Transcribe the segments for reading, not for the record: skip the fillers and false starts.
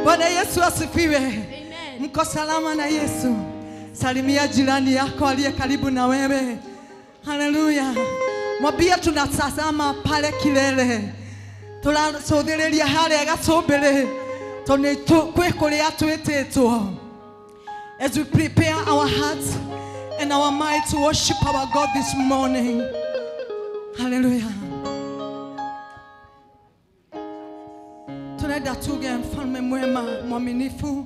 Bwana Yesu asifiwe. Mko salama na Yesu? Salimia jirani yako aliye karibu na wewe. Haleluya. Mwambie tunatazama pale kilele. Tũracũthĩrĩria harĩa gacũmbĩrĩ tondũ kwĩ kũrĩa twĩtĩtwo. As we prepare our hearts and our minds to worship our God this morning. Hallelujah. Tunaenda tuge mfalme mwema mwaminifu.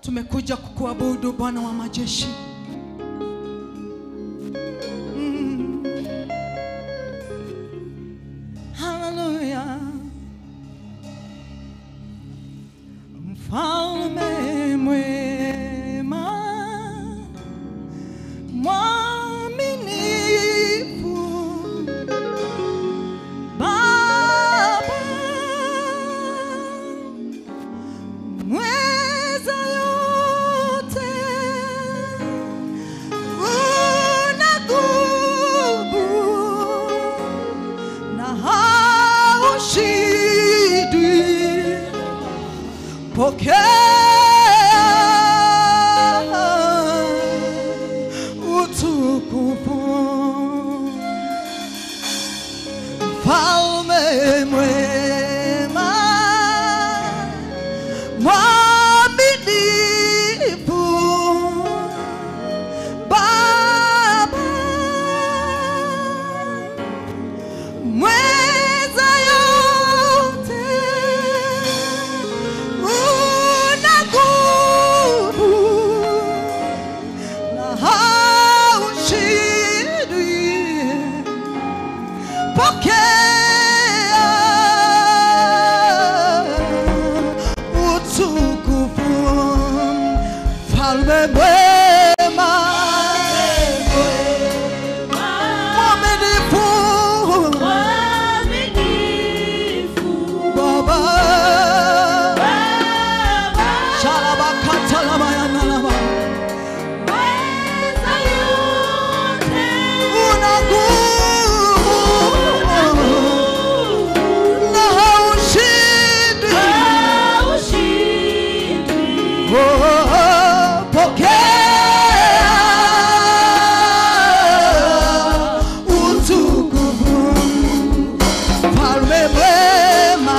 Tumekuja kukuabudu Bwana wa majeshi. Hallelujah. Mfalme mwema mwaminifu, Baba mweza yote, una nguvu na haushindwi. Pokea utukufu, mfalme mwema mwaminifu, Baba mweza yote, una nguvu na haushindwi. Pokea utukufu, mfalme mwema mwaminifu, Baba Shalabakatalabayanalaba, una nguvu na haushindwi. Oh, pokea utukufu, mfalme mwema.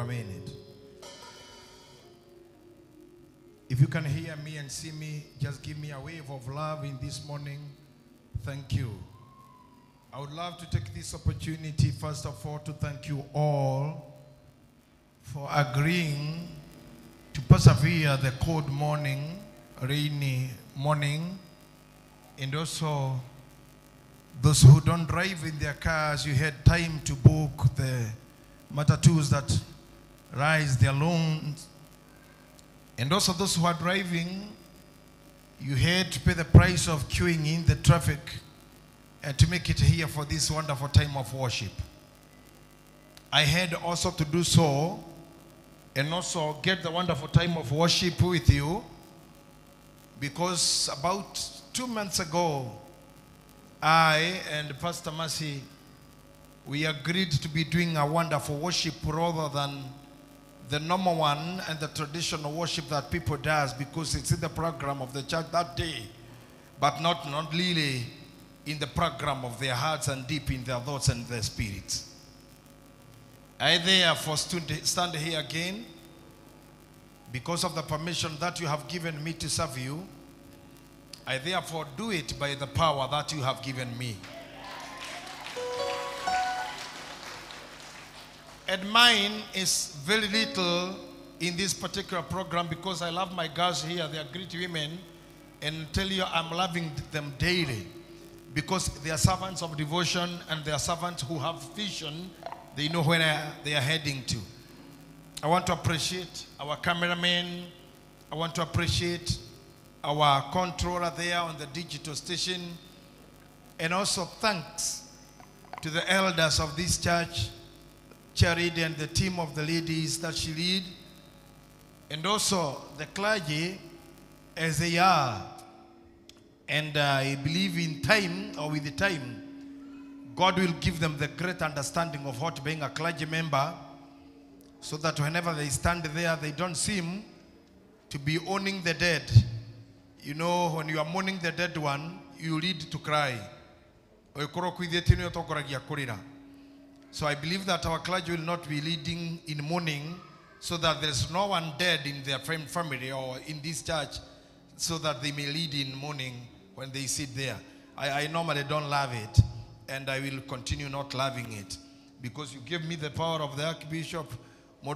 for a minute. If you can hear me and see me, just give me a wave of love in this morning. Thank you. I would love to take this opportunity, first of all, to thank you all for agreeing to persevere the cold morning, rainy morning, and also those who don't drive in their cars, you had time to book the matatus that rise their loans. And also those who are driving, you had to pay the price of queuing in the traffic and to make it here for this wonderful time of worship. I had also to do so and also get the wonderful time of worship with you, because about 2 months ago, I and Pastor Mercy, we agreed to be doing a wonderful worship rather than the normal one and the traditional worship that people does, because it's in the program of the church that day, but not really in the program of their hearts and deep in their thoughts and their spirits. I therefore stand here again because of the permission that you have given me to serve you. I therefore do it by the power that you have given me. And mine is very little in this particular program because I love my girls here. They are great women, and tell you I'm loving them daily because they are servants of devotion and they are servants who have vision. They know where they are heading to. I want to appreciate our cameraman. I want to appreciate our controller there on the digital station. And also thanks to the elders of this church, Charity and the team of the ladies that she lead, and also the clergy as they are. And I believe in time, or with the time, God will give them the great understanding of what being a clergy member, so that whenever they stand there, they don't seem to be owning the dead. You know, when you are mourning the dead one, you lead to cry. So I believe that our clergy will not be leading in mourning, so that there's no one dead in their family or in this church, so that they may lead in mourning when they sit there. I normally don't love it, and I will continue not loving it, because you gave me the power of the Archbishop. So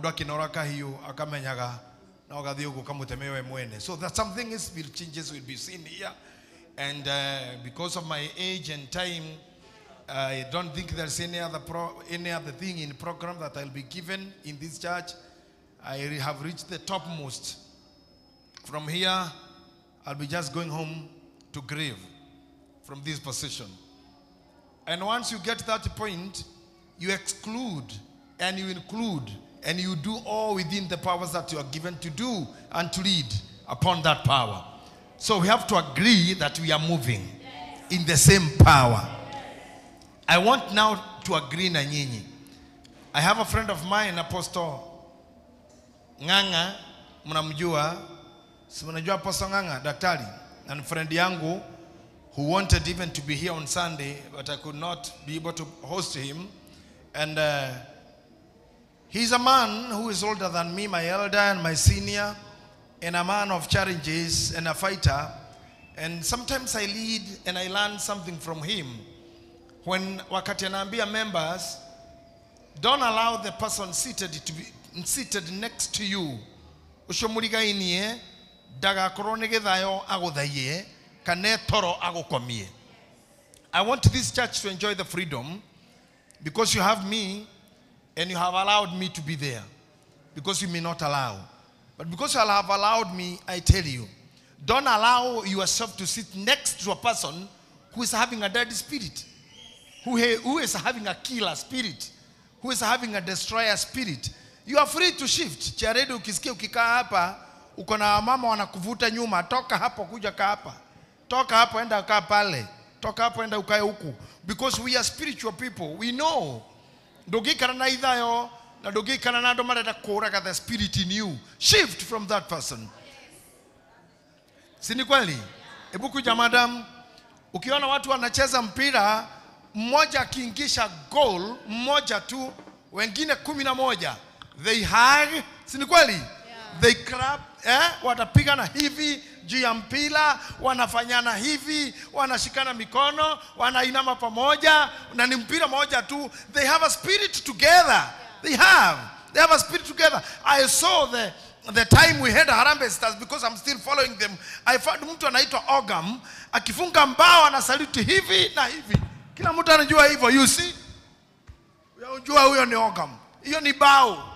that something is will changes will be seen here. And because of my age and time, I don't think there's any other thing in program that I'll be given in this church. I have reached the topmost. From here, I'll be just going home to grieve from this position. And once you get that point, you exclude and you include and you do all within the powers that you are given to do and to lead upon that power. So we have to agree that we are moving in the same power. I want now to agree na nyinyi. I have a friend of mine, Apostle Nganga, mnamjua, si mnajua Apostle Nganga, daktari, and friend yangu who wanted even to be here on Sunday, but I could not be able to host him. And he's a man who is older than me, my elder and my senior, and a man of challenges and a fighter. And sometimes I lead and I learn something from him. When wakati anaambia members, don't allow the person seated to be seated next to you. Ucio murigainie ndagakorwo ni githayo aguthaiye kana toro agukomie. I want this church to enjoy the freedom because you have me and you have allowed me to be there. Because you may not allow. But because you have allowed me, I tell you, don't allow yourself to sit next to a person who is having a dead spirit, who is having a killer spirit, who is having a destroyer spirit. You are free to shift. Charedi ukisikia ukikaa hapa, uko na mama wanakuvuta nyuma, toka hapo kuja kaa hapa. Toka hapo enda kaa pale. Toka hapo enda ukae huku. Because we are spiritual people. We know. Ndũngĩikara na ithayo, na ndũngĩikara na andũ marenda kũũraga the spirit in you. Shift from that person. Si ni kweli? Hebu kuja madam. Ukiona watu wanacheza mpira, mmoja akiingisha goal, mmoja tu, wengine 11 They hug, si ni kweli? They clap, watapigana hivi juu ya mpira, wanafanyana hivi, wanashikana mikono, wanainama pamoja, na ni mpira moja tu. They have a spirit together. They have a spirit together. I saw the time we had Harambee Stars, because I'm still following them. I found mtu anaitwa Ogam akifunga mbao anasaluti hivi na hivi. Kila mtu anajua hivyo, you see? Unajua huyo ni Ogam. Hiyo ni bao.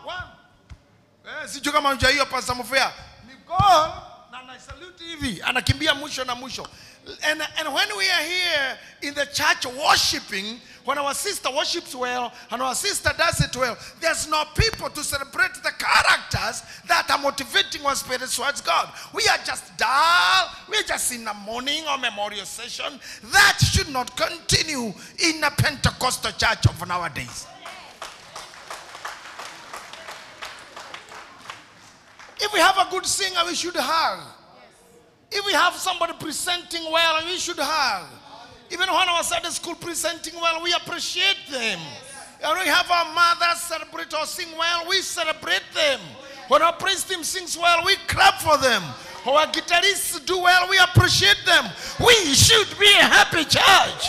Sijui kama unajua hiyo Pastor Mufea. Ni goal na anasalute hivi, anakimbia mwisho na mwisho. And when we are here in the church worshiping, when our sister worships well and our sister does it well, there's no people to celebrate the characters that are motivating our spirits towards God. We are just dull. We are just in a morning or memorial session. That should not continue in a Pentecostal church of nowadays. If we have a good singer, we should hug. If we have somebody presenting well, we should hug. Even when our Sunday school presenting well, we appreciate them. And we have our mothers celebrate or sing well, we celebrate them. When our praise team sings well, we clap for them. When our guitarists do well, we appreciate them. We should be a happy church.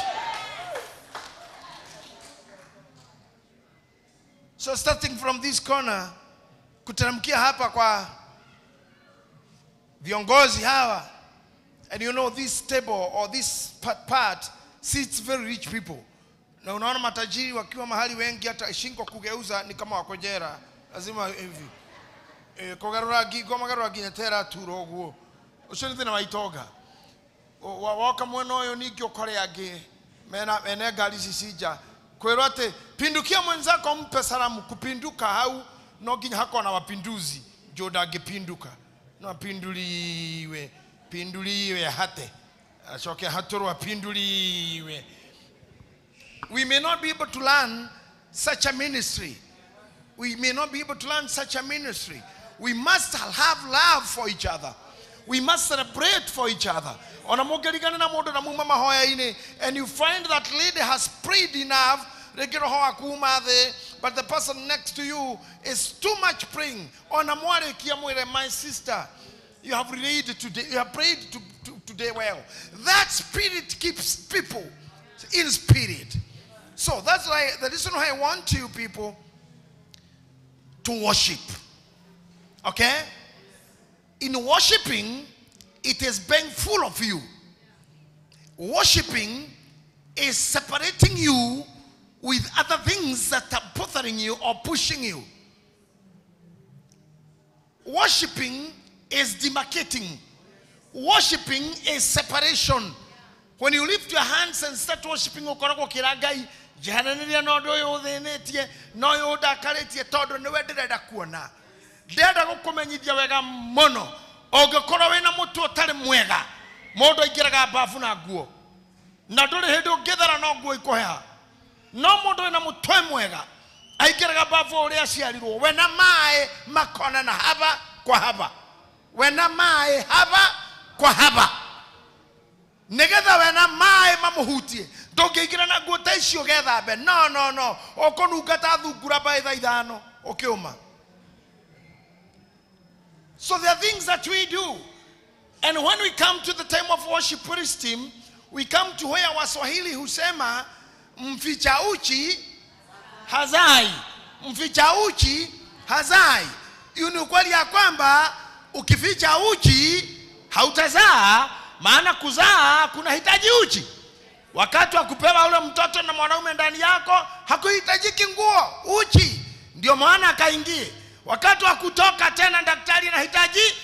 So starting from this corner, kuteremkia hapa kwa viongozi hawa. And you know this table or this part sits very rich people. Na unaona matajiri wakiwa mahali wengi hata shingo kugeuza ni kama wako jera. Lazima hivi. Kogarura gigo magarura ginyetera turoguo. Ucio ni thina wa itonga. Woka mwena uyu ningi ukore angi mena mene ngari ici cinja. Kwirwo ati pindukia mwenzako mpe salamu, kupinduka hau no nginya hakorwo na wapinduzi. Njo ndangĩpinduka. No apinduliwe. Pinduliwe hate. Acoke haturwo apinduliwe. We may not be able to learn such a ministry. We may not be able to learn such a ministry. We must have love for each other. We must celebrate for each other. And you find that lady has prayed enough, but the person next to you is too much praying. My sister, you have prayed today, you have prayed today well. That spirit keeps people in spirit. So that's why the reason why I want you people to worship. Okay? In worshiping, it is being full of you. Worshiping is separating you with other things that are bothering you or pushing you. Worshiping is demarcating. Worshiping is separation. When you lift your hands and start worshiping, ukoragwo ukira Ngai, njeheranĩria na ũndũ ũyũ ũthĩnĩtie na ũyũ ũndakarĩtie, tondũ nĩwe ndĩrenda kuona. Ndĩrenda gũkũmenyithia wega mũno, ũngĩkorwo wĩna mũtwe ũtarĩ mwega, mũndũ aingĩraga bafu na nguo, na ndũrĩ hĩndĩ ũngĩthera no nguo ikũheha. No mũndũ wĩna mũtwe mwega aingĩraga bafu ũrĩa aciarirwo, wena maĩ makonana haba kwa haba, wena maĩ haba kwa haba, nigetha wena maĩ mamũhutie. Ndũngĩingĩra na nguo ta icio ũgethambe. No, no, no, ũkũnunga ta thungura mbaĩ thaa ithano ũkĩũma. So there are things that we do. And when we come to the time of worship praise team, we come to where Waswahili husema mficha uchi hazai. Mficha uchi hazai. Hiyo ni ukweli ya kwamba ukificha uchi hautazaa, maana kuzaa kunahitaji uchi. Wakati wa kupewa ule mtoto na mwanaume ndani yako hakuhitajiki nguo, uchi. Ndio maana akaingie. Wakati wa kutoka tena daktari anahitaji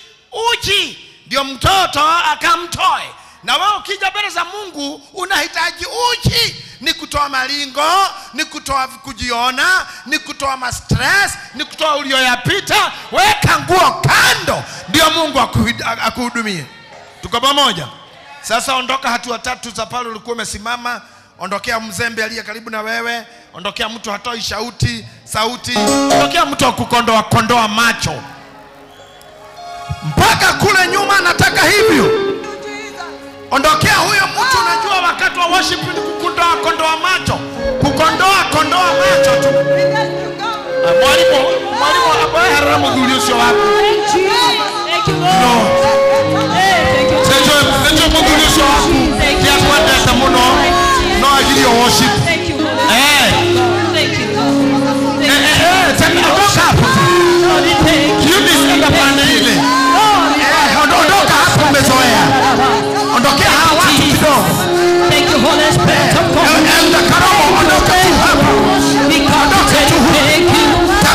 uchi, ndio mtoto akamtoe. Na wewe ukija mbele za Mungu unahitaji uchi. Ni kutoa malingo, ni kutoa kujiona, ni kutoa ma stress, ni kutoa ulioyapita. Weka nguo kando, ndio Mungu akuhudumie. Tuko pamoja? Sasa ondoka hatua tatu za pale ulikuwa umesimama. Ondokea mzembe aliye karibu na wewe. Ondokea mtu hatoi sauti. Ondokea mtu wa kukondoa kondoa macho. Mpaka kule nyuma nataka hivyo. Ondokea huyo mtu, unajua wakati wa worship ni kukondoa kondoa macho. Kukondoa kondoa macho tu. Mwalimu, mwalimu abaherera muthuri ucio waku. Thank you, Lord. Hey, thank you. Tejo muthuri ucio waku. Ti akwendete muno. No agirio worship. Thank you, Lord. Eh. Thank you, Lord. Eh eh, tena ondoka hapo. Thank you. Eunice enda pande ile. Eh, ondoka hapo umezoea. Ondokea hawa watu kidogo. Thank you, Holy Spirit of God. Elder Karomo, ondoka tu hapo. We come to tell you thank you.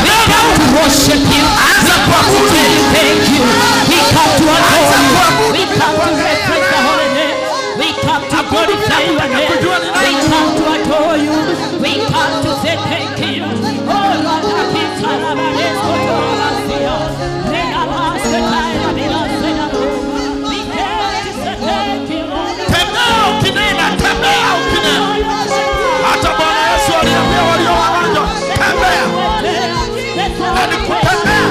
We come to worship you. Anza kuabudu. Thank you. We come to adore you. We come to reference the holy name. We come to glorify your name. We come to adore you. We come to say thank you. Oh Lord, we came to say thank you, Lord. Tembea ukinena, tembea ukinena. Hata Bwana Yesu aliambia walio wagonjwa, tembea. Na ni kutembea.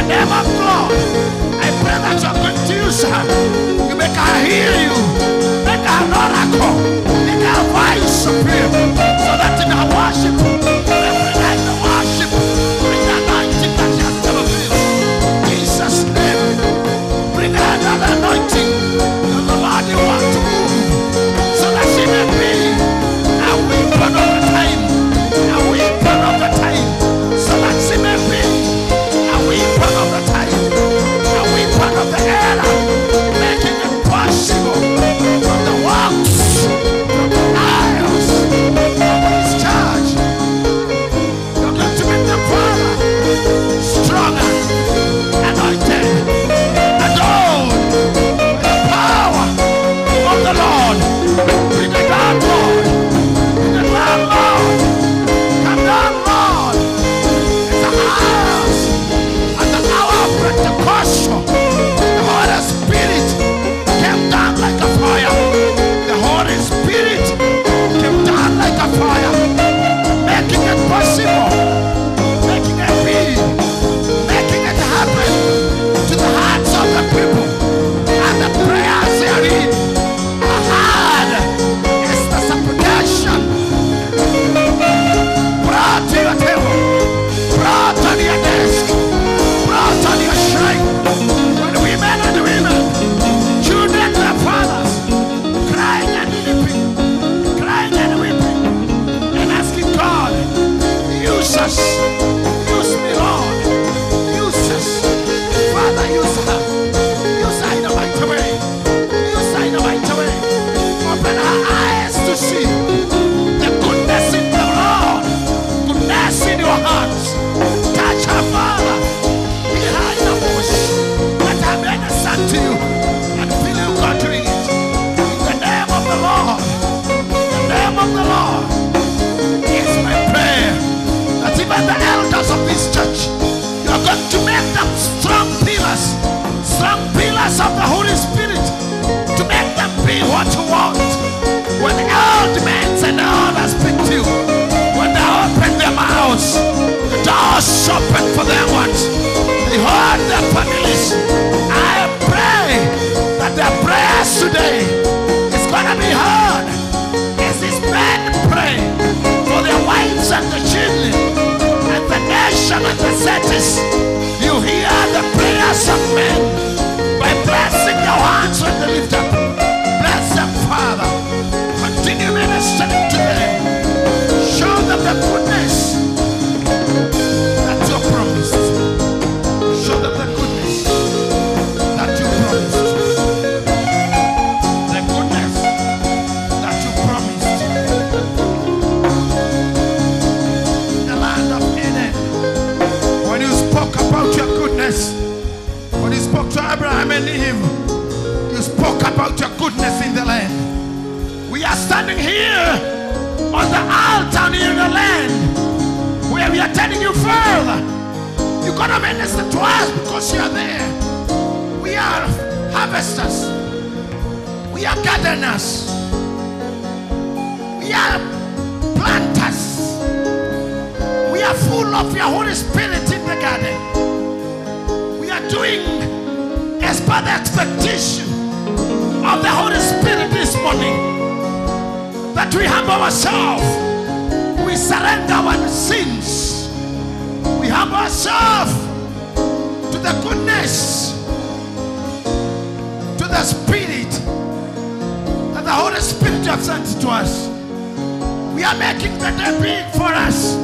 the name of God, I pray that you are going to use her. You make her hear you. Make her an oracle. Make her voice supreme. So that in her worship, every night the worship, bring the anointing that she has never felt. Jesus' name, bring her another anointing that the Lord you want to move, so that she may be a weapon of the time, a weapon of the time, so that she may be a weapon of the time, a weapon of the era, making it possible from the works, from the aisles of his church. You're going to make the Father stronger, anointed, adorned with the power of the Lord. Bring it down, Lord. Bring it down, Lord. Come down, Lord. It's the hours and the hour of Pentecostal. The Holy Spirit came down like a fire. The Holy Spirit came down like a fire, making it possible, making it be, making it happen to the hearts of the people. And the prayers therein are heard. It's the supplication brought to your table, brought on your desk, brought on your shrine. When women and women, children to their fathers, crying and weeping, and asking God, use us, use me, Lord, use us. Father, use her in a mighty way, use her in a mighty way. Open her eyes to see the goodness in the Lord, goodness in your hearts. Touch her, Father, behind the bush. Let her minister to you and feel you God doing it. In the name of the Lord, in the name of the Lord, is my prayer that even the elders of this church, you are going to make them strong pillars of the Holy Spirit, to make them be what you want. When old men and elders speak to you, when they open their mouths, the doors open for them ones. They hold their families. I pray that their prayers today is gonna be heard as these men pray for their wives and the children and the nation and the cities. You hear the prayers of men by blessing your hands when they lift up. Bless them, Father. Continue ministering to them. Show them the goodness that you promised. Show them the goodness that you promised. The goodness that you promised. In the land of Eden, when you spoke about your goodness, when you spoke to Abraham and Eve, you spoke about your goodness in the land. We are standing here on the altar in the land where we are telling you further. You're gonna minister to us because you are there. We are harvesters. We are gardeners. We are planters. We are full of your Holy Spirit in the garden. We are doing as per the expectation of the Holy Spirit this morning, that we humble ourselves, we surrender our sins, we humble ourselves to the goodness, to the Spirit that the Holy Spirit has sent to us. We are making the day big for us.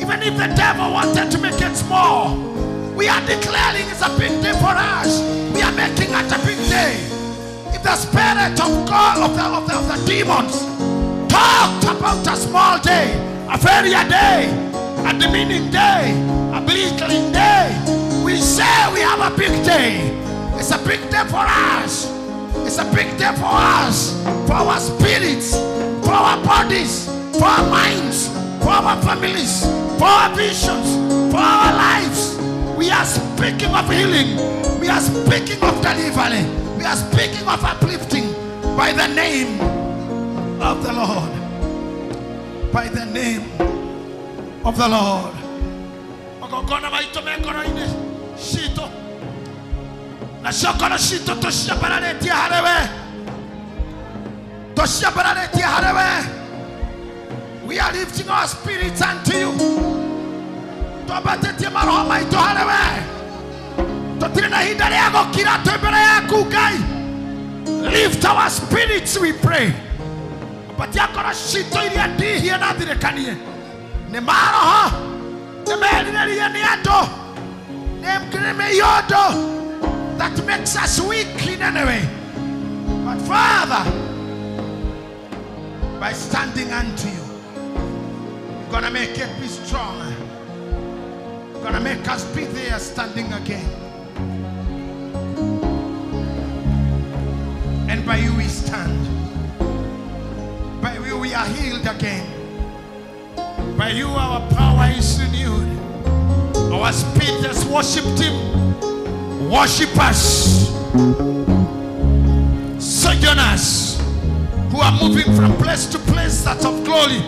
Even if the devil wanted to make it small, we are declaring it's a big day for us. We are making it a big day. If the spirit of God, of the demons, talked about a small day, a failure day, a demeaning day, a belittling day, we say we have a big day. It's a big day for us. It's a big day for us, for our spirits, for our bodies, for our minds, for our families, for our visions, for our lives. We are speaking of healing. We are speaking of delivery. We are speaking of uplifting by the name of the Lord. By the name of the Lord. Citũ na ciokoro citũ tũciambararĩtie harĩ we, tũciambararĩtie harĩ we. We are lifting our spirits unto you. Twambatĩtie maroho maitũ harĩ we. Tũtirĩ na ihinda rĩa gũkira twĩ mbere yaku Ngai. Lift our spirits, we pray. Patia ngoro citũ iria ndihie na thirĩkanie nĩ maroho, nĩ merirĩria nĩ andũ, nĩ mĩiondo that makes us weak in any way. But Father, by standing unto you, you're gonna make it be strong. You're gonna make us be there standing again. And by you we stand. By you we are healed again. By you our power is renewed. Our spirit has worshipped him. Worship us. Sojourners who are moving from place to place that's of glory.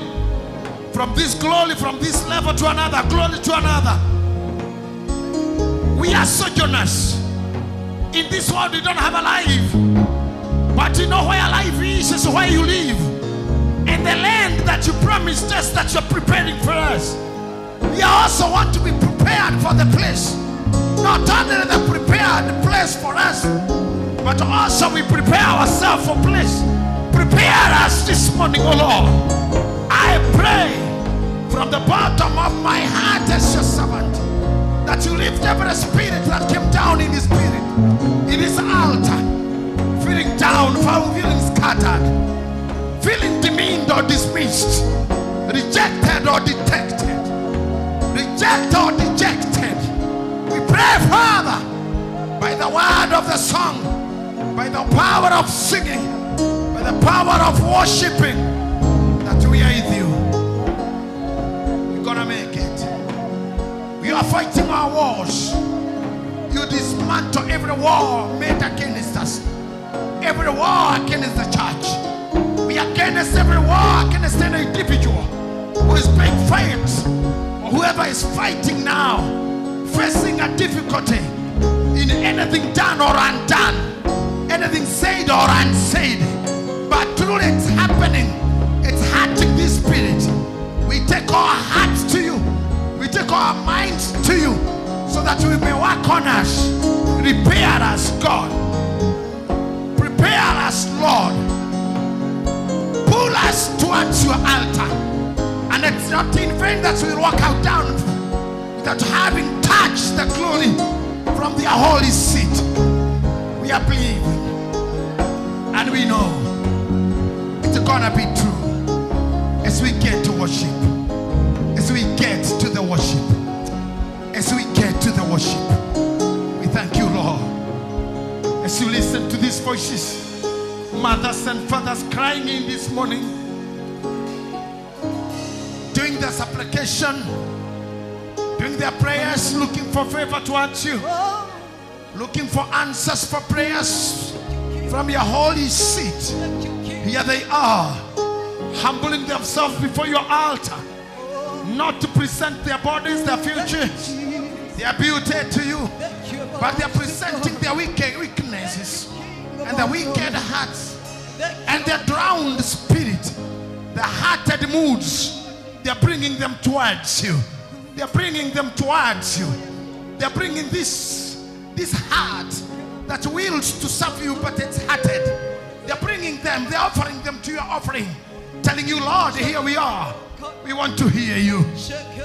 From this glory, from this level to another, glory to another. We are sojourners. In this world we don't have a life. But you know where life is where you live. And the land that you promised us that you're preparing for us. We also want to be prepared for the place. Not only the prepared place for us, but also we prepare ourselves for place. Prepare us this morning, O Lord. I pray from the bottom of my heart as your servant that you lift every spirit that came down in the spirit, in this altar, feeling down, feeling scattered, feeling demeaned or dismissed, rejected or detected, rejected or dejected. We pray, Father, by the word of the song, by the power of singing, by the power of worshiping, that we are with you. We're gonna make it. We are fighting our wars. You dismantle every war made against us, every war against the church. We are against every war against any individual who is being fought, or whoever is fighting now, facing a difficulty in anything done or undone, anything said or unsaid. But truly it's happening. It's hurting this spirit. We take our hearts to you. We take our minds to you, so that we may work on us. Repair us, God. Prepare us, Lord. Pull us towards your altar. And it's not in vain that we walk out down without having touched the glory from the holy seat. We are believing and we know it's gonna be true as we get to worship, as we get to the worship, as we get to the worship. We thank you, Lord. As you listen to these voices, mothers and fathers crying in this morning, doing their supplication, doing their prayers, looking for favor towards you, looking for answers for prayers from your holy seat. Here they are, humbling themselves before your altar, not to present their bodies, their future, their beauty to you, but they are presenting their weaknesses and their wicked hearts and their drowned spirit, their hearted moods. They are bringing them towards you. They are bringing them towards you. They are bringing this heart that wills to serve you, but it's hearted. They are bringing them, they are offering them to your offering, telling you, Lord, here we are. We want to hear you.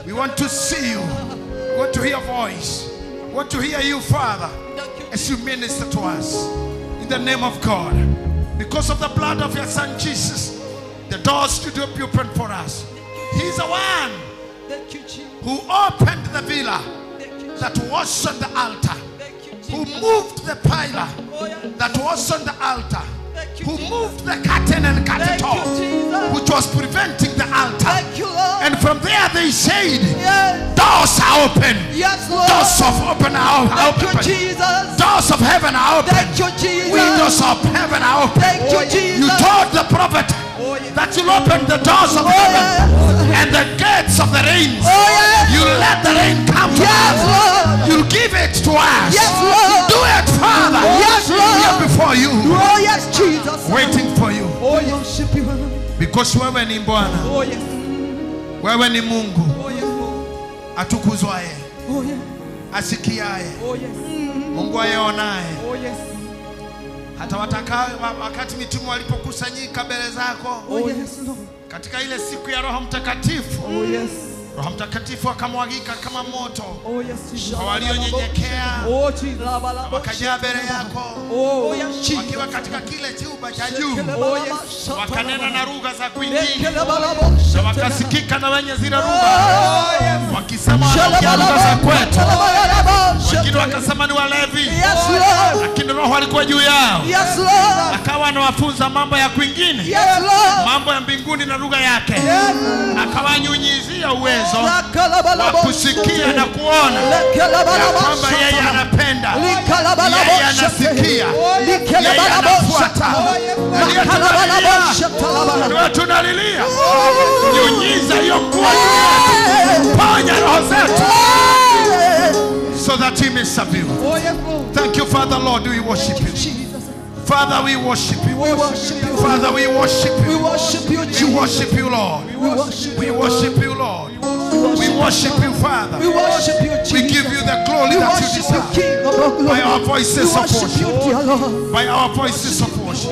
We want to see you. We want to hear your voice. We want to hear you, Father, as you minister to us. In the name of God, because of the blood of your Son Jesus, the doors to be open for us. He's the one who opened the villa that was on the altar, who moved the pillar that was on the altar, who moved the curtain and cut it off, which was preventing the altar. And from there they said, doors are open. Doors of open are open. Doors of heaven are open. Windows of heaven are open. You told the prophet that you'll open the doors of heaven and the gates of the rains. You let the rain come to us. You'll give it to us. Yes, Lord. Do it, Father. Yes, Lord. We are before you. Oh, yes, Jesus. Waiting for you. Oh, worship you. Because wewe ni Bwana. Oh, yes. Wewe ni Mungu. Oh, yes, Lord. Atukuzwaye. Oh, yes. Asikiaye. Oh, yes. Mungu ayeonaye. Oh, yes. Hata wakati mitume walipokusanyika mbele zako. Oh, yes, Lord. Katika ile siku ya Roho Mtakatifu. Oh, yes. Roho Mtakatifu akamwagika kama moto. Oh, yes. Kwa walionyenyekea. Oh, Jesus. Wakajaa mbele yako. Oh, yes. Wakiwa katika kile chumba cha juu. Oh, yes. Wakanena na lugha za kwingine. Na wakasikika na wenye zile lugha. Wakisema wanaongea lugha za kwetu. Wengine wakasema ni walevi. Yes, Lord. Lakini Roho alikuwa juu yao. Yes, Lord. Akawa anawafunza mambo ya kwingine. Yes, Lord. Mambo ya mbinguni na lugha yake. Akawanyunyizia uwezo wa kusikia na kuona ya kwamba yeye anapenda, yeye anasikia, yeye anafuata. Ndio tunalilia. Nyunyiza hiyo mvua juu yetu. Ponya roho zetu. So that he may serve you. Thank you, Father, Lord, we worship you. Father, we worship you. We worship you. Father, we worship you. We worship you, Jesus. We worship you, Lord. We worship We you. worship you, Lord. We worship you, Father. We worship you, Jesus. We give you the glory We that you worship you, deserve. King of all glory. By our voices We of worship you, worship. dear Lord. By our voices of worship.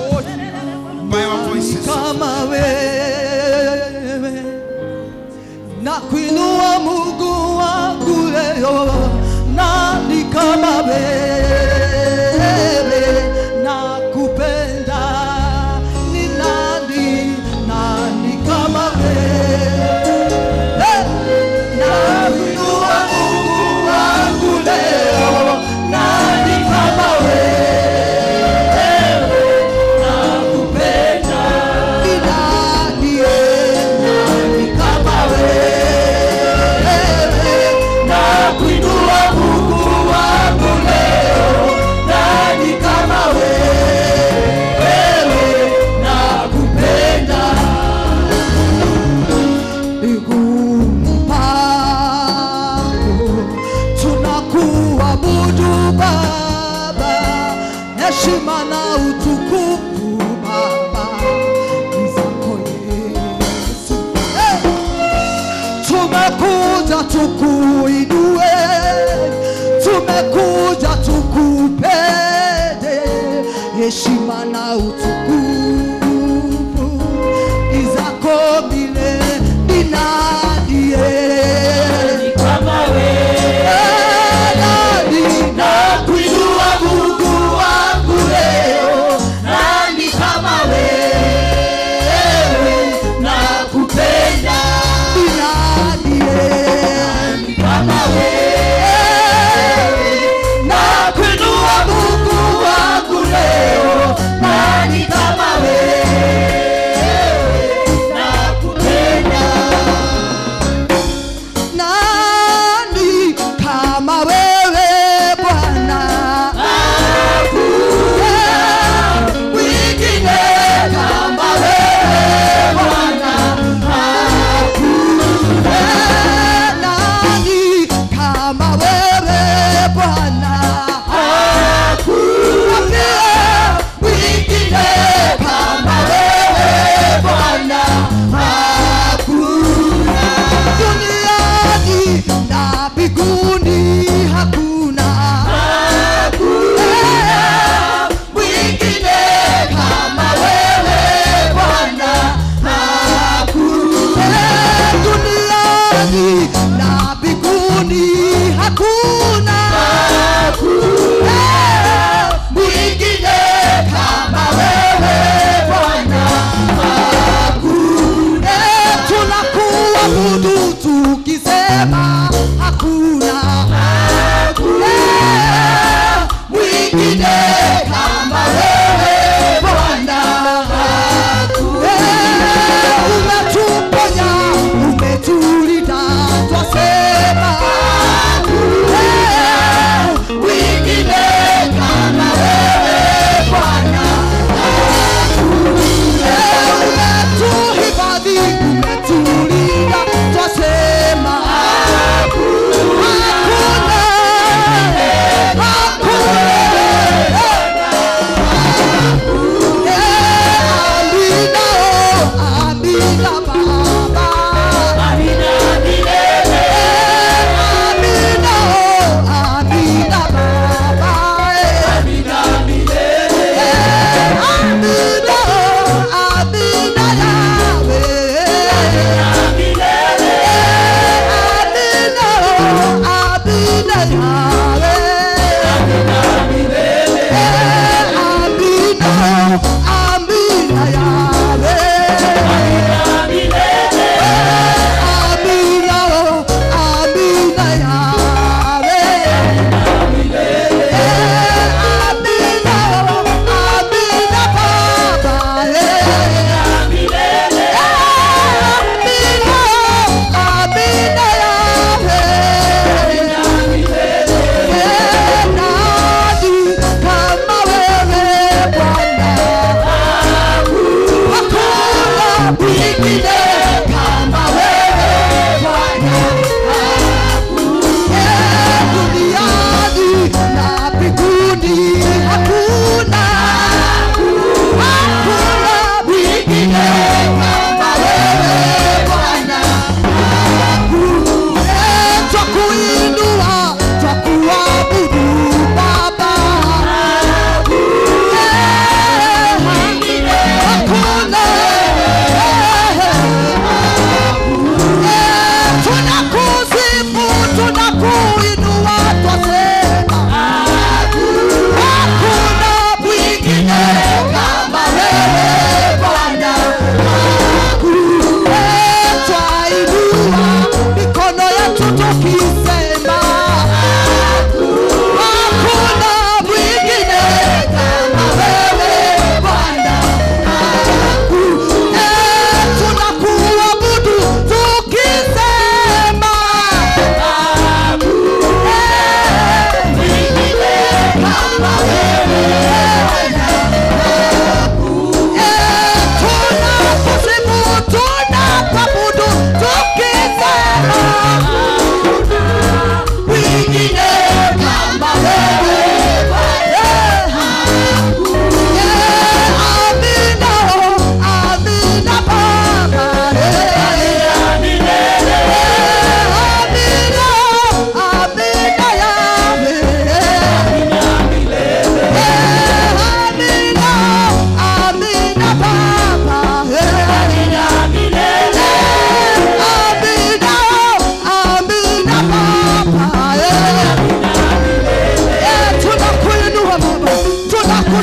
By our voices. Kama wewe na kuinua Mungu wangu leo, nani kama wewe na kupenda ni nani, nani kama wewe na kuinua Mungu wangu leo, nani kama wewe na kupenda ni nani, nani kama wewe na kuinua Mungu wangu leo, nani kama wewe na kupenda miguuni pako tunakuabudu Baba, heshima na utukufu Baba ni zako Yesu. Hey! Tumekuja tukuinue, tumekuja tukupende, heshima na utukufu ni zako milele. Ni nani Kama wewe nani na kuinua Mungu wangu leo, nani kama wewe na kupenda ni nani kama wewe na kuinua Mungu wangu leo, nani kama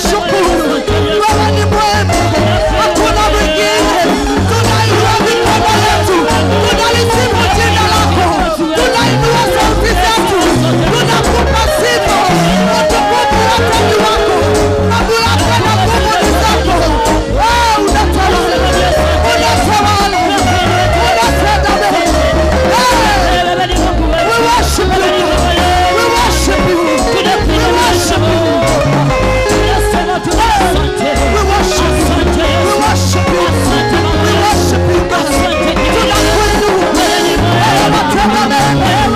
Tunakushukuru. Wewe ni mwema. Hakuna mwingine. Tunainua mikono yetu. Tunalisifu jina lako. Tunainua sauti zetu. Tunakupa sifa. Utukufu wote ni wako. Mamlaka na nguvu ni zako. Wewe unatawala. Unatawala. Unatenda mema. We worship you. We worship you. We worship you. We worship you. We worship you. We worship you, God. Tunakuinua. Wewe matenda mema.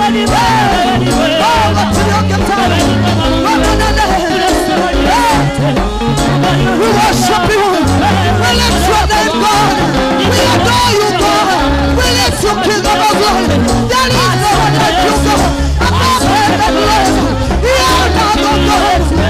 Wewe tulioketana. Wewe nene. We worship you. We lift your name, God. We adore you, God. We lift your kingdom of God. There is no one like you, God. Above heaven and earth. You are God, God.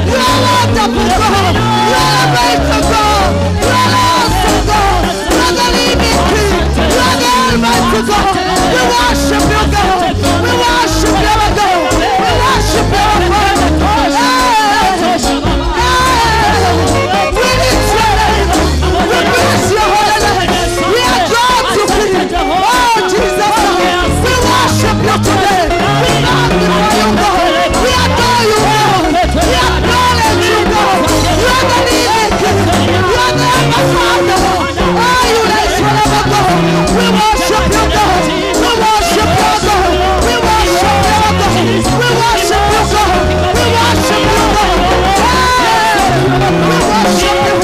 You are wonderful, God. You are amazing, God. You are awesome, God. You are the living King. You are the Almighty God. We worship you, God. We worship you, God. We worship you, God. Hey. We lift your name. We bless your holy name. We adore you, King. Oh, Jesus. We worship you today. We magnify you, God. We adore you, God. We acknowledge you, God. You are the living King. You are the Abba Father. Oh, you reign forever, God. We worship you, God. We worship you, God. We worship you, God. We worship you, God. We worship you, God. Hey! We worship you.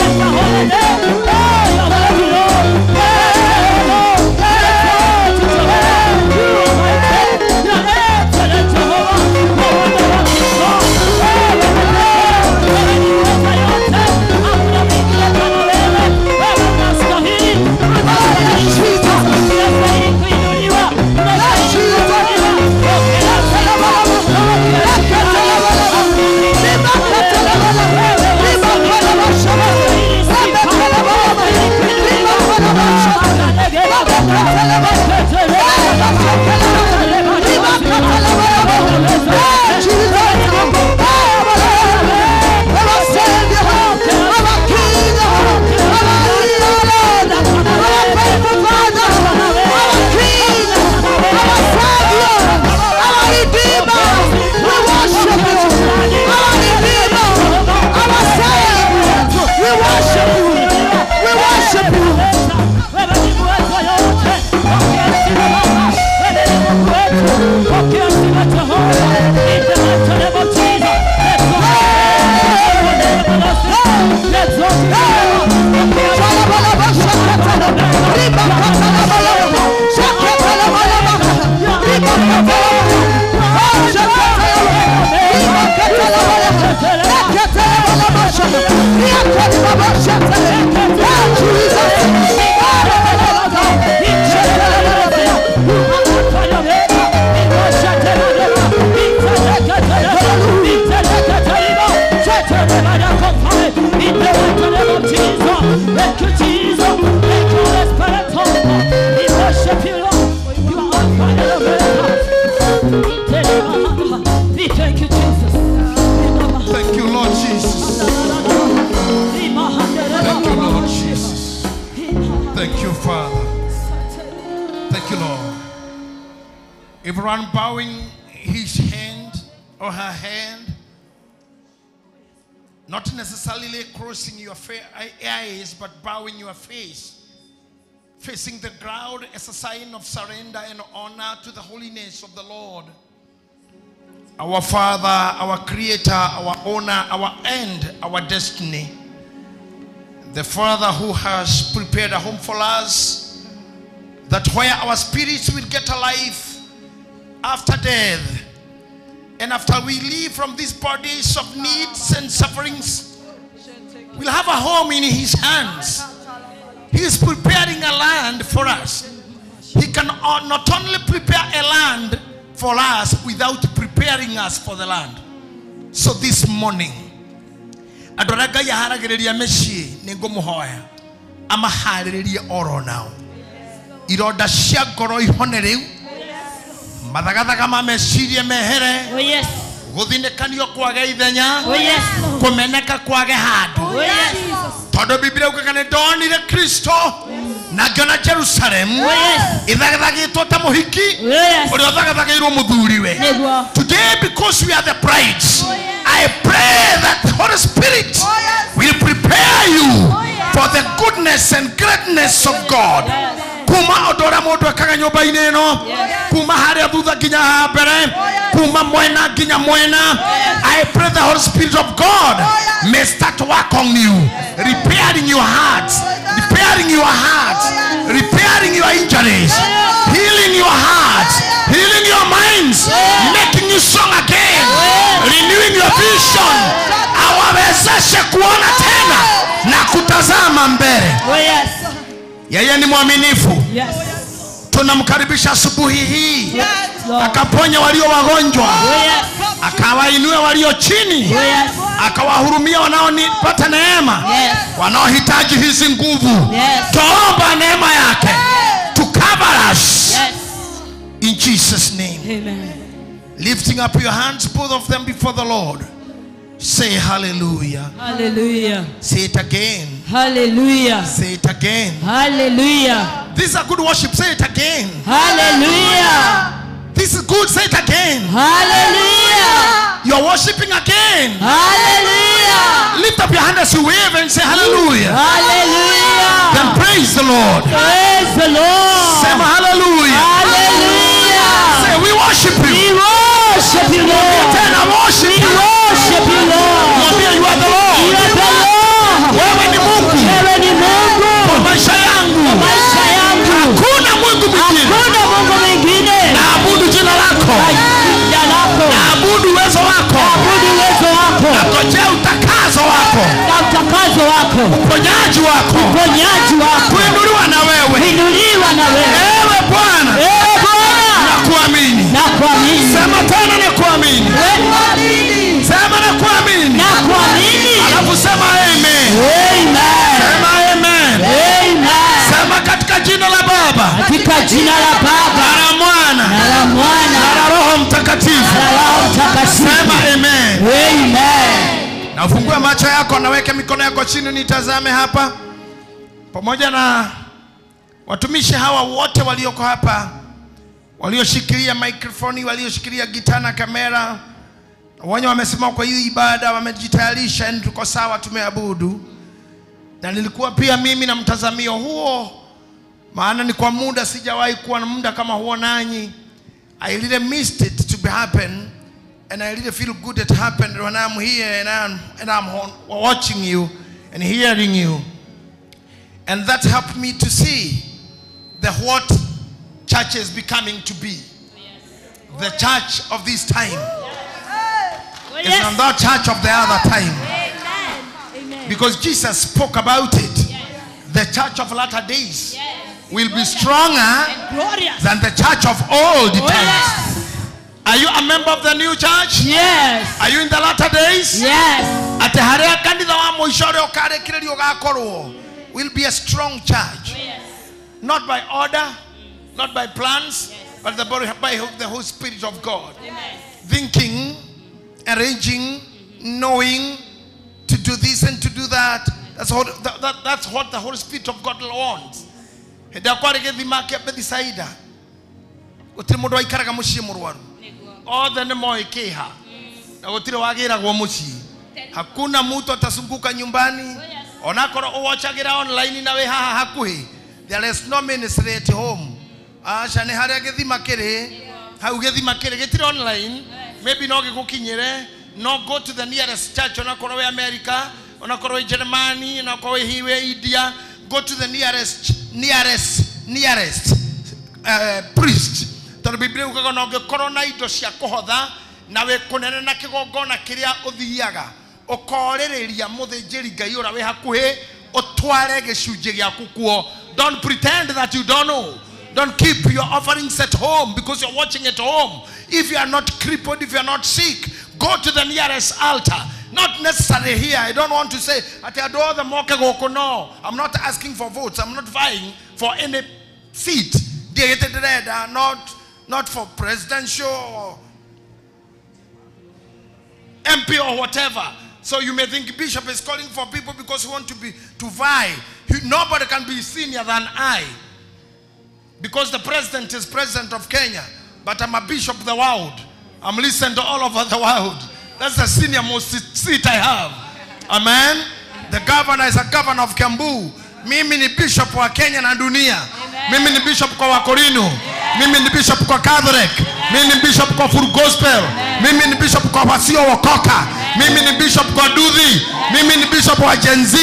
Thank you, Lord Jesus. Thank you, Lord Jesus. Thank you, Father. Thank you, Lord. Everyone bowing his hand or her hand, not necessarily crossing your eyes, but bowing your face, facing the ground as a sign of surrender and honor to the holiness of the Lord. Our Father, our Creator, our Owner, our end, our destiny. The Father who has prepared a home for us, that where our spirits will get alive after death, and after we leave from these bodies of needs and sufferings, we'll have a home in His hands. He is preparing a land for us. He can not only prepare a land for us without preparing us for the land. So this morning, andũ arĩa Ngai aharagĩrĩria mĩciĩ nĩ ngũmũhoya amaharĩrĩrie oro nao. Ironda cia ngoro ihone rĩu, mathagathaga ma meciria mehere. Oh, yes. Guthinĩkanio kwage ithenya. Oh yes. Kũmeneka kwage handũ. Oh yes. Tondũ Biblia ugaga nĩ ndonire Kristo na ngĩona Jerusalem Oh yes. ithagathagĩtwo ta mũhiki Oh yes. ũrĩa ũthagathagĩirwo mũthuriwe. Nĩguo. Today, because we are the brides, I pray that the Holy Spirit will prepare you for the goodness and greatness of God. Kuma ũndũ ũrĩa mũndũ ekaga nyũmba-inĩ ĩno, kuma harĩa thutha nginya haha mbere, kuma mwena nginya mwena, I pray the Holy Spirit of God may start work on you, repairing your hearts, repairing your hearts, repairing your injuries, healing your hearts, healing your minds, making you strong again, renewing your vision, awawezeshe kuona tena na kutazama mbele. Oh yes. Yeye ni mwaminifu. Yes. Tunamkaribisha asubuhi hii. Yes, Lord. Akaponya walio wagonjwa. Oh yes. Akawainua walio chini. Oh yes. Akawahurumia wanaopata neema. Yes. Wanaohitaji hizi nguvu. Yes. Tuomba neema yake to cover us. Yes. In Jesus' name. Amen. Lifting up your hands, both of them before the Lord. Say hallelujah. Hallelujah. Say it again. Hallelujah. Say it again. Hallelujah. This is a good worship. Say it again. Hallelujah. This is good. Say it again. Hallelujah. You're worshiping again. Hallelujah. Lift up your hand as you wave and say hallelujah. Hallelujah. Then praise the Lord. Praise the Lord. Say hallelujah. Hallelujah. Say we worship you. We worship you, Lord. Tena worship We you. worship you, Lord. Mwambie you are the Lord. You are the Lord. Wewe ni Mungu. Wewe ni Mungu. Kwa maisha yangu. Kwa maisha yangu. Hakuna Mungu mwingine. Hakuna Mungu mwingine. Naabudu jina lako. Jina lako. Naabudu uwezo wako. Naabudu uwezo wako. Nangojea utakaso wako. Na utakaso wako. Uponyaji wako. Uponyaji wako. Kuinuliwa na wewe. Kuinuliwa na wewe. Ewe Bwana. Ewe Bwana. Nakuamini. Nakuamini. Sema tena nakuamini. Sema nakuamini. Nakuamini. Alafu sema amen. Amen. Sema amen. Amen. Sema katika jina la Baba. Katika jina la Baba. Na la Mwana. Na la Mwana. Na la Roho Mtakatifu. Na la Roho Mtakatifu. Sema amen. Amen. Na ufungue macho yako na weke mikono yako chini nitazame hapa. Pamoja na watumishi hawa wote walioko hapa, walioshikilia microphone, walioshikilia gitaa na kamera, wenye wamesimama kwa hii ibada, wamejitayarisha, tuko sawa, tumeabudu. Na nilikuwa pia mimi na mtazamio huo, maana ni kwa muda sijawahi kuwa na muda kama huo nanyi. I really missed it to be happen, and I really feel good it happened when I'm here and I'm watching you and hearing you. And that helped me to see the what church is becoming to be. The church of this time is not that church of the other time. Amen. Because Jesus spoke about it. The church of latter days will be stronger than the church of old times. Are you a member of the new church? Yes. Are you in the latter days? Yes. Ate haria kanitha wa mũico ũrĩa ũkarĩkĩrĩrio ũgakorwo will be a strong church. Not by order, not by plans, but by the Holy Spirit of God. Thinking, arranging, knowing to do this and to do that. That's what the Holy Spirit of God wants. Hĩndĩ ĩrĩa kwarĩ gĩthima kĩa Bethisaida, gũtirĩ mũndũ waikaraga mũciĩ mũrwaru. Othe nĩ moĩ kĩha na gũtirĩ wagĩragwo mũciĩ. Hakuna mtu atazunguka nyumbani. Onakorwo ũwochagĩra online na wĩ haha hakuhĩ, there is no ministry at home. Aca nĩ harĩa gĩthima kĩrĩ, hau gĩthima kĩrĩ gĩtirĩ online, maybe no gĩgũkinyĩre. No go to the nearest church, onakorwo wĩ America, onakorwo wĩ Germany, onakorwo wĩ India, go to the nearest priest. Tondũ Biblia yugaga no ũngĩkorwo na indo cia kũhotha na wĩ kũnene na kĩgongona kĩrĩa ũthiaga, ũkorĩrĩria mũthĩnjĩri Ngai ũrĩa wĩ hakuhĩ, ũtware gĩcunjĩ gĩaku kuo. Don't pretend that you don't know. Don't keep your offerings at home because you're watching at home. If you are not crippled, if you are not sick, go to the nearest altar. Not necessarily here. I don't want to say, no. I'm not asking for votes. I'm not vying for any seat. Not for presidential or MP or whatever. So you may think bishop is calling for people because he want to be to vie. Nobody can be senior than I. Because the president is president of Kenya. But I'm a bishop of the world. I'm listened to all over the world. That's the senior most seat I have. Amen. The governor is a governor of Kiambu. Mimi ni bishop wa Kenya na dunia. Mimi ni bishop kwa Wakorino. Mimi ni bishop kwa Catholic. Mimi ni bishop kwa Full Gospel. Mimi ni bishop kwa wasio wokoka. Mimi ni bishop kwa Duthi. Mimi ni bishop wa Gen Z.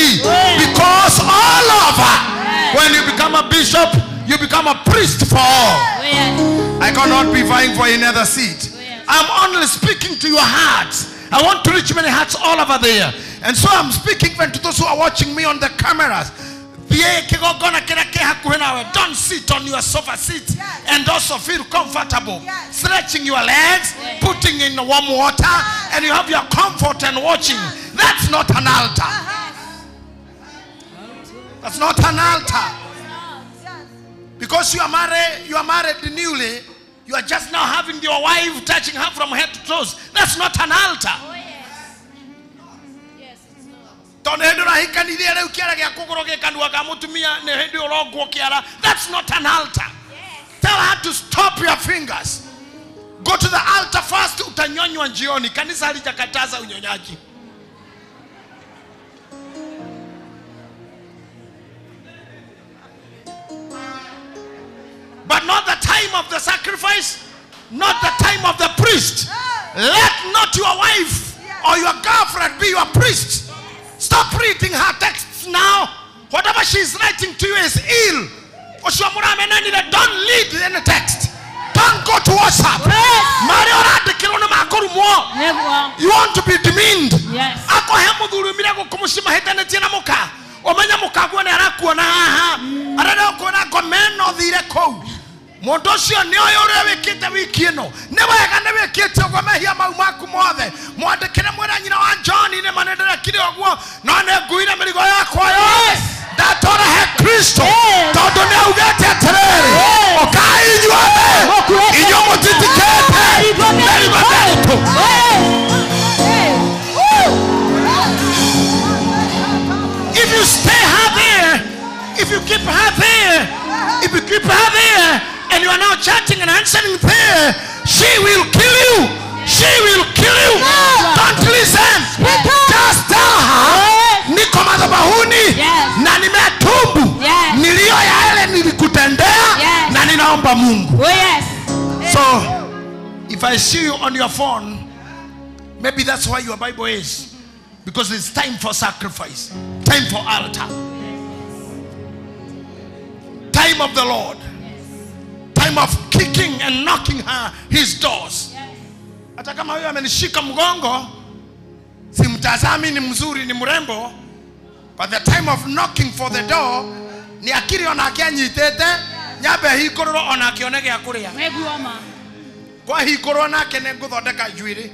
Because all over, when you become a bishop, you become a priest for all. I cannot be vying for another seat. I'm only speaking to your hearts. I want to reach many hearts all over there. And so I'm speaking even to those who are watching me on the cameras. Don't sit on your sofa seat and also feel comfortable. Stretching your legs, putting in warm water, and you have your comfort and watching. That's not an altar. That's not an altar. Because you are married newly, you are just now having your wife touching her from head to toes. That's not an altar. That's not an altar. Tell her to stop your fingers. Go to the altar first. Utanyonywa njioni. Kanisa halijakataza unyonyaji. But not the time of the sacrifice, not the time of the priest. Let not your wife or your girlfriend be your priest. Stop reading her texts now. Whatever she's writing to you is ill. Don't lead any text. Don't go to WhatsApp. You want to be demeaned. Mundu ucio ni oyo uria wikite wiki ino ni wega ni wikite uguo mehia mau maku mothe mwandikire mwira nyina wa John ni manenderekire uguo no ni nguire mirigo yakwa yothe ndatora he Kristo tondu ni augete atiriri ukai inyuothe inyuo mutitikete mĩrigo mĩritũ. If you stay her there, if you keep her there, if you keep her there, and you are now chatting and answering there, she will kill you. She will kill you. Don't listen. Just tell her, niko madhabahuni na nimetubu nilio yale nilikutendea na ninaomba Mungu. So, if I see you on your phone, maybe that's why your Bible is. Because it's time for sacrifice, time for altar, time of the Lord. Time of kicking and knocking her his doors. Hata kama huyo amenishika mgongo, simtazami ni mzuri ni mrembo, but the time of knocking for the door ni akiri onake anyitete nyabe hikororo onake onege akuria. Kwa hikororo nake nĩngũthondeka njuĩrĩ.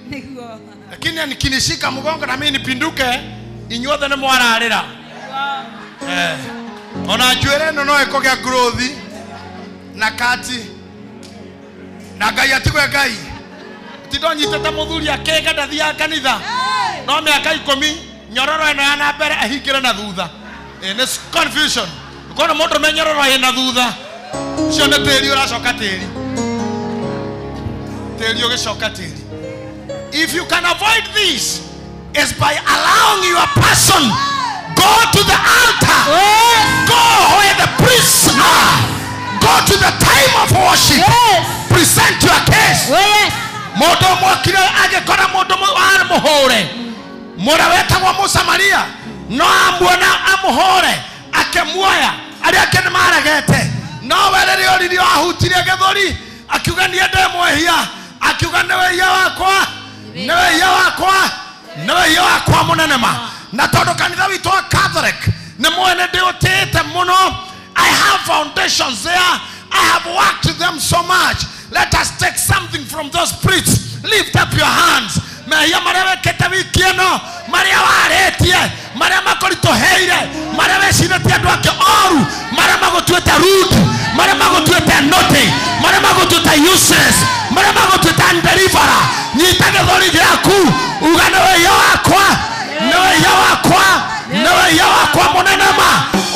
Lakini nikinishika mgongo na mimi nipinduke, inyuothe nĩ mwararĩra. Ona njuĩrĩ ĩno no ĩkũgĩa growth na kati na Ngai atigwe Ngai tindo nyitete muthuri akega ndathiaga kanitha no miaka 10 nyororo eno ya na mbere ahingire na thutha. Nĩ confusion ukona mundu me nyororo ina thutha ucio nĩ tĩri ũracoka tĩri tĩri ũgĩcoka tĩri. If you can avoid this is by allowing your person go to the altar. Go where the priests are. Go to the time of worship. Present your case. Mundu mwokire agikora mundu amuhure mura wetagwo Musamaria no amuona amuhure akimuoya aria angĩ nĩmaregete no we rĩrĩa oririo ahutirie gĩthũri akiuga niĩ ndĩ mwĩhia akiuga nĩ wĩhia wakwa nĩ wĩhia wakwa nĩ wĩhia wakwa mũnene ma. Na tondũ kanitha witũ wa Catholic nĩ mwene ndĩũtĩĩte mũno. I have foundations there. I have worked them so much. Let us take something from those priests. Lift up your hands. Mehia maria wekete wiki ĩno, maria warĩtie, maria makoritũheire, maria wecirĩtie andũ ake oru, maria magũtuĩte rude, maria magũtuĩte naughty, maria magũtuĩte useless, maria magũtuĩte undeliverer. Nyita gĩthũri gĩaku, uga nĩ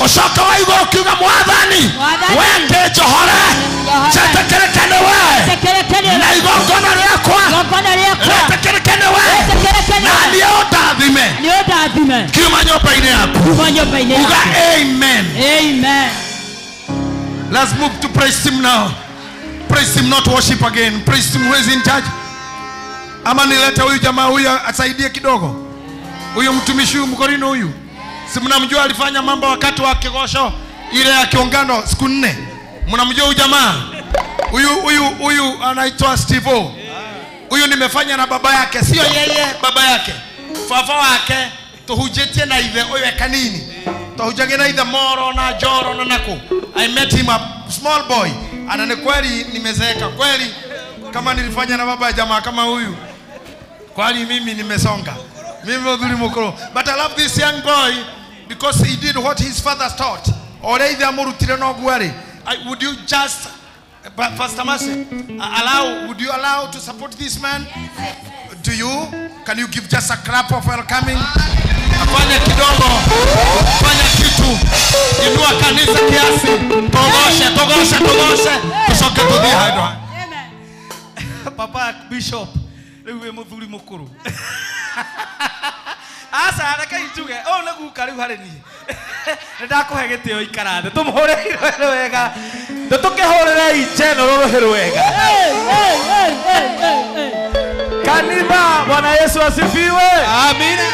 Ucoke wa igũrũ kiuga Mwathani wende njohore njetĩkĩrĩke nĩwe na igongona rĩakwa rĩtĩkĩrĩke nĩwe na niĩ ũndathime kiuma nyũmba-inĩ yaku. Uga amen. Amen. Let's move to praise him now. Praise him, not worship again. Praise him who is in charge. Ama nilete huyu jamaa huyu asaidie kidogo. Huyu mtumishi huyu mkorino huyu. Si mnamjua alifanya mambo wakati wa kigosho ile ya kiungano siku 4. Mnamjua huyu jamaa? Huyu anaitwa Steve O. Huyu nimefanya na baba yake, sio yeye, baba yake. Fafa wake tuhujetie na ithe huyu kanini. Tuhujage na ithe moro na joro na nako. I met him a small boy. Ana ni kweli nimezeeka kweli kama nilifanya na baba jamaa kama huyu. Kweli mimi nimesonga. Mimi udhuri mukuru. But I love this young boy because he did what his father taught. Ore ithe amurutire no gwari. Would you just Pastor Mercy allow, would you allow to support this man? Do you? Can you give just a clap of welcoming? Afanye kidogo, fanya kitu, inua kanisa kiasi, togoshe, togoshe, togoshe, tusoke tuthie handũ. Amen. Papa Bishop, rĩu wĩ mũthuri mũkũrũ. Aca reke njuge, ũyũ nĩ guka rĩu harĩ niĩ. Nĩ ndakũhe gĩtĩo ikara thĩ, tũmũhũrĩre wega. Tũkĩhũrĩre general rũhĩ rwega. Kanitha, Bwana Yesu asifiwe. Amina.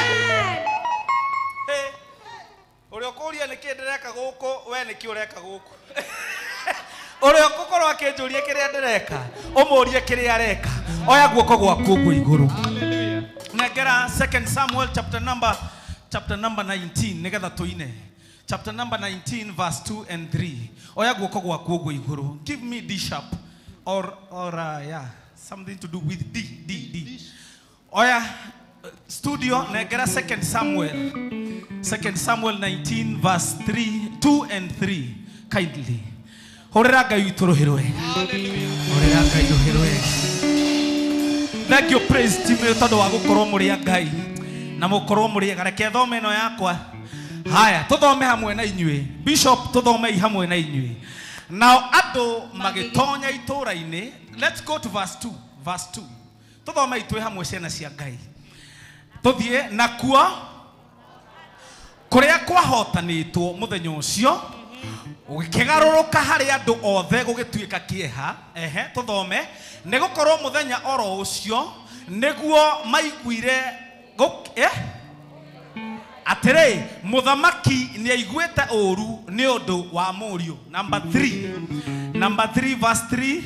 Ũrĩa ũkũria nĩkĩ ndĩreka gũkũ, we nĩkĩ ũreka gũkũ? Ũrĩa ũgũkorwo akĩnjũria kĩrĩa ndĩreka, ũmũrie kĩrĩa areka. Oya guoko gwaku ũguo igũrũ. Nengera 2 Samuel chapter number 19 nĩgetha tũine. Chapter number 19 verse 2 and 3. Oya guoko gwaku ũguo igũrũ. Give me D sharp or yeah, something to do with D D D. Oya studio nengera 2 Samuel. 2 Samuel 19 verse 3, 2 and 3 kindly. Horera Ngai witũ rũhĩ rwega. Horera Ngai rũhĩ rwega. Thank you praise team tondũ wa gũkorwo mũrĩ a Ngai na mũkorwo mũrĩ ega. Reke thome ĩno yakwa. Haya, tũthome hamwe na inyuĩ. Bishop, tũthomei hamwe na inyuĩ. Nao andũ magĩtonya itũũra-inĩ. Let's go to verse 2. Verse 2. Tũthomei twĩ hamwe ciana cia Ngai. Tũthiĩ nakuo kũrĩa kwahotanĩtwo mũthenya ũcio gũkĩgarũrũka harĩ andũ othe gũgĩtuĩka kĩeha. Ehe, tũthome. Nĩ gũkorwo mũthenya oro ũcio nĩguo maiguire atĩrĩ mũthamaki nĩaiguĩte ũũru nĩ ũndũ wa mũriũ. Number 3. Number 3 verse 3.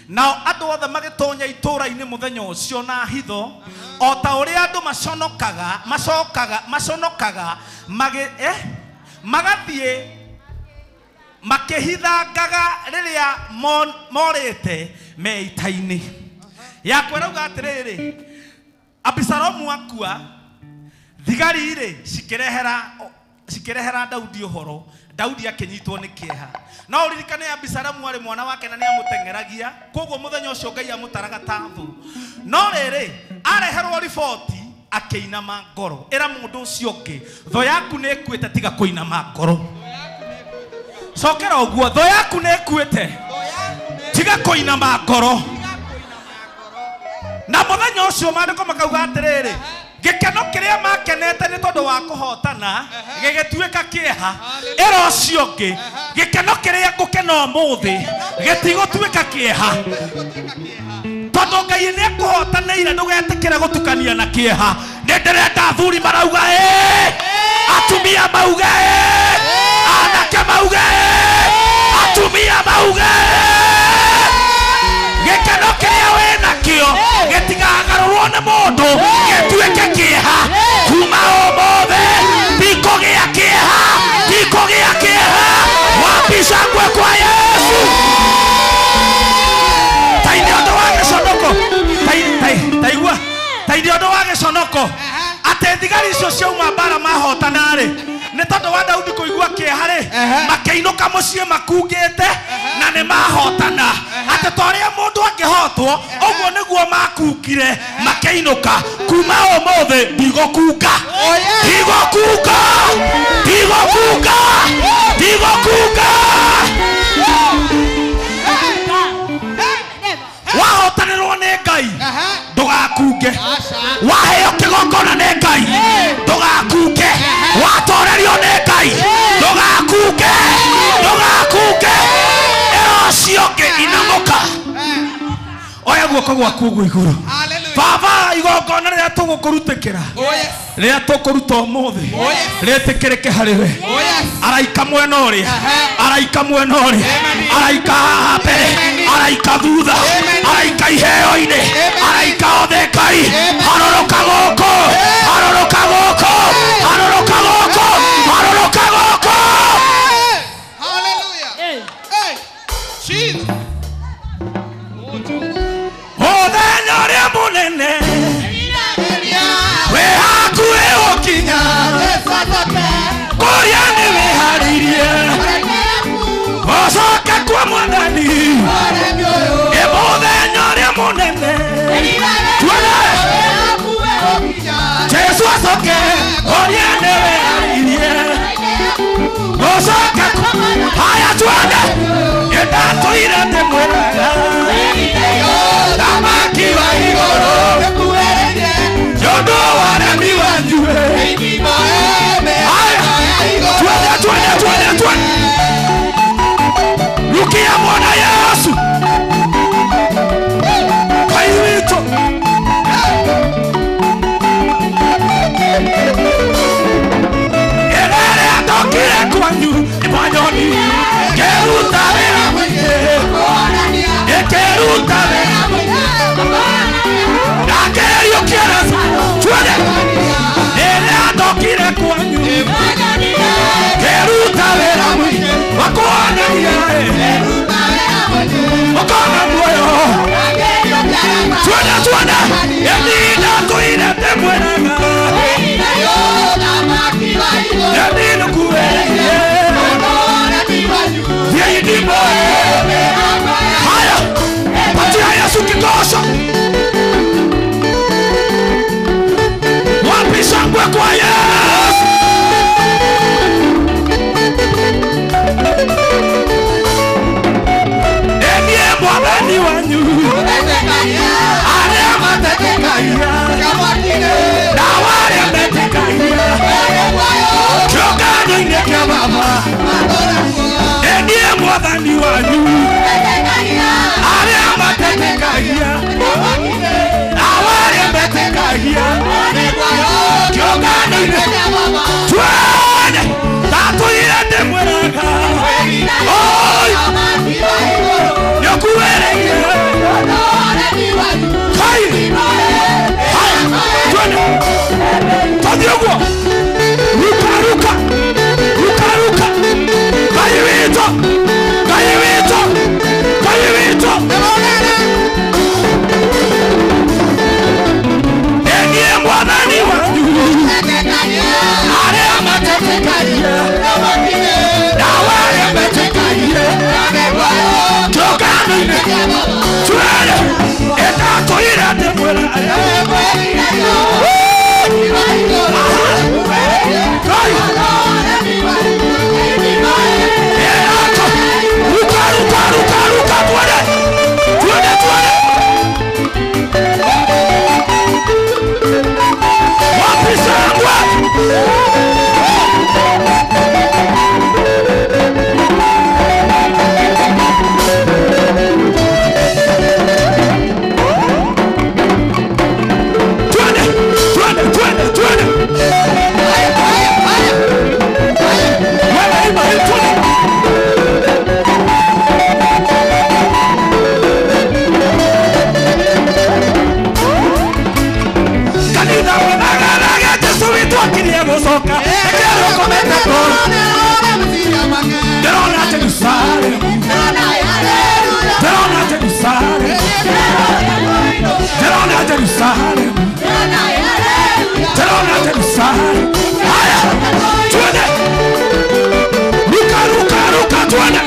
Nao andũ othe magĩtonya itũũra-inĩ mũthenya ũcio na hitho o ta ũrĩa andũ maconokaga magathiĩ makĩhithangaga rĩrĩa morĩte me ita-inĩ. Yakwa ĩrauga atĩrĩrĩ, Abisalomu akua, thigari rĩ cikĩrehera Daudi ũhoro. Daudi akĩnyitwo nĩ kĩeha. No ũririkane Abisalomu arĩ mwana wake na nĩamũteng'eragia, koguo mũthenya ũcio Ngai amũtaraga ta thũ. No rĩrĩ, areherwo riboti akĩinama ngoro. Ĩra mũndũ ũcio ũngĩ, thũ yaku nĩ ĩkuĩte, tiga kũinama ngoro. Cokera ũguo, thũ yaku nĩ ĩkuĩte, tiga kũinama ngoro. Na mũthenya ũcio maandĩko makauga atĩrĩrĩ, gĩkeno kĩrĩa makenete nĩ tondũ wa kũhotana gĩgĩtuĩka kĩeha. Ĩra ũcio ũngĩ, gĩkeno kĩrĩa ngũkena ũmũthĩ gĩtigũtuĩka kĩeha, tondũ Ngai nĩ ekũhotanĩire. Ndũgetĩkĩre gũtukania na kĩeha. Nĩ ndĩrenda athuri marauga ĩĩ, atumia mauge ĩĩ, anake mauge ĩĩ, atumia mauge ĩĩ. Gĩkeno kĩrĩa wĩnakĩo gĩtigagarũrwo nĩ mũndũ gĩtuĩke kĩeha. Kuma ũmũthĩ tikũgĩa kĩeha, tikũgĩa kĩeha. Wapi shangwe kwa Yesu? Tai nĩ ũndũ wa gĩconoko, taigua, tai nĩ ũndũ wa gĩconoko atĩ thigari icio ciauma mbara mahotana-rĩ, nĩ tondũ wa Daudi kũigua kĩeha-rĩ, makĩinũka mũciĩ makungĩte na nĩ mahotana. Atĩ ta ũrĩa mũndũ angĩhotwo ũguo nĩguo makungire makĩinũka. Kuma ũmũthĩ ndigũkunga, ndigũkunga, ndigũkunga, Ndigũkunga. Wahotanĩrwo nĩ Ngai ndũgakunge. Waheo kĩgongona nĩ Ngai ndũgakunge. Watorerio nĩ Ngai ndũgakunge. Ndũgakunge. Ĩra ũcio ũngĩ inamũka. Oya guoko gwaku ũguo igũrũ. Baba igongona rĩrĩa tũgũkũrutĩkĩra rĩrĩa tũkũruta ũmũthĩ rĩtĩkĩrĩke harĩ we. Araika mwena ũrĩa, araika mwena ũrĩa, araika haha mbere, araika thutha, araika iheo-inĩ, araika othe Ngai. Harũrũka gũkũ, harũrũka gũkũ, harũrũka gũkũ, harũrũka gũkũ. Mũthenya ũrĩa mũnene wĩ hakuhĩ gũkinya, kũrĩa nĩ wĩharĩirie gũcoka kwa Mwathani. Ĩ mũthenya ũrĩa mũnene tuone Jesu acoke, kũrĩa nĩ wĩharĩirie gũcoka. Haya tuone ĩndatũire ndĩmwĩraga thamaki wa igũrũ nĩũndũ wa ũremi wanyu. Haya tuone tuone tuone tuone. Rukia mwana Yesu Ngai witũ. Ĩrĩa ndokire kwanyu nĩ mwanyoni ngĩruta wĩra mũingĩ, ngĩruta wĩra mũingĩ ndakĩriũkia Lazaro. Tuone ĩrĩa ndokire kwanyu ngĩruta wĩra mũingĩ wa kuonania ũkona muoyo. Tuone tuone ĩni ndatũire ndĩmwĩraga ĩni nĩkuĩrĩire thiĩi ndimũĩ. Haya patia Yesu kikosho. Wapi shangwe kwa Yesu? Enie Mwathani wanyu arĩa matetekagia na arĩa metĩkagia kĩũngano-inĩ kĩa Baba. Enie Mwathani wanyu arĩa matetekagia na arĩa metĩkagia kĩũngano-inĩ. Twende ndatũire ndĩmwĩraga oi nĩũkuĩrĩire Kai. Haya twende tũthiĩ ũguo. Ruka ruka ruka ruka. Ngai witũ, Ngai witũ, Ngai witũ. Enie Mwathani wanyu arĩa matetekagia na arĩa metĩkagia kĩũngano-inĩ. Twende ĩndatũire ndĩmwĩra Kai. Ruka ruka ruka ruka twende twende twende. Wapi shangwe? Twende twende twende twende. Wewe imba hii twende. Kanitha mũthagaraga Jesu witũ akirie gũcoka. Ekerwo komete ngoro. Ndĩrona Jerusalemu, ndĩrona Jerusalemu, ndĩrona Jerusalemu, ndĩrona Jerusalemu. Haya twende. Ruka ruka ruka twende.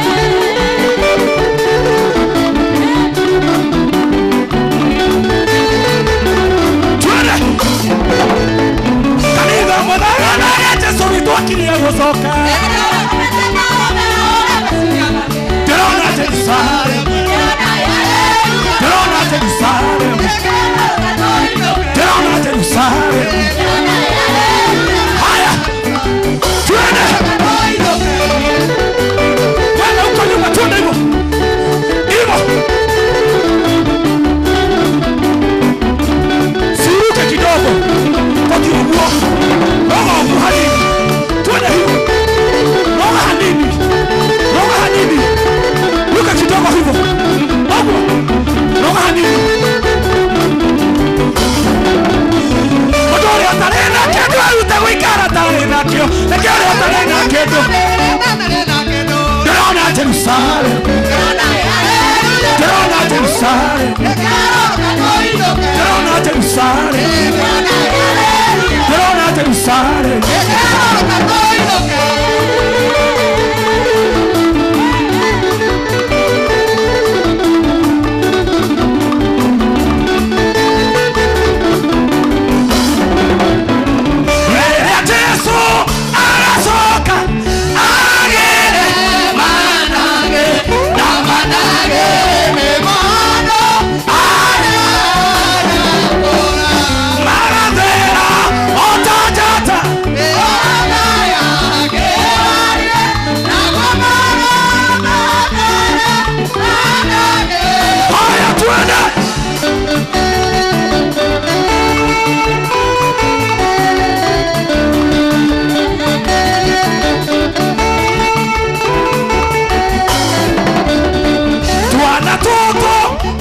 Twende. Kanitha mũthagaraga Jesu witũ akirie gũcoka. Jerusalem. Ndĩrona Jerusalem. Ndĩrona Jerusalem. Haya, twende. Twende huko nyuma, twende hivyo. Hivyo. Siruke kidogo. Kwa kiuguo. Roho hanini. Twende hivyo. Roho hanini. Roho hanini. Ruka kidogo hivyo. Ogo. Roho hanini. Mũndũ ũrĩa ũtarĩ na kĩndũ arute gũikara atarĩ nakĩo. Nĩkĩo ũrĩa ũtarĩ na kĩndũ. Ndĩrona Jerusalem. Ndĩrona Jerusalem. Ndĩrona Jerusalem. Ndĩrona Jerusalem. Rĩrĩa Jesũ aracoka agĩre manage na manage marathera o ta njata. Haya, twende. Twana toto,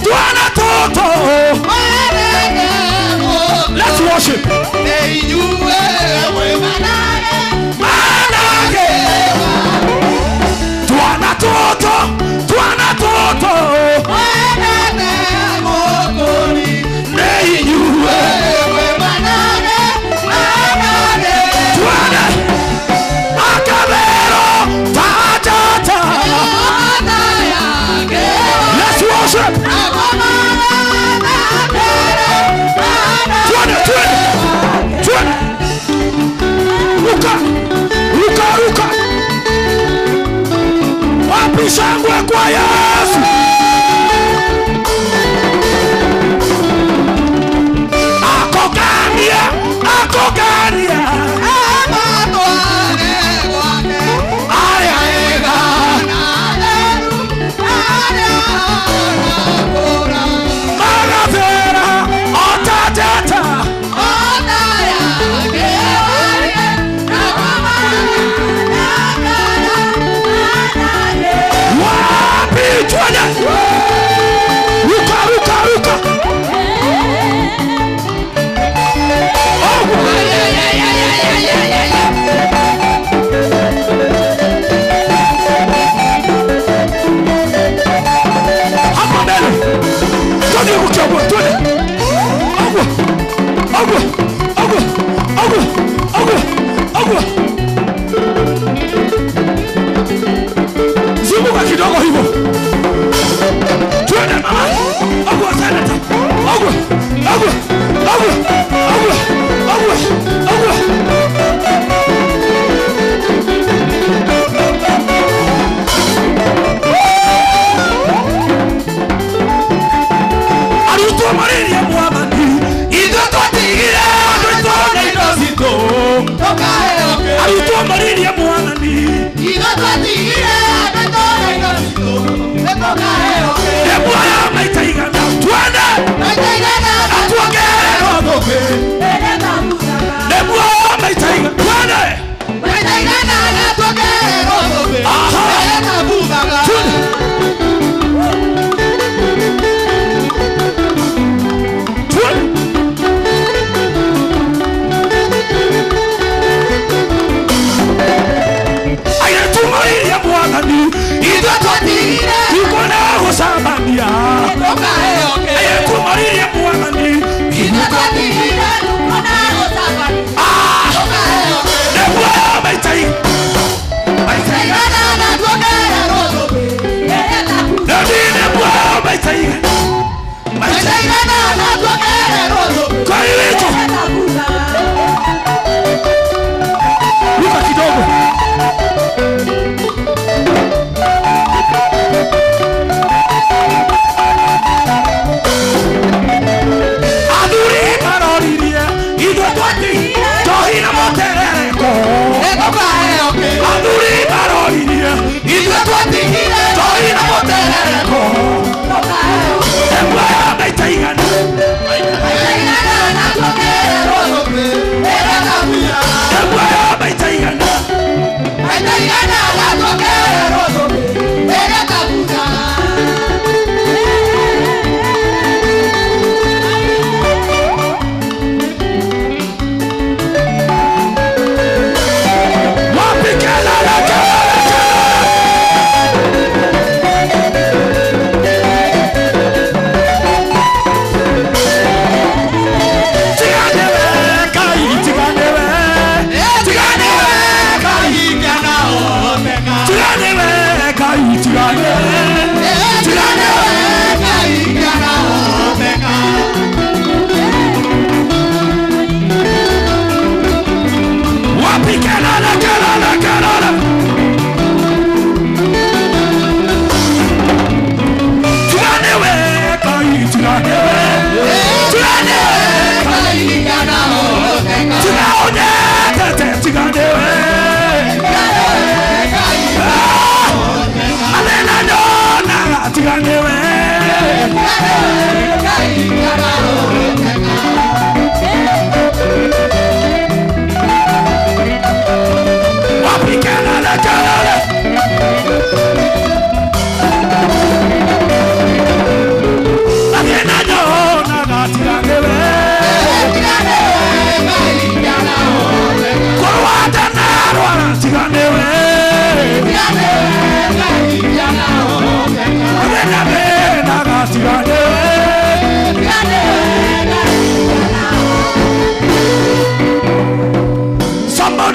twana toto. Let's worship. Manage. Twana toto, twana toto. Neinyue. Twana. Akabero tajata. Let's worship. Twende, twende. Twende. Ruka. Ruka, ruka. Wapi shangwe kwa Yesu? Akogania, akogania. Aya ega. Maravera otajata. Wapi twende. Ruka, ruka, ruka. Oh.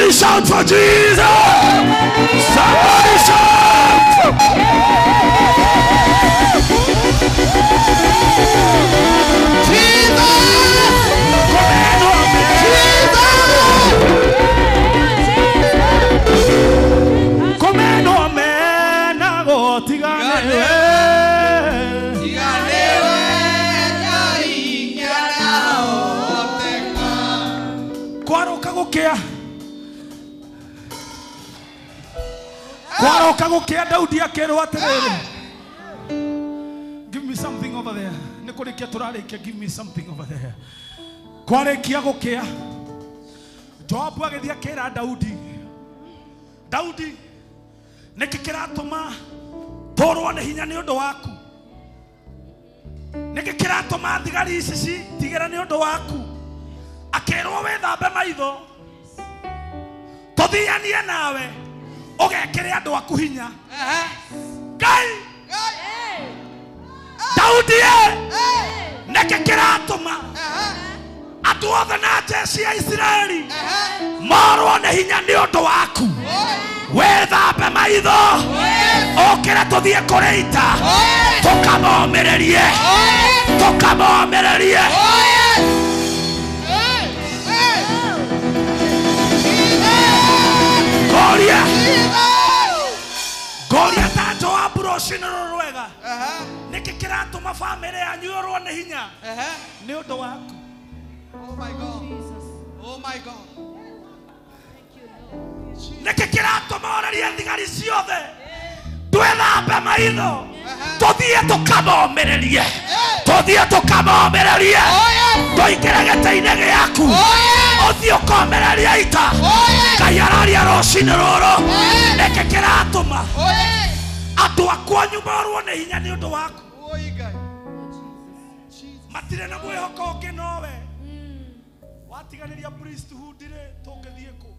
Somebody shout for Jesus. Somebody shout. Jesus. Kwaroka gukia Daudi akerwo atiriri, give me something over there. Ni kurikia turarikia, give me something over there. Kwarikia gukia Joabu agithia akera Daudi, Daudi niki kiratuma turwo ni hinya ni undu waku, niki kiratuma thigari ici citigere ni undu waku. Akerwo wethambe maitho tuthianie nawe ugekire andu aku hinya. Ngai Daudi niki kiratuma andu othe na jeshi ya Isiraeli morwo ni hinya ni undu waku, wethambe maitho ukire tuthie kuri ita tukamomererie tukamomererie. Goria Goria ta Joabu rũcinĩ rũrũ rwega, nĩkĩ kĩratũma bamĩrĩ yanyu yũrwo nĩ hinya nĩ ũndũ waku. Oh my God. Oh my God. Nĩkĩ kĩratũma ũrĩrie thigari ciothe twĩthambe maitho tũthiĩ tũkamomĩrĩrie, tũthiĩ tũkamomĩrĩrie, tũingĩre gĩtĩ-inĩ gĩaku, ũthiĩ ũkomĩrĩrie ita. Ngai araria rũcinĩ rũrũ, nĩkĩ kĩratũma andũ akwanyu morwo nĩ hinya nĩ ũndũ waku, matirĩ na mwĩhoko ũngĩ nowe. Watiganĩria priesthood rĩ, tũngĩthiĩ kũ?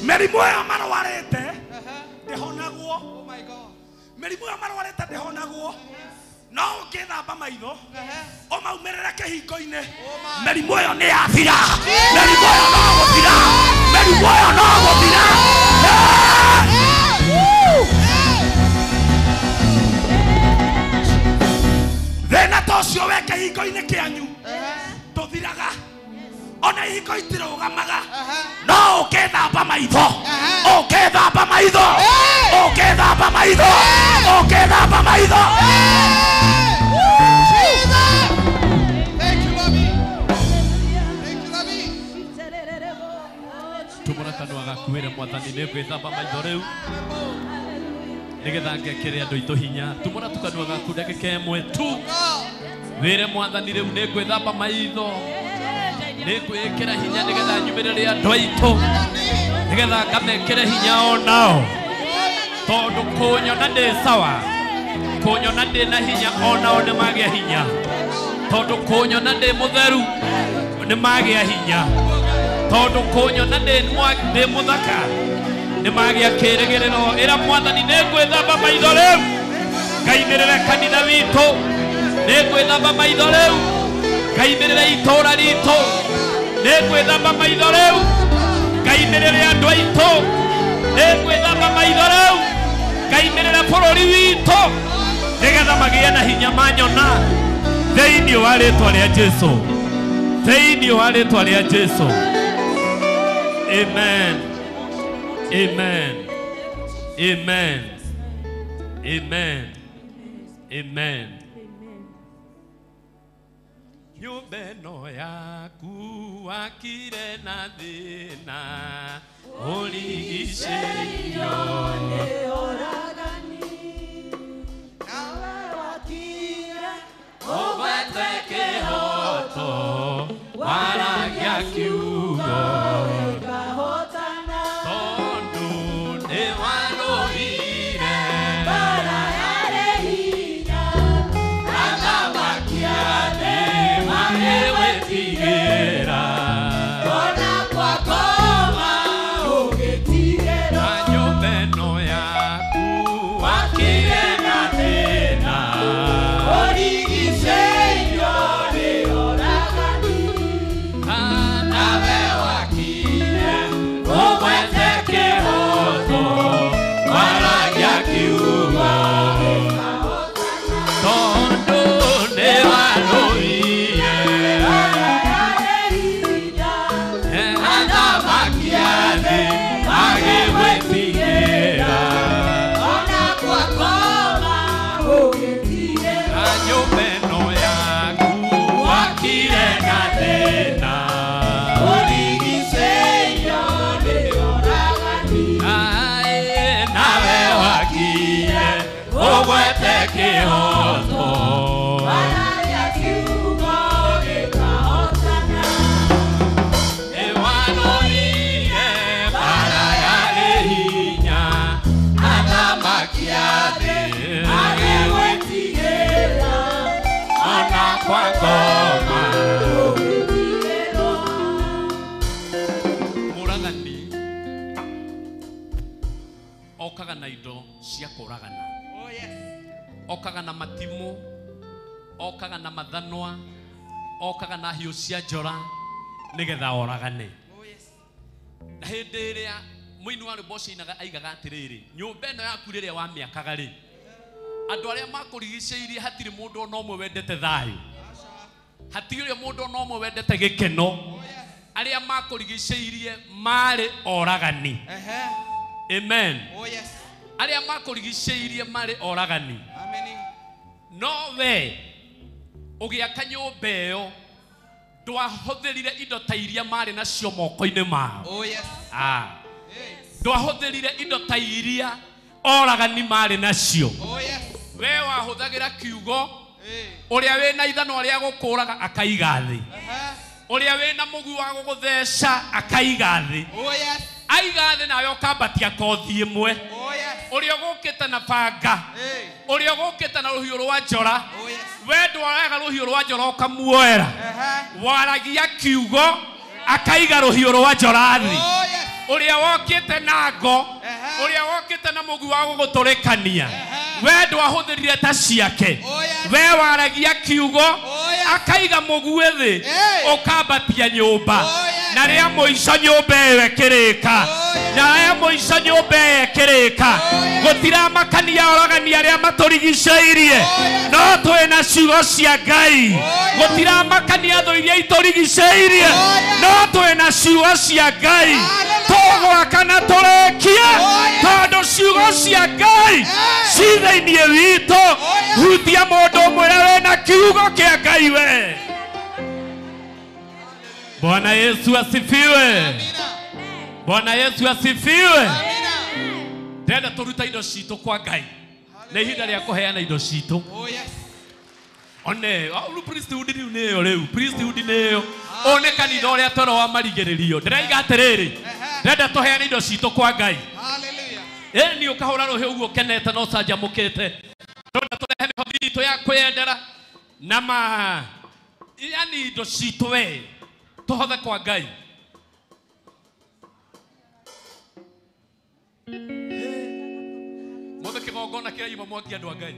Mĩrimũ ĩyo marwarĩte ndĩhonagwo. Mĩrimũ ĩyo marwarĩte ndĩhonagwo, no ũngĩthamba maitho ũmaumĩrĩre kĩhingo-inĩ, mĩrimũ ĩyo nĩ yathira, mĩrimũ ĩyo no gũthira, mĩrimũ ĩyo no gũthira. Thĩna ta ũcio wĩ kĩhingo-inĩ kĩanyu ndũthiraga, ona ihingo itirũgamaga, no ũngĩthamba maitho, ũngĩthamba maitho, ũngĩthamba maitho, ũngĩthamba maitho. Tumũra kanua gaku wĩre Mwathani nĩ ngwĩthamba maitho rĩu nĩgetha ngekĩre andũ aitũ hinya. Tumũra tu kanua gaku ndagĩka ĩmwe tu, wĩre Mwathani rĩu nĩ ngwĩthamba maitho, nĩ ngwĩkĩra hinya nĩgetha nyumĩrĩre andũ aitũ, nĩgetha ngamekĩre hinya onao, tondũ kũnyona ndĩ sawa, kũnyona ndĩ na hinya onao nĩ magĩa hinya, tondũ kũnyona ndĩ mũtheru nĩ magĩa hinya, tondũ kũnyona ndĩ mũthaka nĩ magĩa kĩrĩgĩrĩro. Ĩra Mwathani nĩ ngwĩthamba maitho rĩu, ngaimĩrĩre kanitha witũ, nĩ ngwĩthamba maitho rĩu, ngaimĩrĩre itũũra ritũ, nĩ ngwĩthamba maitho rĩu, ngaimĩrĩre andũ aitũ, nĩ ngwĩthamba maitho rĩu, ngaimĩrĩre bũrũri witũ, nĩgetha magĩe na hinya manyona thĩinĩ wa rĩtwa rĩa Jesũ, thĩinĩ wa rĩtwa rĩa Jesũ. Amen. Amen. Amen. Amen. Amen. Nyũmba ĩno yaku wakire na thĩna ũrigicĩirio nĩ ũragani, nawe wakire ũgwete kĩhoto waragia kiugo tondũ nĩ warũire mbara yarĩ hinya, athamaki a thĩ magĩgwĩtigĩra, ona kwakoma ũgĩtigĩra. Na nyũmba ĩno yaku Ngoma Mũragani okaga na indo cia kũragana. Oh yes. Okaga na matimũ, okaga na mathanwa, okaga na hiũ cia njora nĩgetha oragane. Oh yes. Na hĩndĩ ĩrĩa mũini wa rwĩmbo ũcio ainaga aigaga atĩrĩrĩ, nyũmba ĩno yaku rĩrĩa wamĩakaga rĩ, andũ arĩa makũrigicĩirie hatirĩ mũndũ ona ũmwe wendete thayũ, hatirĩ mũndũ ona ũmwe wendete gĩkeno. Arĩa makũrigicĩirie marĩ oragani. Amen. Oh yes. Arĩa makũrigicĩirie marĩ oragani. Amen. No we ũgĩaka nyũmba ĩyo ndwahũthĩrire indo ta iria marĩ nacio moko-inĩ mao. Oh yes. Ndwahũthĩrire indo ta iria oragani marĩ nacio. Oh yes. We wahũthagĩra kiugo, ũrĩa wĩna ithanwa rĩa gũkũraga akaiga thĩ, ũrĩa wĩna mũgui wa gũgũtheca akaiga thĩ. Oh yes. Aiga thĩ nawe ũkambatia kothi ĩmwe. Oh yes. Ũrĩa ũgũkĩte na banga, ũrĩa ũgũkĩte na rũhiũ rwa njora, Oh yes. we ndwaraga rũhiũ rwa njora ũkamuoera, waragia kiugo akaiga rũhiũ rwa njora thĩ. Oh yes. Ũrĩa wokĩte na ngo, ũrĩa wokĩte na mũgui wa gũgũtũrĩkania, we ndwahũthĩrire ta ciake. Oh yes. We waragia kiugo Oh yes. akaiga mũguĩ thĩ, ũkambatia nyũmba. Oh yes. Na rĩa mũico nyũmba ĩyo ĩkĩrĩka. Oh yes. Na rĩa mũico nyũmba ĩyo ĩkĩrĩka. Oh yes. Gũtiramakania oragani arĩa matũrigicĩirie, Oh yes. no twĩna ciugo cia Ngai. Oh yes. Gũtiramakania thũ iria itũrigicĩirie, Oh yes. no twĩna ciugo cia Ngai. Hallelujah. Tũgwaka na tũrĩkie, Oh yes. tondũ ciugo cia Ngai ci thĩinĩ witũ. Oh yes. Hutia mũndũ ũmwĩre wĩna kiugo kĩa Ngai we. Bwana Yesu asifiwe. Bwana Yesu asifiwe. Ndĩrenda tũrute indo citũ kwa Ngai. Nĩ ihinda rĩa kũheana indo citũ. Oh yes. One, rĩu priesthood rĩu nĩyo rĩu, priesthood nĩyo. Ũyũ nĩ kanitha ũrĩa twerwo wa marigĩrĩrio. Ndĩraiga atĩrĩrĩ, ndĩrenda tũheane indo citũ kwa Ngai. Hallelujah. Ĩni ũkahũra rũhĩ ũguo ũkenete na ũcanjamũkĩte. Ndĩrenda tũrehe mĩhothi itũ ya kwĩyendera na ma yani indo citũ we tũhothe kwa Ngai. Mothe kĩgongona kĩraima mwaki andũ a Ngai.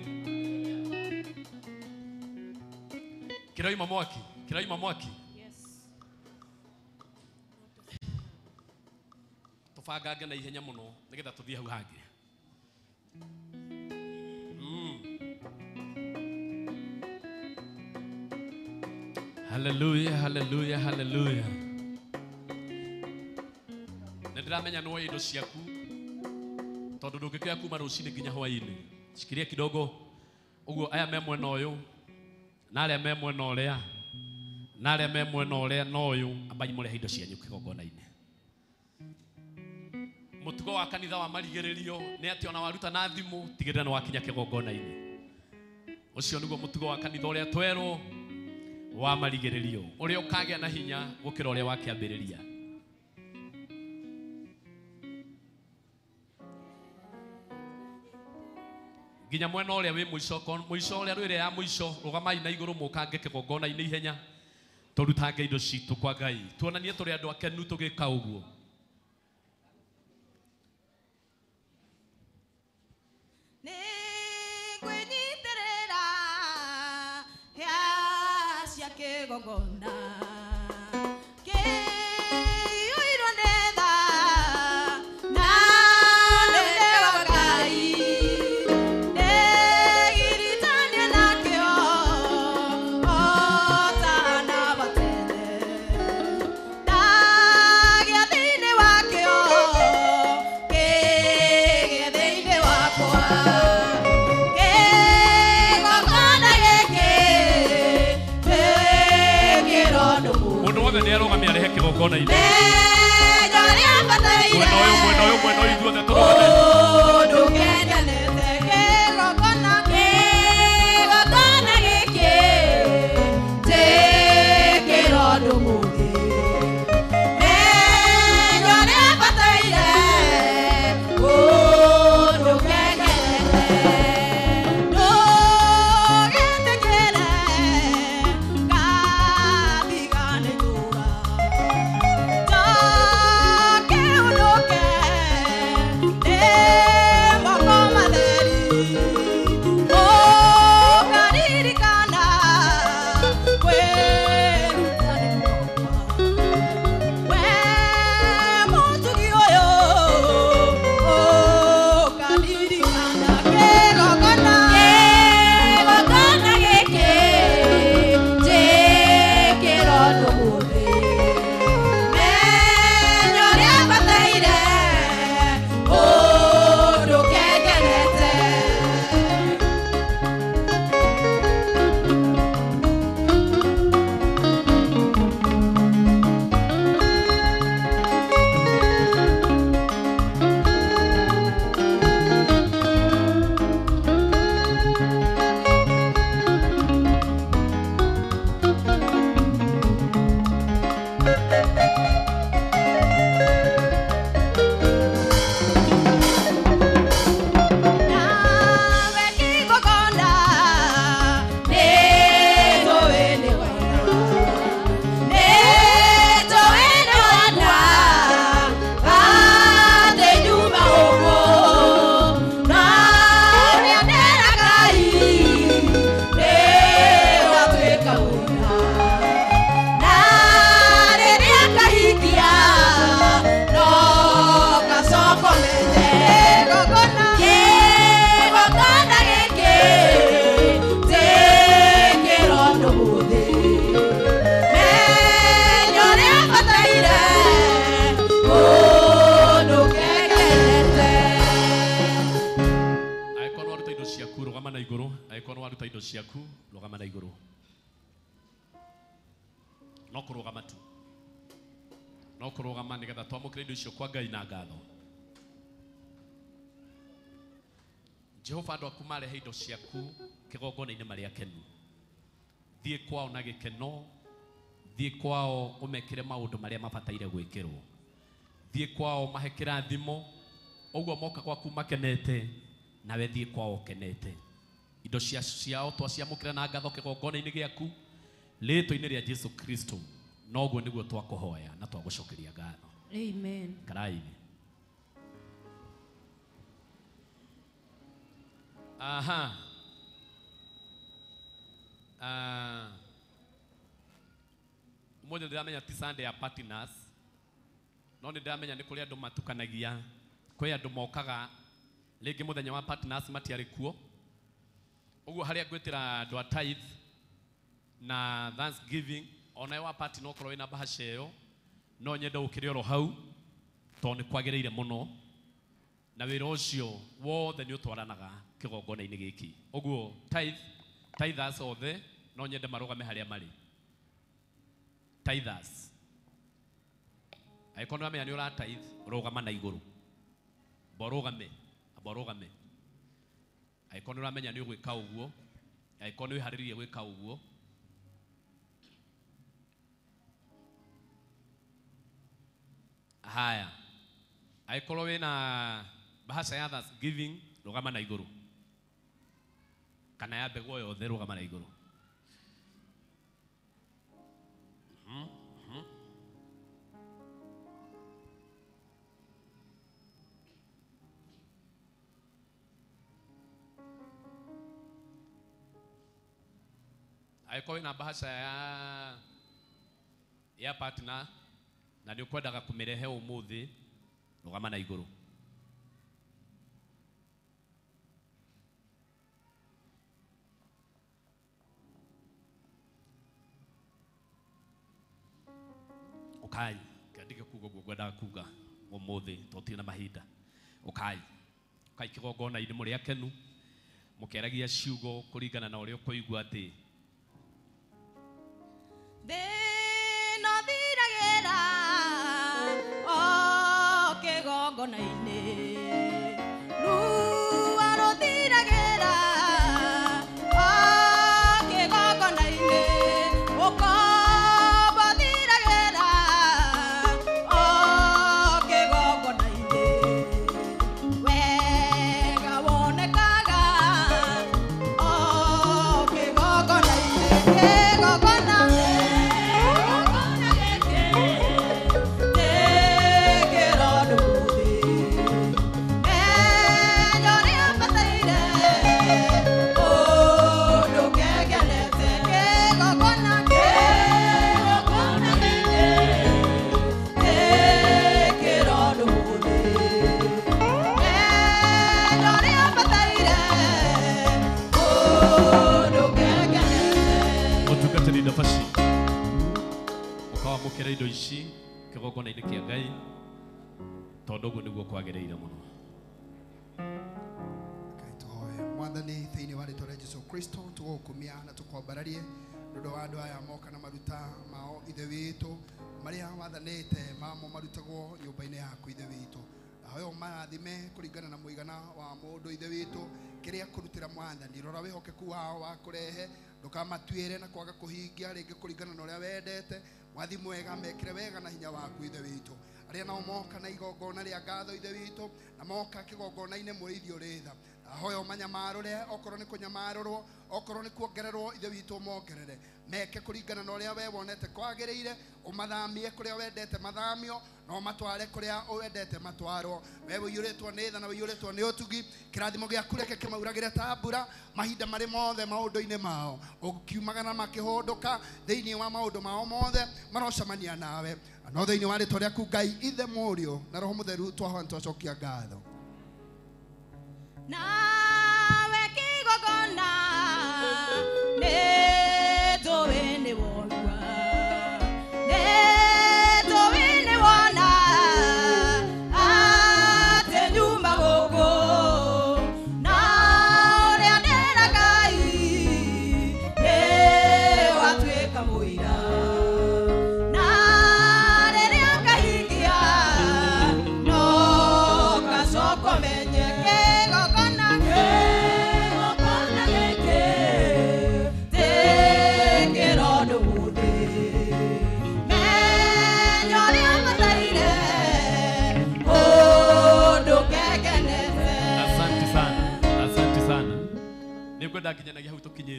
Kĩraima mwaki, kĩraima mwaki. Tũbangange na ihenya mũno nĩgetha tũthiĩ hau hangĩ. Hallelujah, hallelujah, hallelujah. Nĩ ndĩramenya nĩwoe indo ciaku tondũ ndũngĩkĩoya kuma rũcinĩ nginya hwaĩ-inĩ. Shikilia kidogo ũguo, aya me mwena ũyũ na arĩa me mwena ũrĩa na arĩa me mwena ũrĩa na ũyũ, ambai mũrehe indo cianyu kĩgongona-inĩ. Mũtugo wa kanitha wa marigĩrĩrio nĩ atĩ ona waruta na thimũ tigĩrĩra nĩ wakinya kĩgongona-inĩ. Ũcio nĩguo mũtugo wa kanitha ũrĩa twerwo wa marigĩrĩrio, ũrĩa ũkagĩa na hinya gũkĩra ũrĩa wakĩambĩrĩria. Nginya mwena ũrĩa wĩ mũico, mũico ũrĩa rwĩrĩa ya mũico, rũgamai na igũrũ mũkange kĩgongona-inĩ ihenya, tũrutange indo citũ kwa Ngai, tuonanie tũrĩ andũ akenu tũgĩka ũguo. Nĩngwĩnyitĩrĩra hĩa cia kĩgongona kĩiyũirwo nĩ tha na nĩ wa Ngai, ndĩgiritania nakĩo o ta na batene, ndagĩa thĩinĩ wakĩo kĩgĩe thĩinĩ wakwa. Kĩgongona gĩkĩ twĩkĩrwo ndũmũ. Mũndũ wothe nĩ arũgame arehe kĩgongona-inĩ. Menyo rĩa bataire Mwena ũyũ, mwena ũyũ, mwena ũyũ, ithuothe tũrũgame. ũndũ kendanĩte. Kĩgongona, kĩgongona gĩkĩ twĩkĩrwo ndũmũ. Menyo rĩa bataire ũndũ kendanĩte. Ndũgetĩkĩre Angĩkorwo nĩ waruta indo ciaku, rũgama na igũrũ. No kũrũgama tu. No kũrũgama nĩgetha twamũkĩre indo icio kwa Ngai na ngatho. Jehova, andũ aku marehe indo ciaku kĩgongona-inĩ marĩ akenu. Thiĩ kwao na gĩkeno, thiĩ kwao ũmekĩre maũndũ marĩa mabataire gwĩkĩrwo. Thiĩ kwao mahe kĩrathimo, ũguo moka gwaku makenete, nawe thiĩ kwao ũkenete. Indo ciao twaciamũkĩra na ngatho kĩgongona-inĩ gĩaku, rĩĩtwa-inĩ rĩa Jesu Kristo. Noguo nĩguo twakũhoya na twagũcokeria ngatho. Amen. Karai-inĩ. Aha. Ũmũthĩ ndĩramenya ti Sunday ya partners, no nĩ ndĩramenya nĩ kũrĩ andũ matukanagia, kwĩ andũ mokaga rĩngĩ mũthenya wa partners matiarĩ kuo. Ũguo harĩa ngwĩtĩra andũ a tithe na thanksgiving, onawe wa party no ũkorwo wĩna bahasha ĩyo, no nyende ũkĩre oro hau tondũ nĩ kwagĩrĩire mũno, na wĩra ũcio wothe nĩ ũtwaranaga kĩgongona-inĩ gĩkĩ. Ũguo tithers othe no nyende marũgame harĩa marĩ. Tithers, angĩkorwo nĩ wamenya nĩ ũra tithe, rũgama na igũrũ. Amba ũrũgame, amba ũrũgame. Angĩkorwo nĩ ũramenya nĩ ũgwĩka ũguo, angĩkorwo nĩ wĩharĩrĩirie gwĩka ũguo, haya. Angĩkorwo wĩna bahasha ya thanksgiving, rũgama na igũrũ. Kana ya mbegũ o yothe, rũgama na igũrũ. Angĩkorwo wĩna bahasha ya partner na nĩ ũkwendaga kũmĩrehe ũmũthĩ, rũgama na igũrũ. Ũkai, kĩandĩke kuga ũguo ngwendaga kuga ũmũthĩ tondũ tũtirĩ na mahinda. Ũkai, ũkai kĩgongona-inĩ mũrĩ akenu, mũkĩaragia ciugo kũringana na ũrĩa ũkũigua atĩ Thĩna thiragĩra o kĩgongona-inĩ, ruo rũthiragĩra o kĩgongona-inĩ, ũkombo thiragĩra o kĩgongona-inĩ, wega wonekaga o kĩgongona-inĩ, kĩgongona. Mũtungatĩri Ndabaci, ũkawamũkĩra indo ici kĩgongona-inĩ kĩa Ngai tondũ ũguo nĩguo kwagĩrĩire mũno. Ngai tũhoe. Mwathani, thĩinĩ wa rĩtwa rĩa Jesu Kristo, tũgũkumia na tũkwambararie nĩ ũndũ wa andũ aya moka na maruta mao Ithe witũ marĩa wathanĩte mamo marutagwo nyũmba-inĩ yaku Ithe witũ. Ndahoya ũmarathime kũringana na mũigana wa mũndũ Ithe witũ kĩrĩa kũrutĩra Mwathani. Rora wĩhokeku wao wa kũrehe, ndũkamatuĩre na kwaga kũhingia rĩngĩ kũringana na ũrĩa wendete. Mwathi mwega, mekĩre wega na hinya waku Ithe witũ. Arĩa nao moka na igongona rĩa ngatho Ithe witũ, na moka kĩgongona-inĩ mũrĩithi ũrĩ tha, ndahoya ũmanyamarũre, okorwo nĩ kũnyamarũrwo, okorwo nĩ kuongererwo Ithe witũ ũmongerere. Meke kũringana na ũrĩa we wonete kwagĩrĩire, ũmathamie kũrĩa wendete mathamio, na ũmatware kũrĩa wendete matwarwo. We ũiyũrĩtwo nĩ tha na ũiyũrĩtwo nĩ ũtugi, kĩrathimo gĩaku reke kĩmauragĩre ta mbura mahinda marĩ mothe maũndũ-inĩ mao, ũkiumagara makĩhũndũka thĩinĩ wa maũndũ mao mothe marocemania nawe. No thĩinĩ wa rĩtwa rĩaku Ngai Ithe, Mũriũ na Roho Mũtheru, twahoya twacokia ngatho. Nawe kĩgongona nĩ njũĩ nĩ wonua, nĩ njũĩ nĩ wona atĩ nyuma gũkũ, na ũrĩa ndĩra Ngai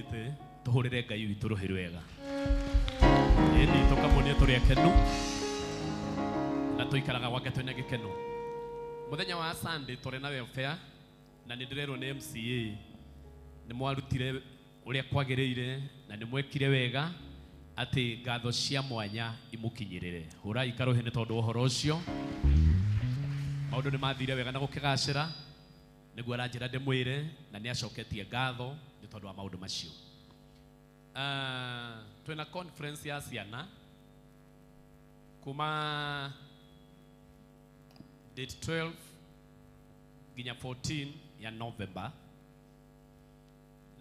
Tũrũgamĩte tũhũrĩre Ngai witũ rũhĩ rwega. Ĩni tũkamuonia tũrĩ akenu na tũikaraga gwake twĩna gĩkeno. Mũthenya wa Sunday tũrĩ na welfare na nĩ ndĩrerwo nĩ MCA nĩ mwarutire ũrĩa kwagĩrĩire na nĩ mwekire wega atĩ ngatho cia mwanya imũkinyĩrĩre. Hũrai karũhĩ nĩ tondũ wa ũhoro ũcio. Maũndũ nĩ mathire wega na gũkĩgacĩra nĩguo aranjĩra ndĩmwĩre na nĩ acoketie ngatho nĩ tondũ wa maũndũ macio. Twĩna conference ya ciana kuma date 12 nginya 14 ya November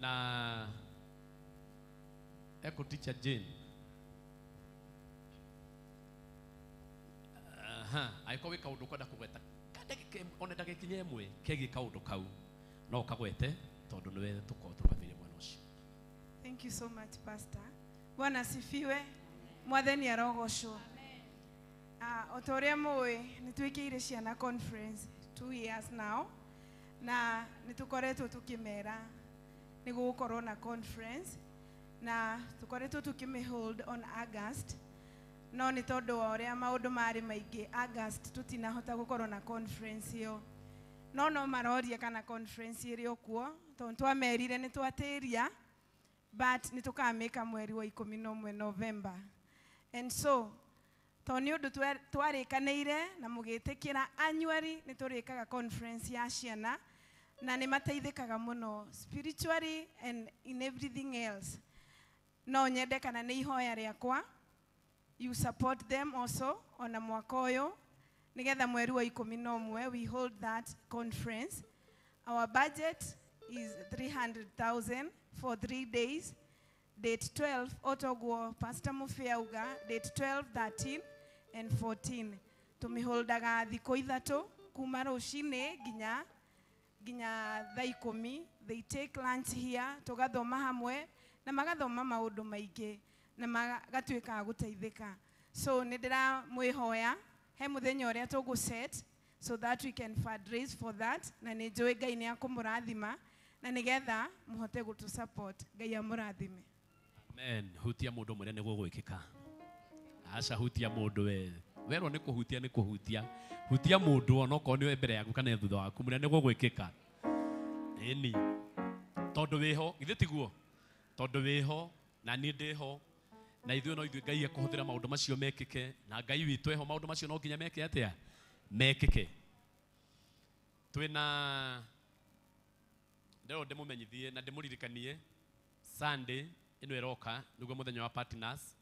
na Eco Teacher Jane angĩkorwo wĩ kaũndũ ũkwenda kũgweta one ndagĩka inya ĩmwe kegiĩ kaũndũ kau no ũkagwete tondũ nĩwe tũkorwo tũrũgamĩrĩire mwena ũcio. Thank you so much, Pastor. Bwana asifiwe. Mwathani arogocwo. O ta ũrĩa mũĩ nĩ twĩkĩire ciana conference 2 years now na nĩ tũkoretwo tũkĩmera nĩ gũgũkorwo na conference na tũkoretwo tũkĩmĩ hold on August no nĩ tondũ wa ũrĩa maũndũ marĩ maingĩ August tũtinahota gũkorwo na conference ĩyo no maroria kana conference ĩrĩ o kuo tondũ twamerire nĩ twatĩria but nĩ tũkamĩka mweri wa 11 November. And so tondũ nĩ ũndũ twarĩkanĩire na mũgĩtĩkĩra annually nĩ tũrĩkaga conference ya ciana na nĩ mateithĩkaga mũno spiritually and in everything else. No nyende kana nĩ ihoya rĩakwa you support them also ona mwaka ũyũ nĩgetha mweri wa 11 we hold that conference. Our budget is 300,000 for 3 days. Date 12 otoguo Pastor Mufia auga date 12, 13 and 14. Tumiholdaga thikũ ithatũ kuma rũcinĩ nginya thaa 10. They take lunch here tugathoma hamwe na magathoma maũndũ maingĩ na magatuĩka a gũteithĩka. So nĩ ndĩramwĩhoya he mũthenya ũrĩa tũgũ set so that we can fundraise for that na nĩ njũĩ Ngai nĩ akũmũrathima na nĩgetha mũhote gũtũ support. Ngai amũrathime. Amen. Hutia mũndũ mwĩre nĩ gũgwĩkĩka. Aca hutia mũndũ we. Werwo nĩ kũhutia nĩ kũhutia. Hutia mũndũ onokorwo nĩ mbere yaku kana thutha waku mwĩre nĩ gũgwĩkĩka. Ĩni. Tondũ wĩho, githĩ tiguo? Tondũ wĩho na niĩ ndĩho na ithuĩ no ithuĩ Ngai ekũhũthĩra maũndũ macio mekĩke na Ngai witũ eho maũndũ macio no nginya meke atĩa? Mekĩke. Twĩna ndĩrwo ndĩmũmenyithie na ndĩmũririkanie Sunday ĩno ĩroka nĩguo mũthenya wa partners.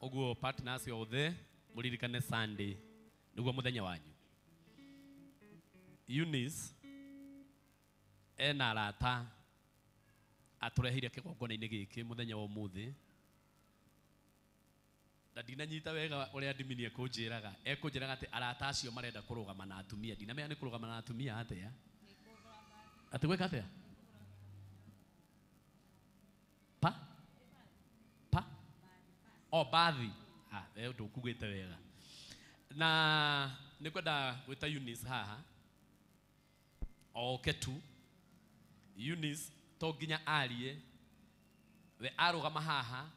Ũguo partners othe mũririkane Sunday nĩguo mũthenya wanyu. Eunice ena arata atũreheire kĩgongona-inĩ gĩkĩ mũthenya wa ũmũthĩ na ndinanyita wega ũrĩa ndimini ekũnjĩraga. Ekũnjĩraga atĩ arata acio marenda kũrũgama na atumia. Ndinamenya nĩ kũrũgama na atumia atĩa? Atĩ gwĩka atĩa? Pa? Pa? O bathi. Ah, wewe ndũkugĩte wega. Na nĩngwenda gwĩta Eunice haha oke tu. Eunice to nginya arie we arũgama haha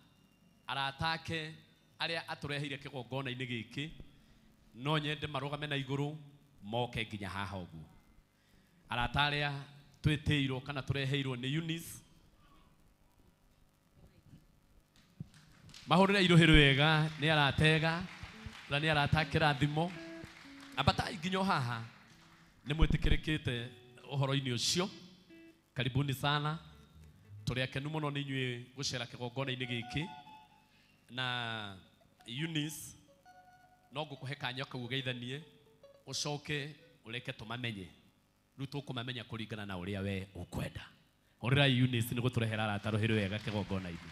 arata ake arĩa atũreheire kĩgongona-inĩ gĩkĩ no nyende marũgame na igũrũ moke nginya haha ũguo. Arata arĩa twĩtĩirwo kana tũreheirwo nĩ Eunice mahũrĩre irũhĩ rwega nĩ aratega na nĩ arata kĩrathimo. Ambatai nginya o haha nĩ mwĩtĩkĩrĩkĩte ũhoro-inĩ ũcio. Karibuni sana. Tũrĩ akenu mũno nĩ inyuĩ gũcera kĩgongona-inĩ gĩkĩ na Eunice no ngũkũhe kanya kau ũgeithanie ũcoke ũreke tũmamenye. Rĩu tũkũmamenya kũringana na ũrĩa we ũkwenda. Hũrĩrai Eunice nĩ gũtũrehera arata rũhĩ rwega kĩgongona-inĩ.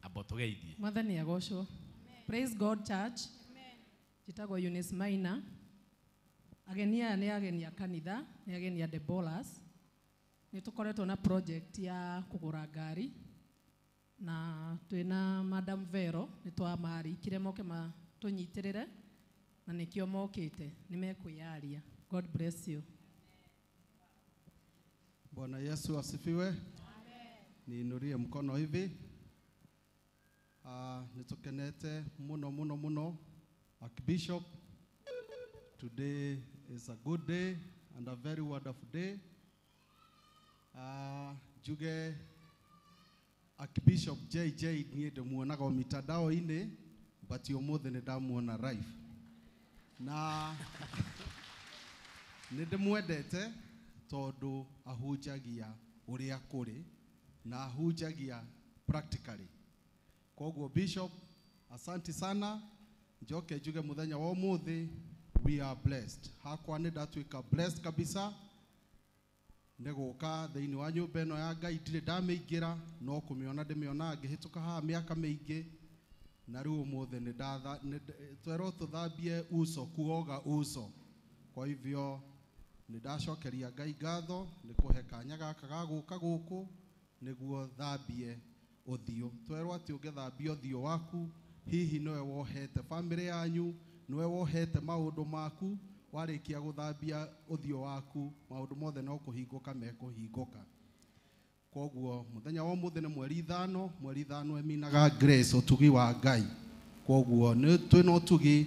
Amba ũtũgeithie. Mwathani agocwo. Praise God Church. Njĩtagwo Eunice Maina. Ageni aya nĩ ageni a kanitha, nĩ ageni a Debolas. Nĩ tũkoretwo na project ya kũgũra ngari na twĩna Madam Vero nĩ twamarikire moke matũnyitĩrĩre na nĩkĩo mokĩte nĩ mekwĩyaria. God bless you. Bwana Yesu asifiwe. Niinurie mkono hivi. Nitukenete muno muno muno. Archbishop, today is a good day and a very wonderful day. Njuge Archbishop JJ niĩ ndĩmuonaga o mitandao-inĩ, but ũmũthĩ nĩ ndamuona live. Na nĩ ndĩmwendete tondũ ahunjagia ũrĩa kũrĩ na ahunjagia practically. Koguo Bishop, asanti sana. Njoke njuge muthenya wa ũmũthĩ, we are blessed. Hakwa nĩ ndatuĩka blessed kabisa nĩ gũka thĩinĩ wa nyũmba ĩno ya Ngai. Ndirĩ ndamĩingĩra no kũmĩona ndĩmĩonaga ngĩhĩtũka haha mĩaka mĩingĩ, na rĩu ũmũthĩ nĩ twerwo tũthambie uso, kuoga uso. Kwa hivyo nĩ ndacokeria Ngai ngatho nĩ kũhe kanya gaka ga gũka gũkũ nĩguo thambie ũthiũ. Twerwo atĩ ũngĩthambia ũthiũ waku, hihi nĩwe wohete famĩlĩ yanyu, nĩwe wohete maũndũ maku. Warĩkia gũthambia ũthiũ waku, maũndũ mothe no kũhingũka mekũhingũka. Koguo mũthenya wa ũmũthĩ nĩ mweri 5, mweri 5 ĩminaga grace, ũtugi wa Ngai. Koguo nĩ twĩna ũtugi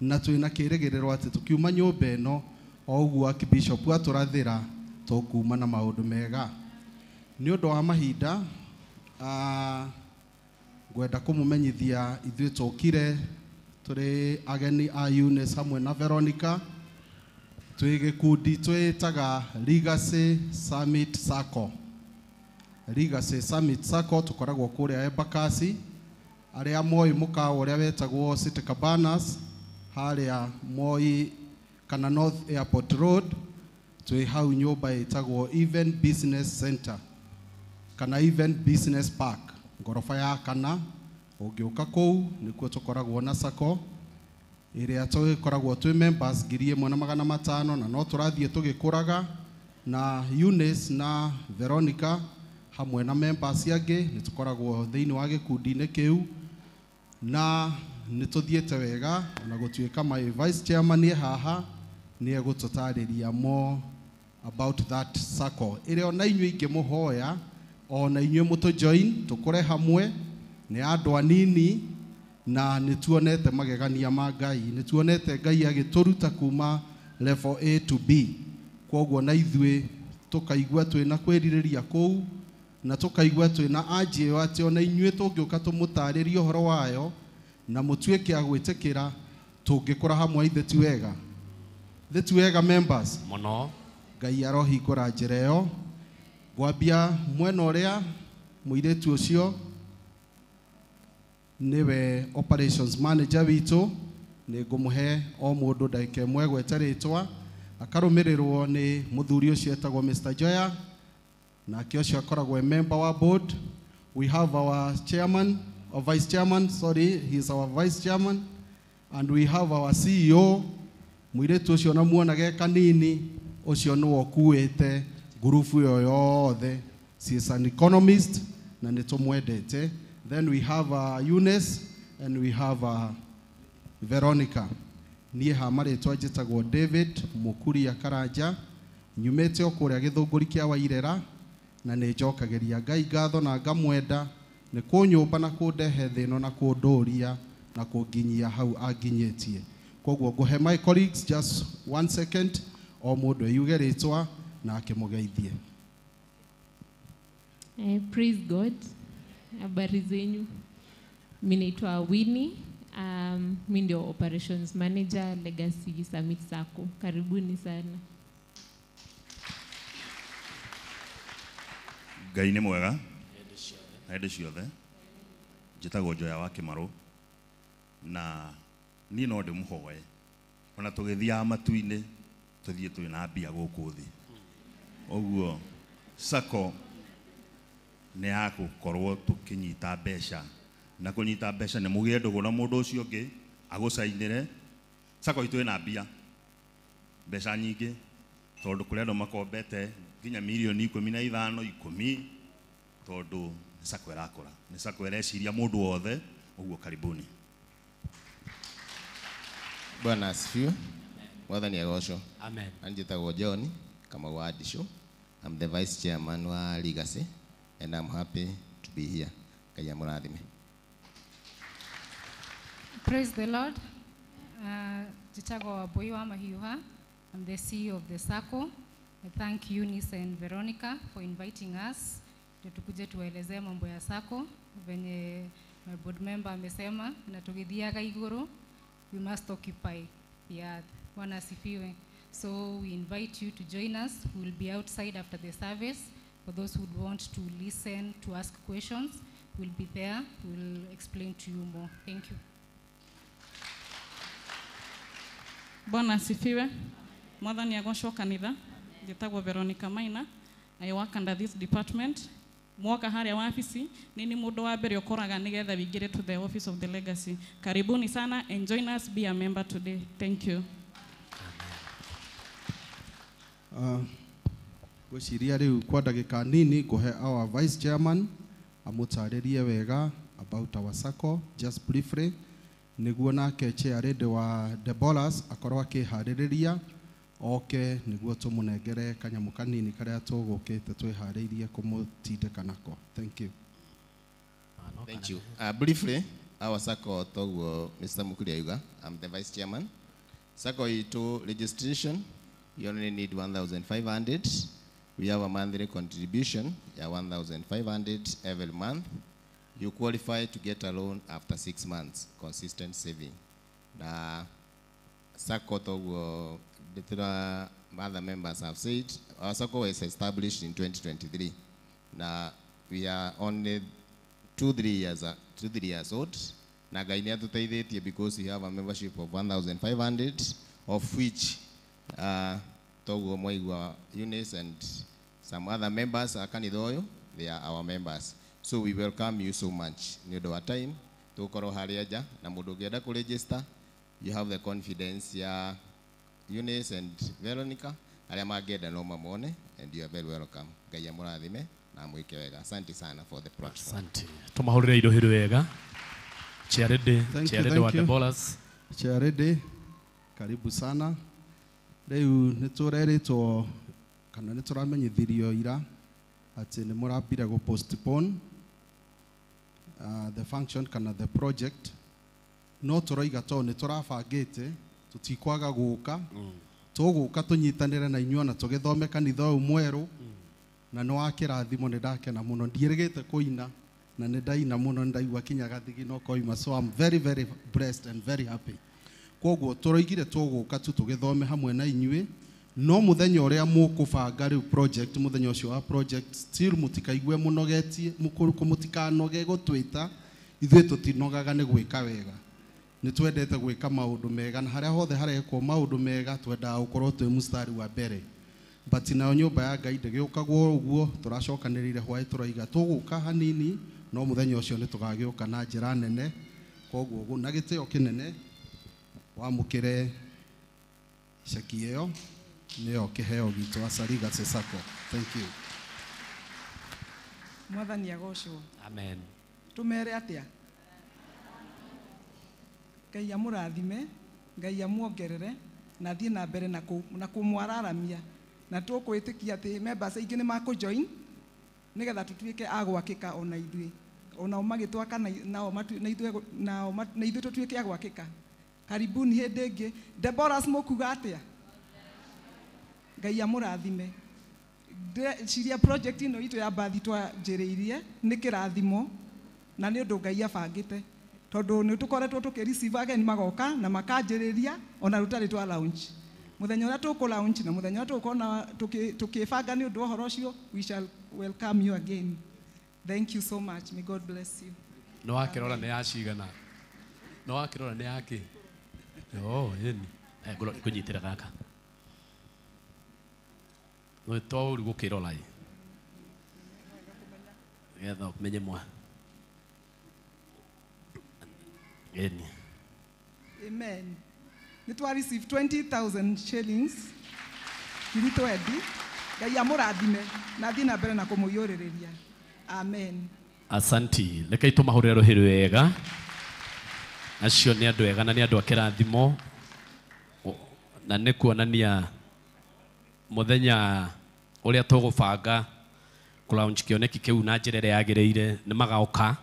na twĩna kĩrĩgĩrĩro atĩ tũkiuma nyũmba ĩno, o ũguo Archbishop atũrathĩra, tũkuma na maũndũ mega. Nĩ ũndũ wa mahinda, ngwenda kũmũmenyithia ithuĩ tũkire tũrĩ ageni a Eunice hamwe na Veronica, twĩ gĩkundi twĩtaga Legacy Summit Sacco. Legacy Summit Sacco tũkoragwo kũrĩa Embakasi. Arĩa moĩ mũkawa ũrĩa wetagwo City Cabanas harĩa Moi kana North Airport Road, twĩ hau nyũmba ĩtagwo Event Business Center kana Event Business Park, ngoroba ya kana. Ũngĩũka kũu nĩkuo tũkoragwo na sacco ĩrĩa tũkoragwo twĩ members 1500, na no tũrathiĩ tũgĩkũraga na Eunice na Veronica hamwe na members angĩ nĩ tũkoragwo thĩinĩ wa gĩkundi-inĩ kĩu, na nĩ tũthiĩte wega. Ona gũtuĩka my vice chairman e haha nĩ egũtũtarĩria more about that sacco ĩrĩa ona inyuĩ ingĩmũhoya ona inyuĩ mũtũ join tũkũre hamwe. Nĩ andũ anini na nĩ tuonete magegania ma Ngai, nĩ tuonete Ngai agĩtũruta kuma level A to B. Koguo na ithuĩ tũkaigua twĩna kwĩrirĩria kũu, na tũkaigua twĩna anji ĩyo atĩ ona inyuĩ tũngĩũka tũmũtarĩrie ũhoro wayo na mũtuĩke a gwĩtĩkĩra, tũngĩkũra hamwe. Ithe ti wega? Ithe ti wega members? Mũno. Ngai arohingũra njĩra ĩyo. Ngwambia mwena ũrĩa mũirĩtu ũcio nĩwe operations manager witũ, nĩ ngũmũhe o mũndũ ndagĩka ĩmwe gweta rĩtwa, akarũmĩrĩrwo nĩ mũthuri ũcio etagwo Mr. Joya, nake ũcio akoragwo e member wa board. We have our chairman, or vice chairman, sorry, he is our vice chairman, and we have our CEO, mũirĩtu ũcio na muonage kanini, ũcio nĩwe ũkuĩte ngurubu ĩyo yothe. She is an economist na nĩ tũmwendete. Then we have Eunice and we have Veronica. Niĩ ha marĩtwa njĩtagwo David Mũkuria Karanja, nyumĩte o kũrĩa Gĩthũngũri kĩa Wairera, na nĩ njokagĩria Ngai ngatho na ngamwenda nĩ kũnyũmba na kũndehe thĩ ĩno na kũndũria na kũnginyia hau anginyĩtie. Koguo ngũhe my colleagues just 1 second o mũndũ eyuge rĩtwa na akĩmũgeithie. Praise God. Habari zenyu. Mimi naitwa Winnie. Mimi ndio operations manager Legacy Summit Sacco. Karibuni sana. Ngai nĩ mwega hĩndĩ ciothe. Njĩtagwo Njoya wa Kĩmarũ, na niĩ no ndĩmũhoe ona tũgĩthiaga matu-inĩ tũthiĩ twĩna mbia gũkũ thĩ. Ũguo sacco nĩ ya gũkorwo tũkĩnyita mbeca, na kũnyita mbeca nĩ mũgĩe ndũgũ na mũndũ ũcio ũngĩ agũcainĩre. Sacco itũ ĩna mbia, mbeca nyingĩ, tondũ kũrĩ andũ makombete nginya mirioni 15, 10, tondũ nĩ sacco ĩrakũra, nĩ sacco ĩreciria mũndũ wothe. Ũguo karibuni. Bwana asifiwe. Mwathani agocwo. Amen. Anjĩtagwo John Kamau wa Ndicũ. I'm the vice chairman wa Legacy and I'm happy to be here. Ngai amũrathime. Praise the Lord. Njĩtagwo Wambui wa Mahiũha. I'm the CEO of the SACCO. I thank Eunice and Veronica for inviting us. Ndio tukuje tuwaelezee mambo ya SACCO venye my board member amesema, na tugithiaga iguru, we must occupy the earth. Bwana asifiwe. So we invite you to join us. We will be outside after the service. For those who want to listen, to ask questions, we'll be there. We'll explain to you more. Thank you. Bwana asifiwe. Mwathani agocwo kanitha. Njĩtagwo Veronica Maina. I work under this department. Mwoka harĩa wabici, nĩ mũndũ wa mbere ũkoraga nĩgetha wĩingĩre to the office of the Legacy. Karibuni sana and join us, be a member today. Thank you. Ngwĩciria rĩu kwa ndagĩka nini ngũhe our vice chairman amũtarĩrie wega about our SACCO just briefly, nĩguo nake chair lady wa Deborahs akorwo akĩharĩrĩria oke nĩguo tũmũnengere kanyamũ kanini karĩa tũgũkĩte twĩharĩirie kũmũtindĩka nako. Thank you. Thank you. Briefly, our SACCO toguo Mr. Mukuri auga, I'm the vice chairman. SACCO itu registration, you only need 1,500. We have a monthly contribution, yeah, 1,500 every month. You qualify to get a loan after 6 months, consistent saving. Na SACCO toguo the other members have said, our SACCO was established in 2023. Now we are only 2-3 years old. Na Ngai nĩ atũteithĩtie because we have a membership of 1,500, of which toguo mwaigua Eunice and some other members a kanitha ũyũ, they are our members. So we welcome you so much. Nĩ ũndũ wa time, tũgũkorwo harĩa nja, na mũndũ ũngĩenda kũregister, you have the confidence ya Eunice and Veronica, arĩa mangĩenda no mamone, and you are very welcome. Ngai amũrathime na amwĩke wega. Asante sana for the platform. Asante. Tũmahũrĩre irohĩrĩ wega. Chair lady, Thank chair you, lady wa thank you. Deborahs. Chair lady, karibu sana. Rĩu nĩ tũrerĩtwo kana nĩ tũramenyithirio ira atĩ nĩ mũrambire gũ postpone the function kana the project, no tũroiga tondũ nĩ tũrabangĩte tũtikwaga gũka, tũgũka tũnyitanĩre na inyuĩ ona tũgĩthome kanitha ũyũ mwerũ, na nĩ wa kĩrathimo, nĩ ndakena mũno, ndiĩrĩgĩte kũina na nĩ ndaina mũno, nĩ ndaigua kinya gathigino koima, so I'm very very blessed and very happy. Koguo tũroigire tũgũka tu tũgĩthome hamwe na inyuĩ, no mũthenya ũrĩa mũkũbanga rĩu project, mũthenya ũcio wa project still mũtikaigue mũnogetie, mũtikanoge gũtwĩta, ithuĩ tũtinogaga nĩ gwĩka wega. Nĩ twendete gwĩka maũndũ mega, na harĩa hothe harekwo maũndũ mega twendaga gũkorwo twĩ mũstari wa mbere. But nayo nyũmba ya Ngai ndĩgĩũkagwo ũguo, tũracokanĩrĩire hwaĩ tũroiga tũgũka hanini, no mũthenya ũcio nĩ tũgagĩũka na njĩra nene. Koguo na gĩtĩo kĩnene wamũkĩre ceki ĩyo, nĩyo kĩheo gitũ as a Legacy SACCO. Thank you. Mwathani agocwo. Amen. Tũmere atĩa? Ngai amũrathime, Ngai amuongerere, na thiĩ na mbere na kũmwararamia. Na tũkwĩtĩkia atĩ members aingĩ nĩ makũjoin nĩgetha tũtuĩke a gwakĩka ona ithuĩ. Onao magĩtwaka nao na ithuĩ tũtuĩke a gwakĩka. Karibuni hĩndĩ ĩngĩ. Deborahs mũkuga atĩa? Ngai amũrathime. Ndĩreciria project ĩno itũ ya mbathi twanjĩrĩirie nĩ kĩrathimo na nĩ ũndũ Ngai abangĩte, tondũ nĩ tũkoretwo tũkĩ-receive ageni magoka na makanjĩrĩria ona rũtarĩ twa launch. Mũthenya ũrĩa tũkũ launch na mũthenya ũrĩa tũgũkorwo tũkĩbanga nĩ ũndũ wa ũhoro ũcio, we shall welcome you again. Thank you so much. May God bless you. Nĩ wakĩrora nĩ ya cigana? Nĩ wakĩrora nĩ ya kĩ? Oh, yeni. Ngũnyitĩra gaka. Nĩ to ũru gũkĩrora ĩ. Nĩgetha ũmenye mwa. Yeni. Amen. Nĩ twa receive 20,000 shillings. Ngiri twendi. Ngai amũrathime na athiĩ na mbere na kũmũiyũrĩrĩria. Amen. Asanti. Rekei tũmahũrĩre rũhĩ wega. Acio nĩ andũ ega na nĩ andũ a kĩrathimo, na nĩ kuonania mũthenya Ũrĩa tũgũbanga kũlaunch kĩoneki kĩu na njĩra ĩrĩa yagĩrĩire nĩ magoka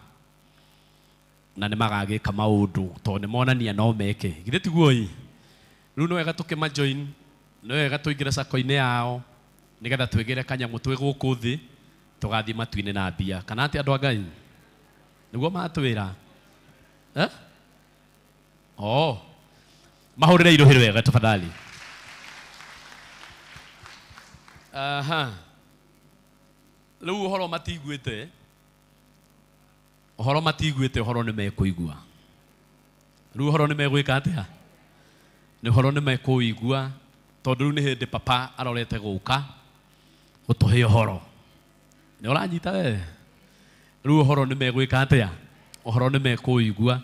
na nĩ magagĩka maũndũ tondũ nĩ monania no meke. Githĩ tiguo ĩ? Rĩu nĩ wega tũkĩmajoin, nĩ wega tũingĩre sacco-inĩ yao nĩgetha twĩgĩre kanyamũ twĩ gũkũ thĩ tũgathiĩ matu-inĩ na mbia. Kana atĩ andũ a Ngai? Nĩguo matwĩra. Eh? Oh. Mahũrĩre irũhĩ wega tafadhali. Aha. Rĩu ũhoro matiguĩte, ũhoro matiguĩte, ũhoro nĩ mekũigua. Rĩu ũhoro nĩ megwĩka atĩa? Nĩ ũhoro nĩ mekũigua tondũ rĩu nĩ hĩndĩ papa arorete gũka gũtũhe ũhoro. Nĩ ũranyita we? Rĩu ũhoro nĩ megwĩka atĩa? Ũhoro nĩ mekũigua.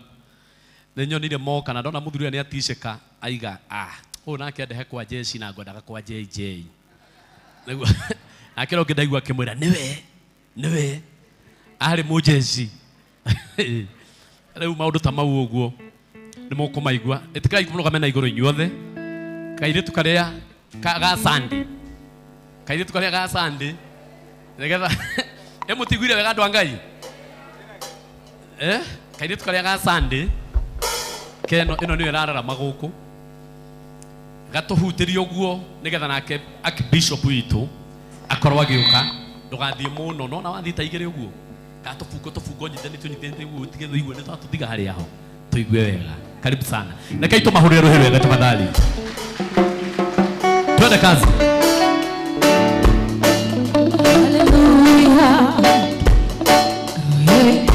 Nĩ nyonire moka na ndona mũthuri ũrĩa nĩ aticĩka aiga ah ũyũ nake andehe kwa jeshi na ngwendaga kwa JJ. Nĩguo nake ũngĩ ndaigua akĩmwĩra nĩwe nĩwe arĩ mũjeshi. Rĩu maũndũ ta mau ũguo nĩ mũkũmaigua. Ĩtĩkĩrai mũrũgame na igũrũ inyuothe. Kairĩtu karĩa ga Sunday. Kairĩtu karĩa ga Sunday nĩgetha ĩmũtiguire wega andũ a Ngai. Eh? Kairĩtu karĩa ga Sunday keno ĩno nĩyo ĩrararama gũkũ gatũhutĩrie ũguo nĩgetha nake archbishop witũ akorwo agĩũka. Ndũgathiĩ mũno nona wathiĩ ta igĩrĩ ũguo ka tũbungo tũbungo nyithanĩtio nyithanĩtio ũguo tige tũigue nĩ twatũtiga harĩa ho tũigue wega. Karibu sana. Rekei tũmahũrĩre rũhĩ wega tafadhali. Twende kazi. Hallelujah. Yeah.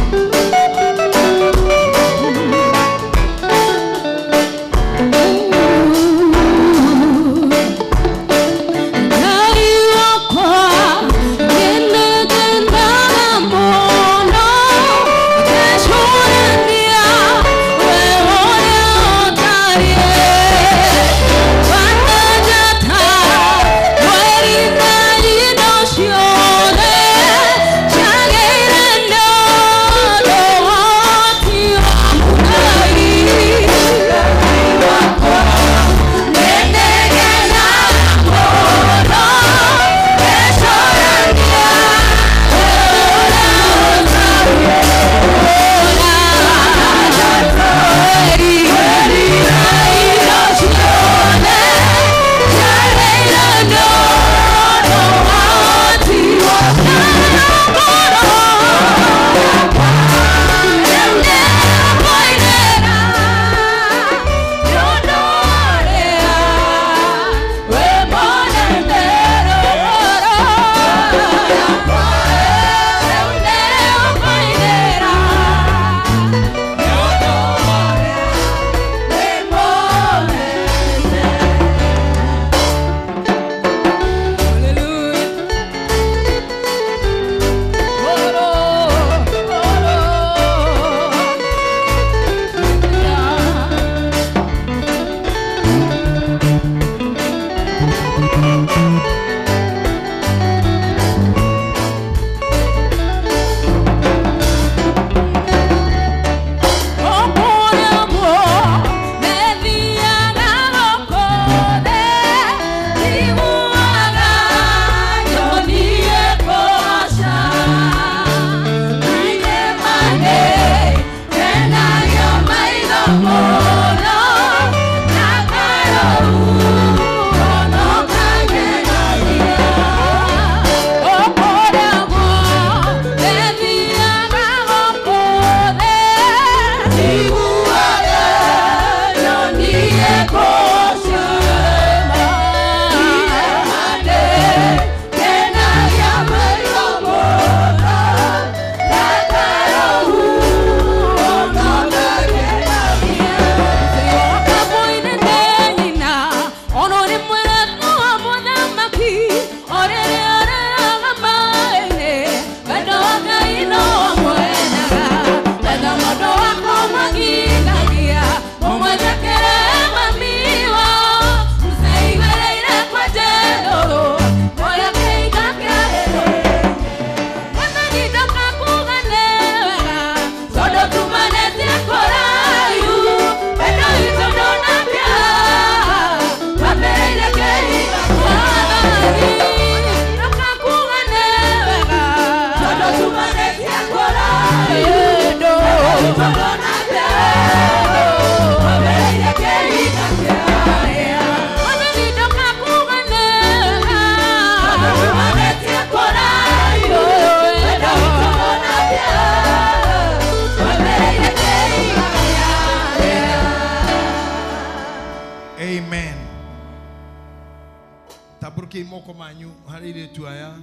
Tambũrũkiai moko manyu harĩ airĩtu aya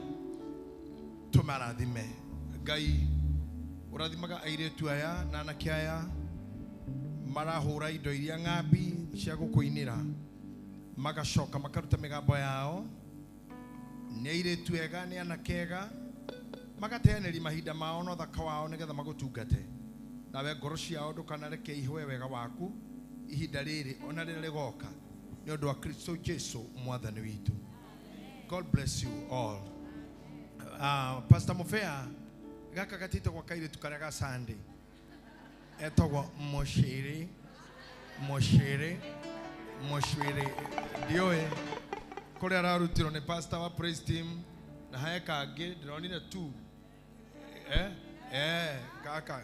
tũmarathime. Ngai ũrathimaga airĩtu aya na anake aya marahũra indo iria ng'ambi cia gũkũinĩra, magacoka makaruta mĩgambo yao. Nĩ airĩtu ega, nĩ anake ega, magateanĩria mahinda mao na ũthaka wao nĩgetha magũtungate. Nawe ngoro ciao ndũkanareke ihũe wega waku ihinda rĩrĩ ona rĩrĩa rĩgoka, nĩ ũndũ wa Kristo Jesu mwathani witũ. God bless you all. Pastor Mufea, gaka gatitagwo kairĩtu karĩa ga Sunday, etagwo Mũcĩrĩ, Mũcĩrĩ, Mũcĩrĩ. Ndiũĩ kũrĩa ararutirwo nĩ pastor wa praise team, na he kangĩ ndĩronire tu gaka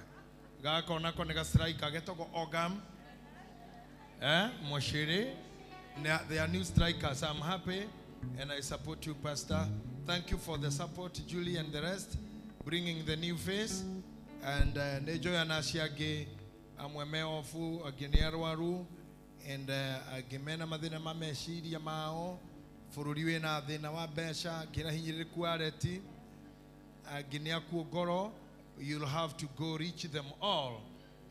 gaka onako nĩ ga striker getagwo Ogam, Mũcĩrĩ. They are new strikers. I'm happy and I support you, Pastor. Thank you for the support, Julie and the rest, bringing the new face. And nejo na acio angĩ amwe me obu, angĩ nĩ arwaru, and angĩ mena mathĩna ma meciria mao. Bũrũri wĩna thĩna wa mbeca, angĩ na hinyĩrĩrĩku wa reti, angĩ nĩ akuũ ngoro. You'll have to go reach them all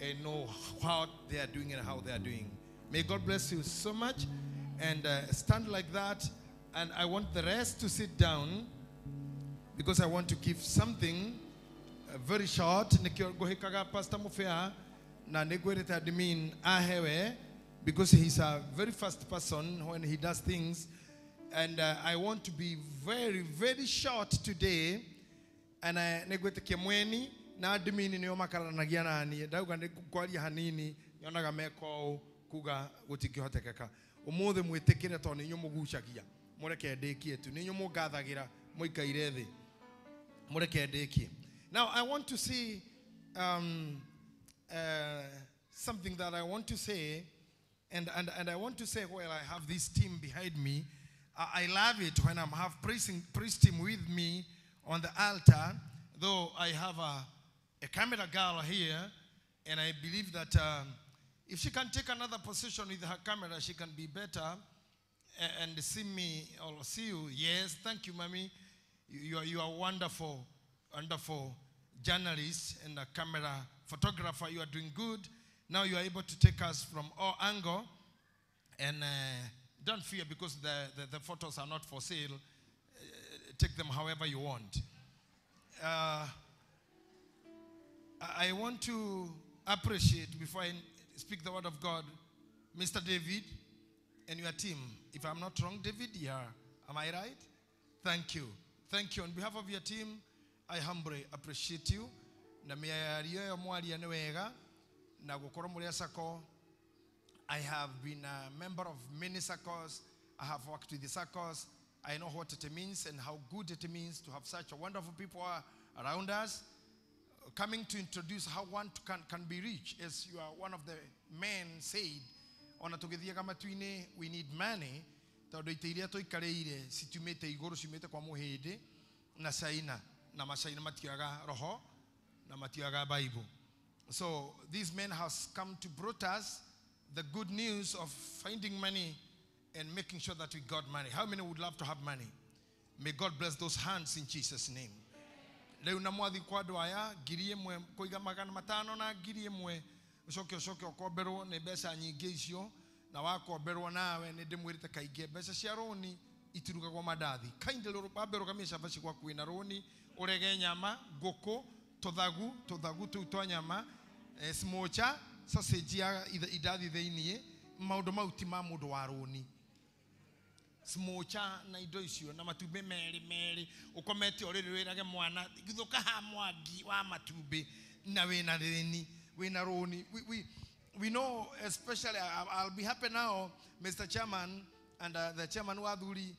and know how they are doing and how they are doing. May God bless you so much. And stand like that. And I want the rest to sit down because I want to give something very short. Nikio gohikaga Pastor Mufea na nĩngwĩrĩte admin ahewe because he's a very fast person when he does things. And I want to be very, very short today. And nĩngwĩtĩkia mweni na admin nĩo makaranagia naniĩ. Ndauga nĩngwaria hanini nyonaga meka ũũ kuga gũtingĩhotekeka. Ũmũthĩ mwĩtĩkĩre tondũ nĩ inyuĩ mũgucagia. Mũreke ndĩkie tu. Nĩ inyuĩ mũngathagĩra mũikaire thĩ. Mũreke ndĩkie. Now I want to see something that I want to say, and I want to say while I have this team behind me. I love it when I have praise team with me on the altar, though I have a camera girl here, and I believe that if she can take another position with her camera, she can be better and see me or see you. Yes, thank you, mommy. You are wonderful, wonderful journalist and a camera photographer. You are doing good. Now you are able to take us from all angle. And don't fear, because the photos are not for sale. Take them however you want. I want to appreciate, before I speak the word of God, Mr. David and your team. If I'm not wrong, David, yeah. Am I right? Thank you. Thank you. On behalf of your team, I humbly appreciate you. Na mĩario ĩyo mwaria nĩ wega, na gũkorwo mũrĩ a SACCO. I have been a member of many SACCOs. I have worked with the SACCOs. I know what it means and how good it means to have such a wonderful people around us, coming to introduce how one can be rich. As you are one of the men said, ona tũgĩthiaga matu-inĩ, we need money, tondũ itĩ iria tũikarĩire citiumĩte igũrũ, ciumĩte kwa mũhĩndĩ na China, na macaina matioyaga roho na matioyaga Bible. So this man has come to brought us the good news of finding money and making sure that we got money. How many would love to have money? May God bless those hands in Jesus' name. Rĩu na mwathi kwa andũ aya 1,000 kũiga 500 na 1,000 ũcoke ũcoke ũkomberwo nĩ mbeca nyingĩ icio, na wakomberwo nawe nĩ ndĩmwĩrĩte kaingĩ mbeca cia rũni itirugagwo mandathi. Kindly wambe ũrũgamie cabaci gwaku wĩna rũni, ũrege nyama, ngũkũ, tũthagu, tũthagu tũu twa nyama, smocha, sausage ya indathi thĩiniĩ, maũndũ mau ti ma mũndũ wa rũni. Smocha na indo icio na matumbĩ merĩ merĩ, ũkomete ũrĩrĩ wĩrage mwana githũka ha mwangi wa matumbĩ na wĩna rĩni, wĩna rũni. We know, especially, I'll be happy now, Mr. Chairman, and the chairman wa athuri,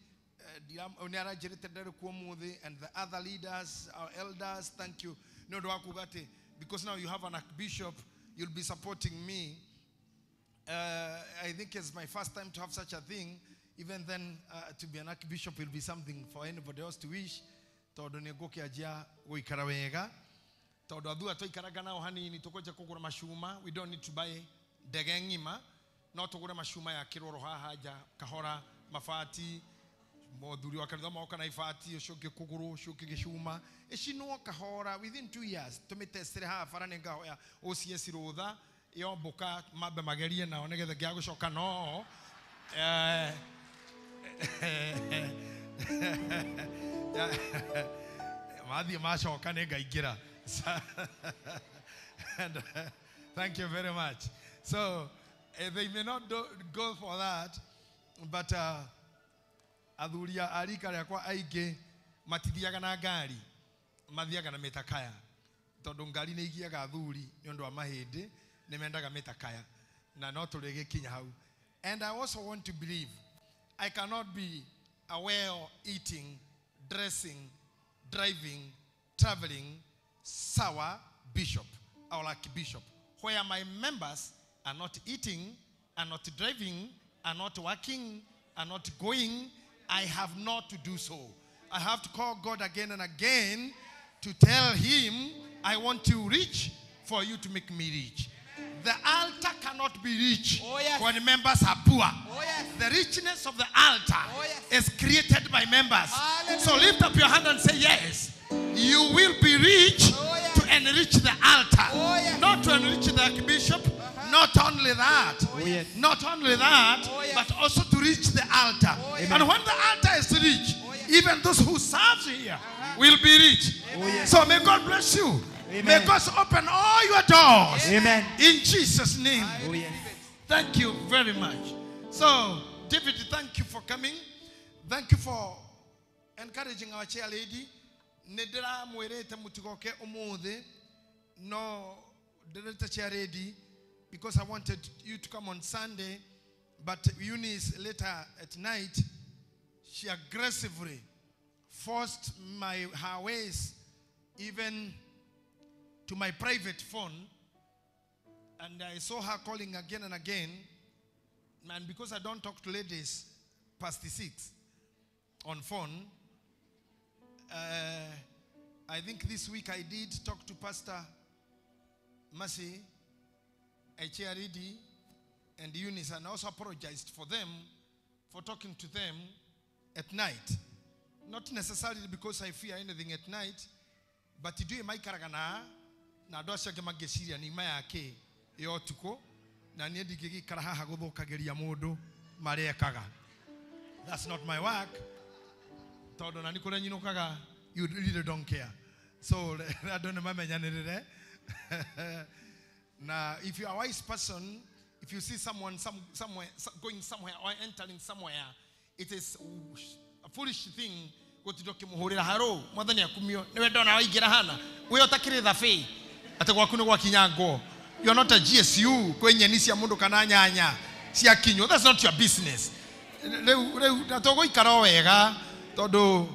nĩ aranjĩrĩte ndarĩ kuo ũmũthĩ, and the other leaders, our elders, thank you. Nĩ ũndũ wa kuga atĩ, because now you have an archbishop, you'll be supporting me. I think it's my first time to have such a thing. Even then, to be an archbishop will be something for anybody else to wish. Tondũ nĩ ngũkĩanjia gũikara wega. Tondũ athuri twaikaraga nao hanini, tũkwenja kũgũra macuma. We don't need to buy ndege ng'ima. No tũgũre macuma ya kĩroro haha nja, kahora, mabati, Muthuri wa kanitha moka na ibati ucio ũngĩ kũgũrũ ũcio ũngĩ gĩcuma ĩcinwo kahora within 2 years tũmĩtestire haha bara nĩ ngahoya OCS rũtha yombũka mambe magerie nao nĩgetha ngĩaga gũcoka no mathiĩ macoka nĩ ngaingĩra. And thank you very much. So they may not go for that, but athuri a rika rĩakwa aingĩ matithiaga na ngari, mathiaga na mĩtakaya, tondũ ngari nĩ igiaga athuri nĩ ũndũ wa mahĩndĩ, nĩ mendaga mĩtakaya, na no tũrĩgĩkinya hau. And I also want to believe I cannot be a well eating, dressing, driving, traveling, sour bishop or archbishop, where my members are not eating, are not driving, are not working, are not going. I have not to do so. I have to call God again and again to tell him, I want you rich for you to make me rich. The altar cannot be rich when members are poor. The richness of the altar is created by members. Hallelujah. So lift up your hand and say, yes, you will be rich to enrich the altar. Not to enrich the archbishop. Not only that, not only that, but also to reach the altar. And when the altar is rich, even those who serve here will be rich. So may God bless you. Amen. May God open all your doors. Amen. In Jesus' name. Thank you very much. So, David, thank you for coming. Thank you for encouraging our chair lady. Nedera mwerete mutigoke umuthi. No, the chair lady, because I wanted you to come on Sunday, but Eunice later at night, she aggressively forced her ways even to my private phone, and I saw her calling again and again. And because I don't talk to ladies past 6 on phone, I think this week I did talk to Pastor Mercy, HRED, and Eunice, and also apologized for them for talking to them at night. Not necessarily because I fear anything at night, but ithuĩ maikaraga na andũ acio angĩ mangĩciria nĩ ma yake ya ũtukũ, na niĩ ndingĩgĩikara haha gũthũkagĩria mũndũ marekaga. That's not my work. Tondũ na nĩ kũrĩa nyinũkaga, you really don't care. So andũ nĩ mamenyanĩrĩre. Now, if you are a wise person, if you see someone somewhere going somewhere or entering somewhere, it is a foolish thing gũtinda ũkĩmũhũrĩra haro mwathani akumio nĩwe ndona waingĩra hana we ũtakĩrĩ thabĩ atĩ gwaku nĩ gwakinya ngo. You are not a GSU kwĩ nyeni cia mũndũ kana nyanya cia kinywo. That's not your business. Rĩu na tũgũikara o wega tondũ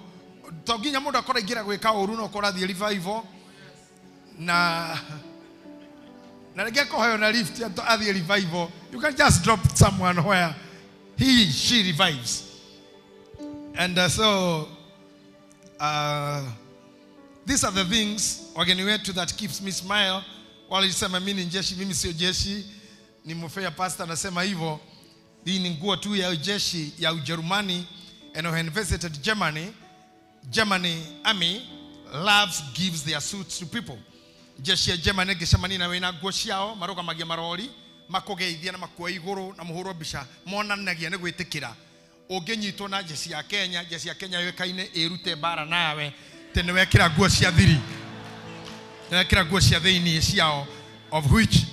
to nginya mũndũ akorwo aingĩra gwĩka ũru no ũkorwo athiĩ revival na rĩngĩ akũheo na lift athiĩ revival. You can just drop someone where he she revives. And so these are the things wageni wetu that keeps me smile. Walisema mimi ni jeshi, mimi sio jeshi. Ni mfea pastor anasema hivyo. Hii ni nguo tu ya jeshi ya Ujerumani. And when visited Germany, Germany army loves gives their suits to people. Jeshi ya Germany gĩcemania na wĩna nguo ciao marũgamagia marori makũgeithia na makuoya igũrũ na mũhũrwo mbica monanagia nĩ gwĩtĩkĩra. Ũngĩnyitwo na jeshi ya Kenya, jeshi ya Kenya yũĩkaine ĩrute mbara nawe tĩ nĩ wekĩra nguo cia thiri, nĩ wekĩra nguo cia thĩiniĩ ciao, of which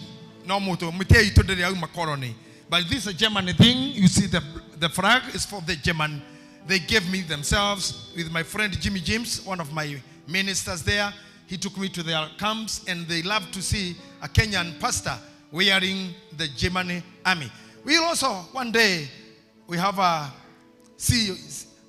no mũtũ mĩtĩ itũ ndĩrĩ yauma colony. But this is a German thing. You see the flag is for the German. They gave me themselves with my friend Jimmy James, one of my ministers there. He took me to their camps, and they love to see a Kenyan pastor wearing the German army. We also, one day, we have a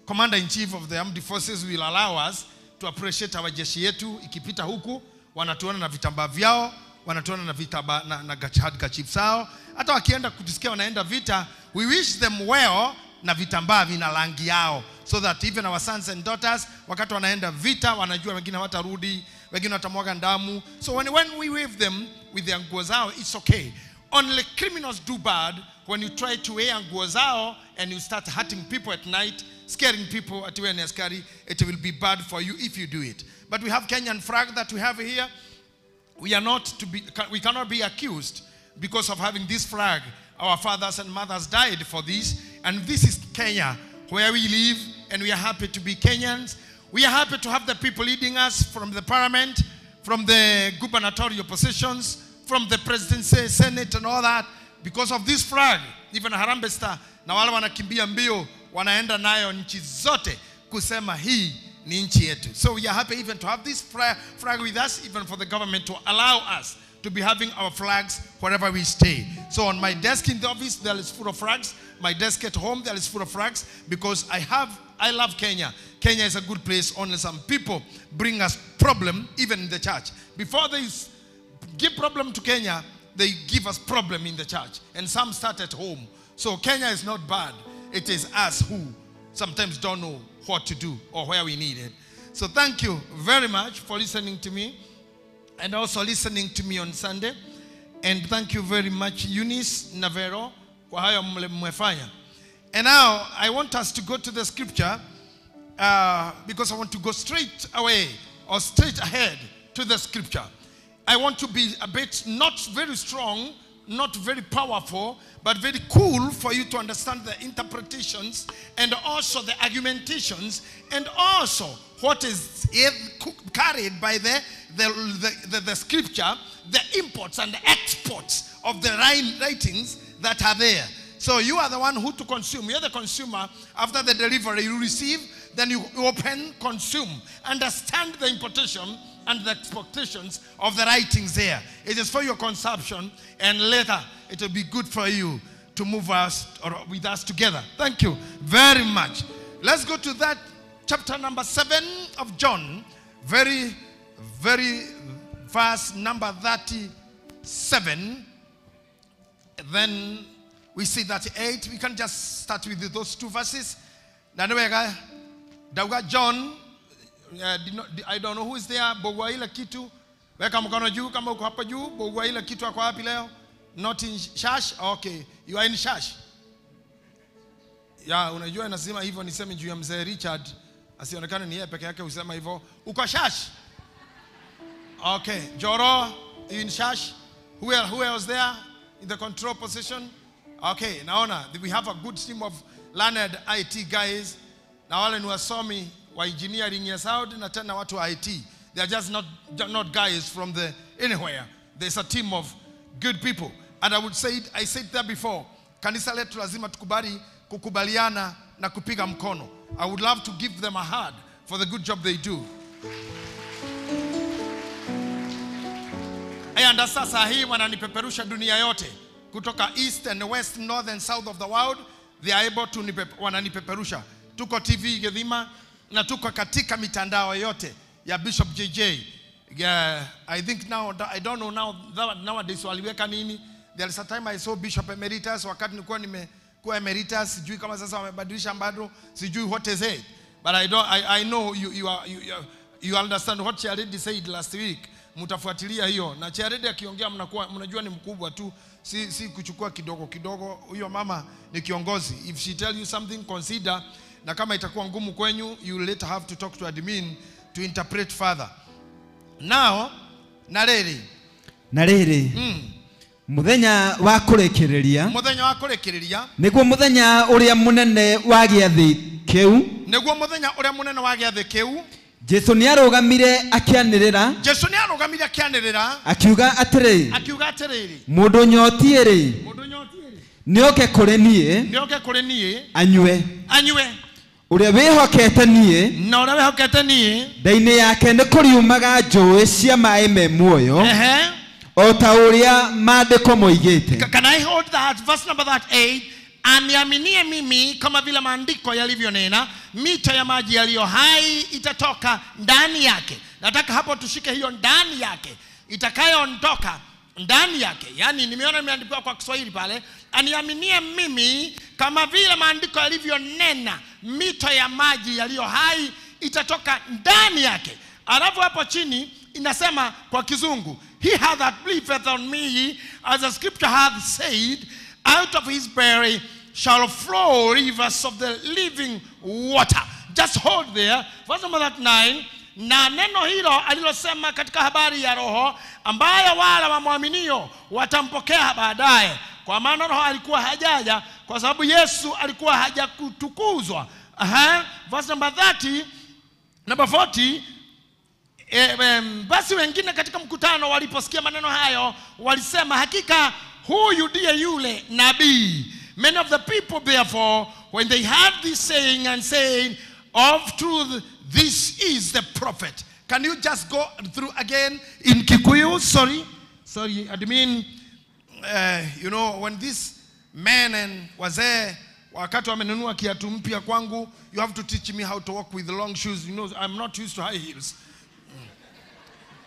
commander-in-chief of the armed forces will allow us to appreciate our jeshi yetu. Ikipita huku, wanatuona na vitambaa vyao, wanatuona na vitambaa na handkerchiefs zao. Hata wakienda kutusikia wanaenda vita, we wish them well na vitambaa vina rangi yao, so that even our sons and daughters wakati wanaenda vita wanajua wengine hawatarudi, wengine watamwaga damu. So when we wave them with their nguo zao, it's okay. Only criminals do bad when you try to wear nguo zao and you start hurting people at night. scaring people at wewe ni askari. It will be bad for you if you do it. But we have Kenyan flag that we have here. We are not to be, we cannot be accused because of having this flag. Our fathers and mothers died for this, and this is Kenya, where we live, and we are happy to be Kenyans. We are happy to have the people leading us from the parliament, from the gubernatorial positions, from the presidency, senate, and all that. Because of this flag, even Harambee Star, na wale wanakimbia mbio, wanaenda nayo nchi zote kusema hii ni nchi yetu. So we are happy even to have this flag with us, even for the government to allow us to be having our flags wherever we stay. So on my desk in the office, there is full of flags. My desk at home, there is full of flags, because I love Kenya. Kenya is a good place. Only some people bring us problem, even in the church. Before they give problem to Kenya, they give us problem in the church. And some start at home. So Kenya is not bad. It is us who sometimes don't know what to do or where we need it. So thank you very much for listening to me, and also listening to me on Sunday. And thank you very much, Eunice Navero, kwa hayo mmefanya. And now I want us to go to the scripture, because I want to go straight away or straight ahead to the scripture. I want to be a bit not very strong, not very powerful, but very cool for you to understand the interpretations and also the argumentations and also what is carried by the scripture, the imports and the exports of the writings that are there. So you are the one who to consume. You're the consumer. After the delivery you receive, then you open, consume, understand the importation and the expectations of the writings there. It is for your consumption, and later it will be good for you to move us or with us together. Thank you very much. Let's go to that chapter number 7 of John, very, very verse number 37. Then we see 38. We can just start with those two verses. John, I don't know who is there. Bogwa ile kitu. Weka mkono juu kama uko hapa juu. Bogwa ile kitu ako wapi leo? Not in Shash? Okay. You are in Shash. Ya, unajua nasema hivyo niseme juu ya mzee Richard. Asionekane ni yeye peke yake usema hivyo. Uko Shash? Okay. Joro, you in Shash? Who else there in the control position? Okay, naona we have a good team of learned IT guys. Na wale ni wasomi wa engineering ya sound na tena watu wa IT. They are just not guys from the anywhere. There's a team of good people. And I would say it, I said that before. Kanisa letu lazima tukubali kukubaliana na kupiga mkono. I would love to give them a hand for the good job they do. And sasa hii wananipeperusha dunia yote. Kutoka east and west, north and south of the world, they are able to wananipeperusha. Tuko TV Githima na tuko katika mitandao yote ya Bishop JJ. I think now, I don't know now, nowadays waliweka nini. There is a time I saw Bishop Emeritus, wakati nilikuwa nimekuwa Emeritus, sijui kama sasa wamebadilisha bado, sijui what is it. But I know you understand what Charity said last week. Mtafuatilia hiyo. Na Charity akiongea mnajua ni mkubwa tu, si kuchukua kidogo kidogo. Huyo mama ni kiongozi. If she tell you something, consider. Na kama itakuwa ngumu kwenyu, you later have to talk to admin to interpret further. Now, nareri. Nareri. Muthenya wa kurekereria. Muthenya wa kurekereria. Niguo muthenya uria munene wa giathi kiu. Niguo muthenya uria munene wa giathi kiu. Jesu niarugamire akianirira. Jesu niarugamire akianirira. Akiuga atiri. Akiuga atiriri. Mundu nyotie-ri. Mundu nyotie-ri. Nioke kuri nie. Nioke kuri nie. Anyue. Anyue. Uria wihokete nie. Na uria wihokete nie. Ndaini yake ni kuriumaga njũĩ cia maĩ me muoyo. Ehe. O ta uria maandĩko moigĩte. Can I hold that verse number 8? Aniaminie mimi kama vile maandiko yalivyonena, mito ya maji yaliyo hai itatoka ndani yake. Nataka hapo tushike hiyo ndani yake. Itakayoondoka ndani yake. Yaani nimeona imeandikwa kwa Kiswahili pale, aniaminie mimi kama vile maandiko yalivyonena, mito ya maji yaliyo hai itatoka ndani yake. Alafu hapo chini inasema kwa Kizungu, he hath that believeth on me, as the scripture hath said, out of his belly shall flow rivers of the living water. Just hold there. Verse number 39. Na neno hilo alilosema katika habari ya Roho, ambaye wala wamwaminio watampokea baadaye, kwa maana Roho alikuwa hajaja, kwa sababu Yesu alikuwa hajakutukuzwa. Verse number 30, number 40. Basi wengine katika mkutano waliposikia maneno hayo walisema, hakika huyu ndiye yule nabii. Many of the people therefore, when they heard this saying and saying, of truth, this is the prophet. Can you just go through again in Kikuyu? Sorry, admin. You know, when this man and wazee wakati wamenunua kiatu mpya kwangu, you have to teach me how to walk with long shoes. You know, I'm not used to high heels.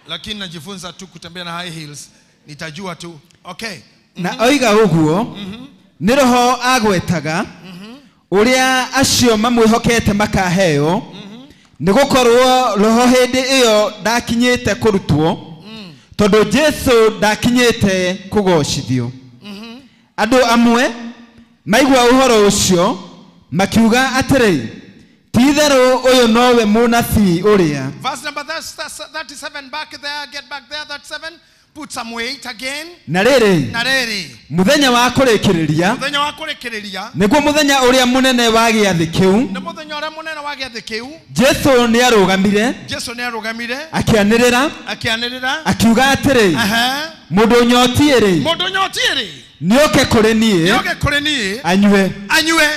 Lakini najifunza tu kutembea na high heels. Nitajua tu. Okay. Na oiga uguo, ni Roho agwetaga, uria acio mamwihokete makaheo, nigukorwo Roho hindi iyo ndakinyite kurutwo, tondu Jesu ndakinyite kugocithio. Andu amwe maigua uhoro ucio makiuga atiri, ti-itherũ ũyũ nowe mũnabii ũrĩa. Verse number 37, back there, get back there, 37. Put some weight again. Na rĩrĩ, na rĩrĩ, mũthenya wa kũrĩkĩrĩria, mũthenya wa kũrĩkĩrĩria, nĩguo mũthenya ũrĩa mũnene wa gĩathĩ kĩu, nĩ mũthenya ũrĩa mũnene wa gĩathĩ kĩu, Jesu nĩarũgamire, Jesu nĩarũgamire, akĩanĩrĩra, akĩanĩrĩra, akiuga atĩrĩ, mũndũ ũnyotiĩ-rĩ, mũndũ ũnyotiĩ-rĩ, nĩoke kũrĩ niĩ, nĩoke kũrĩ niĩ, anyue, anyue.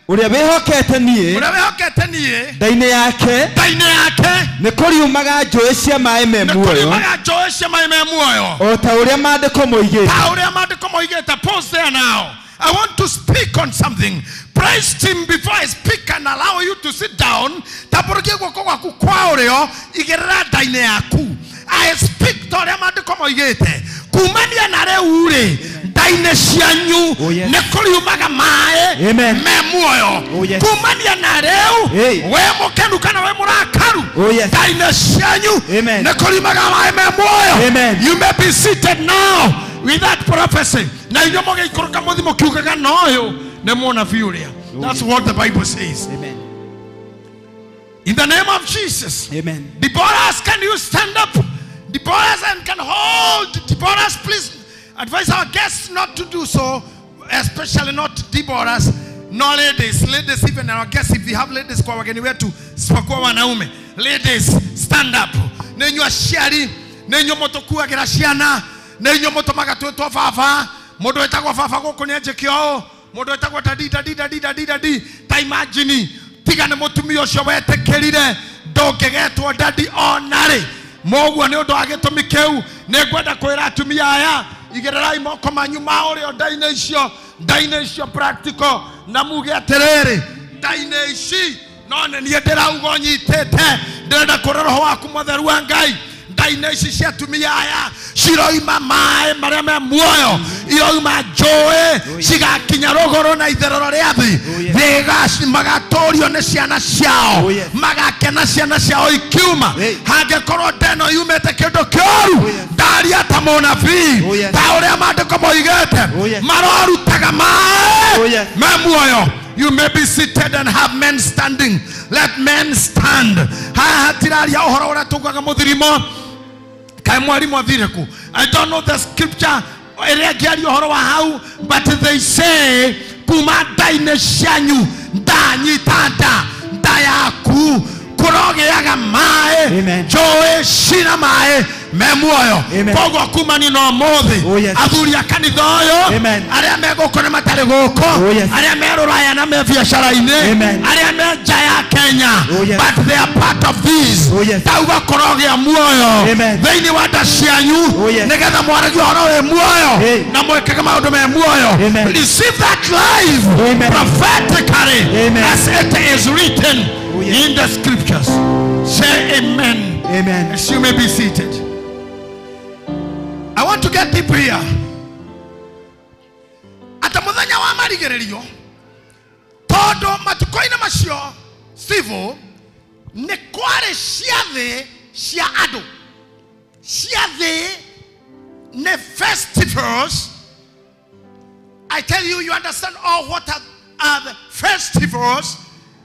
Ũrĩa wĩhokete niĩ, ũrĩa wĩhokete niĩ, nda-inĩ yake, nda-inĩ yake, nĩ kũriumaga njũĩ cia maĩ me muoyo, nĩ kũriumaga njũĩ cia maĩ me muoyo, o ta ũrĩa maandĩko moigĩte. Ta ũrĩa maandĩko moigĩte. Pause there now. I want to speak on something. Praise him before I speak and allow you to sit down. Tambũrũkia guoko gwaku kwa ũrĩo, igĩrĩra nda-inĩ yaku. I speak ta ũrĩa maandĩko moigĩte. Kumania na rĩu rĩ, nda-inĩ cianyu nĩ kũriumaga maĩ me muoyo. Kumania na rĩu, we mũkenu kana we mũrakaru, nda-inĩ cianyu nĩ kũriumaga maĩ me muoyo. You may be seated now with that prophecy. Na inyuĩ mũgĩikũrũka mũthiĩ mũkiugaga na ũyũ nĩ mũnabii ũrĩa. That's what the Bible says. Amen. In the name of Jesus. Amen. Deborahs, can you stand up? Deborahs and can hold. Deborahs, please advise our guests not to do so, especially not Deborahs, no ladies. Ladies, even our guests, if we have ladies kwa wageni wetu, sipokuwa wanaume. Ladies, stand up. Nenyu aciari, nenyu mũtũkuagĩra ciana, nenyu mũtũmaga twĩtwo baba, mũndũ wĩtagwo baba gũkũ nĩ anjĩke ũũ, mũndũ wĩtagwo dadi dadi dadi dadi dadi. Ta imagine, tiga nĩ mũtumia ũcio wetĩkĩrire, ndũngĩgetwo dadi ona rĩ. Moguo nĩ ũndũ wa gĩtũmi kĩu, nĩ ngwenda kwĩra atumia aya, igĩrĩrai moko manyu ma ũrĩo nda-inĩ icio practical, na muge atĩrĩrĩ, nda-inĩ ici no nĩ niĩ ndĩrauga ũnyitĩte, ndĩrenda kũrora Roho waku mũtheru wa Ngai. Nda-inĩ ici cia atumia aya ciroima maĩ marĩa me muoyo, iroima njũĩ cigakinya rũgũrũ na itherero rĩa thĩ, magatũrio nĩ ciana ciao, magakena ciana ciao ikiuma. Hangĩkorwo nda ĩno yumĩte kĩndũ kĩũru, ndaria ta mũnabii, ta ũrĩa maandĩko moigĩte, marorutaga maĩ me muoyo. You may be seated and have men standing. Let men stand. Haha hatiraria ũhoro ũrĩa tugaga mũthirimo. Kaĩ mwarimu athire kũ? I don't know the scripture ĩrĩa ngĩaria ũhoro wa hau, but they say kuma nda-inĩ cianyu, ndanyita nda, nda yaku kũrogĩaga maĩ, njũĩ cina maĩ me muoyo. Koguo kumani na ũmũthĩ, athuri a kanitha ũyũ, arĩa me gũkũ na matarĩ gũkũ, arĩa me rũraya na me biacara-inĩ, arĩa me nja ya Kenya, but they are part of this. Tauga kũrogĩa muoyo thĩinĩ wa nda cianyu, nĩgetha mwaragie ũhoro wĩ muoyo na mwĩkage maũndũ me muoyo. Receive that life prophetically as it is written in the scriptures. Say amen. Amen. As you may be seated. I want to get deep here. Ata muthenya wa marigĩrĩrio, tondũ matukũ-inĩ macio, Steve, nĩ kwarĩ ciathĩ cia andũ. Ciathĩ nĩ festivals. I tell you, you understand all what are the festivals.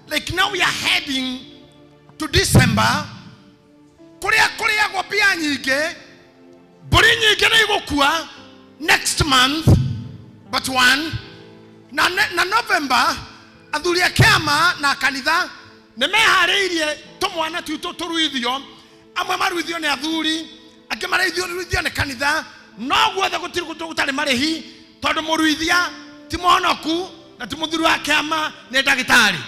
Like now we are heading to December. Kuria kuria mbia nyingĩ, mbũri nyingĩ nĩ igũkua next month but one na, na November athuri a kĩama na kanitha nĩ meharĩirie tũmwana twitũ tũruithio. Amwe maruithio nĩ athuri, angĩ maruithio nĩ kanitha. No guothe gũtirĩ gũtarĩ marĩhi, tondũ mũruithia ti mũhonoku na ti mũthuri wa kĩama, nĩ ndagĩtarĩ,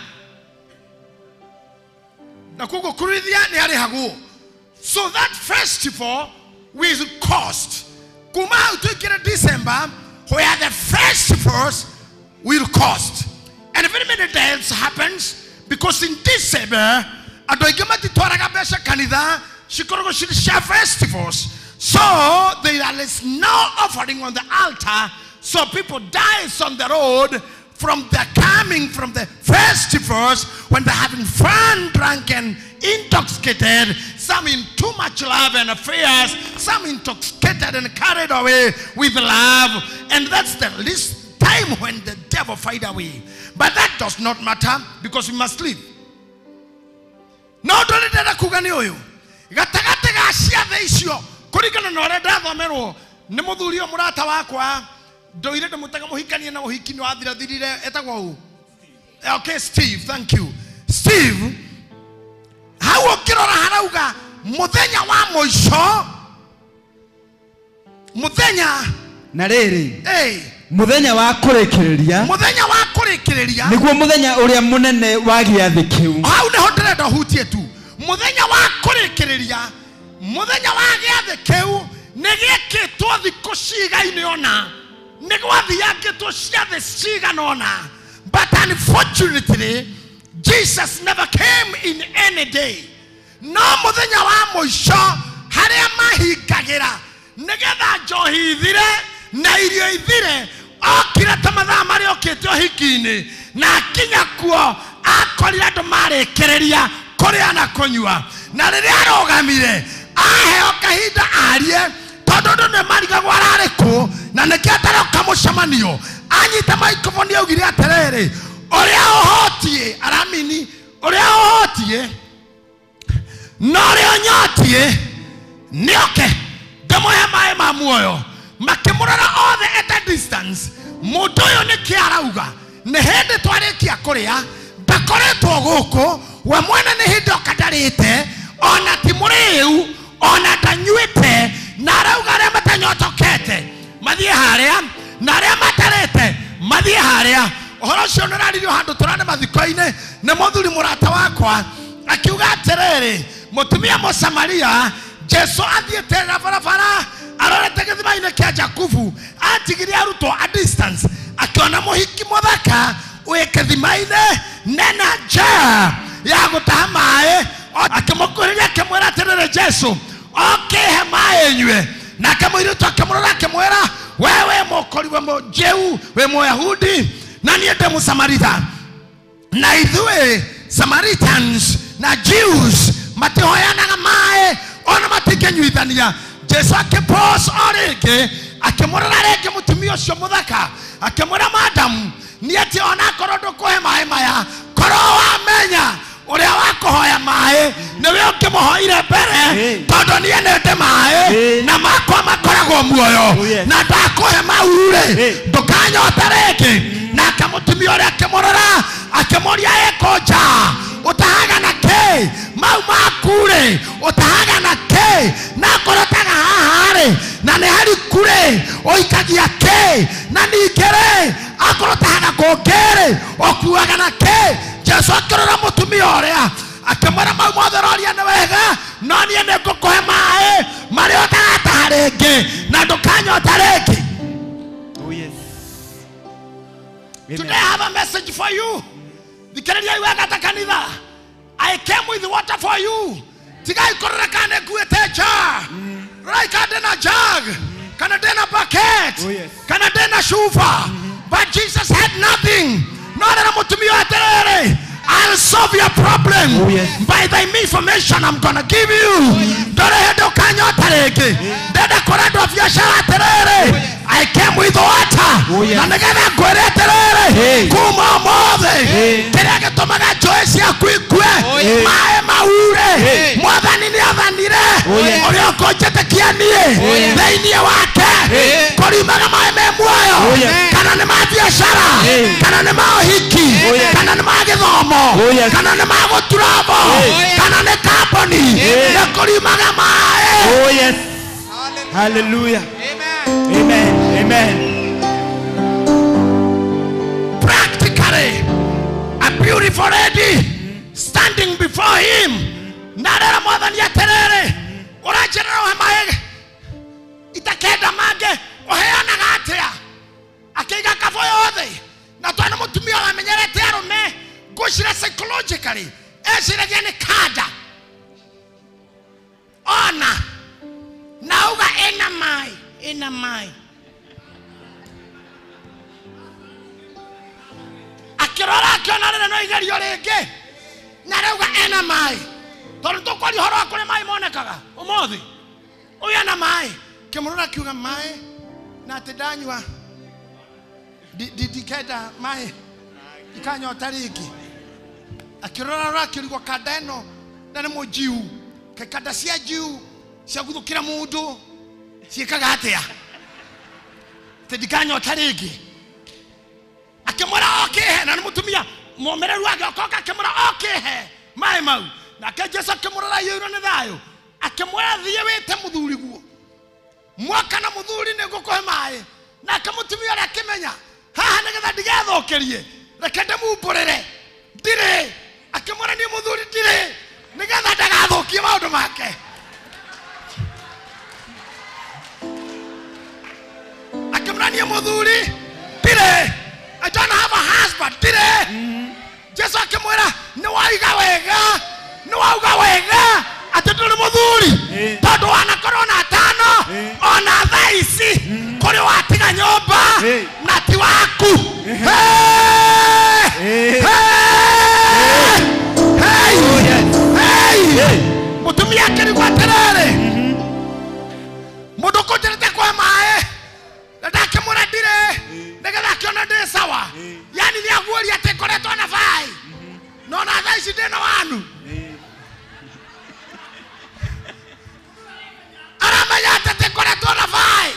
na koguo kũruithia nĩ arĩhagwo. So that festival will cost. Kuma hau tũingĩre December, where the festivals will cost. And very many deaths happens because in December andũ aingĩ matitwaraga mbeca kanitha, cikoragwo cirĩ cia festivals. So there is no offering on the altar, so people dies on the road from the coming from the festivals when they're having fun, drunk and intoxicated, some in too much love and affairs, some intoxicated and carried away with love. And that's the least time when the devil fight away. But that does not matter because we must live. No ũndũ ndĩrenda kuga nĩ ũyũ, gatagatĩ ga ciathĩ icio, kũringana na ũrĩa ndathomerwo nĩ mũthuri ũyũ mũrata wakwa ndoire ndĩmũtaga mũhikanie na ũhiki nĩ wathirathirire, etagwo ũ? Okay, Steve, thank you. Steve, hau ũngĩrora harauga mũthenya wa mũico, mũthenya na rĩrĩ eh mũthenya wa kũrĩkĩrĩria, mũthenya wa kũrĩkĩrĩria nĩguo mũthenya ũrĩa mũnene wa gĩathĩ kĩu. Hau nĩho ndĩrenda hutie tu, mũthenya wa kũrĩkĩrĩria, mũthenya wa gĩathĩ kĩu nĩ gĩkĩtwo thikũ cigaine ona, nĩ gwathiangĩtwo ciathĩ cigana ũna, but unfortunately Jesus never came in any day. No mũthenya wa mũico harĩa mahingagĩra nĩgetha njohi ithire na irio ithire, okire ta mathaa marĩa okĩte ũhiki-inĩ, na akinya kuo akorire andũ marĩkĩrĩria kũrĩa na kũnyua. Na rĩrĩa arũgamire aheo kahinda arie, tondũ andũ nĩ marigagwo ararĩ kũ na nĩkĩo ataroka mũcemanio. Anyita microphone augire atĩrĩrĩ, ũrĩa ũhotiĩ aramini, ũrĩa ũhotiĩ na ũrĩa ũnyotiĩ nĩoke ndĩmũhe maĩ ma muoyo. Makĩmũrora othe at a distance. Mũndũ ũyũ nĩkĩ arauga? Nĩ hĩndĩ twarĩkia kũrĩa, ndakoretwo gũkũ, we mwene nĩ hĩndĩ oka ndarĩte, ona ti mũrĩu, ona ndanyuĩte, na arauga arĩa matanyotokete mathiĩ harĩa, na arĩa matarĩte mathiĩ harĩa. Ũhoro ũcio nĩ ũraririo handũ tũrane mathiko-inĩ nĩ mũthuri mũrata wakwa, akiuga atĩrĩrĩ, mũtumia Mũsamaria, Jesu athiĩte na barabara arorete gĩthima-inĩ kĩa Jakubu, atigire arutwo a distance, akiona mũhiki mũthaka wĩ gĩthima-inĩ nena nja ya gũtaha maĩ, akĩmũkuhĩrĩria akĩmwĩra atĩrĩrĩ, Jesu okĩhe maĩ nyue. Nake mũirĩtu akĩmũrora akĩmwĩra, we wĩ mũkori, wĩ mũjeu, wĩ Mũyahudi, na niĩ ndĩ Mũsamaritha, na ithuĩ Samaritans na Jews matihoyanaga maĩ ona matingĩnyuithania. Jesu akĩpause o rĩngĩ, akĩmũrora rĩngĩ mũtumia ũcio mũthaka, akĩmwĩra, madam, niĩ atĩ onakorwo ndũkũhe maĩ maya, korwo wamenya ũrĩa wakũhoya maĩ nĩwe ũngĩmũhoire mbere, tondũ niĩ nĩ ndĩ maĩ na makwa makoragwo muoyo, na ndakũhe mau rĩ ndũkanyota rĩngĩ. Nake mũtumia ũrĩa akĩmũrora akĩmũria, ĩkũnja ũtahaga na kĩ? Mau maku rĩ ũtahaga na kĩ? Na akorwo ũtaga haha rĩ na nĩ hariku rĩ ũikagia kĩ? Na ningĩ rĩ akorwo ũtahaga kũngĩ rĩ ũkuaga na kĩ? Jesu akĩrora mũtumia ũrĩa akĩmwĩra, mau mothe ũroria nĩ wega, no niĩ nĩ ngũkũhe maĩ marĩa ũtagataha rĩngĩ na ndũkanyota rĩngĩ. Oh yes. Today I have a message for you. Thikĩrĩriai wega ta kanitha. I came with water for you. Tigai kũrora kana nĩnguĩte jar, rorai kana ndĩna jug, kana ndĩna bucket, kana ndĩna cuba. But Jesus had nothing. No rĩrĩa mũtumia atĩrĩrĩ, I'll solve your problem by the information I'm gonna give you. Ndũrĩ hĩndĩ ũkanyota rĩngĩ. Ndĩrenda kũra andũ a biacara atĩrĩrĩ, I came with water. Na nĩgetha ngwĩre atĩrĩrĩ, kuma ũmũthĩ kĩrĩa gĩtũmaga njũĩ ciaku ikue, maĩ maure, Mwathani nĩ athanire ũrĩa ũkũnjĩtĩkia niĩ thĩinĩ wake kũriumaga maĩ me muoyo, kana nĩ ma biacara, kana nĩ ma ũhiki, kana nĩ ma gĩthomo, kana nĩ ma gũturabo, kana nĩ kambuni, nĩ kũriumaga maĩ. Oh yes. Hallelujah. Amen. Amen. Practically a beautiful lady standing before him. Narera Mwathani atĩrĩrĩ, ũranjĩrĩra ũhe maĩ itakenda mangĩ, ũheanaga atĩa? Akĩiga kabũyũ thĩ, na tondũ mũtumia wamenyerete arũme, ngwĩciria psychologically eciragia nĩ kanda ona na auga ĩna maĩ, ĩna maĩ. Akĩrora akĩona rĩrĩ no igerio rĩngĩ, na rĩauga ena maĩ, tondũ tũkwaria ũhoro wa kũrĩa maĩ monekaga ũmũthĩ, ũyũ ena maĩ. Kĩmũrora akiuga maĩ na atĩ ndanyua ndikenda maĩ ikanyota rĩngĩ. Akĩrora rora akĩrigwo kanda ĩno na nĩ mũnjiu, kanda cia njiu cia guthũkĩra mũndũ ciĩkaga atĩa, atĩ ndikanyota rĩngĩ. Akĩmwĩra okĩhe, na nĩ mũtumia mũmereru agĩokoka, akĩmwĩra okĩhe maĩ mau. Nake Jesu akĩmũrora aiyũirwo nĩ thayũ, akĩmwĩra thiĩ wĩte mũthuri guo, mwaka na mũthuri nĩ ngũkũhe maĩ. Nake mũtumia ũrĩa akĩmenya haha nĩgetha ndigethũkĩrie, reke ndĩmumbũrĩre ndirĩ. Akĩmwĩra niĩ mũthuri ndirĩ, nĩgetha ndagathũkie maũndũ make. Akĩmwĩra niĩ mũthuri ndirĩ, I don't have a husband, ndirĩ. Jesu akĩmwĩra nĩ waiga wega, nĩ wauga wega atĩ ndũrĩ mũthuri, tondũ wanakorwo na atano ona thaa ici kũrĩ watiga nyũmba na ti waku. Mũtumia akĩrigwo atĩrĩrĩ, mũndũ ũkũnjĩrĩte kũhe maĩ na ndakĩmwĩra ndirĩ, nĩgetha akĩone ndĩ sawa, yani nĩ aguũria atĩ ngoretwo na baĩ no na thaa ici ndĩ na wanu. Aramenya atĩ tĩkoretwo na baĩ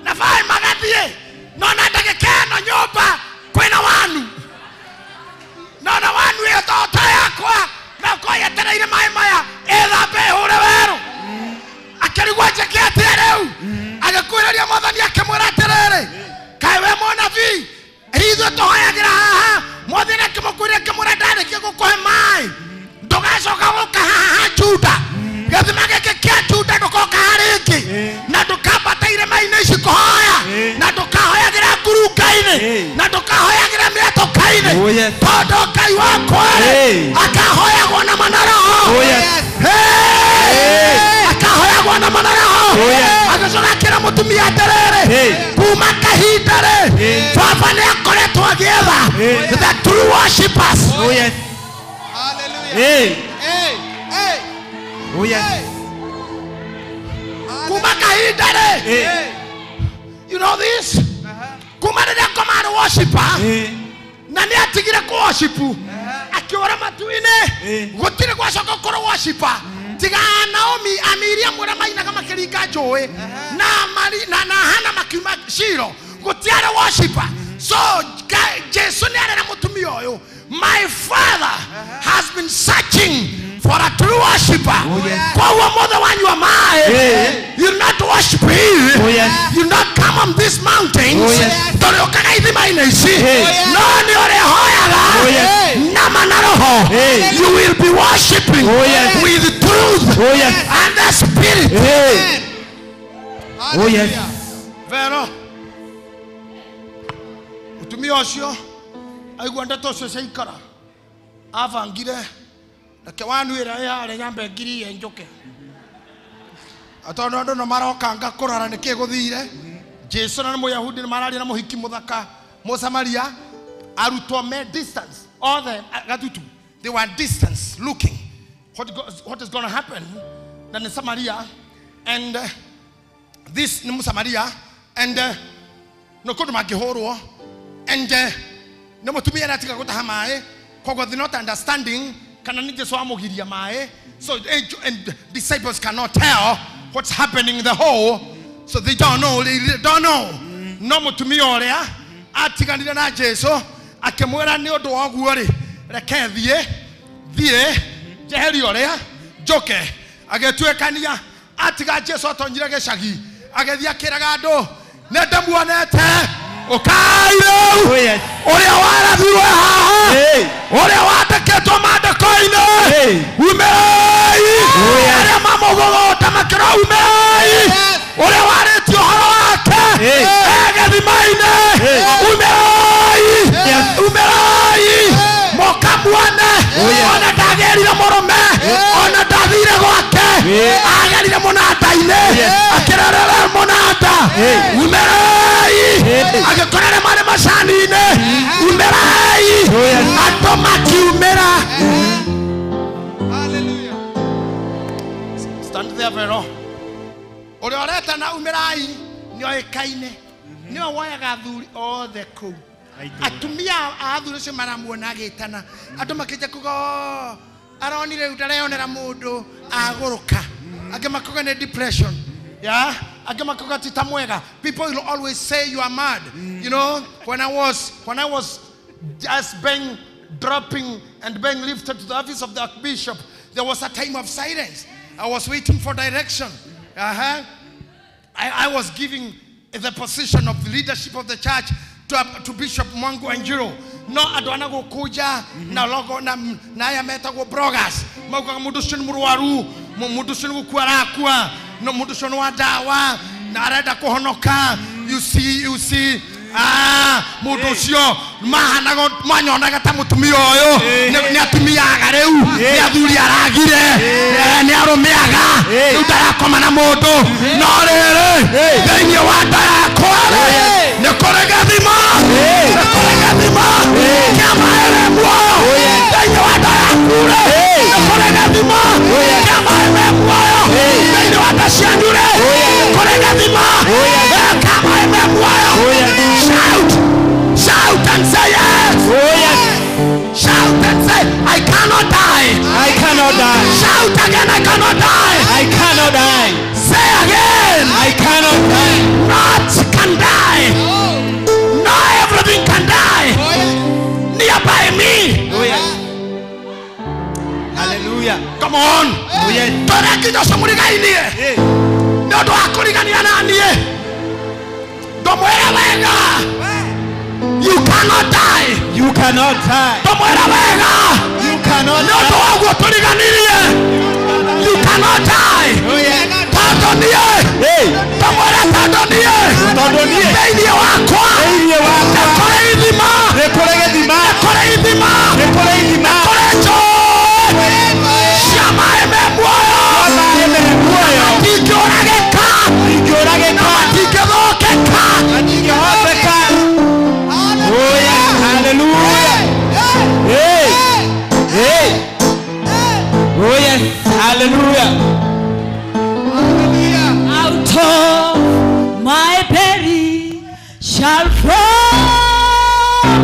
na baĩ magathiĩ, no na ndagĩka ĩno nyũmba kwĩna wanu, no na wanu ĩyo to ta yakwa, na ũkorwo yetereire maĩ maya ĩthambe ĩhũre werũ. Akĩrigwo njĩke atĩa rĩu? Agĩkuhĩrĩria Mwathani akĩmwĩra atĩrĩrĩ, kaĩ we mũnabii, ithuĩ tũhoyagĩra haha. Mwathani akĩmũkuhĩrĩria akĩmwĩra ndarĩkia gũkũhe maĩ, ndũgacoka gũka haha Juda, gĩthima gĩkĩ kĩa Juda ndũkoka haha rĩngĩ, na ndũkambata irĩma-inĩ ici kũhoya, na ndũkahoyagĩra ngurunga-inĩ, na ndũkahoyagĩra mĩatũka-inĩ, tondũ Ngai wakwa-rĩ akahoyagwo na manaroho, akahoyagwo na manaroho. Agĩcoka akĩra mũtumia atĩrĩrĩ, kuma kahinda rĩ, baba nĩ akoretwo agĩetha the true worshippers. Oh yes. Hey. Oh yes. Kuma kahinda rĩ, you know this, kuma rĩrĩa ngoma arĩ worshiper na nĩ atigire kũ worship akĩũra matu-inĩ, gũtirĩ gwacoka gũkorwo worshiper tiga Naomi Miriam ũrĩa mainaga makĩringa njũĩ na Hana makiuma Shilo, gũtiarĩ worshiper. So Jesu nĩ arera mũtumia ũyũ, my father has been searching for a true worshiper. Koguo mũthĩ wanyua maĩ, you not worship him, you not come on these mountains, tondũ ũkaga ithima-inĩ ici, no nĩ ũrĩhoyaga na manaroho. You will be worshiping with truth and the spirit. Oh yes. Vero mũtumia ũcio aigua ndeto ũcio ciaikara, abangire reke wanu ĩrĩa ĩ harĩa nyambe ngirie njũke, tondũ andũ no marokanga kũrora nĩkĩ gũthire. Jesu na nĩ Mũyahudi nĩ mararia na mũhiki mũthaka Mũsamaria, arutwo me distance othe gatutu, they were distance looking what is going to happen. Na nĩ Samaria, and this nĩ Mũsamaria And no kundu makihurwo and no mutumia aratiga gutaha maĩ koguo they not understanding kana ni Jesu amugiria maĩ. So and disciples cannot tell what's happening in the hole, so they don't know, they don't know. No mutumia uria atiganire na Jesu akimwira ni undu wa guo ri reke thie thie njeherie uria njoke. Agĩtuĩkania atiga Jesu atonyire gĩcagi agĩthiĩ akĩraga andũ nĩ ndĩmuonete ũkai rĩu ũrĩa warathirwo haha ũrĩa wandĩkĩtwo maandĩko-inĩ umĩrai arĩa mamũgũgũta makĩrwo umĩrai ũrĩa warĩtie ũhoro wake e gĩthima-inĩ umĩrai umĩrai mũkamuone ona ndagĩrire mũrũme ona ndathire gwake agerire mũnanda-inĩ akĩrerera mũnanda umĩrai agĩkorere marĩ macani-inĩ umĩrai andũ makiumĩra. Stand there Vero. Ũrĩa ũretana umĩrai nĩoĩkaine nĩwe woyaga athuri othe kũu. Atumia a athuri acio maramuona agĩtana andũ makĩnja kuga aronire rĩu ndareyonera mũndũ agũrũka. Angĩ makuga nĩ depression. Yeah, angĩ makuga ti ta mwega. People will always say you are mad. You know, when I was just being dropping and being lifted to the office of the archbishop, there was a time of silence. I was waiting for direction. I was giving the position of the leadership of the church to Bishop Mwangu Anjiro. No andũ ana gũkũnja na logo na aya metagwo bloggers maugaga mũndũ ũcio nĩ mũrwaru, mũndũ ũcio nĩ gũkua arakua, no mũndũ ũcio nĩ wa ndawa na arenda kũhonoka. You see mũndũ ũcio mahanaga manyonaga ta mũtumia ũyũ nĩ atumia aga rĩu nĩ athuri aragire nĩ arũme aga rĩu ndarakoma na mũndũ no rĩrĩ thĩinĩ wa nda yakwa nĩ kũrĩ gĩthima nĩ kũrĩ gĩthima kĩa maĩ me muoyo thĩinĩ wa nda yaku rĩ nĩ kũrĩ gĩthima kĩa maĩ me muoyo thĩinĩ wa nda cianyu rĩ nĩ kũrĩ gĩthima kĩa maĩ me muoyo. Shout! Shout and say yes! Oh, yes. Shout and say, I cannot die! I cannot die. Shout again, I cannot die! I cannot die. Say again! I cannot die. Not can die. No, everything can die. Oh, yes. Nearby me. Oh, yes. Hallelujah. Come on. Oh, yes. Torekinya somurigainie. Nĩ ũndũ wa kũrigania na niĩ. Ndũmwĩre wega. You cannot die. You cannot die. Ndũmwĩre wega. You cannot die. Nĩ ũndũ wa ũguo tũriganirie. You cannot die. Oh, yes. Tondũ niĩ. Ndũmwĩre tondũ niĩ. Tondũ niĩ. Thĩinĩ wakwa. Thĩinĩ wakwa. Nĩ kũrĩ ithima. Nĩ kũrĩ gĩthima. Nĩ kũrĩ ithima. Nĩ kũrĩ ithima. Nĩ kũrĩ njũĩ cia maĩ me muoyo. Maĩ me muoyo. Matingĩũragĩka. Matingĩũragĩka. Matingĩthũkĩka. Matingĩhoteka. Oh, yes. Hallelujah. Hey. Hey. Oh, yes. Hallelujah. Out of my belly shall flow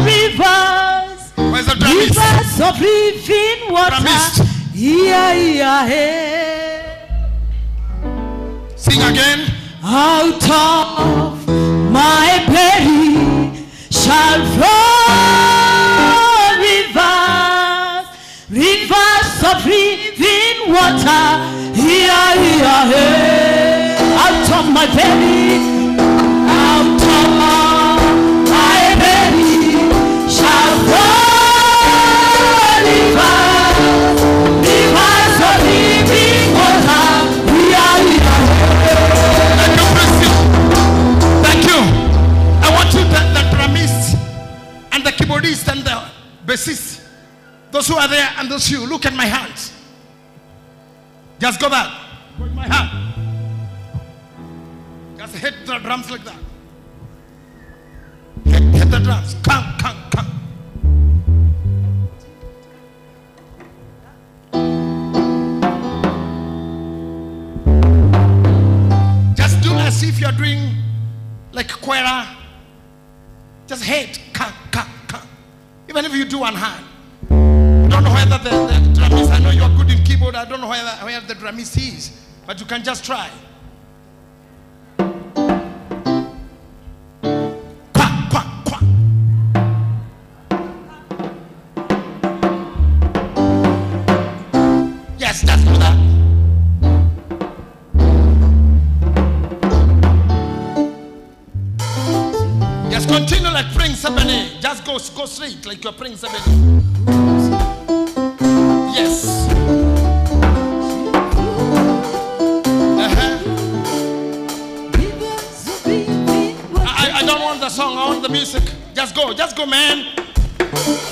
rivers, rivers of living water. Yeah, yeah, hey. Sing again. Out of my belly shall flow rivers, rivers of living water. Yeah, yeah, hey. Out of my belly, out of my belly shall flow rivers, rivers of living water. Yeah, yeah, hey. Thank you, Priscilla. Thank you. I want you, the drummist and the keyboardist and the bassist, those who are there and those who look at my hands. Just go back. Go in my hand. Just hit the drums like that. Hit the drums. Come, come, come. Just do as if you're doing Like kwera. Just hit. Ka, ka, ka. Even if you do one hand. I don't know whether the drummist, I know you are good in keyboard, I don't know where the drummist is, but you can just try. Kwa, kwa, kwa. Yes, just do that. Just continue like praying 7A. Just go straight like you're praying 7A. Yes. I don't want the song, I want the music. Just go, man.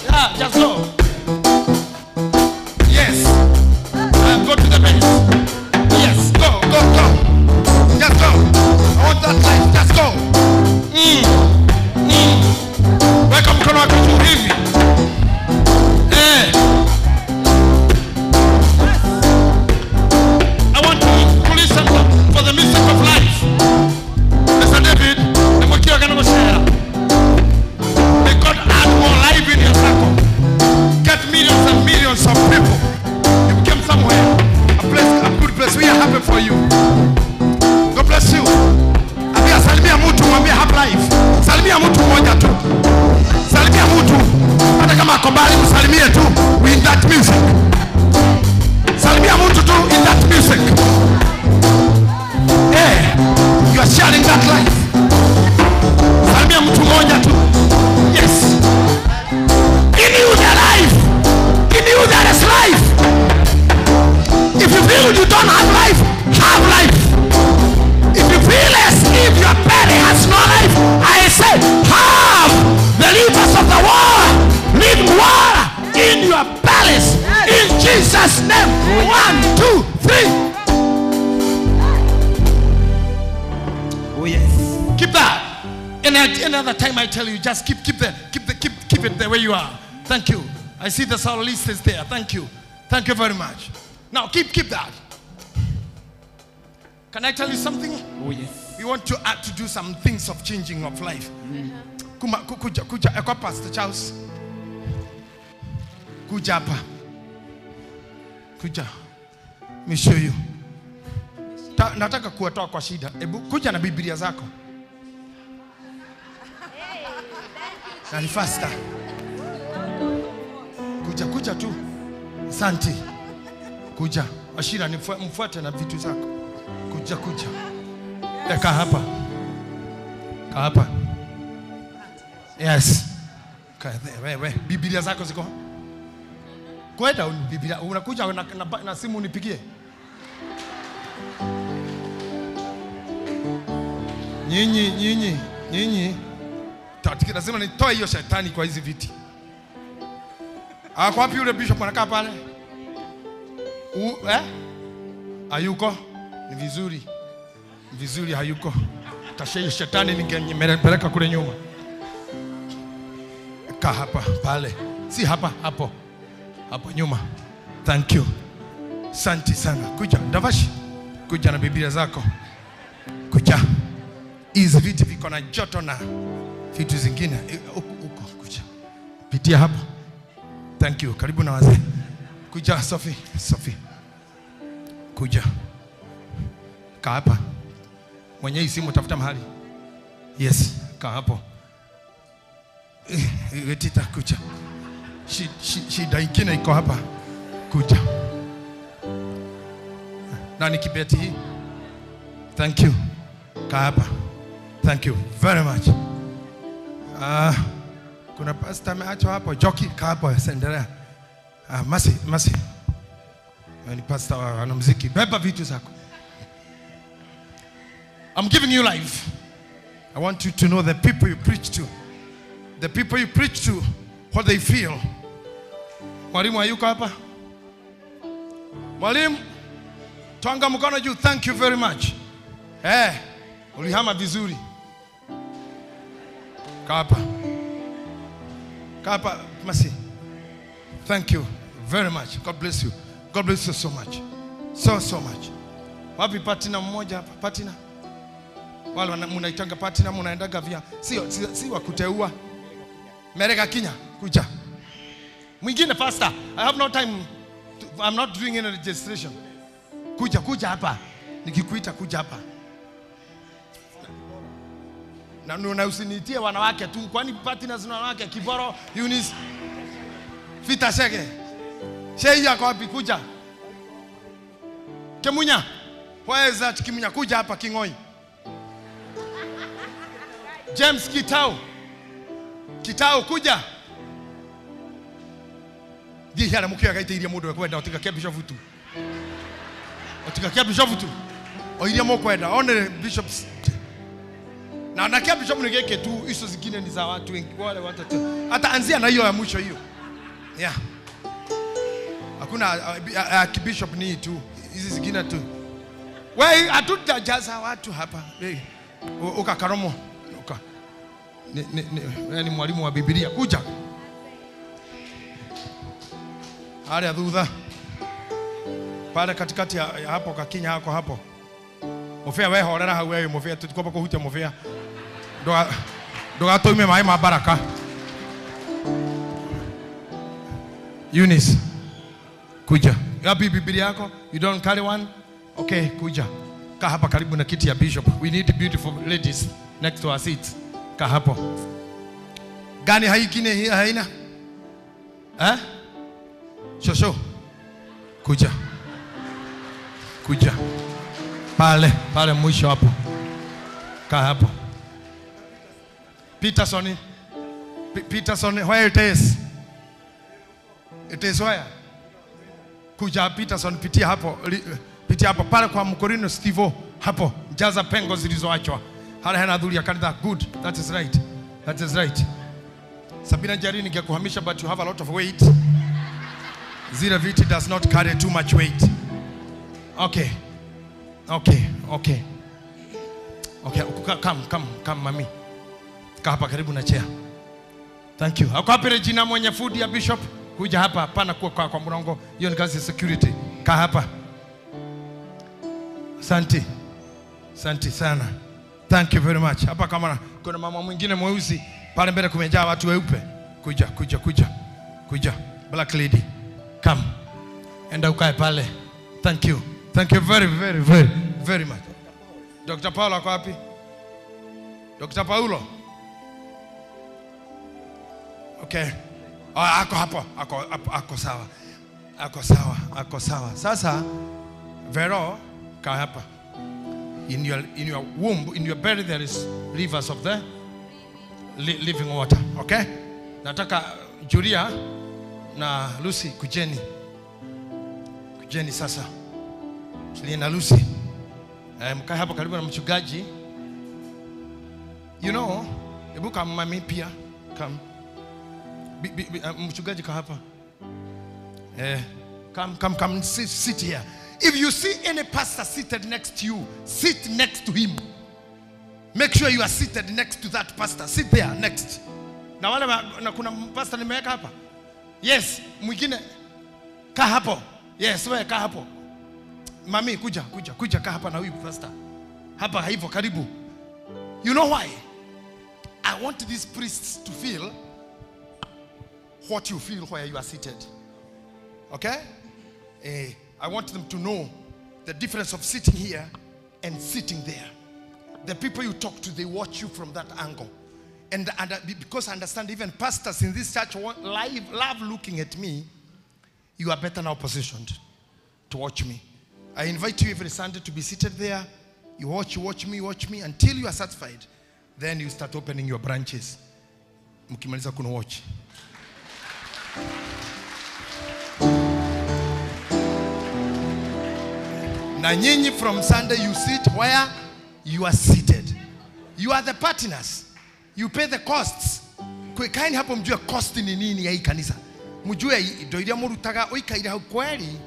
Yeah, just go. Yes. Go to the bass. Yes, go, go, go. Just go. I want that life, just go. Weka mkono wako juu hivi. I want to listen for the music of life. Mr. David, may God add more life in your circle. Get millions and millions of people. You became somewhere, a place, a good place. We are happy for you. God bless you. Ambia salimia mtu, mwambie have life. Salimia mtu mmoja tu. Salimia mtu. Hata kama ako mbali msalimie tu in that music. Salimia mtu tu in that music. Hey, you are sharing that life. Salimia mtu mmoja tu. Yes. In you there life. In you there is life. If you feel you don't have life, have life. If you feel as if your belly has no life, I say, have the rivers of the water, living water in your bellies. In Jesus' name. 1, 2, 3. Oh yes. Keep that. And at any other time I tell you, just keep it the way you are. Thank you. I see the soloist is there. Thank you. Thank you very much. Now keep that. Can I tell you something? Oh yes. We want to add to do some things of changing of life. Kuma kuja kuja ekwa Pastor Charles. Kuja hapa. Kuja. Let me show you. Nataka kuwatoa kwa shida. Ebu kuja na Biblia zako. Na ni faster. Kuja kuja tu. Asante. Kuja. Ashira mfuate na vitu zako. Kuja kuja. Kaa hapa. Kaa hapa. Yes. Kaa wewe. Biblia zako ziko. Kwenda Biblia unakuja na simu unipigie. Nyinyi nyinyi. Lazima nitoe hiyo shetani kwa hizi viti. Ako wapi yule bishop anakaa pale? Hayuko? Ni vizuri. Vizuri hayuko. Tashe shetani ningemepeleka kule nyuma. Kaa hapa pale. Si hapa, hapo. Hapo nyuma. Thank you. Asante sana. Kuja Ndavashi. Kuja na Biblia zako. Kuja. Hizi viti viko na joto na vitu zingine. Huko kuja. Pitia hapo. Thank you. Karibu na wazee. Kuja Sophie, Sophie. Kuja. Kaa hapa. Mwenye hii simu tafuta mahali. Yes, kaa hapo. Tita kuja. Shida ingine iko hapa. Kuja. Nani kibeti hii? Thank you. Kaa hapa. Thank you very much. Kuna pastor ameachwa hapo. Joki, kaa hapo, endelea. Masi. Ni pastor wa muziki. Beba vitu zako. I'm giving you life. I want you to know the people you preach to. The people you preach to, what they feel. Mwalimu hayuko hapa? Mwalimu, twanga mkono juu. Thank you very much. Ulihama vizuri. Kaa hapa. Kaa hapa, Masi. Thank you very much. God bless you. God bless you so much. So much. Wapi patina mmoja hapa? Patina. Wale mnaitanga partner, mnaendaga via. Sio si wa kuteua. Mereka Kinya, kuja. Mwingine faster. I have no time. I'm not doing any registration. Kuja, kuja hapa. Nikikuita kuja hapa. Na usiniitie wanawake tu. Kwani partners na wanawake? Kiboro, Eunice, Fita Shege. Shei yako wapi? Kuja. Kemunya. Where is that Kimunya? Kuja hapa Kingoi. James Kitau. Kitau kuja. Di hara mukio gaite iria mundu ekwenda otiga kia bishop tu. Otiga kia bishop tu. O iria mukwenda one bishops. Na kia bishop ni geke tu, hizo zingine ni za watu wengi wale watatu. Hata anzia na hiyo ya mwisho hiyo. Yeah. Hakuna bishop ni tu. Hizi zingine tu. Wewe hatutajaza watu hapa. Uka karomo. Uka. Ni mwalimu wa Biblia. Kuja. Hali ya dhudha. Pale katikati ya hapo kakinya hako hapo. Mofia wewe horera hau wewe mofia tutikopa kuhutia mofia. Doga toime mai ma baraka. Eunice. Kuja. Yapi Biblia yako? You don't carry one? Okay, kuja. Kaa hapa karibu na kiti ya bishop. We need beautiful ladies next to our seats. Kaa hapo. Gani haikine haina? Eh? Shosho. Kuja. Kuja. Pale, pale mwisho hapo. Kaa hapo. Peterson. Peterson, where it is? It is where? Kuja Peterson, pitia hapo. Pitia hapo pale kwa Mkorino Stevo hapo. Jaza pengo zilizoachwa. Hala hena dhuri ya kanisa. Good. That is right. That is right. Sabina Njeri ningekuhamisha, but you have a lot of weight. Zero viti does not carry too much weight. Okay. Okay, okay. Okay, come, come, come mami. Kaa hapa karibu na chair. Thank you. Ako wapi Regina mwenye food ya bishop? Kuja hapa, hapana kuwa kwa mlango. Hiyo ni kazi ya security. Kaa hapa. Asante. Asante sana. Thank you very much. Hapa kama kuna mama mwingine mweusi pale mbele kumejaa watu weupe. Kuja, kuja, kuja. Kuja. Black lady. Come. Enda ukae pale. Thank you. Thank you very, very, very, very much. Dr. Paulo ako wapi? Dr. Paulo. Okay. Ako hapo, ako sawa. Ako sawa, ako sawa. Sasa Vero, kaa hapa. In your womb, in your belly there is rivers of the living water. Okay? Nataka Julia na Lucy kujeni. Kujeni sasa. Julia na Lucy. Mkae hapo karibu na mchungaji. You know, ebu kama mami pia. Come. Mchungaji ka hapa. Come, come, come, sit here. If you see any pastor seated next to you, sit next to him. Make sure you are seated next to that pastor. Sit there next. Na wale na kuna pastor nimeweka hapa. Yes, mwingine kaa hapo. Yes, wewe kaa hapo. Mami kuja, kuja, kuja kaa hapa na huyu pastor. Hapa hivyo karibu. You know why? I want these priests to feel what you feel where you are seated. Okay? I want them to know the difference of sitting here and sitting there. The people you talk to, they watch you from that angle. And because I understand even pastors in this church love looking at me, you are better now positioned to watch me. I invite you every Sunday to be seated there. You watch me until you are satisfied. Then you start opening your branches. Mkimaliza kuna watch. Na nyinyi from Sunday you sit where you are seated. You are the partners. You pay the costs. Kaini hapo mjue cost ni nini ya hii kanisa. Mjue ndo iria murutaga oikaire hau kweli.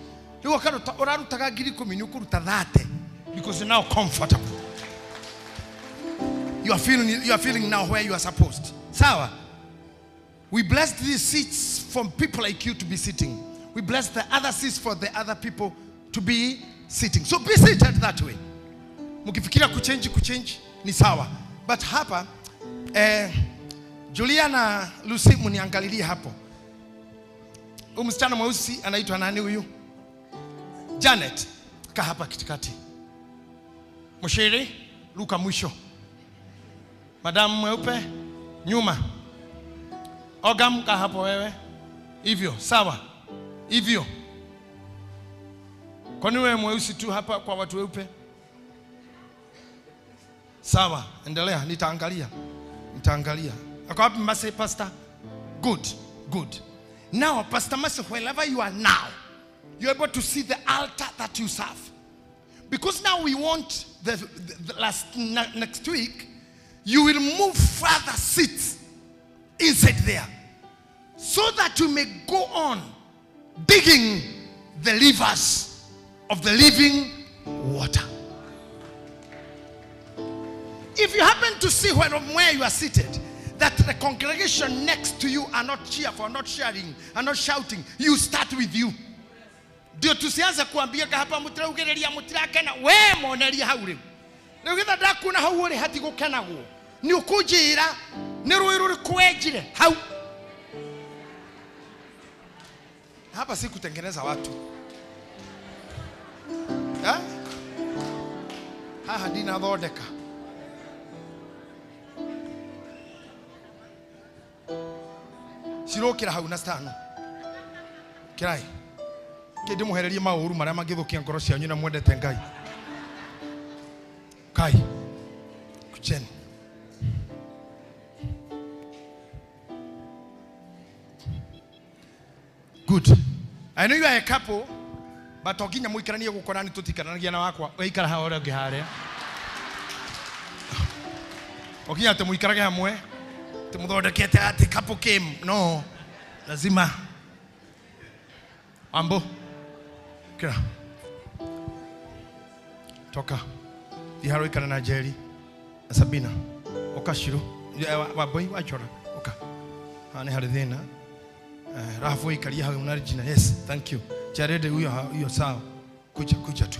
Riu kana urarutaga 10,000 ni ukuruta 30 because you're now comfortable. You are feeling now where you are supposed. Sawa? We blessed these seats from people like you to be sitting. We blessed the other seats for the other people to be sitting. So be seated that way. Mkifikiria kuchange. Ni sawa. But hapa Julia na Lucy mniangalilie hapo. Huyu msichana mweusi anaitwa nani huyu? Janet. Kaa hapa katikati. Mshiri, luka mwisho. Madamu mweupe nyuma. Ogam, kaa hapo wewe. Hivyo, sawa. Hivyo. Kwani wewe mweusi tu hapa kwa watu weupe? Sawa, endelea, nitaangalia. Nitaangalia. Ako wapi Mase, pastor? Good, good. Now, Pastor Mase, wherever you are now, you're able to see the altar that you serve. Because now we want the last next week, you will move further seats inside there, so that you may go on digging the rivers of the living water. If you happen to see where you are seated, that the congregation next to you are not cheerful, are not sharing, are not shouting, you start with you. Ndio tusianze kuambia hapa mutiraugereria mutirakena, we moneria hau riu. Riu githa ndakuna hau uri hatigukenagwo. Ni ukunjira ni rui ruri kwenjire hau. Hapa si kutengeneza watu. Eh? Haha ndina thondeka. Cirokira hau na stano. Kirai. Kindi muhererie maũru marĩa mangĩthũkia ngoro cianyu na mwendete Ngai. Kai. Kucheni. Good. I know you are a couple, but to nginya muikaranie gukora ni tutikaranagia na wakwa. Weikara ha ũrĩa ũngĩ harĩa. O nginya atĩ muikarage hamwe, atĩ muthondekete atĩ couple came. No. Lazima. Ambo. Kira. Toka. Iharo ikara na Jerry na Sabina. Oka Shiro. Wa boy wa chora. Oka. Hani hari thina. Rafu ikaria hau na Regina. Yes, thank you. Jarede huyo huyo sawa. Kuja kuja tu.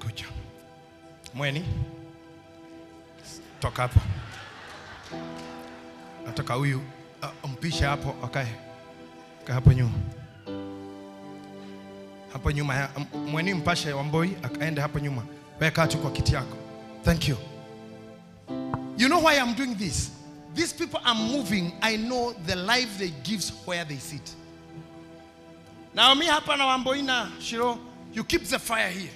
Kuja. Mweni. Toka hapo. Nataka huyu umpishe hapo akae. Kae hapo nyuma. Hapo nyuma mweni mpashe Wamboi akaende hapo nyuma. Wewe kaa tu kwa kiti yako. Thank you. You know why I'm doing this? These people are moving. I know the life they give where they sit. Now me hapa na Wamboi na Shiro, you keep the fire here.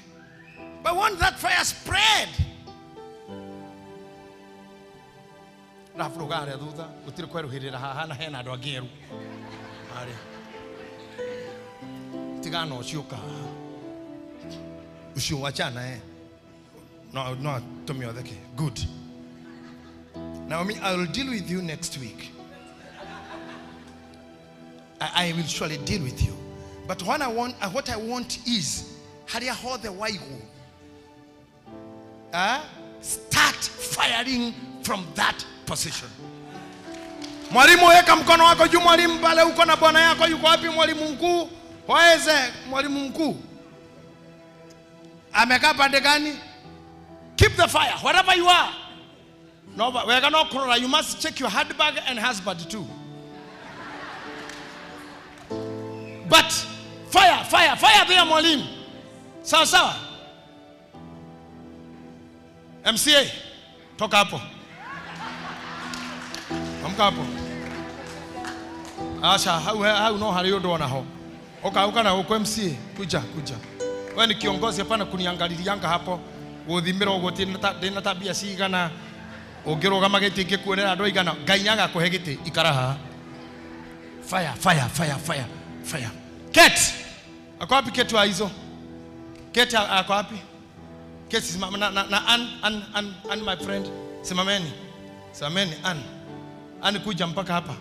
But once that fire spread, Rafu gare thutha gutiri kweruhirira haha na hena andu angi eru haria tigana ucio ka ucio wachana no no tumio theke. Good. Naomi, I will deal with you next week. I will surely deal with you. But what I want is haria hothe waigu start firing from that position. Mwalimu, weka mkono wako juu. Mwalimu pale uko na bwana yako yuko wapi? Mwalimu mkuu waeze, mwalimu mkuu amekaa pande gani? Keep the fire wherever you are. No, we cannot quarrel. You must check your handbag and husband too. But fire, fire, fire there, mwalimu. Sawa sawa. MCA, toka hapo. Amka hapo. Asha, hau no hari undu ona ho. Oka uka na uko MCA, kuja kuja. Wewe ni kiongozi, hapana kuniangalilianga hapo. Guthimira uguo ndina tabia cigana. Ungirugama giti ngikuonera andu aigana. Ngai nĩagakuhe giti, ikara haha. Fire, fire, fire, fire, fire. Kate. Ako wapi Kate wa hizo? Kate ako wapi? Kate simama na Ann my friend. Simameni. Simameni Ann. Ann kuja mpaka hapa.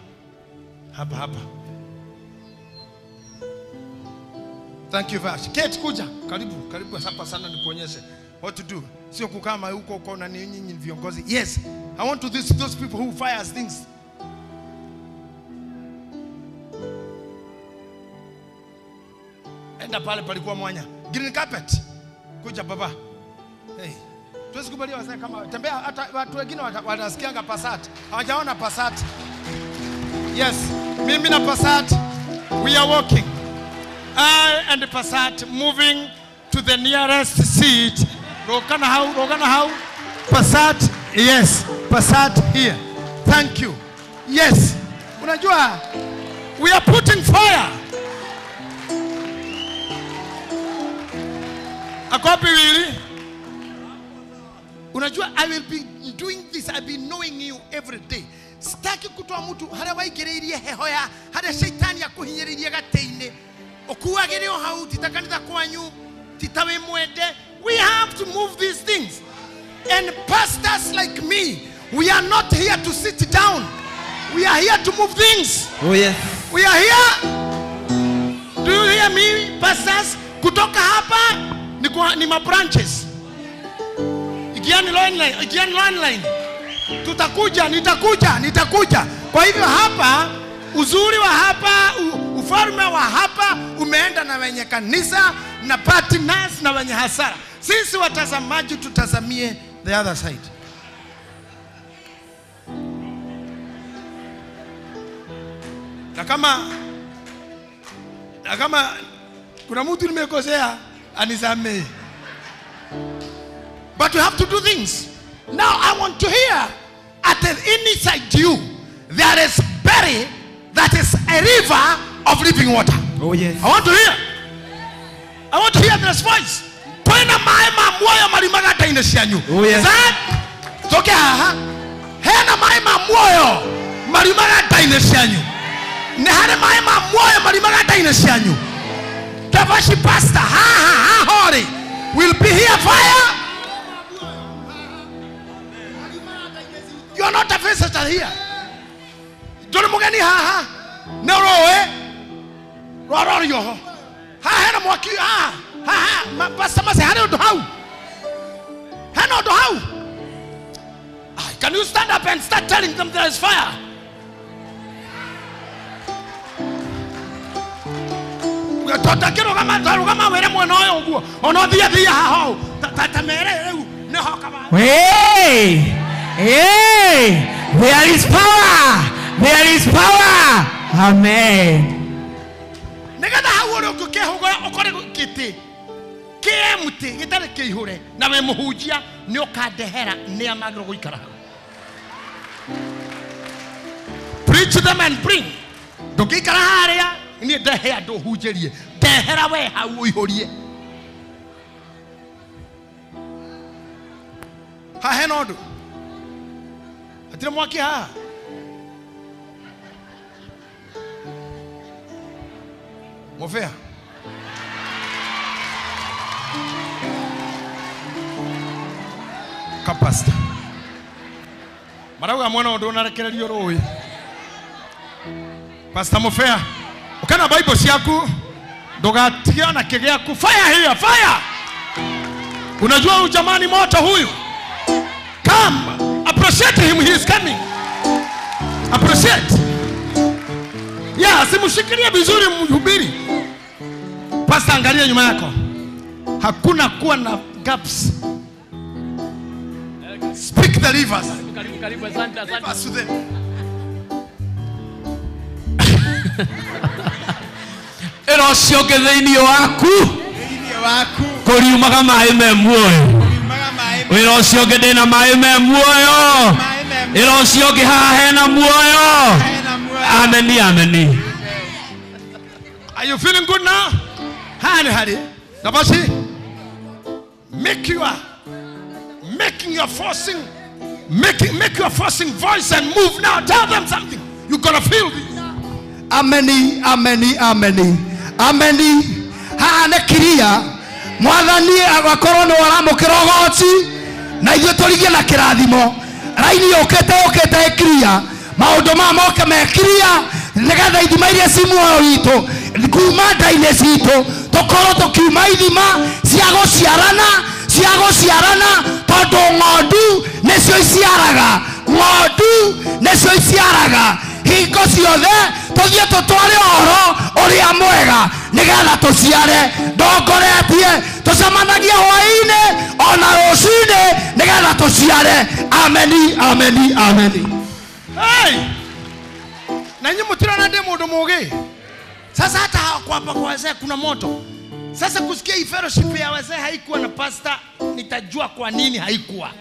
Hapa hapa. Thank you very much. Kate kuja. Karibu, karibu hapa sana nikuonyeshe what to do. Sio kukama huko huko na nyinyi viongozi. Yes, I want to this those people who fires things. Enda pale palikuwa mwanya. Green carpet. Kuja baba. Hey. Tuwezi kubalia wazee kama tembea, hata watu wengine wanasikianga Pasat. Hawajaona Pasat. Yes, mimi na Pasat we are walking. I and Pasat moving to the nearest seat. Rokana hau, rokana hau. Pasat, yes, Pasat here. Thank you. Yes. Unajua we are putting fire. Akopi wili. Unajua I will be doing this. I've been knowing you every day. Sitaki kutoa mtu haria waigereirie heho ya haria shaitani akuhinyiririe gateine. Okuagire o hau tita kanitha kwanyu tita we mwende. We have to move these things. And pastors like me, we are not here to sit down. We are here to move things. Oh yes. We are here. Do you hear me, pastors? Kutoka hapa ni ma branches. Igiani line, igiani line. Tutakuja, nitakuja, nitakuja. Kwa hivyo hapa, uzuri wa hapa, ufalme wa hapa umeenda na wenye kanisa na partners na wenye hasara. Sisi watazamaji tutazamie the other side. Na kama kuna mtu nimekosea anisamee. But you have to do things. Now I want to hear at the inside you there is berry that is a river of living water. Oh yes. I want to hear. I want to hear this voice. Kwena mae ma muoyo marimaga taine cianyu. Oh yes. That toke haha. Hena mae ma muoyo marimaga taine cianyu. Ne hare mae ma muoyo marimaga taine cianyu. Tavashi pastor ha ha ha hori will be here fire. You are not a visitor here. Nduri mugeni haha. Ne roe. Roro yoho. Ha hena mwaki ha ha ha pastor mase hare undu hau. Hena undu hau. Can you stand up and start telling them there is fire? Hey! Hey! There is power! There is power! Amen. Nigetha hau uri ũngĩkĩhũgũra ũkore gĩtĩ kĩ empty gĩtarĩ kĩihũre na wĩ mũhunjia nĩ ũkandehera nĩa magĩrĩirwo gũikara hau. Preach them and bring. Ndũngĩikara harĩa niĩ ndehe andũ hunjĩrie, ndehera we hau ũihũrie. Haha hena ũndũ hatirĩ mwaki haha. Mofea. Kapasta. Marauga mwana ũndũ ũnarekererio rũĩ. Pastor Mofea. Ukana Bible ciaku ndũgatige ona kĩgĩaku. Fire here, fire. Unajua huyu jamani moto huyu. Come, appreciate him, he is coming. Appreciate. Yeah, simshikilie vizuri mhubiri. Pastor, angalia nyuma yako. Hakuna kuwa na gaps. Speak the rivers. Karibu, karibu, asante, asante. Rivers to them. Ĩno ũcio ũngĩ thĩinĩ waku kũriumaga maĩ me muoyo. Wĩra ũcio ũngĩ ndĩna maĩ me muoyo. Ĩno ũcio ũngĩ haha hena muoyo. Ameni, ameni. Are you feeling good now? Hani hari. Nabasi. Make your forcing voice and move now. Tell them something. You're gonna feel this. Ameni, ameni, ameni. Ameni. Haha nĩ kiria. Mwathani agakorwo nĩ waramũkĩra ũgooci na ithuĩ tũrigie na kĩrathimo. Raini yũkĩte yũkĩte ĩkiria. Maũndũ maya moke mekiria nĩgetha ithima iria ci muoyo witũ kuma nda-inĩ citũ tũkorwo tũkiuma ithima cia gũciarana tondũ ng'ondu nĩcio iciaraga, ng'ondu nĩcio iciaraga. Hingo ciothe tũthiĩ tũtware ũhoro ũrĩa mwega nĩgetha tũciare. Ndongoretie Tũcemanagie hwaĩ-inĩ ona rũcinĩ nĩgetha tũciare. Ameni, ameni, ameni. Hey! Na nyinyi mtirona ndiye mundu mugi. Sasa hata hapa kwa wazee kuna moto. Sasa kusikia hii fellowship ya wazee haikuwa na pastor, nitajua kwa nini haikuwa.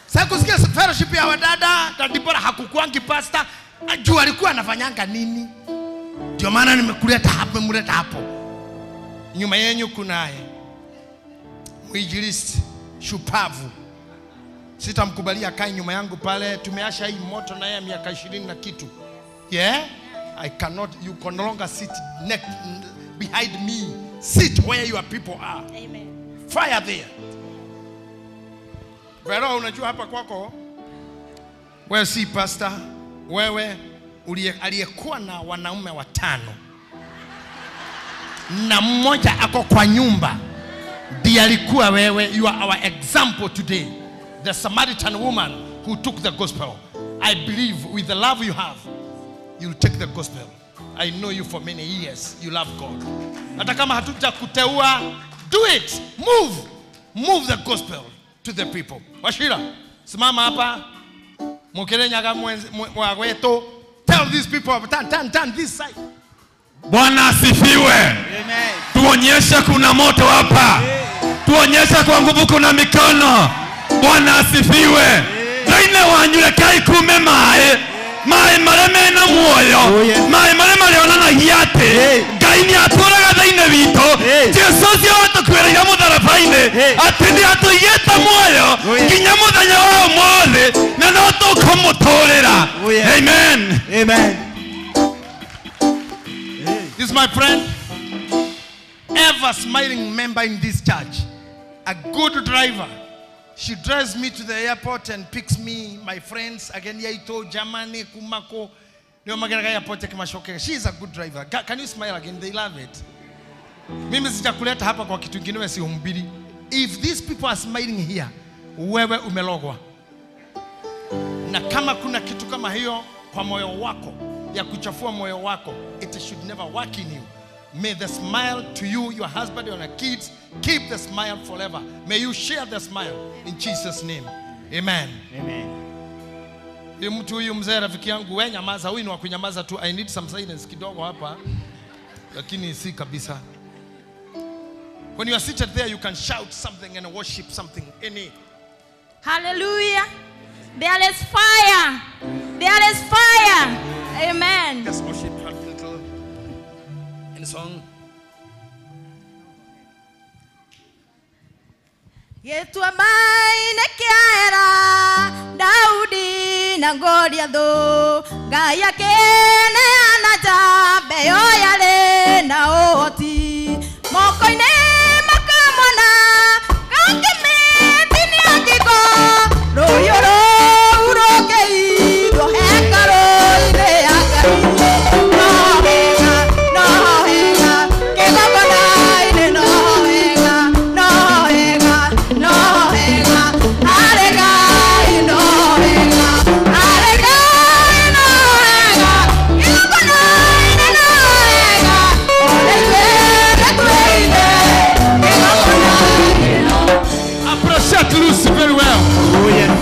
Sasa kusikia fellowship ya wadada na Dibora hakukuangi pastor, ajua alikuwa anafanyanga nini. Ndio maana nimekuleta hapa, nimemleta hapo. Nyuma yenu kunaye mwinjilisti shupavu. Sitamkubalia akae nyuma yangu pale. Tumeasha hii moto na yeye miaka 20 na kitu. Yeah? I cannot, you can no longer sit neck behind me. Sit where your people are. Amen. Fire there. Vero, unajua hapa kwako wewe si pastor, wewe aliyekuwa na wanaume 5 na mmoja ako kwa nyumba, ndiye alikuwa wewe. You are our example today. The Samaritan woman who took the gospel. I believe with the love you have, you'll take the gospel. I know you for many years. You love God. Hata kama hatujakuteua, do it. Move. Move the gospel to the people. Washira, simama hapa. Mukerenyaga mwaweto. Tell these people, turn this side. Bwana asifiwe. Amen. Tuonyeshe kuna moto hapa. Tuonyeshe kwa nguvu kuna mikono. Bwana asifiwe. Thĩinĩ wanyu rekai kume maĩ. Maĩ marĩa mena muoyo, maĩ marĩa marĩonanagia atĩ Ngai nĩatũraga thĩinĩ witũ. Jesũ ũcio watũkuĩrĩire mũtharaba-inĩ atĩ nĩatũigĩte muoyo nginya mũthenya wa ũmũthĩ, na no tũkũmũtũrĩra. Amen. Amen. This is my friend, ever smiling member in this church, a good driver. She drives me to the airport and picks me, my friends, again, Yaito, Germany, Kumako. She is a good driver. Can you smile again? They love it. Mimi sijakuleta hapa kwa kitu kingine, sihubiri. If these people are smiling here, wewe umelogwa. Na kama kuna kitu kama hiyo kwa moyo wako, ya kuchafua moyo wako, it should never work in you. May the smile to you, your husband, and your kids, keep the smile forever. May you share the smile in Jesus' name. Amen. Amen. Mtu huyu mzee rafiki yangu, wewe nyamaza, huyu ni wa kunyamaza tu. I need some silence kidogo hapa. Lakini si kabisa. When you are seated there, you can shout something and worship something. Any. Hallelujah. There is fire. There is fire. Amen. Just worship a little. And song. Yetu ambaye kiera Daudi na Goliathu Ngai akeneana njambe ĩyo yarĩ na ũhoti moko-inĩ makamona gakĩmĩtinia ngingo rũhiũ rũu rũkĩigwo hekarũ-inĩ ya Ngai. No wega, no wega, kĩgongona-inĩ no wega, no wega, no wega, harĩ Ngai no wega, harĩ Ngai no wega, kĩgongona-inĩ no wega, ona ithuĩ twĩine kĩgongona-inĩ no. Appreciate Lucy very well. Oh, yeah.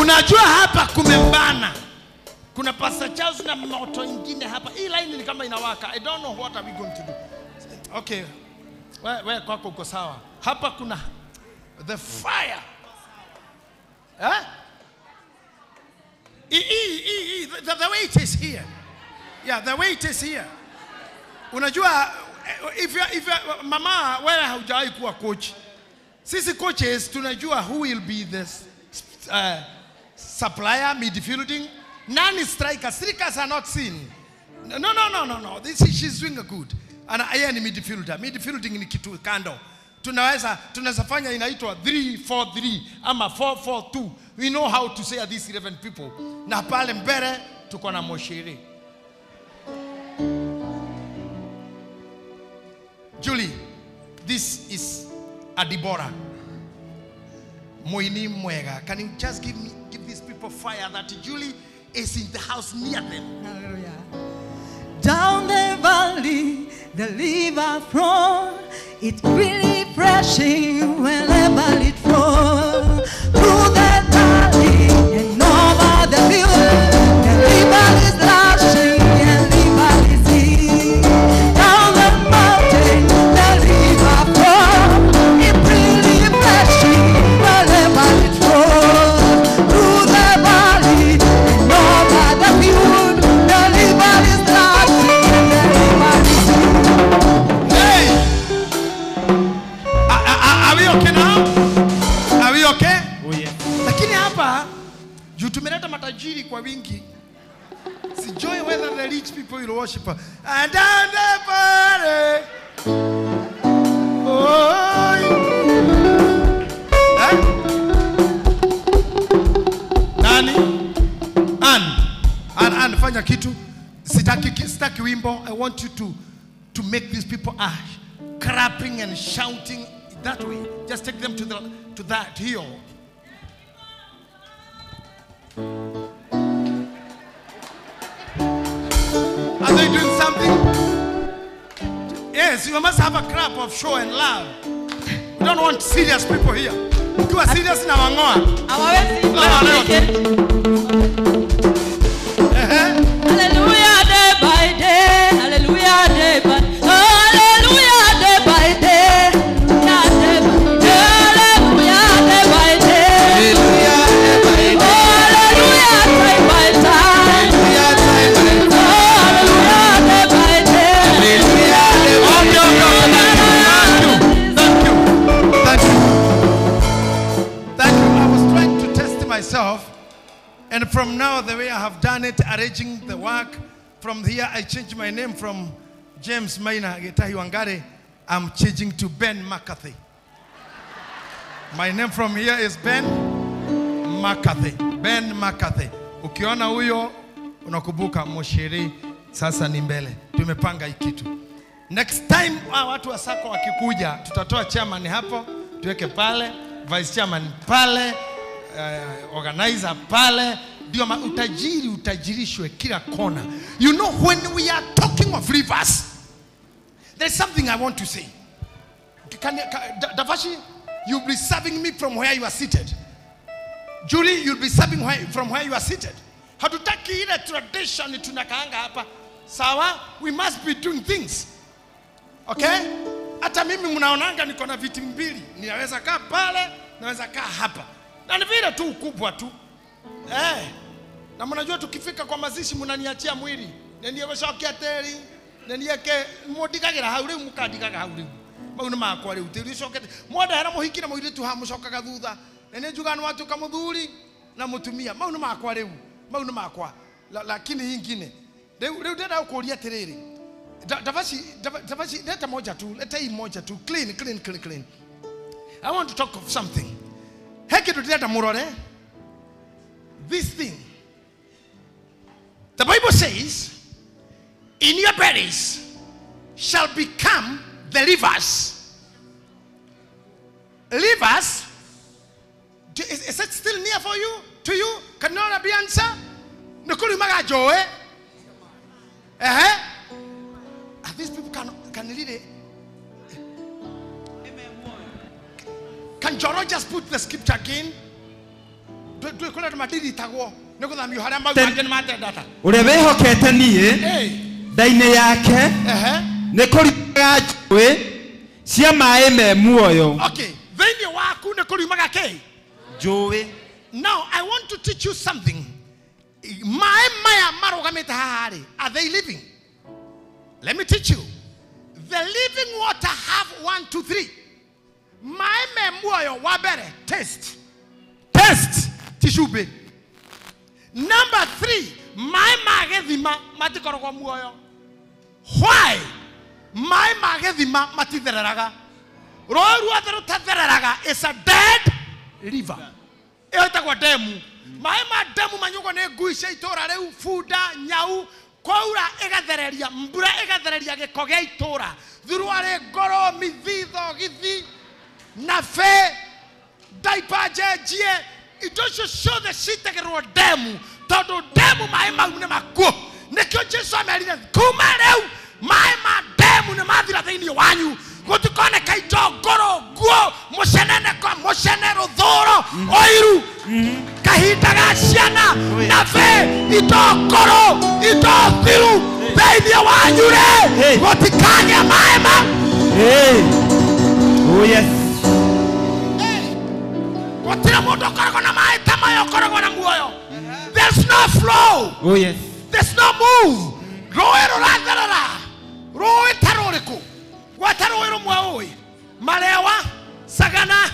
Unajua hapa kumembana. Kuna Pastor Charles na moto ingine hapa. Hii line ni kama inawaka. I don't know what are we going to do. Okay. Wewe kwako uko sawa. Hapa kuna the fire. Eh? The way it is here. Yeah, the way it is here. Unajua if you mama, wewe haujawahi kuwa coach. Sisi coaches tunajua who will be the supplier, midfielding. None strikers. Strikers are not seen. No. This is, she's doing a good. And yeye ni midfielder. Midfielding ni kitu kando. Tunaweza fanya inaitwa 3-4-3 ama 4-4-2. We know how to say these 11 people. Na pale mbele tuko na Moshiri. Julie, this is Adibora. Moini Mwega. Can you just give these people fire that Julie is in the house near them? Hallelujah. Down the valley, the river flows. It's really refreshing whenever it flows. Through the valley and over the hill, the river is rushing and river is deep. Down the mountain, the river flows. It's really refreshing whenever it flows. Through the valley and over the hill, the river is rushing and the river is deep. Hey! Are we okay now? Are we okay? Oh, yeah. Lakini hapa juu tumeleta matajiri kwa wingi. Sijui whether the rich people will worship her. And down the valley. Oh. Eh? Nani? Ann, fanya kitu. Sitaki wimbo. I want you to make these people clapping and shouting that way. Just take them to that hill. Are they doing something? Yes, you must have a clap of show and love. We don't want serious people here. Ukiwa serious na wangoa. Hallelujah day by day. Hallelujah day by day. Hallelujah day by day. Hallelujah day by day. Hallelujah day by time. Hallelujah day by day. Thank you. Thank you. I was trying to test myself, and from now, the way I have done it, arranging the work, from here I changed my name from James Maina Gitahi Wangari. I'm changing to Ben McCarthy. My name from here is Ben McCarthy. Ben McCarthy. Ukiona huyo unakumbuka Moshiri sasa ni mbele. Tumepanga hii kitu. Next time watu wa Sacco wakikuja, tutatoa chairman hapo, tuweke pale, vice chairman pale, organizer pale. Ndio utajiri utajirishwe kila kona. You know, when we are talking of rivers, there's something I want to say. Davashi, you'll be serving me from where you are seated. Julie, you'll be serving from where you are seated. Hatutaki ile tradition tunakaanga hapa. Sawa, we must be doing things. Okay? Hata mimi mnaonanga niko na viti mbili. Ninaweza kaa pale, naweza kaa hapa. Na ni vile tu ukubwa tu. Na mnajua tukifika kwa mazishi mnaniachia mwili. Neniye teri, neniye ke mudikagira hau riu mukandikaga hau riu. Mau ni makwa riu tiri ucokete. Mwandehera muhiki na muiritu ha mucokaga thutha. Na nĩ njugaga nĩ watuĩka mũthuri na mũtumia. Mau nĩ makwa rĩu. Mau nĩ makwa. Lakini ingine. Rĩu ndĩrenda gũkũria atĩrĩrĩ. Davashi, leta moja tu. Leta hii moja tu. Clean, clean, clean, clean. I want to talk of something. Heki ndĩrenda mũrore. This thing. The Bible says, in your bellies shall become the rivers. Rivers. Is it still near for you? To you? Can not be answer? These people can read it. Can Joro just put the scripture again? Ũrĩa wĩhokete niĩ nda-inĩ yake nĩ kũriumaga njũĩ cia maĩ me muoyo. Okay, thĩinĩ waku nĩ kũriumaga kĩ? Njũĩ. Now I want to teach you something. Maĩ maya marũgamĩte haha rĩ, are they living? Let me teach you. The living water have 1, 2, 3. Maĩ me muoyo wa mbere, taste. Taste. Tishube. Number 3, maĩ ma gĩthima matikoragwo muoyo. Why? Maĩ ma gĩthima matithereraga. Rũĩ ruothe rũtathereraga is a dead river. Ĩyo ĩtagwo demu. Maĩ ma demu manyugwo nĩ ngui cia itũra rĩu, bunda, nyau, kwaura ĩgathereria, mbura ĩgathereria gĩko gĩa itũra. Thuruarĩ, ngoro, mithitho, githi, nabe, diaper njenjie, indo icio ciothe citagĩrwo demu, tondũ demu maĩ mau nĩ makuo. Nĩkĩo Jesũ amerire kuma rĩu maĩ ma demu Maemu nĩ mathira thĩinĩ wanyu. Gũtikoneka indo ngũrũ, nguo, mũceneneko, mũcene, rũthũro, ũiru, kahinda ga ciana, na bĩ, indo ngũrũ, indo thiru thĩinĩ wanyu rĩ, gũtikagĩa maĩ ma. Oh yes. Gũtirĩ mũndũ ũkoragwo na maĩ ta maya ũkoragwo na muoyo. There's no flow. Oh yes. There's no move. Rũĩ rũratherera. Rũĩ ta rũrĩkũ? Gwata rũĩ rũmwe ũĩ. Marewa, Sagana,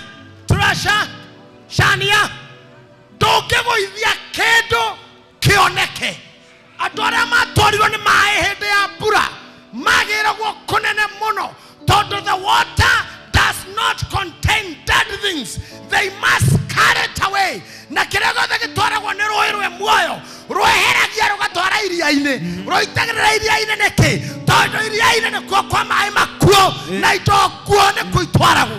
Turasha, Shania. Ndũngĩgũithia kĩndũ kĩoneke. Andũ arĩa matwarirwo nĩ maĩ hĩndĩ ya mbura magĩragwo kũnene mũno tondũ the water does not contain dead things. They must carry it away. Na kĩrĩa gĩothe gĩtwaragwo nĩ rũĩ rwĩ muoyo rweheragia rũgatwara iria-inĩ, rũitagĩrĩra iria-inĩ nĩkĩ? Tondũ iria-inĩ nĩkuo kwa maĩ makuo na indo nguo nĩkuo itwaragwo.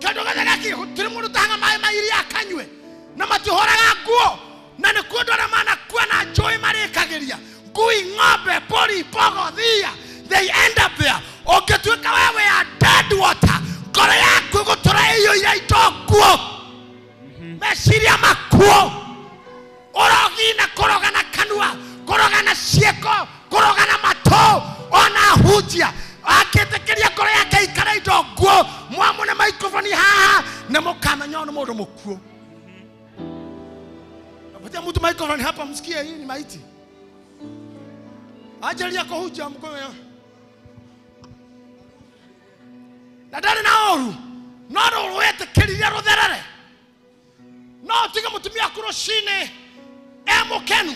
Kĩndũ gĩothe gĩakĩ gũtirĩ mũndũ ũtahaga maĩ ma iria akanyue na matihoraga nguo na nĩkuo andũ arĩa manakua na njũĩ marĩkagĩria ngui, ng'ombe, mbũri, mbogo, thia, they end up there. Ũngĩtuĩka wewe ya dead water, ngoro yaku ĩgũtũra ĩiyũire indo nguo, meciria makuo, ũrogi na kũroga na kanua, kũroga na ciĩko, kũroga na matũ, ona hunjia akĩtĩkĩria ngoro yake ikare indo nguo, mwamũne microphone haha na mũkamenya ũyũ nĩ mũndũ mũkuo. Napatia mtu microphone hapa msikie hii ni maiti. Ajalia kuhunjia mkono. Na ndarĩ na ũru no rwetĩkĩririe rũtherere. No ũtige mũtumia waku rũcinĩ e mũkenu,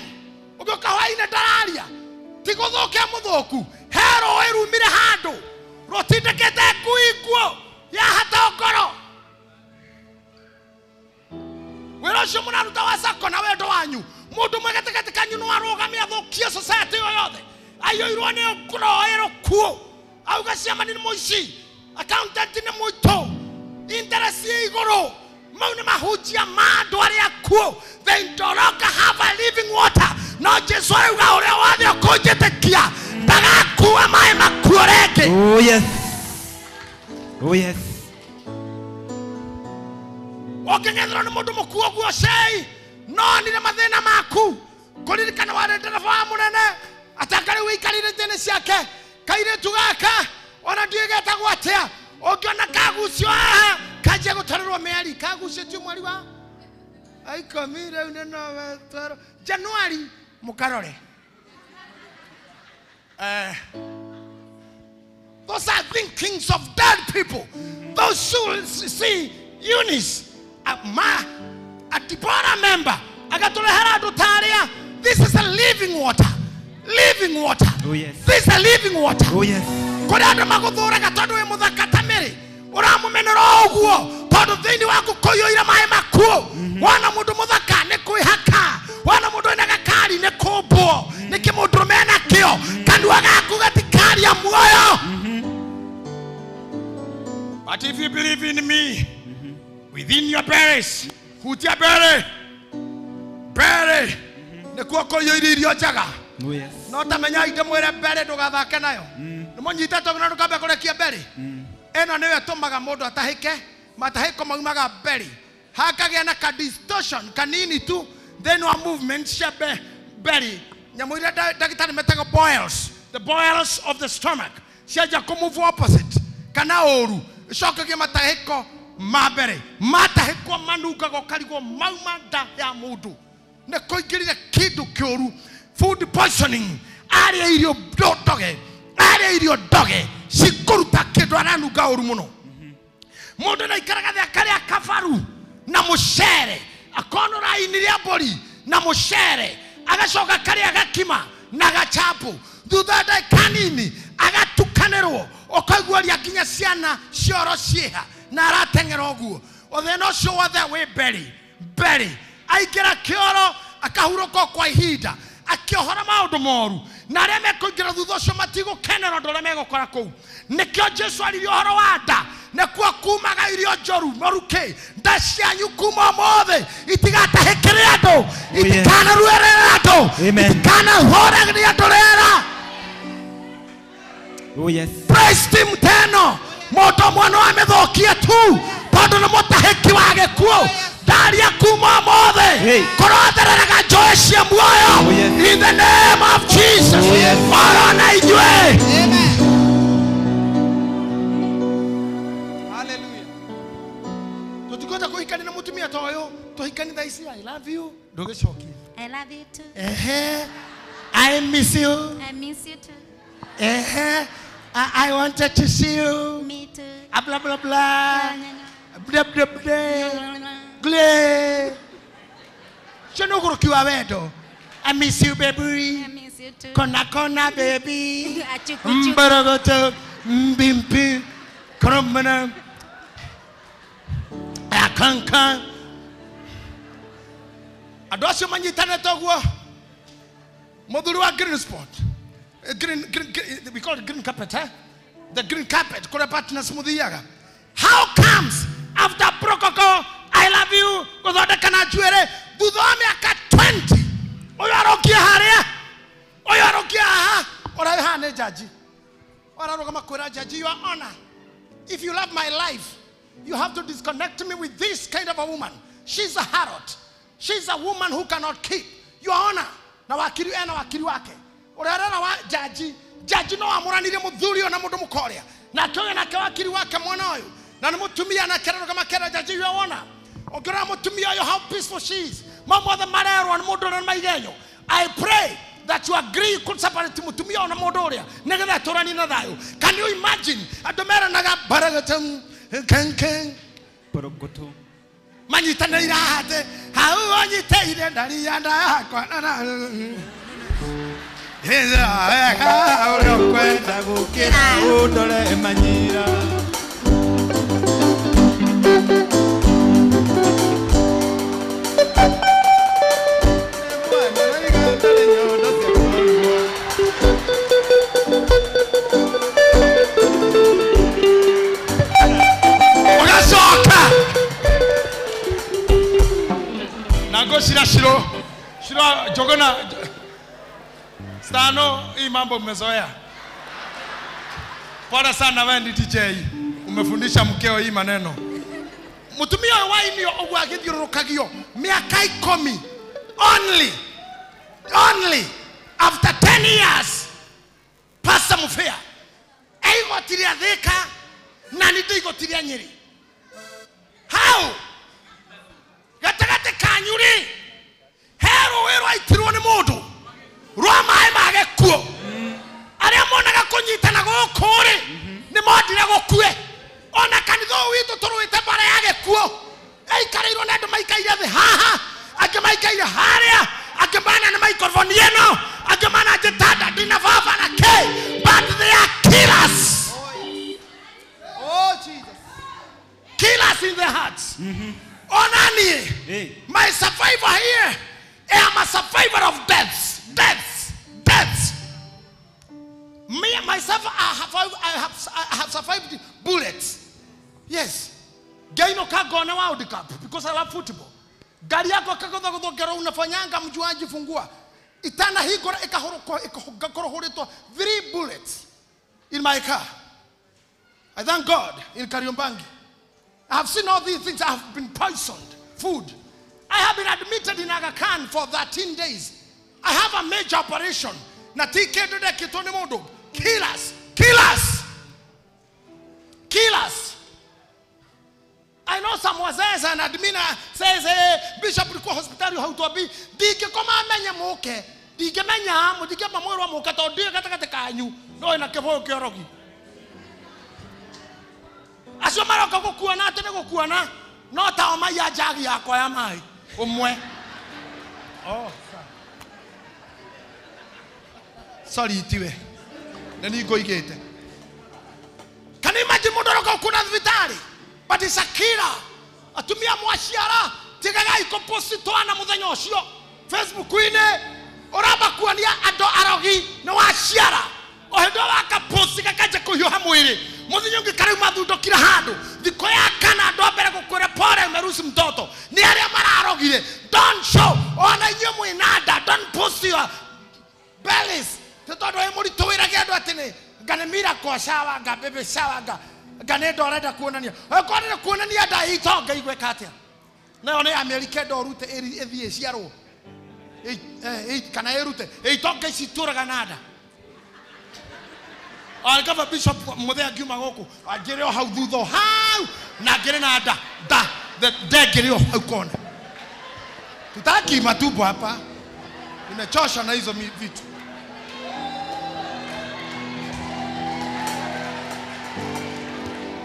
ũgĩũka hwaĩ-inĩ ndararia, ti gũthũka e mũthũku. He rũĩ rumire handũ rũtindĩkĩte ngui nguo yahata ngoro. Wĩra ũcio mũraruta wa sacco na wendo wanyu, mũndũ ũmwe gatagatĩ kanyu no arũgame athũkie society ĩyo yothe, aiyũirwo nĩ rũĩ rũkuũ, auga ciamani nĩ mũici, accountant nĩ mũitũ, interest ĩ igũrũ. Mau nĩ mahunjia ma andũ arĩa akuũ. They no longer have a living water. No Jesu arauga ũrĩa wothe ũkũnjĩtĩkia ndagakua maĩ makuo rĩngĩ. Oh yes. Oh yes. Ũngĩng'etherwo nĩ mũndũ mũkuo ũguo cei, no nire mathĩna maku. Kũririkana warĩ ndereba wa mũnene, atanga rĩu ũikarĩire itĩ-inĩ ciake, kairĩtu gaka ona ndiũĩ getagwo atĩa, ũngĩona kagucio haha kanjia gũtarĩrwo mĩeri, kagucĩtio mweri wa ikũmi rĩu nĩ no Januari mũkarore. Those are thinkings of dead people. Those who see Eunice, a Deborah member, agatũrehera andũ ta arĩa. This is a living water. Living water. Oh yes. This is a living water. Oh yes. Kũrĩ andũ magũthũraga tondũ wĩ mũthaka ta mĩrĩ, ũramũmenera ũguo tondũ thĩinĩ waku kũiyũire maĩ makuo. Wona mũndũ mũthaka nĩ kwĩhaka, wona mũndũ wĩna gakari nĩ kũmbwo, nĩkĩ mũndũrũme enakĩo, kanua gaku gatikaria muoyo. But if you believe in me, within your bellies, hutia belly, belly, nĩkuo kũiyũire irio njega. Oh yes. No ta menyai ndĩmwĩre mbere ndũgathake nayo. Nĩ mũnyitĩte na ndũkambe kũrekia mbere. Ĩno nĩyo ĩtũmaga mũndũ atahĩke, matahĩko maumaga mbere. Hakagĩa na ka distortion kanini tu thĩinĩ wa movement cia mbere. Nyamũ iria ndagĩtarĩ metaga boils, the boils of the stomach, cianjia kũ move opposite kana ũru, icokagia matahĩko ma mbere. Matahĩko manungaga ũkarigwo mauma nda ya mũndũ. Nĩ kũingĩrire kĩndũ kĩũru. Food poisoning, arĩa irio ndoge, arĩa irio ndoge cikũruta kĩndũ aranunga ũru mũno. Mũndũ ndaikaraga thĩ akarĩa kabaru na mũcere, akonora ini rĩa mbũri na mũcere, agacoka akarĩa gakima na gachapu, thutha wa ndagĩka nini agatukanĩrwo, ũkaigua ũrĩa nginya ciana cioro ciĩha na arateng'era ũguo. Ũthĩna ũcio wothe wĩ mbere mbere, aingĩra kĩoro akahurũka kwa ihinda akĩohora maũndũ moru, na arĩa mekũingĩra thutha ũcio matigũkenera ũndũ ũrĩa megũkora kũu. Nĩkĩo Jesu aririe ũhoro wa nda, Nĩkuo kumaga irio njoru mũrukĩ. Nda cianyu kuma ũmũthĩ itigatahĩkĩre andũ, itikanaruerere andũ, itikanahũragĩre andũ rĩera. Oh yes. Praise team teno. Mũndũ ũmwe no amĩthũkie tu tondũ nĩ mũtahĩki wa gĩkuũ. Ndaria kuma ũmũthĩ kũrothereraga njũĩ cia muoyo in the name of Jesus. Oro na inyuĩ. Hallelujah. Tũtingĩhota kũhikania na mũtumia ta ũyũ, tũhikanie thaa ici, I love you, ndũgĩcokie. I love you too. Ehe. I miss you. I miss you too. Ehe. I wanted to see you. Me too. Blah blah blah. Blah blah blah. Gle. Cio ũgũrũki wa wendo. I miss you baby. I miss you too. Kona kona baby. Achuku chuku. Mborogoto mbimpi kromana. Akanka. Andũ acio manyitanĩte ũguo. Mũthuri wa green spot. Green, we call it green carpet, eh? The green carpet, kũrĩa partners mũthiaga. How comes after protocol, I love you, gũthondeka na njuĩrĩ, thutha wa mĩaka 20, ũyũ arokia harĩa, ũyũ arokia haha, ũrĩa wĩ haha nĩ jaji. Ararũgama kwĩra jaji, Your Honor, if you love my life, you have to disconnect me with this kind of a woman. She's a harlot. She's a woman who cannot keep. Your Honor, na wakiri ena wakiri wake. Ũrĩa wa jaji, jaji no amũranirie mũthuri ũyũ na mũndũ mũkoria. Nake ũyũ nake wakiri wake mwana ũyũ. Na nĩ mũtumia nake ararũgama akera jaji, Your Honor. Ũngĩrora mũtumia ũyũ how peaceful she is. Mamwe mothe marerwo nĩ mũndũ ũrĩa nĩ maigenyo. I pray that you agree could separate mũtumia ũyũ na mũndũ ũrĩa nĩgetha atũranie na thayũ. Can you imagine andũ meranaga baragatam kenken Borogoto. manyitanĩire haha atĩ hau ũnyitĩire ndaria nda yakwa wega ũrĩa ũkwenda gũkĩra ũndore manyira. Ũgacoka na ngũcira Shiro Shiro Njogona Stano, hii mambo mmezoea. Pole sana wewe ni DJ, umefundisha mkeo hii maneno. Mutumia ũyũ wa inio ũguo agĩthiũrũrũkagio mĩaka 10 only after 10 years Pastor Mufea igoti rĩa Thika na nĩ igoti rĩa Nyĩrĩ. How gatagatĩ kanyu rĩ he rũĩ rwaitirwo nĩ mũndũ rwa maĩ ma gĩkuũ. Arĩa monaga kũnyitana gũkũ rĩ nĩ mondire gũkue. Ona kanitha ũyũ witũ tũrũĩte mbara ya gĩkuũ. Ĩikarĩirwo nĩ andũ maikaire thĩ haha, angĩ maikaire harĩa, angĩ mana nĩ microphone ĩno, angĩ mana njĩtanda ndina baba na kĩ, but they are killers. Oh Jesus. Killers in their hearts. Ona niĩ, my survivor here, I am a survivor of deaths, deaths, deaths. Me myself, I have survived bullets. Yes. Gaino kagona World Cup because I love football. Gari yako kagothogero unafanyanga mjuaji fungua. Itana higora ikahorokoretwa 3 bullets in my car. I thank God in Kariobangi. I have seen all these things. I have been poisoned. Food. I have been admitted in Aga Khan for 13 days. I have a major operation. Na tike dode kitoni mundu. Killers. Killers. Killers. I know some wazazi and admin says, hey, Bishop ulikuwa hospitali hautuambii. Ndingĩkoma amenye mũke. Ndingĩmenya mũndingĩamba mwĩrwo mũke tondũ ndirĩ gatagatĩ kanyu. No ĩna kĩbũyũ kĩorogi. Acio maroka gũkuona atĩ nĩ gũkuona no tao maiya njagi yakwa ya maĩ ũmwe. Oh, sorry itiwe. Na nĩ ngũigĩte. Can you imagine mũndũ aroka gũkuona thibitarĩ? But it's a killer. Atumia mwaciara tigagai kũposti twana mũthenya ũcio Facebook-inĩ ũramba kuonia andũ arogi nĩ waciara o hĩndĩ ĩyo wakaposti gakanja kũhiũha mwĩrĩ Muthenya ungi kariu mathundukire handu. Thikũ ya kana andũ a mbere gũkwĩra pole umeruhusu mtoto. Nĩ arĩa mararogire. Don't show. Ona inyuĩ mwĩna nda. Don't post your bellies. Nĩ tondũ wĩ mũritũ wĩrage andũ atĩ nĩ nga nĩ miracle shower, nga baby shower, nga nĩ nda ũrenda kuonania. Okorwo nĩ kuonania nda itonga igwĩka atĩa? Nayo nĩ Amerika enda ũrute ĩthiĩ ĩciarwo. Kana ĩrute. Itonga ici itũraga na nda. Alikava bishop muthe angiuma gũkũ angĩrĩ o hau thutha o hau na angĩrĩ na nda ndengĩrĩ o hau kona. Tutaki matumbo hapa. Nimechoshwa na hizo vitu.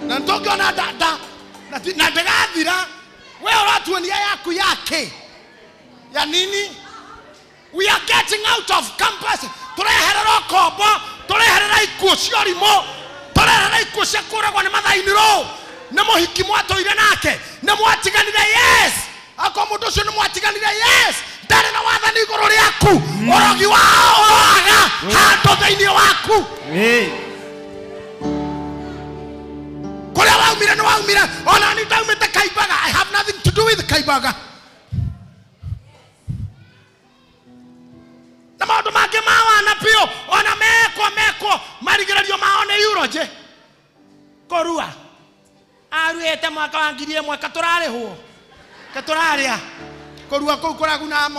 Na ndokiona nda na ndĩgathira. We ũratuonia yaku yake ya nini? We are getting out of campus. Tũreherera ũkombo, tũreherera ikuũ cia ũrimũ, tũreherera ikuũ cia kũragwo nĩ mathainirũ. Nĩ mũhiki mwatũire nake, nĩ mwatiganire, yes. Akorwo mũndũ ũcio nĩ mwatiganire, yes. Ndarĩ na wathani igũrũ rĩaku. Ũrogi wao ũroaga handũ thĩinĩ waku. Kũrĩa waumire nĩ waumire. Ona niĩ ndaumĩte Kaimbaga. I have nothing to do with Kaimbaga. Na maũndũ mangĩ ma wana biũ ona mekwo marigĩrĩrio mao nĩ eulogy. Kũrua aruĩte mwaka wa 1000 katũrarĩhwo katũrarĩa kũrua kũu kũraguna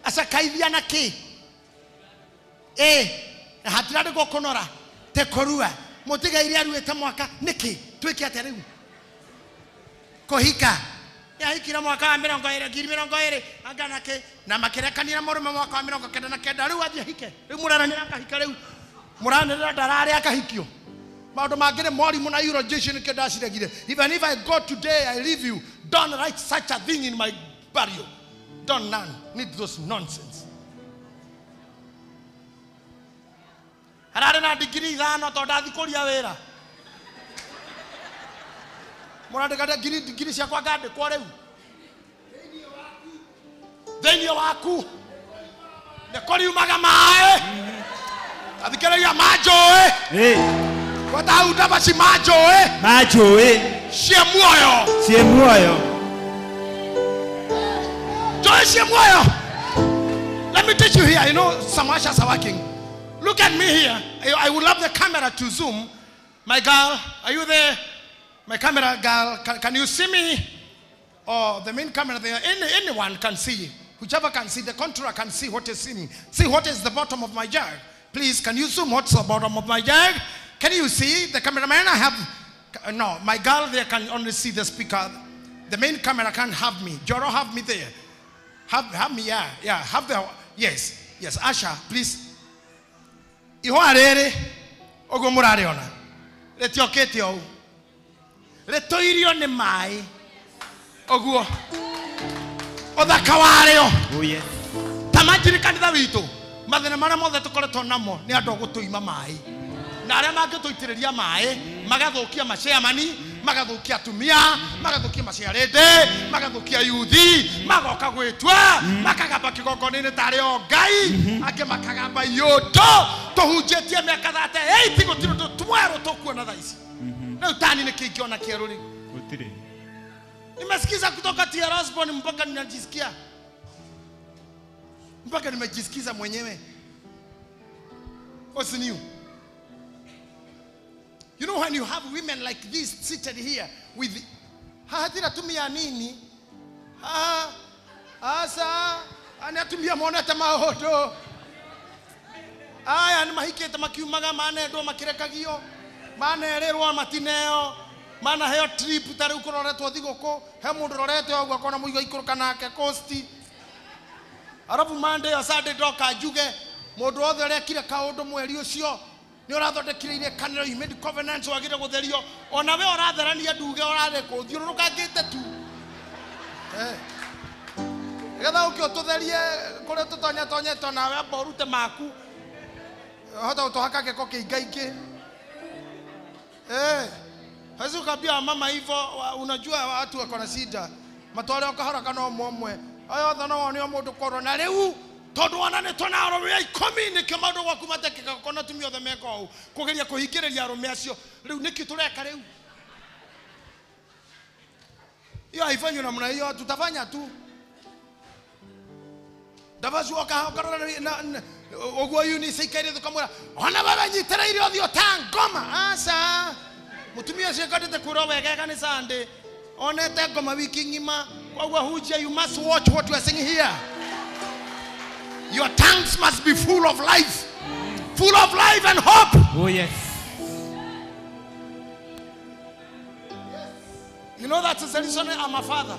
acakaithia na kĩ na hatirarĩ gũkũnora te kũrua mũtigaire aruĩte mwaka nĩkĩ twĩke atĩa rĩu kũhika yahikire mwaka wa 2020 anga nake na makirekanira mũrũme mwaka wa 99 rĩu athiĩ ahike rĩu mũranĩra akahika rĩu mũranĩra ndararĩa akahikio maũndũ mangĩ nĩ morimũ na eulogy nĩkĩo ndaciregire. Even if I go today, I leave you. Don't write such a thing in my burial. Don't none need those nonsense. Hararĩ na digiri 5 tondũ ndathiĩ kũria wĩra. Mũrandĩka digiri ciakwa ngandĩkwo rĩu. Thĩinĩ waku nĩ kũriumaga maĩ. Athikĩrĩria manjũĩ. Kwatauta basi manjũĩ. Manjũĩ. Cie muoyo. Cie muoyo. Njũĩ cie muoyo. Let me teach you here. You know some ushers are working. Look at me here. I would love the camera to zoom. My girl, are you there? My camera girl, can you see me? Or the main camera there, anyone can see. Whichever can see, the controller can see what is seeing. See what is the bottom of my jug. Please, can you zoom what's the bottom of my jug? Can you see the cameraman? I have, no, my girl there can only see the speaker. The main camera can't have me. Joro, have me there. Have me, yeah, have the, yes, Asha, please. Ihũa rĩrĩ, ũguo mũrarĩona, rĩtiokĩte ũũ. Rĩtũirio nĩ maĩ. Ũguo. Ũthaka warĩo. Ta manjiri kanitha witũ, mathĩna marĩa mothe tũkoretwo namo nĩ andũ a gũtũima maĩ. Na arĩa mangĩtũitĩrĩria maĩ, magathũkia maciamani, magathũkia atumia, magathũkia maciarĩndĩ, magathũkia yuthi, magoka gwĩtua, makagamba kĩgongona-inĩ tarĩ o Ngai, angĩ makagamba iũndũ, tũhunjĩtie mĩaka 38 gũtirĩ ũndũ twerũ tũkuona thaa ici. Rĩu tani nĩ kĩ ingĩona kĩerũ rĩu? Gũtirĩ. Nimesikiza kutoka T.L. Osborne mpaka ninajisikia. Mpaka nimejisikiza mwenyewe. What's new? You know when you have women like this seated here with hatira tumia nini? Asa anatumia monete maũndũ. Aya nĩ mahikĩte makiumaga manendwo makirekagio manerĩrwo matineo manaheo trip ta rĩu kũroretwo thigũkũ he mũndũ rorete ũguo akona mũigo ikũrũka nake costi. Arabu Monday or Sunday ndoka njuge mũndũ wothe ũrekire kaũndũ mweri ũcio nĩ ũrathondekire irĩkanĩro, you made covenants wagĩrĩire gũtherio ona we ũratherania nduge ũrarĩ kũthiũrũrũkangĩte tu. Nĩgetha ũke ũtũtherie kũrĩa tũtonyatonyetwo nawe amba ũrute maku hota gũtũhaka gĩko kĩingaingĩ. Hawezi ukaambia mama hivyo, unajua watu wako na shida matware o kahora kana ũmwe ũmwe aya othe no wone o mũndũ korwo na rĩu Tondu wananĩtwo na arũme 10 nĩkĩo maũndũ gwaku matekĩkaga kona atumia othe meka ũũ kũgeria kũhingĩrĩria arũme acio. Rĩu nĩkĩ tũreka rĩu? Hiyo haifanywi namna hiyo, tutafanya tu. Ndavacuoka ũkarora ũguo Eunice aikaire thĩ ũkamwĩra ona baba nyitĩrĩire ũthiũ ta ngoma. Aca, mũtumia ũcio aikarĩte kwĩrwo wegega nĩ Sunday, onete ngoma wiki ng'ima. Koguo hunjia, you must watch what you are saying here. Your tongues must be full of life. Full of life and hope. Oh yes. You know that is the reason I'm a father.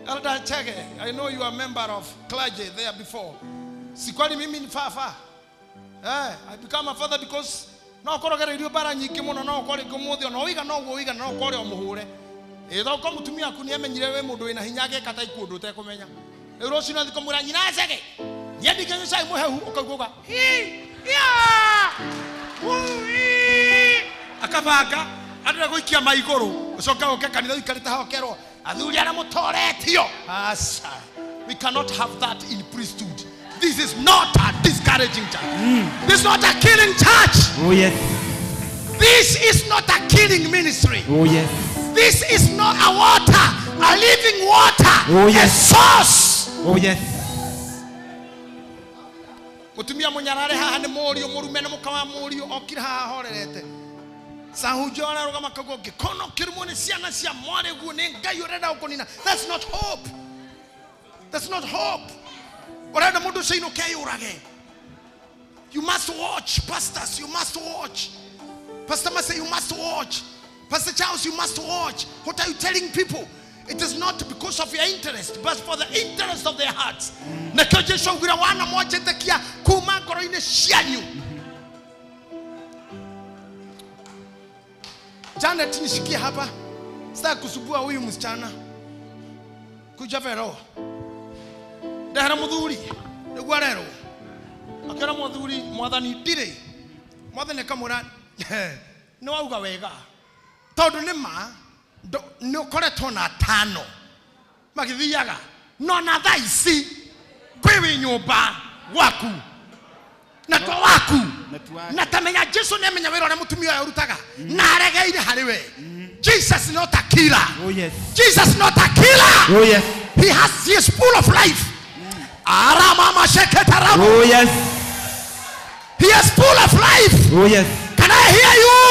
Elder Chege, I know you are a member of clergy there before. Sikwali mimi ni fafa. I become a father because no korogera irio bara nyingĩ mũno no ũkore ngũmũthĩ ona ũiga no ũguo ũiga no ũkore ũmũhũre. Ĩtha ũko mũtumia aku nĩamenyire wĩ mũndũ wĩna hinya ageka ta ikuũndũ ũtekũmenya. Rĩu rũciũ no thiĩ kũmwĩra nyina Chege, niĩ ndingĩnyua cai mũhehu, ũkaigua hi ya ui akabanga andũ gũikia maigũrũ ũcoke ũke kanitha ũikarĩte haha ũkerwo athuri arĩa mũtoretio. Aca, we cannot have that in priesthood. This is not a discouraging church. This is not a killing church. Oh yes. This is not a killing ministry. Oh yes. This is not a water, a living water. Oh yes. A source. Oh yes. Mutumia munyarare haha ni mũriũ mũrume na mũka wa mũriũ okire haha horerete. Sahunjia ararũgama akauga ngĩkono kĩrumwo nĩ ciana cia mwarĩ guo nĩ Ngai ũrenda gũkũnina. That's not hope. That's not hope. Ũrenda mũndũ ũcio ainũke eyũrage. You must watch, pastors, you must watch. Pastor Mase, you must watch. Pastor Charles, you must watch. What are you telling people? It is not because of your interest, but for the interest of their hearts. Nakĩo Jesũ augire wana mwanjĩtĩkia kuma ngoro-inĩ cianyu. Janet, nishikie hapa. Sitaki kusumbua huyu msichana. Kuja Vero. Ndehera muthuri nĩguo arerwo. Akĩra muthuri mwathani ndirĩ. Mwathani akamwĩra nĩ wauga wega. Tondũ nĩ ma nĩ ũkoretwo na atano magĩthiaga no na thaa ici kwĩ wĩ nyũmba gwaku na to waku na tamenya Jesu nĩ amenya wĩra ũrĩa mũtumia ũyũ arutaga na aregeire harĩ we. Jesus is not a killer. Oh yes. Jesus is not a killer. Oh yes. He is full of life. Aramama sheketaramu. Oh yes. He is full of life. Oh yes. Can I hear you?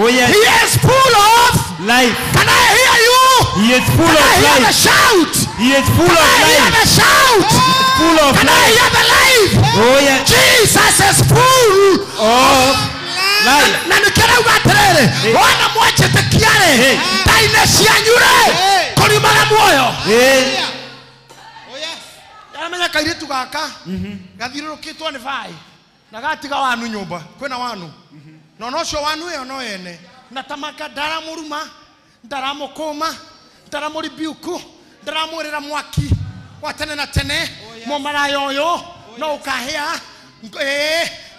Oh yes. He is full of life. Can I hear you? He is full Can of I hear life. the shout? He is full Can of I hear life. the shout? Full of Can I life. hear the life? Oh yes. Jesus is full of life. Na nĩkĩrauga atĩrĩrĩ wana mwanjĩtĩkia-rĩ nda-inĩ cianyu-rĩ kũriumaga muoyo. Aramenya kairĩtu gaka gathiũrũrũkĩtwo nĩ baĩ na gatiga wanu nyũmba kwĩna wanu na ona ũcio wanu ĩyo no ene na tamaka ndaramũruma ndaramũkũma ndaramũribiuku ndaramwĩrĩra mwaki wa tene na tene mũmaraya ũyũ no ũkahĩa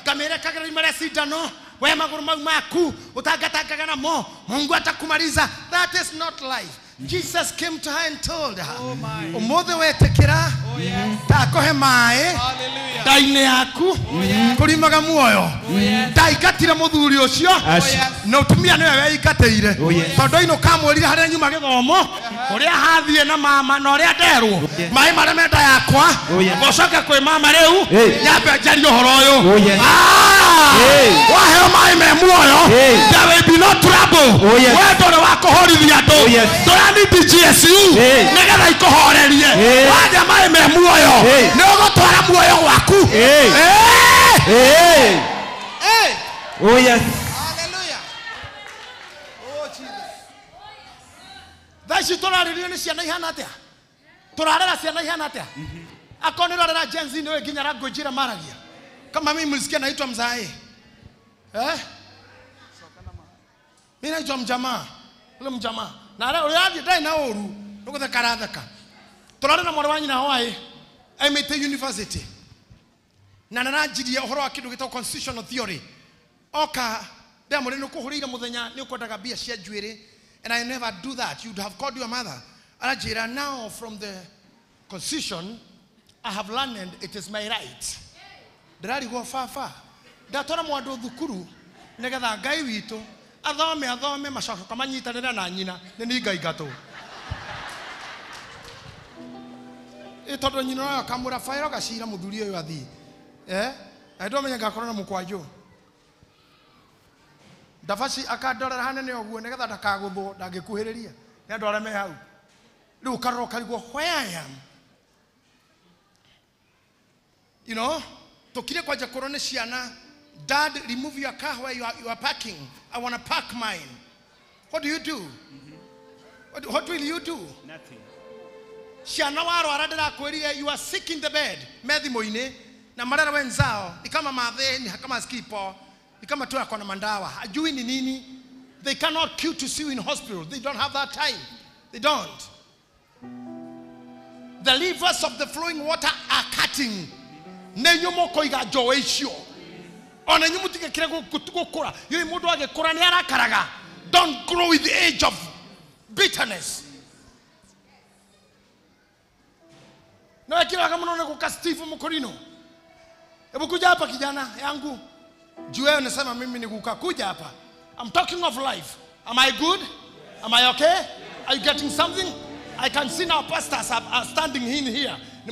ngamĩrekagĩra irima rĩa cindano we magũrũ mau maku ũtangatangaga namo Mungu atakumaliza. That is not life. Jesus came to her and told her, ũmũthĩ wetĩkĩra ndakũhe maĩ nda-inĩ yaku kũrimaga muoyo. Ndaingatire mũthuri ũcio na ũtumia nĩwe weingatĩire tondũ ainũka amwĩrire harĩa nyuma gĩthomo ũrĩa hathiĩ na mama na ũrĩa nderwo maĩ marĩa me nda yakwa ngũcoke kwĩ mama rĩu nyambe njarie ũhoro ũyũ. Waheo maĩ me muoyo there will be no trouble. We ndũrĩ wa kũhorithia andũ ndũranindi GSU nĩgetha ikũhorerie. Wanyua maĩ me muoyo nĩ ũgũtwara muoyo gwaku. Oh yes. Hallelujah. Oh Jesus. Thaa ici tũrarĩrio nĩ ciana ihana atĩa? Tũrarera ciana ihana atĩa? Akorwo nĩ ũrarera Gen Z nĩũĩ nginya language ĩrĩa maragia. Kama mimi mlisikia naitwa mzae. Mimi naitwa mjamaa. Ule mjamaa. Na rĩu ũrĩa ndarĩ na ũru nĩ gũtheka aratheka. Tũrarĩ na mwarĩ wa nyina hwaĩ aimĩte university. Na nĩaranjirie ũhoro wa kĩndũ gĩtagwo constitutional theory. Oka ndamũrĩ nĩ ũkũhũrĩire mũthenya nĩ ũkwendaga mbia cia njuĩrĩ and I never do that. You'd have called your mother. Aranjĩra now from the constitution I have learned it is my right. Ndĩrarigwo baba ndatwara mwandu thukuru nigetha Ngai witũ athome athome macoka manyitanĩre na nyina nĩ ningaingatwo. Ĩ tondũ nyina ũyũ akamwĩra baĩro gacira mũthuri ũyũ athiĩ. Eh? Na ndomenya ngakorwo na mũkwanjũ. Ndabaci akandorera hanene ũguo nĩgetha ndakagũthwo ndangĩkuhĩrĩria. Nĩ andũ arĩa me hau. Rĩu ũkarora ũkarigwo where I am. You know, tũkire kwanja kũrwo nĩ ciana. Dad, remove your car where you are parking. I want to park mine. What do you do? What will you do? Nothing. Ciana warwara ndĩrakwĩrire you are sick in the bed. Me thimũ-inĩ na marera wenzao ni kama mathe ni kama skipo ni kama tu ako na mandawa. Hajui ni nini. They cannot queue to see you in hospital. They don't have that time. They don't. The rivers of the flowing water are cutting. Nĩ inyuĩ mũkũiga njũĩ icio. Ona inyuĩ mũtigĩkĩre gũkũra. Yũĩ mũndũ agĩkũra nĩ arakaraga. Don't grow with the age of bitterness. No ekiraga mũno nĩ gũka Steve Mukorino. Hebu kuja hapa kijana yangu. Juu wewe unasema mimi ni guka. Kuja hapa. I'm talking of life. Am I good? Am I okay? Are you getting something? I can see now pastors are standing in here. I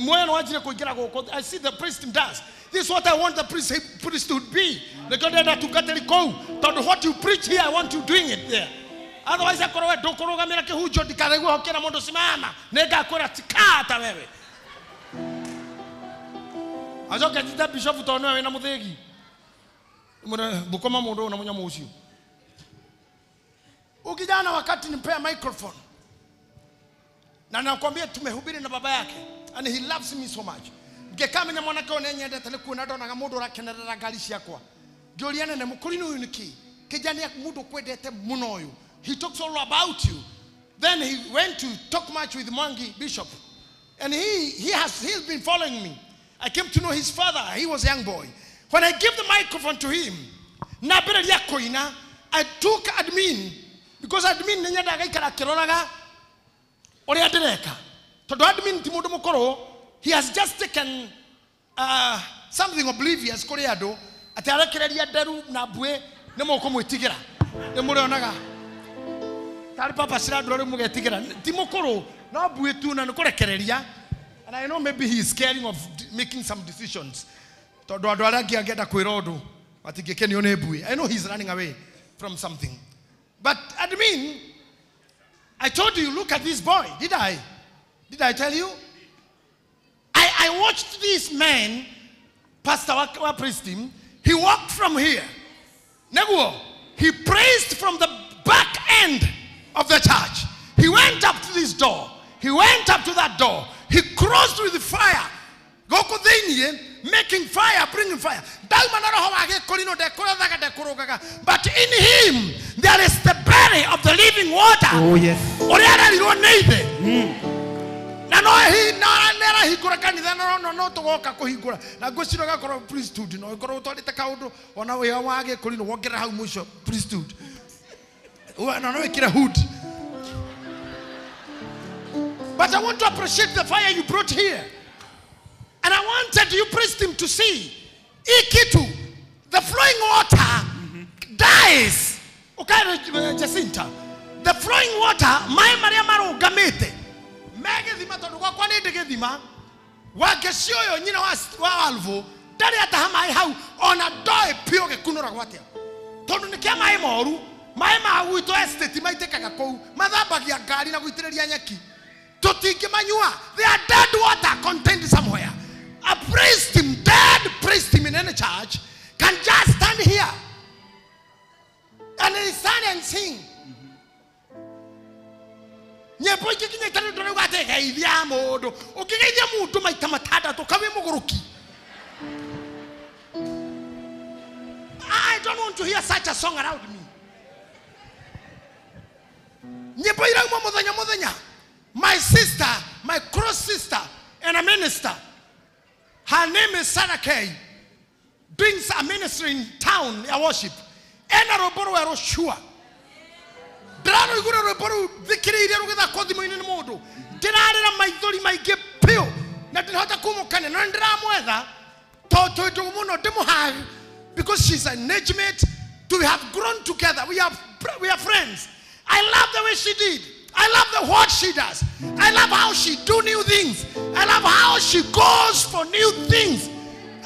see the priest does. This is what I want the priest to be. What you preach here, I want you doing it there. Otherwise, I Ukijana wakati nimpea microphone. Na nakwambia tumehubiri na baba yake. And he loves me so much. Ngekamenya mwanake ũyũ nĩanyendete nĩ kuona ndonaga mũndũ ũrakenerera ngari ciakwa. Ngĩũria nene mũkũrinũ ũyũ nĩkĩ? Kĩjani mũndũ kwendete mũno ũyũ. He talks all about you. Then he went to talk much with Mwangi Bishop. And he's been following me. I came to know his father. He was a young boy. When I gave the microphone to him, na mbere koina, I took admin because admin nĩnyendaga aikara akĩroraga ũrĩa ndĩreka. Tondũ admin ti mũndũ mũkũrũ, he has just taken something oblivious kũrĩ andũ atĩ arekereria nderu na mbuĩ nĩ mũkũmwĩtigĩra. Nĩ mũrĩonaga tarĩ papa cirandũra rĩu mũgetigĩra. Ti mũkũrũ no mbuĩ tu na nĩ kũrekereria. And I know maybe he is scaring of making some decisions. Tondũ andũ arĩa angĩ angĩenda kwĩra ũndũ matingĩkenio nĩ mbuĩ. I know he's running away from something. But admin, I told you, look at this boy. Did I? Did I tell you? I watched this man, Pastor Wa praised him. He walked from here. Neguo, he praised from the back end of the church. He went up to this door. He went up to that door. He crossed with the fire. Goko thĩinĩ, making fire, bringing fire. But in him, there is the belly of the living water. Oh, yes. Ũrĩa arerirwo nĩ ithe. Na no nĩarahingũra kanitha no tũgoka kũhingũra. Na ngwĩciria ũgakorwo priesthood no ũkorwo ũtwarĩte kaũndũ ona wĩra wa gĩkũrinũ wongerera hau mũico priesthood. Na no wĩkĩre hood. But I want to appreciate the fire you brought here. And I wanted you priest him to see. Ikitu, the flowing water dies. Okay, Jacinta. The flowing water, my Maria Maro gamete. Megethima tondu gwakwa nĩ ndĩgĩthima. Wangeci ũyũ nyina wa Alvo ndarĩ ataha maĩ hau ona ndoĩ piũ gĩkunũragwo atĩa. Tondũ nĩ kĩa maĩ moru, maĩ ma gwitũ estate maitĩkaga kũu, mathambagia ngari na gũitĩrĩria nyeki. Tũtingĩmanyua. They are dead water contained somewhere. A priest him, dead priest him in any church can just stand here and he stand and sing. Nyĩmbo ingĩ nginya itarĩ ndũrauga atĩ geithia mũndũ. Ũngĩgeithia mũndũ maita matandatũ kawe mũgũrũki. I don't want to hear such a song around me. Nyĩmbo irauma mũthenya mũthenya. My sister, my cross sister, and a minister. Her name is Sarah Kay. Brings a ministry in town, a worship. Ena rwĩmbo rwerũ sure. Ndĩrarũigua rwĩmbo rũu thikĩrĩirie rũgĩthakwo thimũ-inĩ nĩ mũndũ. Ndĩrarĩra maithori maingĩ piũ. Na ndinahota kumukania no ndiramwetha tondu twĩ ndũgũ mũno ndĩmũhag because she's an age mate. We have grown together. We are friends. I love the way she did. I love the what she does. I love how she do new things. I love how she goes for new things.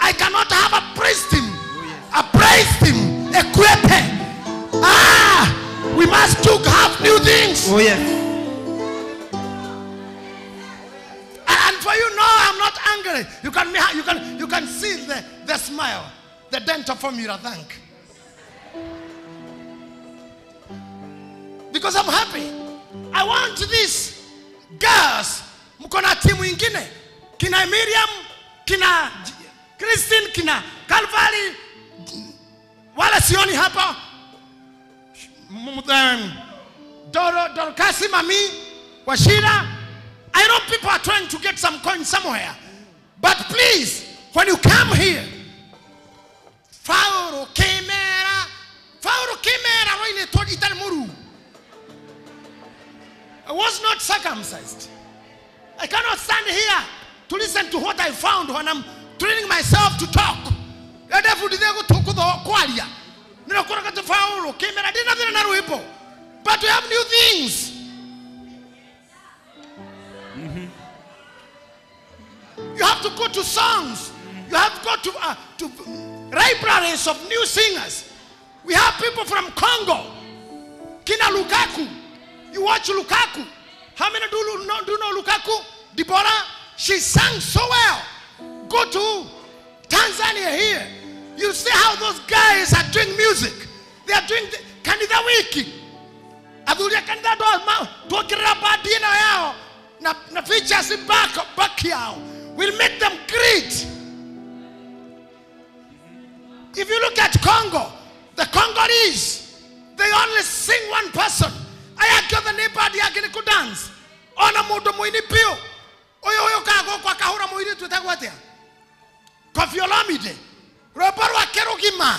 I cannot have a praise team. A praise team. Equip. We must to have new things. Oh yes. And for you, no, I'm not angry. You can see the smile, the dental formula. Thank. Because I'm happy. I want these girls. Mko na timu ingine. Kina Miriam, kina Christine, kina Calvary. Wala sioni hapa. Dorcas, Mami, Washira. I know people are trying to get some coin somewhere. But please, when you come here, Fauro Kemera, I was not circumcised. I cannot stand here to listen to what I found when I'm training myself to talk. But we have new things. Mm-hmm. You have to go to songs. You have to go to libraries of new singers. We have people from Congo. Kina Lukaku. You watch Lukaku. How many do know Lukaku? Deborah, she sang so well. Go to Tanzania here. You see how those guys are doing music. They are doing kanitha wiki. Athuria kanitha twokirira bandi ĩno yao na features back yao. We'll make them great. If you look at Congo, the Congolese, they only sing one person. Aya kiothe nĩ bandi yake nĩ kũ dance. Ona mũndũ mũini biũ. Ũyũ ũyũ kaga gũkũ akahũra mũirĩtu wĩtagwo atĩa? Koffi Olomide. Rwĩmbo rwake rũgima.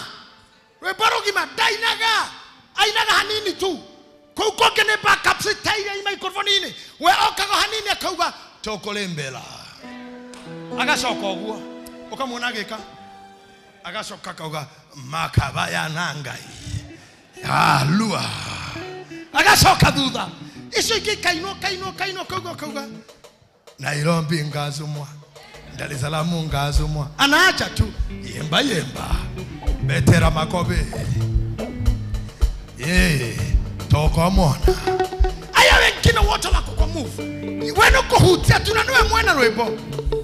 Rwĩmbo rũgima ndainaga. Ainaga hanini tu. Kũu kũngĩ nĩ backups itaire microphone-inĩ. We okaga hanini akauga tũkũrĩmbĩra. Agacoka ũguo. Ũkamuona agĩka. Agacoka akauga makabaya na Ngai. Alua. Agacoka thutha. Icio ingĩ kainwo kainwo kainwo kauga kauga. Nairobi ngazumwa. Dar es Salaam ngazumwa. Anaacha tu yemba yemba. Betera makobe. Tokomona. Aya wengine wote wako kwa move. Wewe uko tuna niwe mwene rwimbo.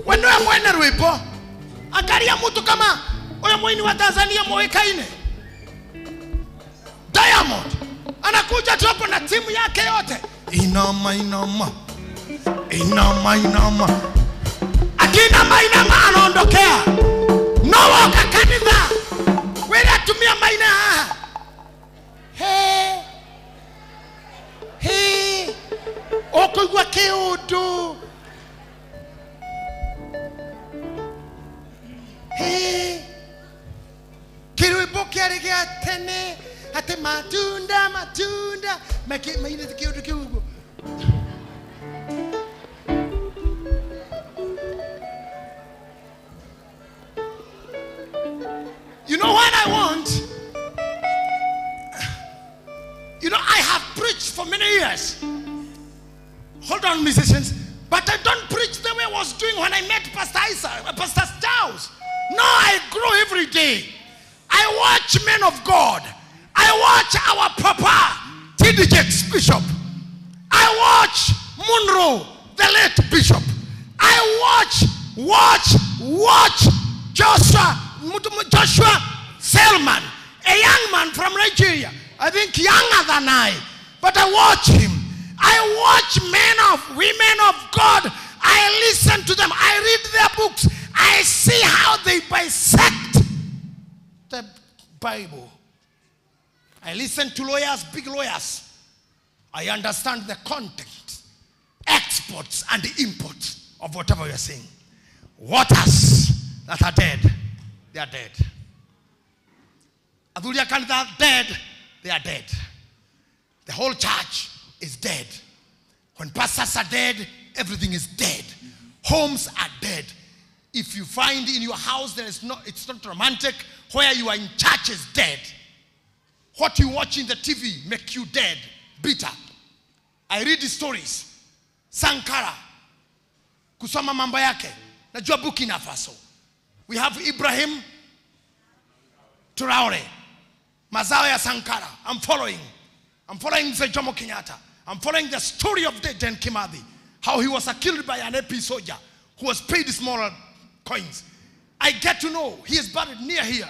Wewe niwe mwene rwimbo. Angalia mtu kama huyo mwini wa Tanzania mwekaine. Diamond anakuja tu hapo na timu yake yote. Inama inama. Inama inama. Akina inama anaondokea. No waka kanitha. Wewe atumia maina haha. Hey. Hey. Okoigwa kiundu. Hey. Kirwimbo kĩarĩ gĩa tene atĩ matunda matunda mainĩte kĩũndũ kĩu ũguo. You know what I want? You know, I have preached for many years. Hold on, musicians. But I don't preach the way I was doing when I met Pastor Isaac, Pastor Styles. No, I grow every day. I watch men of God. I watch our papa, T.D. Jakes Bishop. I watch Munro, the late bishop. I watch Joshua Selman, a young man from Nigeria. I think younger than I, but I watch him. I watch women of God. I listen to them. I read their books. I see how they bisect the Bible. I listen to lawyers, big lawyers. I understand the content, exports and the imports of whatever you are saying. Waters that are dead, they are dead. Athuria kanitha dead, they are dead. The whole church is dead. When pastors are dead, everything is dead. Homes are dead. If you find in your house there is not, it's not romantic, where you are in church is dead. What you watch in the TV make you dead, bitter. I read the stories. Sankara, kusoma mambo yake. Najua Burkina Faso. We have Ibrahim Traore. Mazao ya Sankara. I'm following. I'm following Mzee Jomo Kenyatta. I'm following the story of Dedan Kimathi. How he was killed by an AP soldier who was paid small coins. I get to know he is buried near here.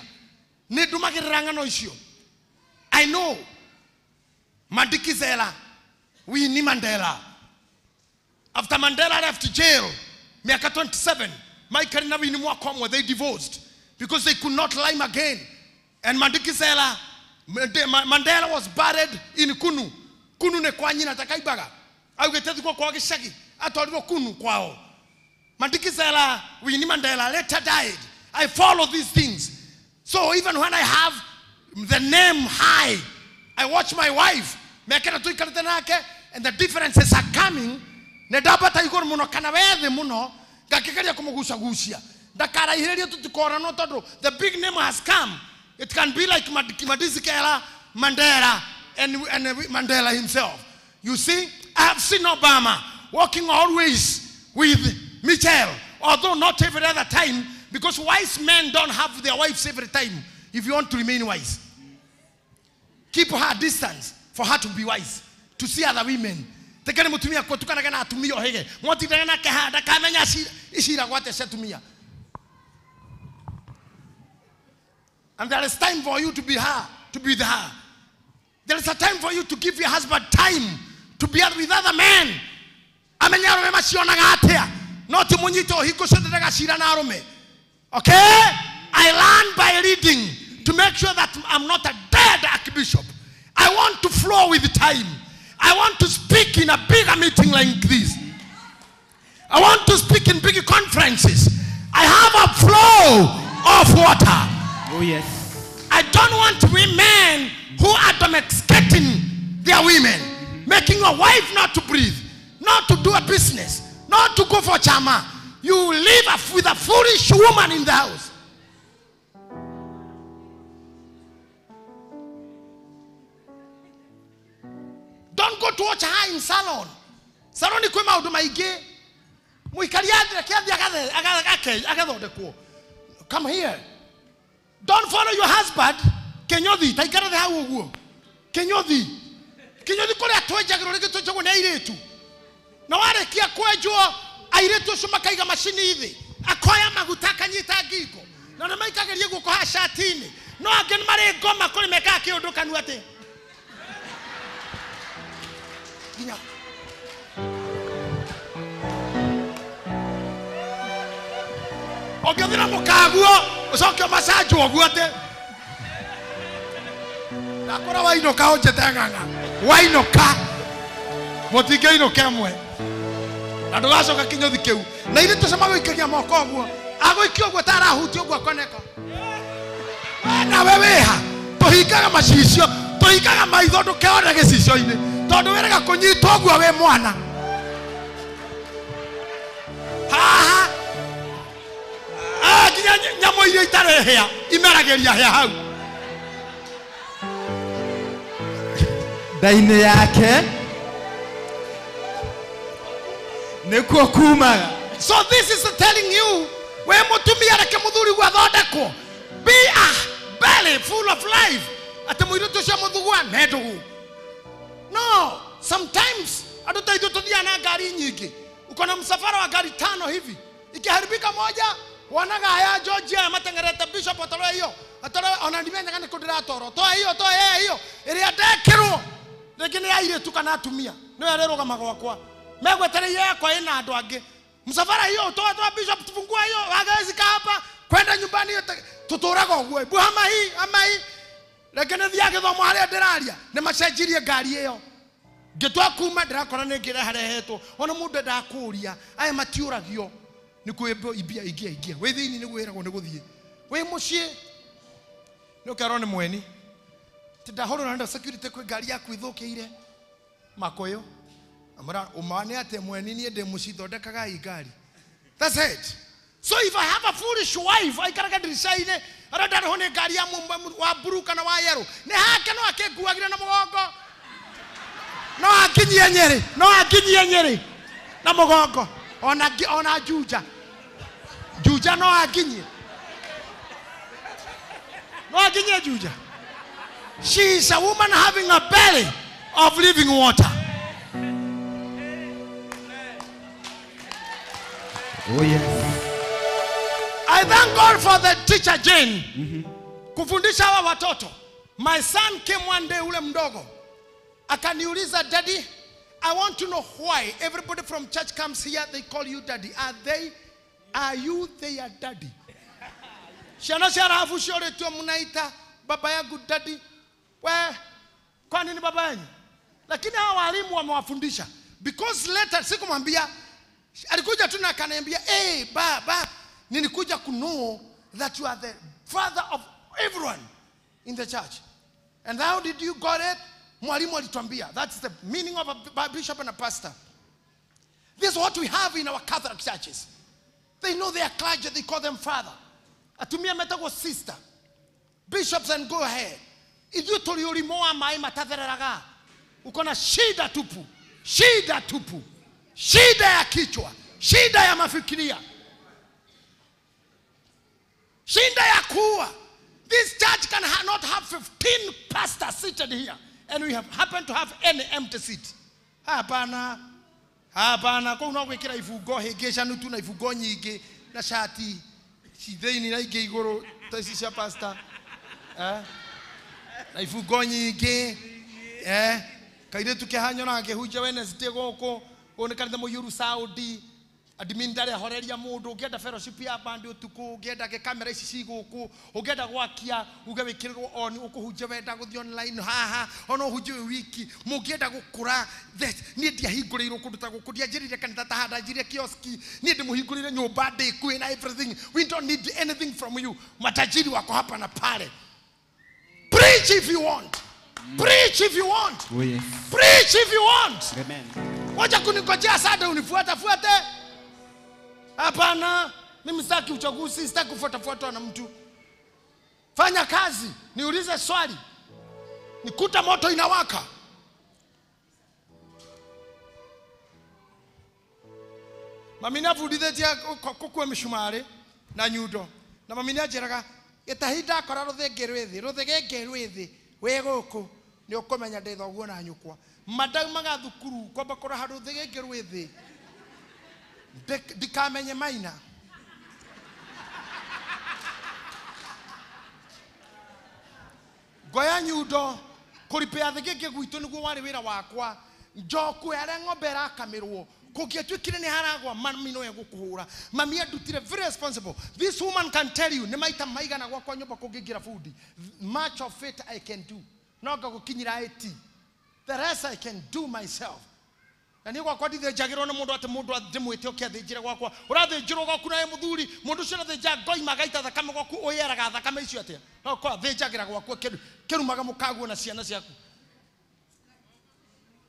I know Madikizela, Winnie Mandela. After Mandela left jail, miaka 27, Michael na Winnie Mwakomwe, they divorced because they could not lime again. And Madikizela, Mandela was buried in Kunu. Kunu ne kwa nyina takaibaga. Augete kwa kwa gicagi atwarirwo Kunu kwao. Madikizela, Winnie Mandela later died. I follow these things. So even when I have the name high, I watch my wife. And the differences are coming. Nedabata igoro muno kana wethe muno ngakikeria kumugucagucia ndakaraihĩrĩrie tũtikorano tondũ the big name has come. It can be like Madikizela Mandela and Mandela himself. You see, I have seen Obama walking always with Michelle, although not every other time, because wise men don't have their wives every time. If you want to remain wise, keep her distance for her to be wise, to see other women. Tekere mutumia kutukanaga na atumia ohege mwatindanaga nake haha ndakamenya iciragwo atĩa cia atumia. And there is time for you to be her, to be with her. There is a time for you to give your husband time to be with other men. Amenye arume macionaga atia. No ti munyite ũhingo ciothe ndagacira na arume. Okay? I learn by reading to make sure that I'm not a dead archbishop. I want to flow with time. I want to speak in a bigger meeting like this. I want to speak in big conferences. I have a flow of water. Oh, yes. I don't want women who are domesticating their women, making your wife not to breathe, not to do a business, not to go for chama. You live with a foolish woman in the house. Don't go to watch her in salon. Salon ni kwema maundu maingi. Muikaria reke athie agathondekwo. Come here. Don't follow your husband. Kenyothi, taikara the hau uguo. Kenyothi. Kenyothi kuria twenjagirwo ringi twenjagwo ni airitu. Na warekia kwenjwo airitu acio makaiga macini thi. Akoya maguta akanyita ngingo. Na nĩ maikageria guoko haha cati-inĩ. No angĩ nĩ marĩ ngoma kũrĩ mekaga kĩũndũ kanua atĩ. Nginya. Ũngĩthira mũkaguo ũcoke ũmacanjwo ũguo atĩ ndakora wainũka ũnjĩte ng'ang'a wainũka mũtingĩinũka ĩmwe na ndũgacoka kĩnyũthi kĩu na ithuĩ tũcema gũikagia moko ũguo agũikia ũguo ta arahutia ũguo akoneka we nawe wĩha tũhingaga macicio tũhingaga maitho ndũkeone gĩcicio-inĩ tondũ wĩrega kũnyitwo ũguo wĩ mwana haha nginya nyamũ iria itarĩ hĩa imeragĩria hĩa hau Nda-inĩ yake nĩkuo kumaga. So this is telling you we mutumia reke muthuri gwathondekwo. Be a belly full of life. Ati mũirĩtu ũcio mũthugua nĩ ndũgũ. No, sometimes andũ ta ithuĩ tũthiaga na ngari nyingĩ. Uko na msafara wa ngari 5 hivi. Ikiharibika moja wanaga haya Georgia matengerete bishop atoro hiyo. Atoro ona ndimenyaga nĩ kũ ndĩratwarwo. Toa hiyo, toa hiyo. Ĩrĩa ndekĩrwo rĩngĩ nĩ airĩtu kana atumia. Nĩwe arĩrũgama gwakwa. Megwetereire yakwa ĩna andũ angĩ. Msafara hiyo toa toa bishop tufungua hiyo wagawezi kaa hapa kwenda nyumbani tuturaga ũguo. Bu ama hii ama hii. Reke nĩ thiaga gĩthomo harĩa ndĩraria nĩ macenjirie ngari ĩyo. Ngĩtua kuma ndĩrakora nĩ ngĩreharehetwo. Ona mũndũ endaga kũũria aya matiũragio nĩ kwĩmbwo imbia ingia ingia. Wĩ thĩinĩ nĩ gwĩragwo nĩ gũthiĩ. Wĩ mũciĩ nĩ ũkerwo nĩ mweni. Ti ndahũrwo na security kwĩ ngari yaku ithũkĩire makũyũ. Amara ũma nĩ atĩ mweni niĩ ndĩ mũciĩ thondekaga ngari. That's it. So if I have a foolish wife, aikaraga ndirica-inĩ arĩa ndarĩhwo nĩ ngari ya wa blue kana wa yellow, nĩ hake no akĩnguagĩre na mũgongo, no anginyie Nyĩrĩ, no anginyie Nyĩrĩ na mũgongo, ona Juja, Juja no anginyie, no anginyie Juja. She is a woman having a belly of living water. Oh yes. I thank God for the teacher Jane. Kufundisha hawa watoto. My son came one day, ule mdogo, akaniuliza, "Daddy, I want to know why everybody from church comes here, they call you daddy. Are you their daddy?" Ciana cia Rahabu ciorĩtio mnaita baba yangu daddy. We, kwa nini baba yanyu? Lakini hawa walimu wamewafundisha. Because later sikumwambia, alikuja tu na akaniambia, "Hey, baba, nilikuja ku know that you are the father of everyone in the church. And how did you got it?" Mwalimu alituambia. That's the meaning of a bishop and a pastor. This is what we have in our Catholic churches. They know their clergy, they call them father. Atumia metagwo sister. Bishops and go ahead. Ithuĩ tũrĩ ũrimũ wa maĩ matathereraga. Uko na shida tupu. Shida tupu. Shida ya kichwa. Shida ya mafikiria. Shida ya kuua. This church can not have 15 pastors seated here, and we have happened to have any empty seat. Hapana. Hapana. Kwa unagwikira ibungo hĩngĩcanu tu na ibungo nyingĩ na shati ci thĩinĩ na ingĩ igũrũ ta ici cia pastor. Na ibungo nyingĩ. Kairĩtu kĩhanyonaga ngĩhunjia Wednesday gũkũ, ũyũ nĩ kanitha mũiyũru Saudi. Admin ndarĩ ahoreria mũndũ, ũngĩenda fellowship ya band ũtukũ, ũngĩenda kamera ici ci gũkũ, ũngĩenda gwakia uge wĩkĩrĩrwo on, ũkũhunjia wenda gũthiĩ online haha, ona ũhunjie wĩ wiki, mũngĩenda gũkũra, niĩ ndiahingũrĩirwo kũndũ ta gũkũ, ndianjĩrĩire kanitha ta haha, ndanjĩrĩire kioski, niĩ ndĩmũhingũrĩire nyũmba ndĩkuĩ na everything. We don't need anything from you. Matajiri wako hapa na pale. Preach if you want. Preach if you want. Oh yes. Preach if you want. Amen. Wacha kuningojea sada unifuata fuate. Hapana, mimi sitaki uchaguzi, sitaki kufuatafuatwa na mtu. Fanya kazi, niulize swali. Nikuta moto inawaka. Mami nabundithĩtie kũkua mĩcumarĩ na nyundo. Na mami nĩanjĩraga, gĩtahi ndakora rũthĩngĩ rwĩ thĩ, rũthĩgĩngĩ rwĩ thĩ, wĩ gũkũ, nĩ ũkũmenya ndĩ thoguo na nyũkwa. Mandaumaga thukuru kwamba kũraha rũthĩgĩngĩ rwĩ thĩ. Ndikamenye maina. Ngoya nyundo kũripĩa thĩgĩngĩ gwitũ nĩguo warĩ wĩra wakwa. Njokue harĩa ng'ombe ĩrakamĩrwo. Kũngĩatuĩkire nĩ haragwa, mami no egũkũhũra. Mami andutire very responsible. This woman can tell you nĩ maita maigana gwakwa nyũmba kũngĩingĩra bundi. Much of it I can do. No ngagũkinyĩra 80. The rest I can do myself. Na niĩ gwakwa ndithĩnjagĩrwo nĩ mũndũ atĩ mũndũ ndĩmwĩte oke athĩnjĩre gwakwa. Ũrathĩnjĩrwo gwaku nawe mũthuri, mũndũ ũcio ũrathĩnja ngoima agaita thakame gwaku, ũyeraga thakame icio atĩa? No korwo athĩnjagĩra gwaku kĩrumaga mũkaguo na ciana ciaku.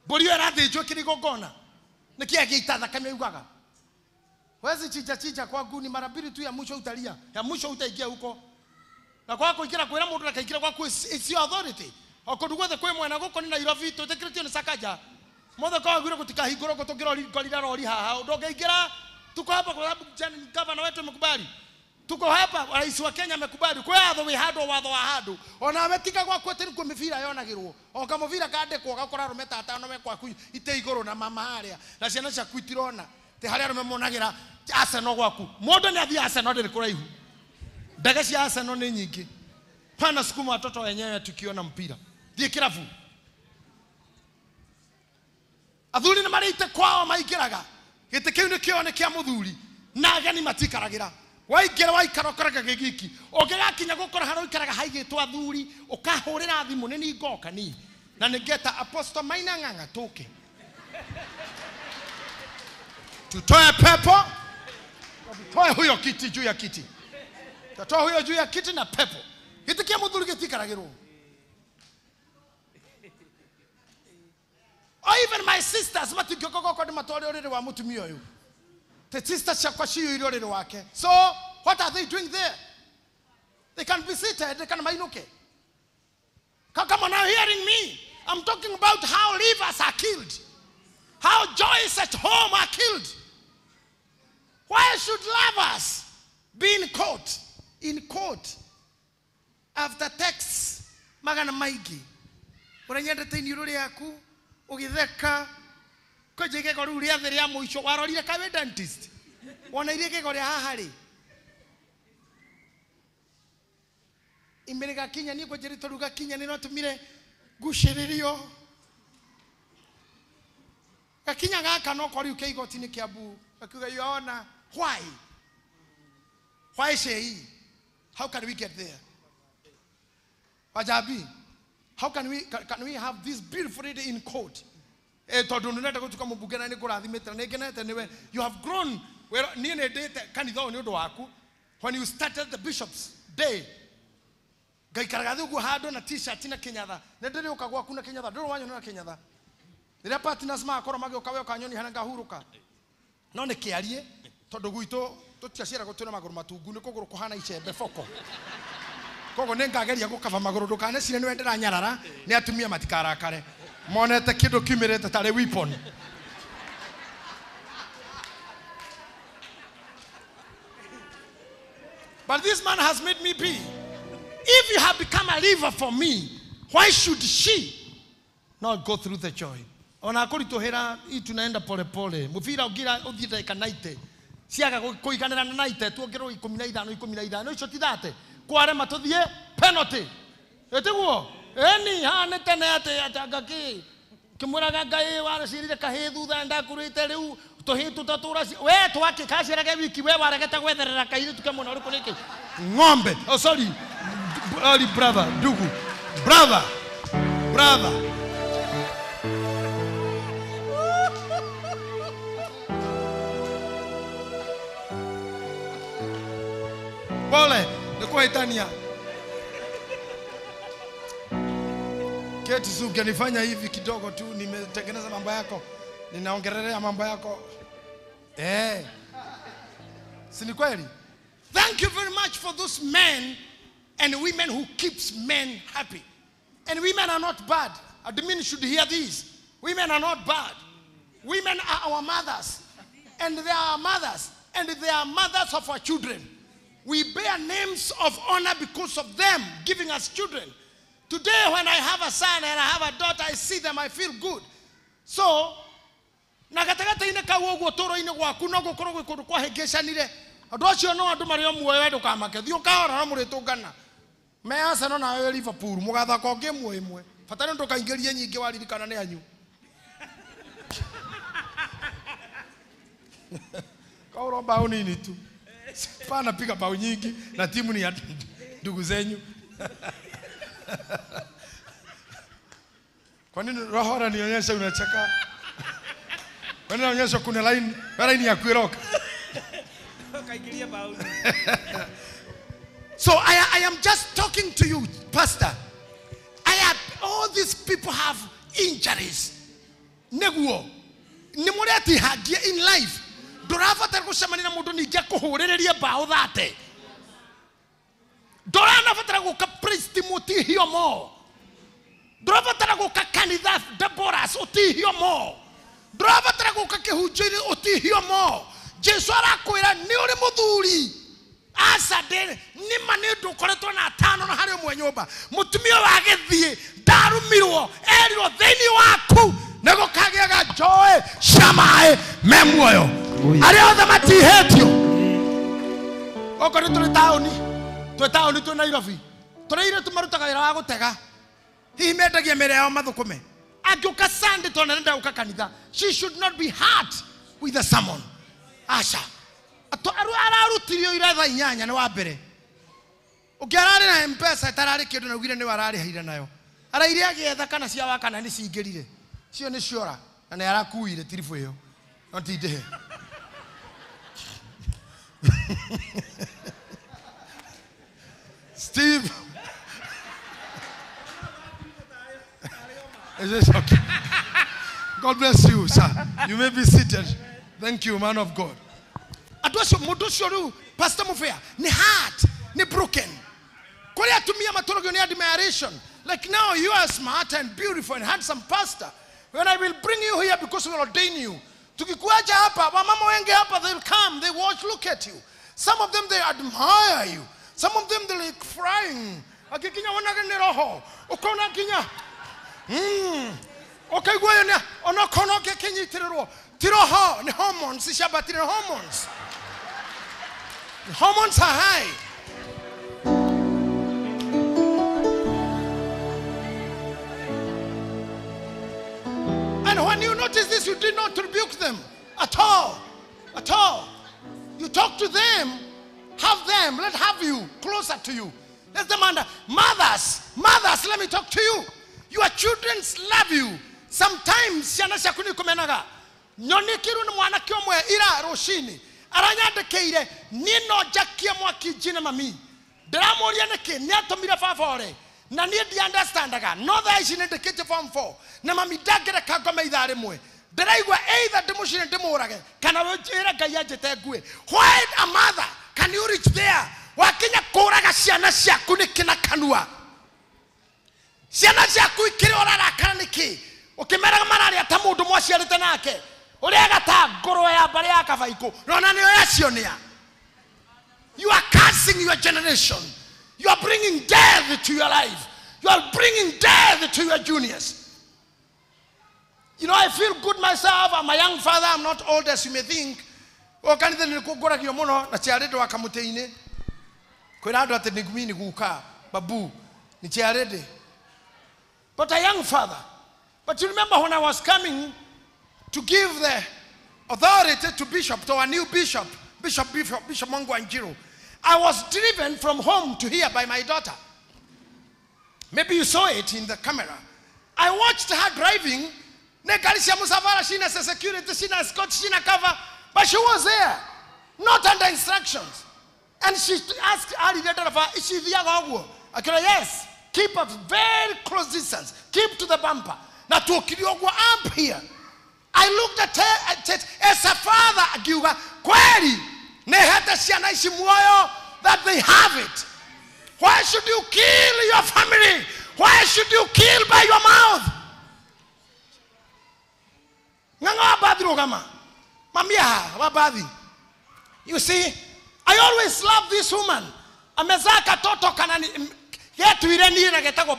Mbũri ĩyo ĩrathĩnjwo ĩkĩrĩ igongona. Nĩkĩ agĩita thakame augaga? Wezi chinja chinja kwangu ni mara mbili tu ya mwisho utalia. Ya mwisho utaingia huko. Na kwa kuingira kwĩra mũndũ ndakaingĩre gwaku is your authority. O kũndũ guothe kwĩ mwena gũkũ nĩ Nairobi twĩtĩkĩrĩtio nĩ Sakaja. Mothe kwa gwire kutikahingũrwo tũngĩrorira rori haha ndũngĩingĩra. Tuko hapa kwa sababu gavana wetu amekubali. Tuko hapa rais wa Kenya amekubali. Kwa watho wĩ handũ watho wa handũ. Ona we tiga gwaku atĩ nĩkuo mĩbira yonagĩrwo. O kamũbira kandĩkwo gakora arũme ta atano me kwaku ite igũrũ na mama harĩa na ciana ciaku itirona. Ti harĩa arũme monagĩra Arsenal gwaku. Mũndũ nĩ athiĩ Arsenal ndĩrĩ kũraihu. Ndege cia Arsenal nĩ nyingĩ. Pana sukuma watoto wenyewe tukiona mpira. Thiĩ kĩrabu. Athuri nĩ marĩite kwao maingĩraga. Gĩtĩ kĩu nĩkĩo nĩ kĩa mũthuri na ageni matikaragĩra. Waingĩra waikara ũkoraga gĩgiki. Ũngĩgakinya gũkora harĩa ũikaraga haigĩtwo athuri, ũkahũrĩra thimũ nĩ niĩ ngoka niĩ. Na nĩngeta Apostle Maina Ng'ang'a tũke. Tutoe pepo, tutoe huyo kiti juu ya kiti. Tutoe huyo juu ya kiti na pepo. Gĩtĩ kĩa mũthuri gĩtikaragĩrwo. Or even my sisters matingĩũka gwakwa ndĩmatware ũrĩrĩ wa mũtumia ũyũ. The sister ciakwa ciyũire ũrĩrĩ wake. So what are they doing there? They can be seated, they can mainuke. Come on now, hearing me. I'm talking about how livers are killed. How joys at home are killed. Why should lovers be in court? In court. After texts, magana maigi. Ũranyendete iniũrũ rĩaku, ũgĩtheka, kwenja igego rĩu rĩa thĩ rĩa mũico, warorire ka wĩ dentist. Wona iria igego rĩa haha rĩ. Imere gakinya niĩ ngwenjerĩtwo rĩu gakinya nĩ rĩratũmire ngucĩrĩrio. Gakinya gaka no ko rĩu ke igoti-inĩ Kiambu. Gakiuga yona why? Why say? How can we get there? Wajabi, how can we have this beautiful lady in court? Tondu nĩndenda gũtuĩka mũmbunge na nĩngũrathimĩte na nĩngenete nĩwe. You have grown. Niĩ nĩndĩte kanitha ũyũ nĩ ũndũ waku. When you started the bishop's day, ngaikaraga thĩ ũguo handũ na t-shirt na kĩnyatha. Nĩndĩrĩũka gwaku na kĩnyatha. Ndũrĩ wanyona na kĩnyatha. Rĩrĩa partners magakorwo magĩũka we ũkanyoni harĩa ngahurũka. No nĩ kĩarie tondũ gwitũ tũtiaciaragwo twĩna magũrũ matungu nĩ kũgũrũ kũhana icembe boko. Koguo nĩ ngageria gũkaba magũrũ ndũkanecire nĩwe ndĩranyarara nĩ atumia matikarakare. Monete kĩndũ kiumĩrĩte tarĩ weapon. But this man has made me be. If you have become a liver for me, why should she not go through the joy? Ona kũritũhĩra hii tunaenda pole pole. Mũbira ũngira ũthiĩ ndagĩka 90. Ciaga kũiganĩra na 90 tuongererwo 15 15 icio ti 30. Kwarema tũthiĩ penalty. Ĩtiguo? Ĩni haha nĩ tene atĩ atanga kĩ. Kĩmwĩraga Ngai waracirire kahĩĩ thutha ndakurĩte rĩu tũhĩĩ tũtatũ we twakĩ kaciarage wiki we waregete gwetherera kairĩtu ke mwena ũrĩkũ nĩkĩ? Ng'ombe. Oh sorry. Sorry brother, ndugu. Brother. Brother. Pole, nikuhaitania. Keti ungenifanya hivi kidogo tu, nimetengeneza mambo yako. Ninaongelea mambo yako. Si ni kweli? Thank you very much for those men and women who keeps men happy. And women are not bad. Admin should hear this. Women are not bad. Women are our mothers. And they are our mothers. And they are mothers of our children. We bear names of honor because of them giving us children. Today, when I have a son and I have a daughter, I see them, I feel good. So, na gatagatĩ-inĩ kau ũguo tũro-inĩ gwaku no gũkorwo gwĩ kũndũ kwahĩngĩcanire. Andũ acio no andũ marĩ o muoyo we ndũkamake. Thiĩ ũkahora no mũrĩtũngana. Me Arsenal nawe Liverpool mũgathaka o game ĩmwe. Bata nĩ ndũkaingĩrie nyingĩ waririkana nĩ anyu. Kauro bao nini tu. Pana piga bao nyingi na timu ni ya ndugu zenyu. Kwa nini roho ananionyesha unacheka? Kwa nini anaonyesha kuna line, line ya kuiroka? Kaingilia bao. So I am just talking to you, pastor. All these people have injuries. Neguo. Nimureti hagia in life. Ndũrabatara gũcemania na mũndũ ningĩ akũhũrĩrĩrie mbaũ thate. Ndũranabatara gũka priest mũtihio mo. Ndũrabatara gũka kanitha Deborahs ũtihio mo. Ndũrabatara gũka kĩhunjio-inĩ ũtihio mo. Jesu arakwĩra nĩ ũrĩ mũthuri. Aca ndĩ nĩma nĩ ũndũ ũkoretwo na atano na harĩ ũmwe nyũmba. Mũtumia wa gĩthiĩ ndarumirwo erirwo thĩinĩ waku nĩ gũkagĩaga njoĩ cia maĩ me muoyo. Arĩa othe matihĩtio. Okorwo tũrĩ taũni, twĩ taũni twĩ Nairobi, tũrĩ airĩtu marutaga wĩra wa gũtega. Hihi mendagia mĩĩrĩ yao mathũkũme. Angĩũka Sunday tondũ nĩarenda gũka kanitha, she should not be hurt with the sermon. Aca. Ararutirio ira thaa 8 nĩ wa mbere. Ũngĩ ararĩ na M-Pesa ĩtararĩ kĩndũ na augire nĩwe ararĩhaire nayo. Araire agĩetha kana cia wa kana nĩ cingĩrire. Cio nĩ ciora na nĩ arakuire tiribũ ĩyo. No ti ndĩhe. Steve. Is this okay? God bless you, sir. You may be seated. Thank you, man of God. Andũ acio mũndũ ũcio rĩu Pastor Mufea nĩ heart nĩ broken. Kũrĩ atumia matũragio nĩ admiration. Like now you are smart and beautiful and handsome pastor. When I will bring you here because we will ordain you. Tukikuacha hapa, wamama wengi hapa, they'll come, they watch, look at you. Some of them, they admire you. Some of them, they're like crying. Akikinya wonage nĩ roho. Ukona nginya. Ukaigua ĩyo nĩ onokorwo ũngĩkĩnyitĩrĩrwo. Ti roho, nĩ hormones, ciambatire hormones. The hormones are high. And when you notice this, you did not rebuke them at all. At all. You talk to them, have them, let have you closer to you. Let them under. Mothers, mothers, let me talk to you. Your children love you. Sometimes, ciana ciaku nĩ ikumenaga. Nyonikiru nĩ mwanake ũmwe ira rũcinĩ aranyandĩkĩire niĩ no njakie mwaki njine mami. Ndĩramũria nĩkĩ nĩ atũmire baba ore na niĩ ndiunderstandaga no thaa ici nĩ ndĩkĩtie form 4 na mami ndangĩreka ngome ithaa rĩmwe. Ndĩraigua either ndĩmũcine ndĩmũrage kana wĩre Ngai anjĩte ngue. Why a mother can you reach there? Wakinya kũraga ciana ciaku nĩkĩ na kanua? Ciana ciaku ikĩrĩ ũrarakara nĩkĩ? Ũkĩmeraga mararĩa ta mũndũ mwaciarĩte nake. Ũrĩaga ta ngũrwe ya mbarĩ ya kabaikũ na ona nĩyo yacionĩa. You are cursing your generation. You are bringing death to your life. You are bringing death to your juniors. You know, I feel good myself. I'm a young father. I'm not old as you may think. O kanitha nĩ kũngũragio mũno na ciarĩndũ wa kamũtĩ-inĩ. Kwĩra andũ atĩ nĩ ngumi guka, babu, nĩ ciarĩndĩ. But a young father. But you remember when I was coming to give the authority to Bishop, to our new bishop, Bishop Mongo Anjiro, I was driven from home to here by my daughter. Maybe you saw it in the camera. I watched her driving. Security, cover, but she was there, not under instructions. And she asked Ali is she the I said, yes, keep a very close distance, keep to the bumper. Now to up here. I looked at her and said, as a father, kweli, that they have it. Why should you kill your family? Why should you kill by your mouth? You see, I always love this woman.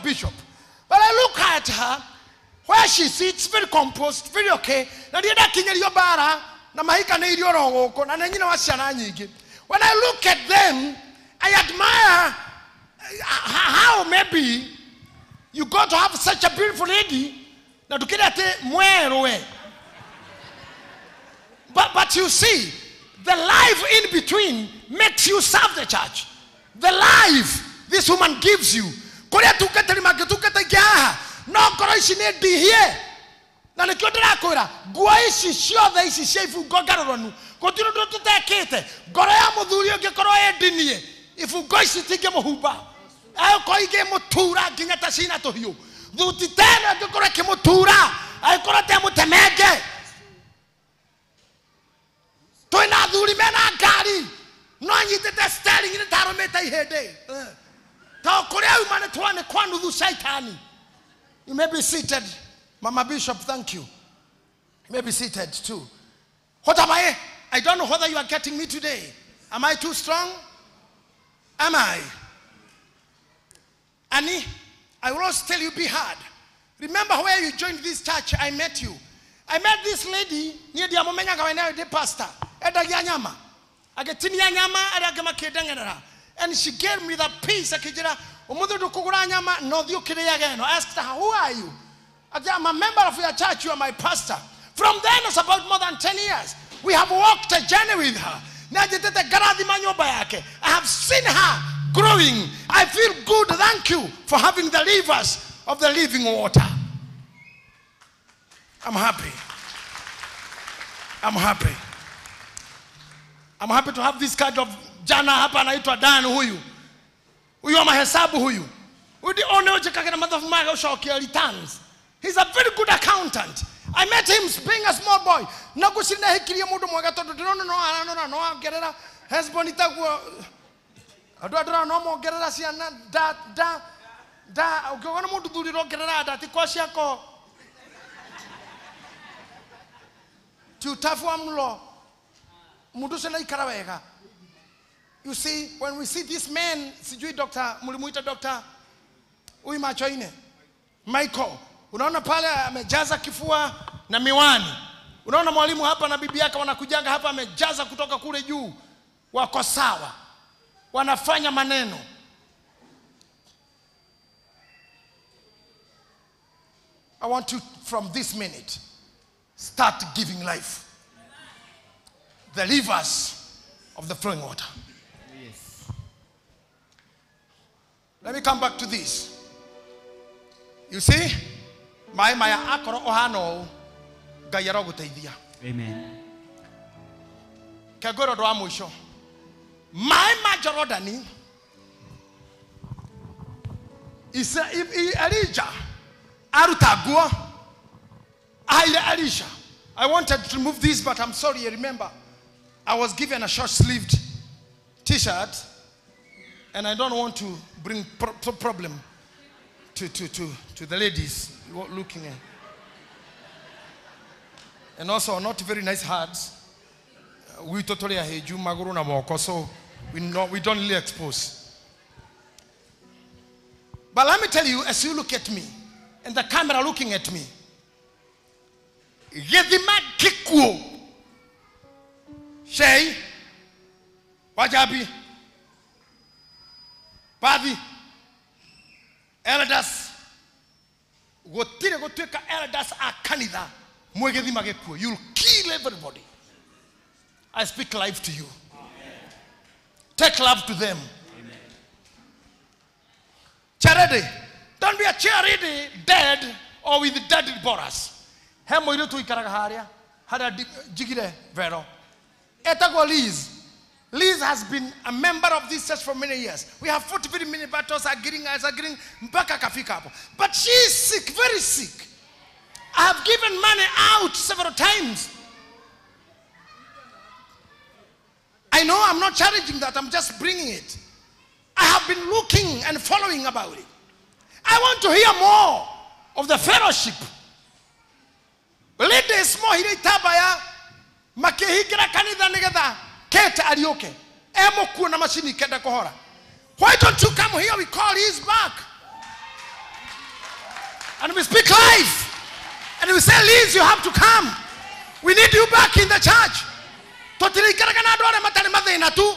Bishop. But I look at her, where she sits, very composed, very okay. When I look at them, I admire how maybe you got to have such a beautiful lady. But you see, the life in between makes you serve the church. The life this woman gives you. No ngoro ici nĩ ndihie. Na nĩkĩo ndĩrakwĩra nguo ici ciothe ici cia ibungo ngarũranu gũtirĩ ũndũ tũtekĩte. Ngoro ya mũthuri ũngĩkorwo ĩ ndinie ibungo ici itingĩmũhumba. Angĩkorwo ingĩmũtura nginya ta cina tũhiũ. Thuti ta ĩno ĩngĩkorwo ĩkĩmũtura angĩkorwo temũtemenge. Twĩna athuri mena ngari no anyitĩte steering nĩ tarũmĩte ihĩndĩ. Ta kũrĩa auma nĩ twane kwa nuthu shaitani. You may be seated. Mama Bishop, thank you. You may be seated too. What am I? I don't know whether you are getting me today. Am I too strong? Am I? Annie, I will always tell you, be hard. Remember where you joined this church, I met you. I met this lady near the Amomenya pastor. And she gave me the peace. I asked her, who are you? I'm a member of your church, you are my pastor. From then, it's about more than 10 years. We have walked a journey with her. I have seen her growing. I feel good. Thank you for having the rivers of the living water. I'm happy. I'm happy. I'm happy to have this kind of jana hapa anaitwa Dan huyu. Huyu wa mahesabu huyu. Huyu one ojekake na madhafu maka ushaokia returns. He's a very good accountant. I met him being a small boy. Na ngwĩciria nĩahikirie mũndũ mwega tondũ ndĩrona no aranora no ongerera Hesbon taguo andũ aya ndĩrona no mongerera ciana da da da ũngĩona mũndũ thuri ũrongerera nda ti kwa ciako ti utafu wa mlo mũndũ ũcio naikara wega. You see, when we see this man, sijui doctor, mulimuita doctor huyu macho ine Michael, unaona pale amejaza kifua na miwani. Unaona mwalimu hapa na bibi yake wanakujanga hapa, amejaza kutoka kule juu. Wako sawa, wanafanya maneno. I want you from this minute start giving life. The rivers of the flowing water. Yes. Let me come back to this. You see, my maya akoro ohano Ngai aroguteithia. Amen. Kegoro ndo wa mwisho. Maĩ ma Jorodani Elijah aruta nguo ahaire Elisha. I wanted to remove this, but I'm sorry, I remember I was given a short-sleeved t-shirt, and I don't want to bring problem to the ladies looking at. And also not very nice hearts. We totally aheju maguru na moko, so we don't really expose. But let me tell you, as you look at me, and the camera looking at me, githima kikuo Shei Wajabi Pathi elders gutire gutwika elders a kanitha mwe githima gikuo. You'll kill everybody. I speak life to you. Amen. Take love to them. Amen. Charity. Don't be a charity dead or with dead boras. He mũirĩtu ũikaraga harĩa harĩa njigire vero etagwo Liz. Liz has been a member of this church for many years. We have fought very many battles, agreeing mpaka akafika hapo. But she is sick, very sick. I have given money out several times. I know I'm not challenging that, I'm just bringing it. I have been looking and following about it. I want to hear more of the fellowship. Ladies mohire itabaya makĩhingĩra kanitha nĩgetha Kate ariũke emũkuo na macini kenda kũhora. Why don't you come here? We call his back and we speak life and we say, Liz, you have to come. We need you back in the church. Tũtirikaraga na andũ arĩa matarĩ mathĩna tu,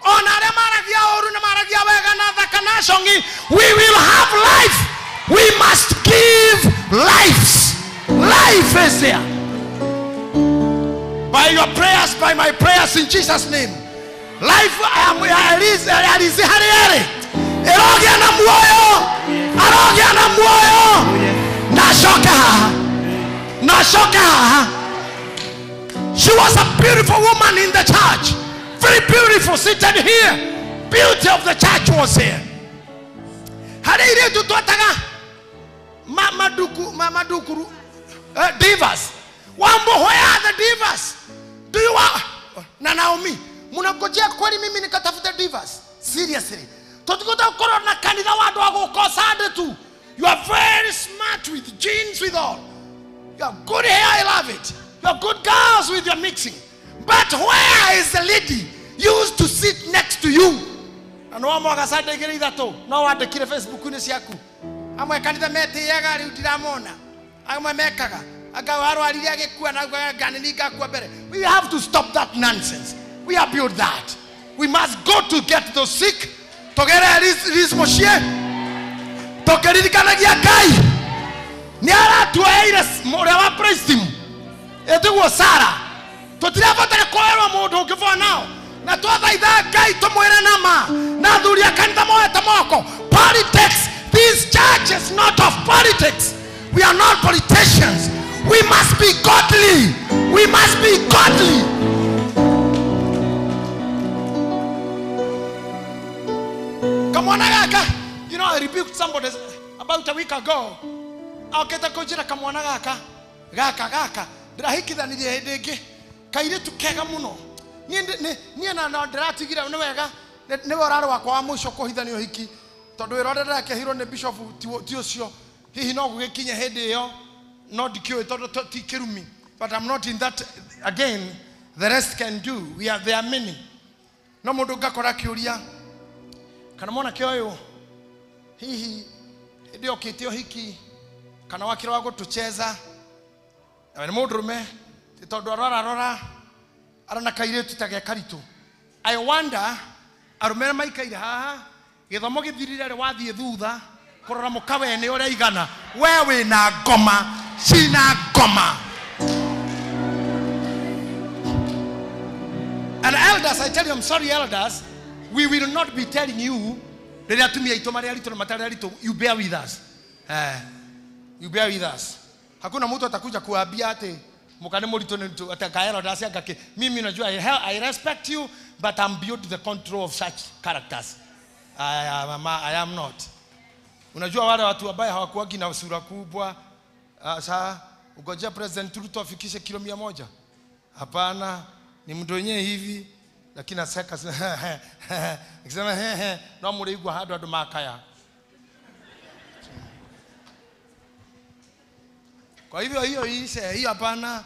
ona arĩa maragia ũru na maragia wega na thaka na congi. We will have life. We must give lives. Life is there. By your prayers, by my prayers, in Jesus' name. Life, I am erogia na muoyo, arogia na muoyo. Nashoka, nashoka. She was a beautiful woman in the church. Very beautiful, seated here. Beauty of the church was here. Harire tutwataga maduku divas. Wambo, where are the divas? Do you want na Naomi? Munangojea kweli mimi nikatafute divas? Seriously. Tutukota ukoro na kanitha wa andu agukosa tu. You are very smart with jeans, with all. You have good hair, I love it. You are good girls with your mixing. But where is the lady used to sit next to you? Na no mwaga Sunday igĩrĩ ithatũ no wandĩkire Facebook-inĩ ciaku. Amwe kanitha metĩaga rĩu ndiramona. Amwe mekaga anga arwarire agĩkua na ngani ningakua mbere. We have to stop that nonsense. We have built that. We must go to get those sick. Togere Liz mũciĩ. Tũkĩririkanagia Ngai nĩ aratuoeire ũrĩa wa praise team ĩtiguo Sara. Tũtirabatara kũoerwo mũndũ ũngĩ for now. Na twathaitha Ngai tũmwĩre na ma na athuri a kanitha moete moko. Politics, this church is not of politics. We are not politicians. We must be godly. We must be godly. Come on, gaka. You know, I rebuked somebody about a week ago. Aokete kũnjĩra kamwana gaka gaka gaka Ndĩrahikithanirie hĩndĩ ĩngĩ kairĩtu kega mũno. Niĩ na ndĩratigire nĩ wega nĩwe ũrarĩ wakwa wa mũico kũhithania ũhiki tondũ wĩra ũrĩa ndĩrakehirwo nĩ bishop ti ũcio. Hihi no gũgĩkinye hĩndĩ ĩyo no ndikĩũĩ tondũ ti kĩrumi. But I'm not in that again. The rest can do. We are there are many. No mũndũ ngakora akĩũria kana mwanake ũyũ hihi hĩndĩ ĩyo okĩte ũhiki kana wakĩra wa gũtũcheza na nĩ mũndũrũme ti tondũ arorarora arona kairĩtu ta ge karitũ. I wonder arũme arĩa maikaire haha gĩthomo gĩthirire rĩ wathiĩ thutha kũrora mũka wene ũrĩa aigana we wĩna ngoma cina ngoma. And elders, I tell you, I'm sorry elders, we will not be telling you rĩrĩa atumia aitũ marĩ aritũ na matarĩ aritũ, you bear with us. You bear with us. Hakuna mtu atakuja kuambia ati mukane mũritũ nĩ mũritũ ataka elders angake. Mimi najua I respect you but I'm beyond the control of such characters. I am not. Unajua wale watu ambao hawakuwagi na sura kubwa. Saa ugojea President Ruto afikishe kilo 100. Hapana, ni mtu wenyewe hivi lakini aseka akisema no mũrĩigua handũ andũ makaya. Kwa hivyo hiyo ishe hiyo hapana.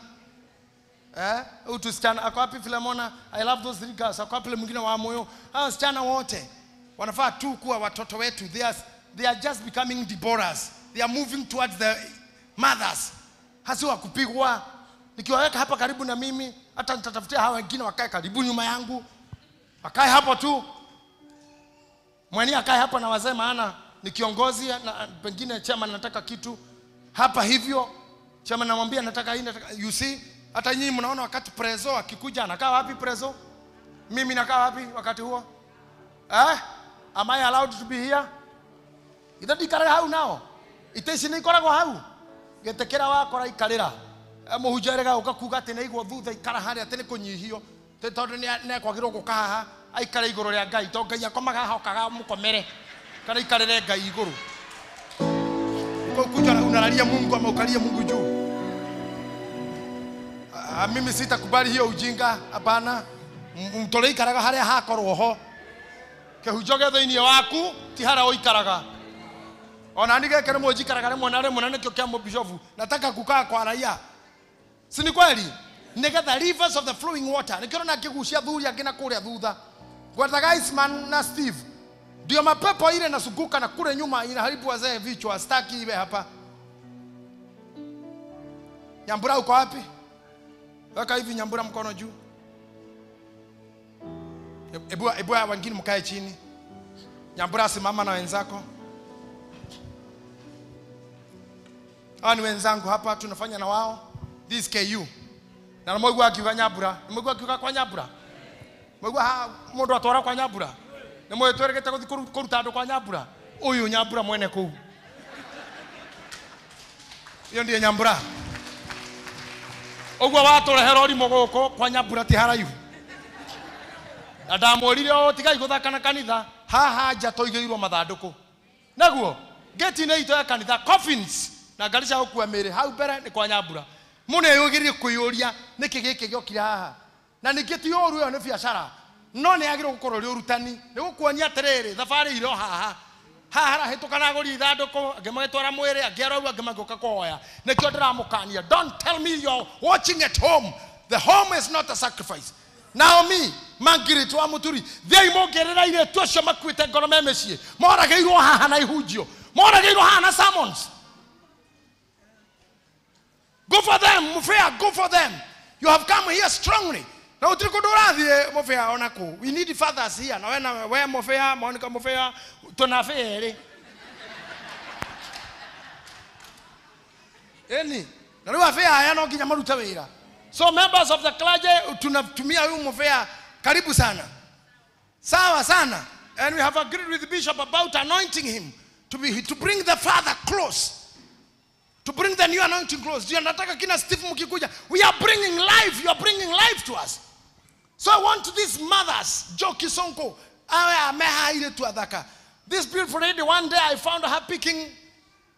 Huyu tusichana ako wapi Filemona? I love those three girls. Ako wapi mwingine wa moyo? Hao wasichana wote wanafaa tu kuwa watoto wetu. They are just becoming Deborahs. They are moving towards the mothers. Hasi wa kupigwa. Nikiwaweka hapa karibu na mimi, hata nitatafutia hawa wengine wakae karibu nyuma yangu. Wakae hapo tu. Mweni akae hapo na wazee maana ni kiongozi na pengine chairman nataka kitu hapa hivyo. Chairman namwambia nataka hii nataka, you see, hata nyinyi mnaona wakati prezo akikuja anakaa wapi prezo? Mimi nakaa wapi wakati huo? Am I allowed to be here? Ithondikaraga hau nao. Iteici nĩ ikoragwo hau. Gĩtĩ wakora ikarĩra. Mũhunjia erĩga gũka kuga atĩ nĩaigwo thutha ikara harĩa atĩ nĩ kũnyihio. Tondũ nĩekwagĩrwo gũka haha aikare igũrũ rĩa Ngai. To Ngai akomaga haha okaga mũkomere. Kana ikarĩre Ngai igũrũ. Kuja unalalia Mungu ama ukalie Mungu juu. Mimi sitakubali hiyo ujinga, hapana. Mtore ikaraga harĩa hakorwo ho. Kĩhunjo gĩa thĩinĩ waku ti harĩa ũikaraga. Ona ni geke rĩmwe njikaraga rĩmwe na rĩmwe na nĩkĩo kĩa mũbishofu. Nataka kukaa kwa raia. Si ni kweli? Nĩgetha rivers of the flowing water. Nĩkĩo na kĩgucia thuri angĩ na kũrĩa thutha. Gwetaga Iceman na Steve. Ndio mapepo ile nasuguka na kule nyuma inaharibu wazee vichwa. Staki iwe hapa. Nyambura uko wapi? Weka hivi Nyambura mkono juu. Ebu wengine mkae chini. Nyambura simama na wenzako. Hawa ni wenzangu hapa tunafanya na wao. This KU. Na mwaigua akiuga Nyambura. Mwaigua akiuga kwa Nyambura. Mwaigua mundu atwara kwa Nyambura. Nĩ mwĩ tweregete gũthiĩ kũruta andũ kwa Nyambura. Ũyũ Nyambura mwene kũu. Iyo ndiye Nyambura. Ũguo watũrehera ũrimũ gũkũ kwa Nyambura ti haraihu. Na ndamwĩrire ũũ tigai gũthaka na kanitha. Haha nja tũigĩirwo mathandũkũ. Naguo gate-inĩ itũ ya kanitha coffins na ngari cia gũkua mĩĩrĩ hau mbere nĩ kwa Nyambura. Mũndũ nĩeyũgĩrĩrie kwĩyũria nĩkĩ gĩkĩ gĩokire haha. Na ningĩ ti ũru ĩyo nĩ biacara. No nĩ yagĩrĩirwo gũkorwo rĩ ũrutani. Nĩ gũkuonia atĩrĩrĩ thabarĩ iro haha. Haha harahĩtũka na agũri ithandũkũ, angĩ magĩtwara mwĩrĩ, angĩ arwaru, angĩ magĩũka kũhoya. Nĩkĩo ndĩramũkania. Don't tell me you're watching at home. The home is not a sacrifice. Naomi, Margaret wa Mũturi, thiĩi mũngĩrĩra airĩtu acio makuĩte ngoro me mĩciĩ. Moragĩirwo haha na ihunjio. Moragĩirwo haha na sermons. Go for them, Mufea, go for them. You have come here strongly. Na gũtirĩ kũndũ ũrathiĩ Mufea ona kũ. We need fathers here. Na we na we Mufea, Monica Mufea, tũna bĩa erĩ. Eni, na rĩu abĩa aya no nginya marute wĩra. So members of the clergy tunatumia huyu Mufea karibu sana. Sawa sana. And we have agreed with the bishop about anointing him to bring the father close. To bring the new anointing close. Ndio nataka kina Steve mkikuja. We are bringing life. You are bringing life to us. So I want these mothers, Joe Kisonko, awe ameha ile tu adhaka. This beautiful lady, one day I found her picking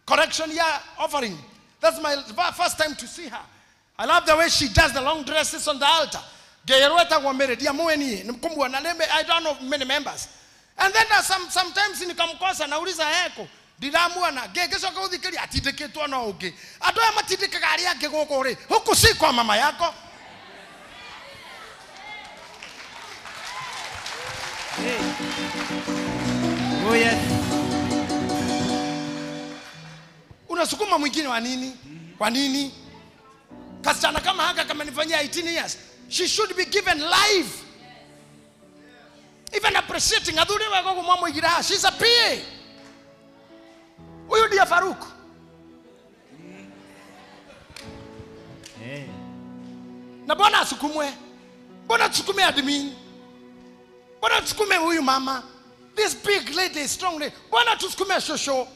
correction year offering. That's my first time to see her. I love the way she does the long dresses on the altar. I don't know many members. And then there's sometimes nikamkosa nauliza heko ndiramuona ngecoka guthikiria atindikitwo no ungi andu aya matindikaga aria angi guku ri huku si kwa mama yako. Hey. Oh yes. Unasukuma mwingine wa nini? Kwa nini? Kasichana kama haka kamenifanyia 18 years. She should be given life. Even appreciating athuri wako kumwamuigira. She's a PA. Huyu ndiye Faruk. Hey. Na bwana asukumwe. Bwana tusukume admin. Bwana tusukume huyu mama. This big lady, strong lady. Bwana tusukume shosho.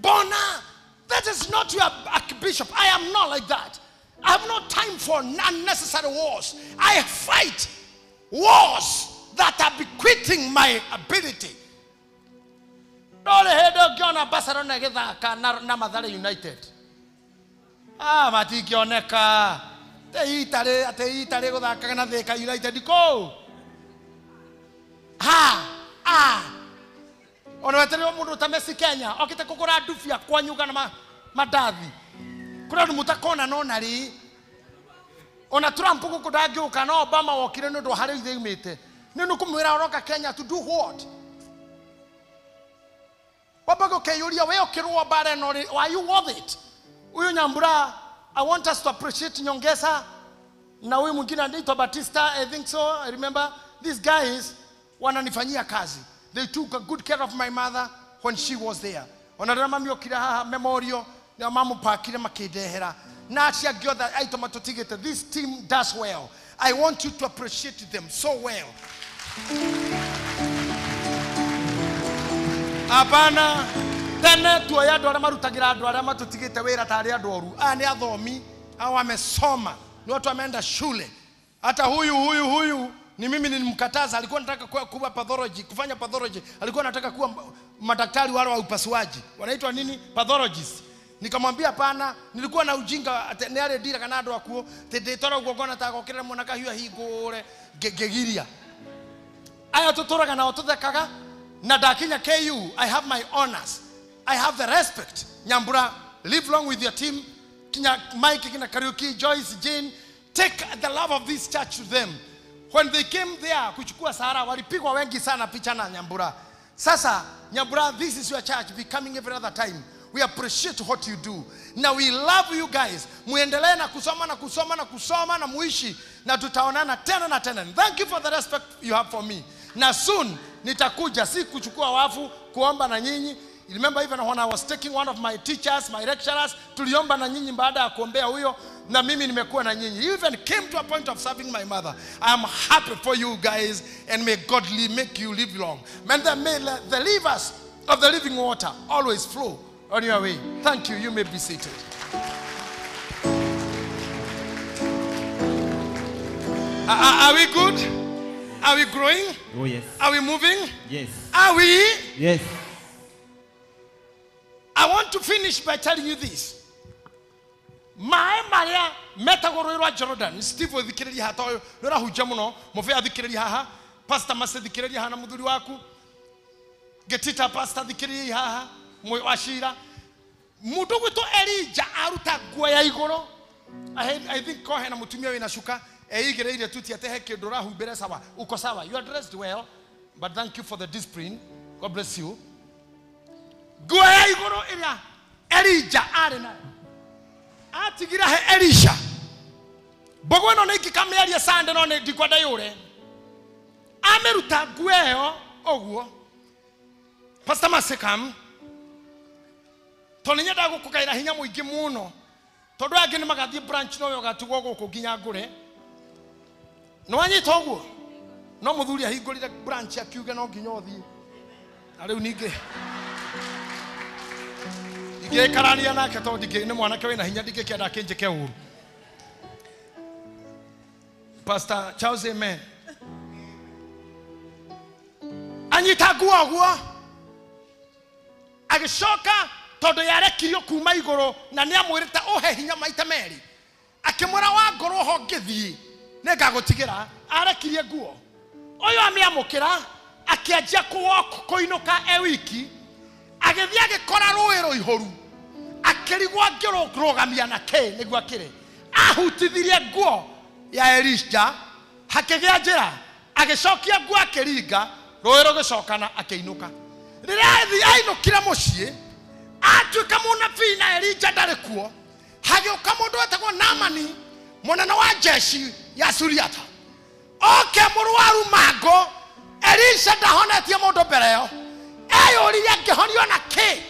Bona, that is not your archbishop. I am not like that. I have no time for unnecessary wars. I fight wars that are bequeathing my ability. Ndore hĩndĩ ũngĩona Barcelona ĩgĩthaka na Mathare United. Ah, matingĩoneka. Te itarĩ gũthakaga na Thika United kũu. Ha! Ah! Ona wetererwo mũndũ ta Messi Kenya okĩte kũgũra ndubia kwanyuga na mandathi. Kũrĩ andũ mũtakona no na rĩ. Ona Trump gũkũ ndangĩũka no Obama wokire nĩ ũndũ wa harĩa ithe aumĩte. Nĩ nĩkũmwĩra ũroka Kenya to do what? Wambaga ũkeyũria we ũkĩrũa mbara ĩno rĩ, are you worth it? Huyu Nyambura, I want us to appreciate Nyongesa na huyu mwingine anaitwa Batista, I think so, I remember. These guys wananifanyia kazi. They took a good care of my mother when she was there. Ona rĩrĩa mami okire haha memorial, nĩo mamũpakire makĩndehera. Na acio angĩ othe aitũ matũtigĩte. This team does well. I want you to appreciate them so well. Hapana, tene tuoya andũ arĩa marutagĩra andũ arĩa matũtigĩte wĩra tarĩ andũ oru. Aya nĩ athomi, hao wamesoma, ni watu wameenda shule. Hata huyu ni mimi nilimkataza, alikuwa anataka kuwa pathology, kufanya pathology. Alikuwa anataka kuwa madaktari wale wa upasuaji. Wanaitwa nini? Pathologists. Nikamwambia hapana, nilikuwa na ujinga nĩ arĩ ndira kana andũ akuo, ndĩtora guo ngona ta gokĩrĩra mwana kahiũ ahingũre ngĩgiria. Aya tũtũraga nao tũthekaga. Na ndakinya KU, I have my honors. I have the respect. Nyambura, live long with your team. Kinya Mike, kina Kariuki, Joyce, Jane. Take the love of this church to them. When they came there, kuchukua Sahara, walipigwa wengi sana picha na Nyambura. Sasa, Nyambura, this is your church, be coming every other time. We appreciate what you do. Now we love you guys. Muendelee na kusoma na kusoma na kusoma na muishi. Na tutaonana tena na tena. Thank you for the respect you have for me. Na soon, nitakuja, si kuchukua wafu, kuomba na nyinyi. Remember even when I was taking one of my teachers, my lecturers, tuliomba na nyinyi baada ya kuombea huyo, na mimi nimekuwa na nyinyi. You even came to a point of serving my mother. I am happy for you guys, and may God make you live long. May the rivers of the living water always flow on your way. Thank you. You may be seated. Are we good? Are we growing? Oh, yes. Are we moving? Yes. Are we? Yes. I want to finish by telling you this. Mae maria metagwo rũĩ rwa Jordan. Steve thikĩrĩria haha tondũ nĩ ũrahunjia mũno. Mũbĩa thikĩrĩria haha. Pastor Mase thikĩrĩria haha na mũthuri waku. Getita pastor thikĩrĩria haha. Wa Shira. Mũndũ gwĩtwo Elijah aruta nguo ya igũrũ. I think ko hena mũtumia wĩna cuka. Eigĩrĩire tuti atĩ he kĩndũ ũrahumbĩre sawa. Uko sawa. You are dressed well. But thank you for the discipline. God bless you. Nguo ya igũrũ ĩrĩa Elijah arĩ nayo atigira he Elisha. Mbogo ĩno nĩ ingĩkamĩaria Sunday no nĩ ndikwenda yũre. Amĩruta nguo ĩyo ũguo. Pastor Masekam, tondũ nĩnyendaga gũkũgaĩra hinya mũingĩ mũno, tondũ angĩ nĩ magathiĩ branch no we ũgatigwo gũkũ nginya ngũre. Nĩ wanyita ũguo? No mũthuri ahingũrire branch akiuge no nginya ũthiĩ. Na rĩu ningĩ ingĩikarania nake tondũ nĩ mwanake wĩna hinya ndingĩkĩenda akĩnjĩke ũru. Pastor Charles, amen. Anyita nguo ũguo agĩcoka tondũ yarekirio kuma igũrũ na nĩamwĩrĩte ũhe hinya maita merĩ. Akĩmwĩra wangorwo ho ngĩthiĩ nĩngagũtigĩra. Arekirie nguo. Ũyũ amĩamũkĩra akĩanjia kũinũka e wiki, agĩthiĩ agĩkora rũĩ rũihũru, akĩrigwo angĩrũgamia na kĩ nĩguo akĩrĩ. Ahutithirie nguo ya Elisha, hakĩgĩa njĩra, agĩcokia nguo akĩringa, rũĩ rũgĩcokana akĩinũka. Rĩrĩa ainũkire mũciĩ, atuĩka mũnabii na Elija ndarĩ kuo, hagĩũka mũndũ wetagwo Naamani, mũnene wa jeshi ya Suriata. Oke mũrwaru mango, Elisha ndahonetie mũndũ mbere ĩyo. Eyũririe angĩhonio na kĩ?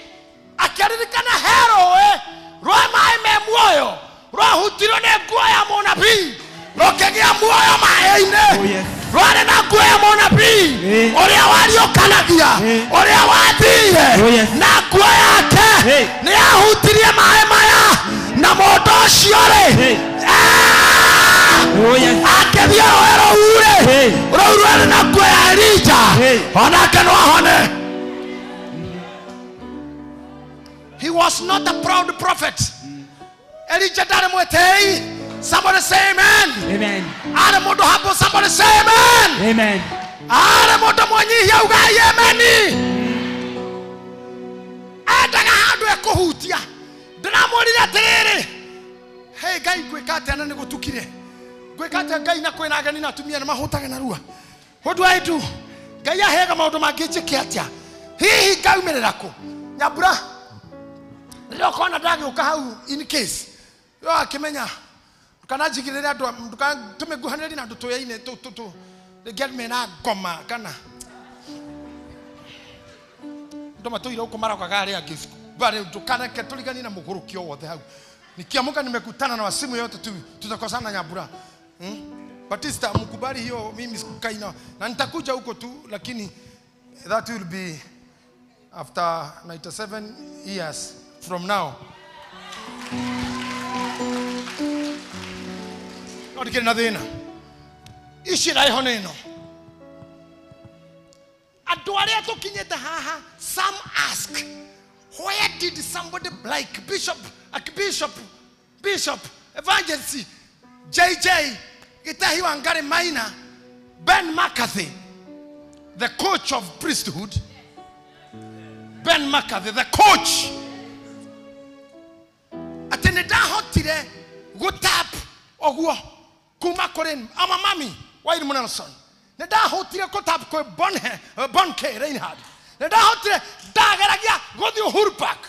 Akĩririkana he rũĩ rwa maĩ me muoyo rwahutirwo nĩ nguo ya mũnabii, rũkĩgĩa muoyo maĩ-inĩ. Rwarĩ na nguo ya mũnabii ũrĩa wariũkanagia, ũrĩa wathiire na nguo yake nĩ ahutirie maĩ maya, na mũndũ ũcio rĩ akĩthiĩ rũĩ rũu rĩ, rũu rwarĩ na nguo ya Elija, onake no ahone. He was not a proud prophet. Elijah ndarĩ mwĩtĩi. Somebody say amen. Amen. Arĩ mũndũ humble. Somebody say amen. Amen. Arĩ mũndũ mwĩnyihia, ugai amen. Endaga handũ ekũhutia. Ndĩramwĩrire atĩrĩrĩ, hey Ngai, ngwĩka atĩa na nĩgũtukire? Ngwĩka atĩa Ngai na kwĩna ageni na atumia nĩ mahũtaga narua? What do I do? Ngai aheaga maũndũ mangĩ njĩke atĩa? Hihi ngaumĩrĩra kũ? Nyambura, rĩrĩa ũkona ndagĩũka hau in case, yo akĩmenya ndukananjigĩrĩre andũ, ndũkanatũme nguhanĩrĩrie na andũ tũyaine tũ rĩngĩ mena ngoma kana andũ matũire gũkũ marokaga arĩa angĩ bale, ndukaneke tũriganie na mũgũrũki o wothe hau. Nikiamuka nimekutana na wasimu yote tu tutakosana Nyambura. Batista, mkubali hiyo, mimi sikukai na nitakuja huko tu, lakini that will be after 97 years from now. No ndikĩrĩ na thĩna. Ici ĩraiho nĩ ĩno. Andũ arĩa tũkinyĩte haha, some ask, where did somebody like Bishop, Archbishop, Bishop, Evangelist, JJ, Gitahi Wangari Maina, Ben McCarthy, the coach of priesthood, Ben McCarthy, the coach, atĩ nĩ ndahotire gũtap ũguo kuma kũrĩ ama mami Wairimũ Nelson, nĩ ndahotire gũtap kwĩ Bonke Reinhard, nĩ ndahotire, ndageragia gũthiĩ Uhuru Park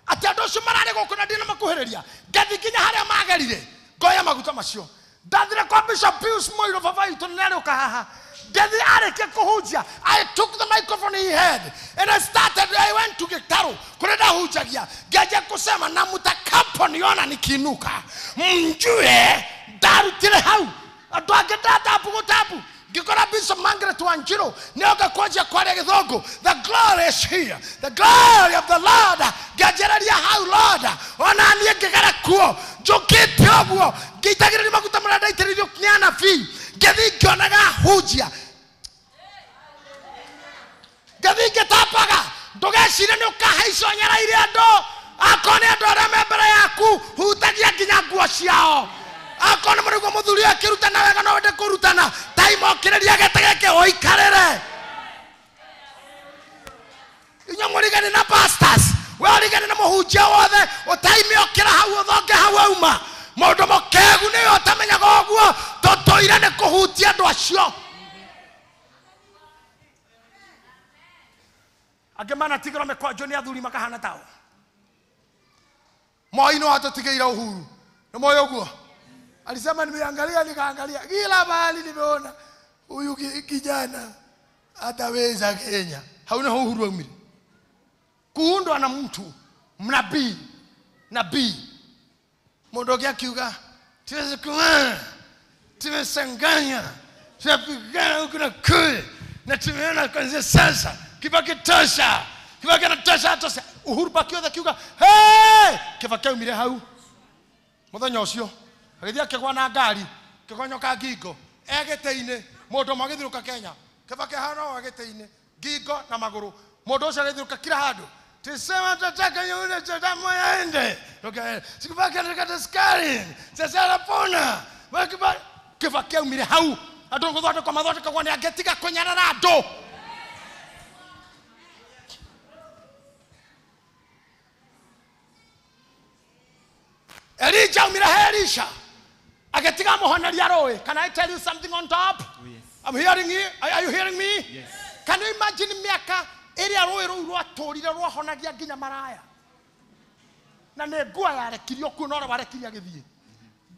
atĩ andũ acio mararĩ gũkũ na ndinamakuhĩrĩria, ngathiĩ nginya harĩa magerire ngoya maguta macio. Ndathire kwa Bishop Pius Moiro baba witũ nĩ arĩũka haha, ngathiĩ arĩkia kũhunjia, I took the microphone he had and I started, I went to Gitaru kũrĩa ndahunjagia, ngĩanjia kusema na mtakaponiona nikiinuka mjue ndarutire hau. Andũ angĩ ndatabu gũtabu, ngĩkora Bishop Margaret Wanjiru nĩoka kwanjia kwaria Gĩthũngũ, the glory is here, the glory of the Lord. Ngĩanjĩrĩria hau Lord, ona niĩ ngĩgera kuo njũkĩte ũguo ngĩitagĩrĩria maguta marĩa ndaitĩrĩirio nĩ anabii, ngĩthiĩ ngĩonaga hunjia, ngĩthiĩ ngĩtambaga. Ndũgecirie nĩ ũkahaica ũnyereire andũ, akorwo nĩ andũ arĩa me mbere yaku, hutagia nginya nguo ciao. Akorwo nĩ mũrĩguo mũthuri ũyũ akĩrutana wega no wende kũrutana, taimokĩrĩria gĩtĩ gĩkĩ ũikarĩre. Inyuĩ mũrigani na pastors, we ũrigani na mũhunjia wothe, ũtaimĩokĩra hau ũthonge hau auma. Mũndũ mũkegu nĩwe ũtamenyaga ũguo, tũtũire nĩ kũhutia andũ acio. Angĩ manatigĩrwo mĩkwanjũ nĩ athuri makahana tao. Moi no atũtigĩire Uhuru. Nĩ moĩ ũguo? Alisema nimeangalia nikaangalia kila mahali nimeona huyu kijana ataweza Kenya. Hauna Uhuru waumire. Kuundwa na mtu mnabii, nabii. Mũndũ ũngĩ akiuga tuweze tumesanganya, tumepigana huku na kule na tumeona kuanzia sasa Kibaki tosha, Kibaki anatosha tosha. Uhuru Park yothe akiuga hey, Kibaki aumire hau muthenya ũcio agĩthiĩ akĩgwa na ngari kĩgonyoka ngingo e gĩtĩ-inĩ, mũndũ ũmwe agĩthiũrũka Kenya, Kibaki hana o gĩtĩ-inĩ ngingo na magũrũ, mũndũ ũcio agĩthiũrũka kila handũ Tusema tunataka yule damu yaende. Sikubaki nikata sukari. Sasa anapona. Wakiba kifa kiaumire hau. Andũ gũthondekwo mathondekagwo nĩ angĩ tiga kũnyarara andũ. Elijah aumire he Elisha agĩtiga mũhoneria rũĩ. Can I tell you something on top? Oh, yes. I'm hearing you. Are you hearing me? Yes. Can you imagine mĩaka ĩrĩa rũĩ rũu rwatũrire rwahonagia nginya maraya? Na nĩ nguo yarekirio kuo na ũrĩa warekirie agĩthiĩ.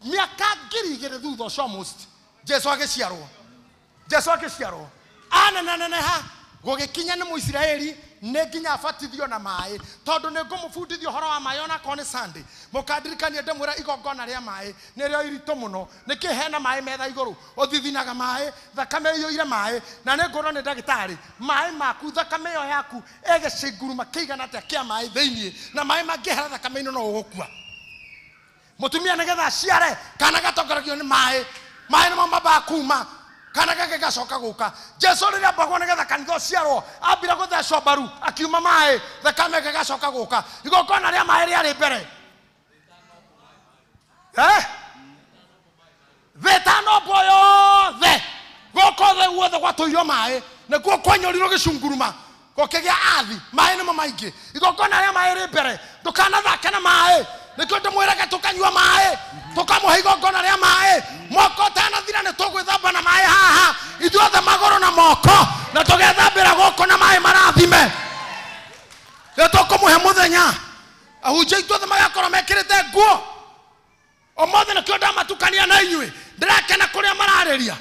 Mĩaka 2000 thutha ũcio almost Jesu agĩciarwo. Jesu agĩciarwo. Aneneneneha gũgĩkinya nĩ Mũisiraeli nĩ nginya abatithio na maĩ tondũ nĩ ngũmũbundithia ũhoro wa maĩ onakorwo nĩ Sunday. Mũkandirikania ndĩmwĩre igongona rĩa maĩ nĩrĩo iritũ mũno. Nĩkĩ hena maĩ metha igũrũ? Ũthithinaga maĩ, thakame ĩiyũire maĩ, na nĩ ngũrwo nĩ ndagĩtarĩ. Maĩ maku, thakame ĩyo yaku ĩgĩcinguruma kĩigana atĩa kĩa maĩ thĩiniĩ, na maĩ mangĩehera thakame-inĩ no ũgũkua. Mũtumia nĩgetha aciare kana gatongoragio nĩ maĩ, maĩ nĩmo mambaga kuma kana gake gacoka gũka. Jesu rĩrĩa ambagwo nĩgetha kanitha ũciarwo ambire gũthecwo mbaru akiuma maĩ, thakame gĩgacoka gũka. Igongona rĩa maĩ rĩarĩ mbere. Thĩtano yothe gũkũ thĩ guothe gwatũirio maĩ, nĩkuo kwanyũrirwo gĩcunguruma gũkĩgĩa athi. Maĩ nĩmo maingĩ. Igongona rĩa maĩ rĩ mbere. Ndũkanathake na maĩ. Nĩkĩo ndĩmwĩraga tũkanyua maĩ, tũkamũhe igongona rĩa maĩ. Mwaka ũtanathira nĩ tũgwĩthamba na maĩ haha ithuothe magũrũ na moko, na tũgethambĩra gũkũ na maĩ marathime. Nĩ tũkũmũhe mũthenya ahunjia ithuothe magakorwo mekĩrĩte nguo. Ũmũthĩ nĩkĩo ndamatukania na inyuĩ. Ndĩrakena kũrĩa mararĩria,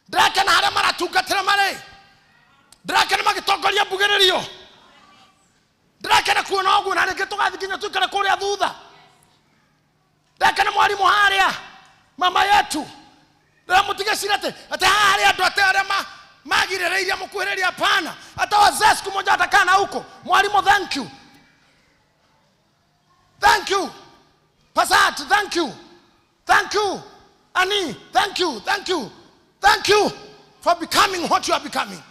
ndĩrakena harĩa maratungatĩra marĩ, ndĩrakena magĩtongoria mbugĩrĩrio, ndĩrakena kuona ũguo, na rĩngĩ tũgathiĩ nginya tũikare kũrĩa thutha. Ndĩrakena mwarimũ harĩa mama yetu, ndĩramũtigecire atĩ haha harĩ andũ atĩ arĩa magirĩrĩirie mũkuhĩrĩria. Hapana, hata wazee siku moja watakaa na huko. Mwalimu, thank you, thank you Pasat, thank you, thank you Annie, thank you, thank you, thank you for becoming what you are becoming.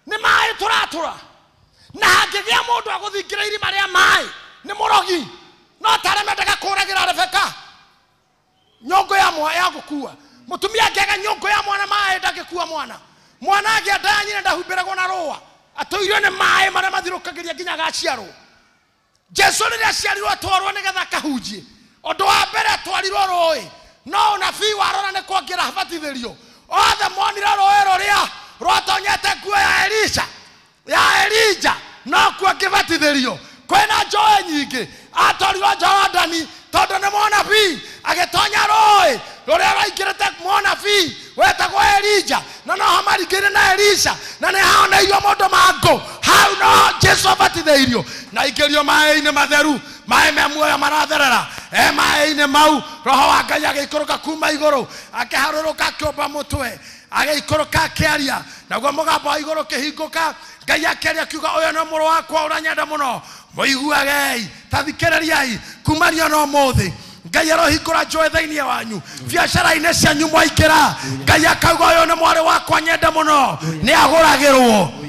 Nĩ maĩ tũratũra, na hangĩgĩa mũndũ agũthingĩra irima rĩa maĩ nĩ mũrogi. No tarĩa mendaga kũragĩra Rebeka nyũngũ ya ya gũkua. Mũtumia angĩaga nyũngũ ya mwana maĩ ndangĩkua mwana. Mwana agĩa nda ya nyina ndahumbĩragwo na rũa, atũirio nĩ maĩ marĩa mathirũkagĩria nginya agaciarwo. Jesu rĩrĩa aciarirwo atwarwo nĩgetha akahunjie. Ũndũ wa mbere atwarirwo rũĩ, no ũnabii warora nĩ kwongera abatithĩrio. Othe monire rũĩ rũrĩa rwatonyete nguo ya Elisha, ya Elija, no kuo akĩbatithĩrio. Kwĩna njũĩ nyingĩ, atwarirwo Jorodani tondũ nĩ mũnabii, agĩtonya rũĩ rũrĩa rwaingĩrĩte mũnabii wetagwo Elija, na noho maringĩire na Elisha, na nĩ haoneirio mũndũ mangũ. Hau no Jesu abatithĩirio na aingĩrio maĩ-inĩ matheru, maĩ me muoyo maratherera. Maĩ-inĩ mau roho wa Ngai agĩikũrũka kuma igũrũ, akĩharũrũka akĩũmba mũtwe, agĩikũrũka akĩaria, naguo mũgambo wa igũrũ ũkĩhingũka. Ngai akĩaria akiuga, ũyũ nĩ mũrũ wakwa ũrĩa mũno, mũiguagei, ta thikĩrĩriai. Kumaria no ũmũthĩ Ngai arohingũra njũĩ thĩinĩ wanyu, biacara-inĩ cianyu mwaingĩra, Ngai akauga ũyũ nĩ mwarĩ wakwa nyenda mũno, nĩ agũragĩrwo.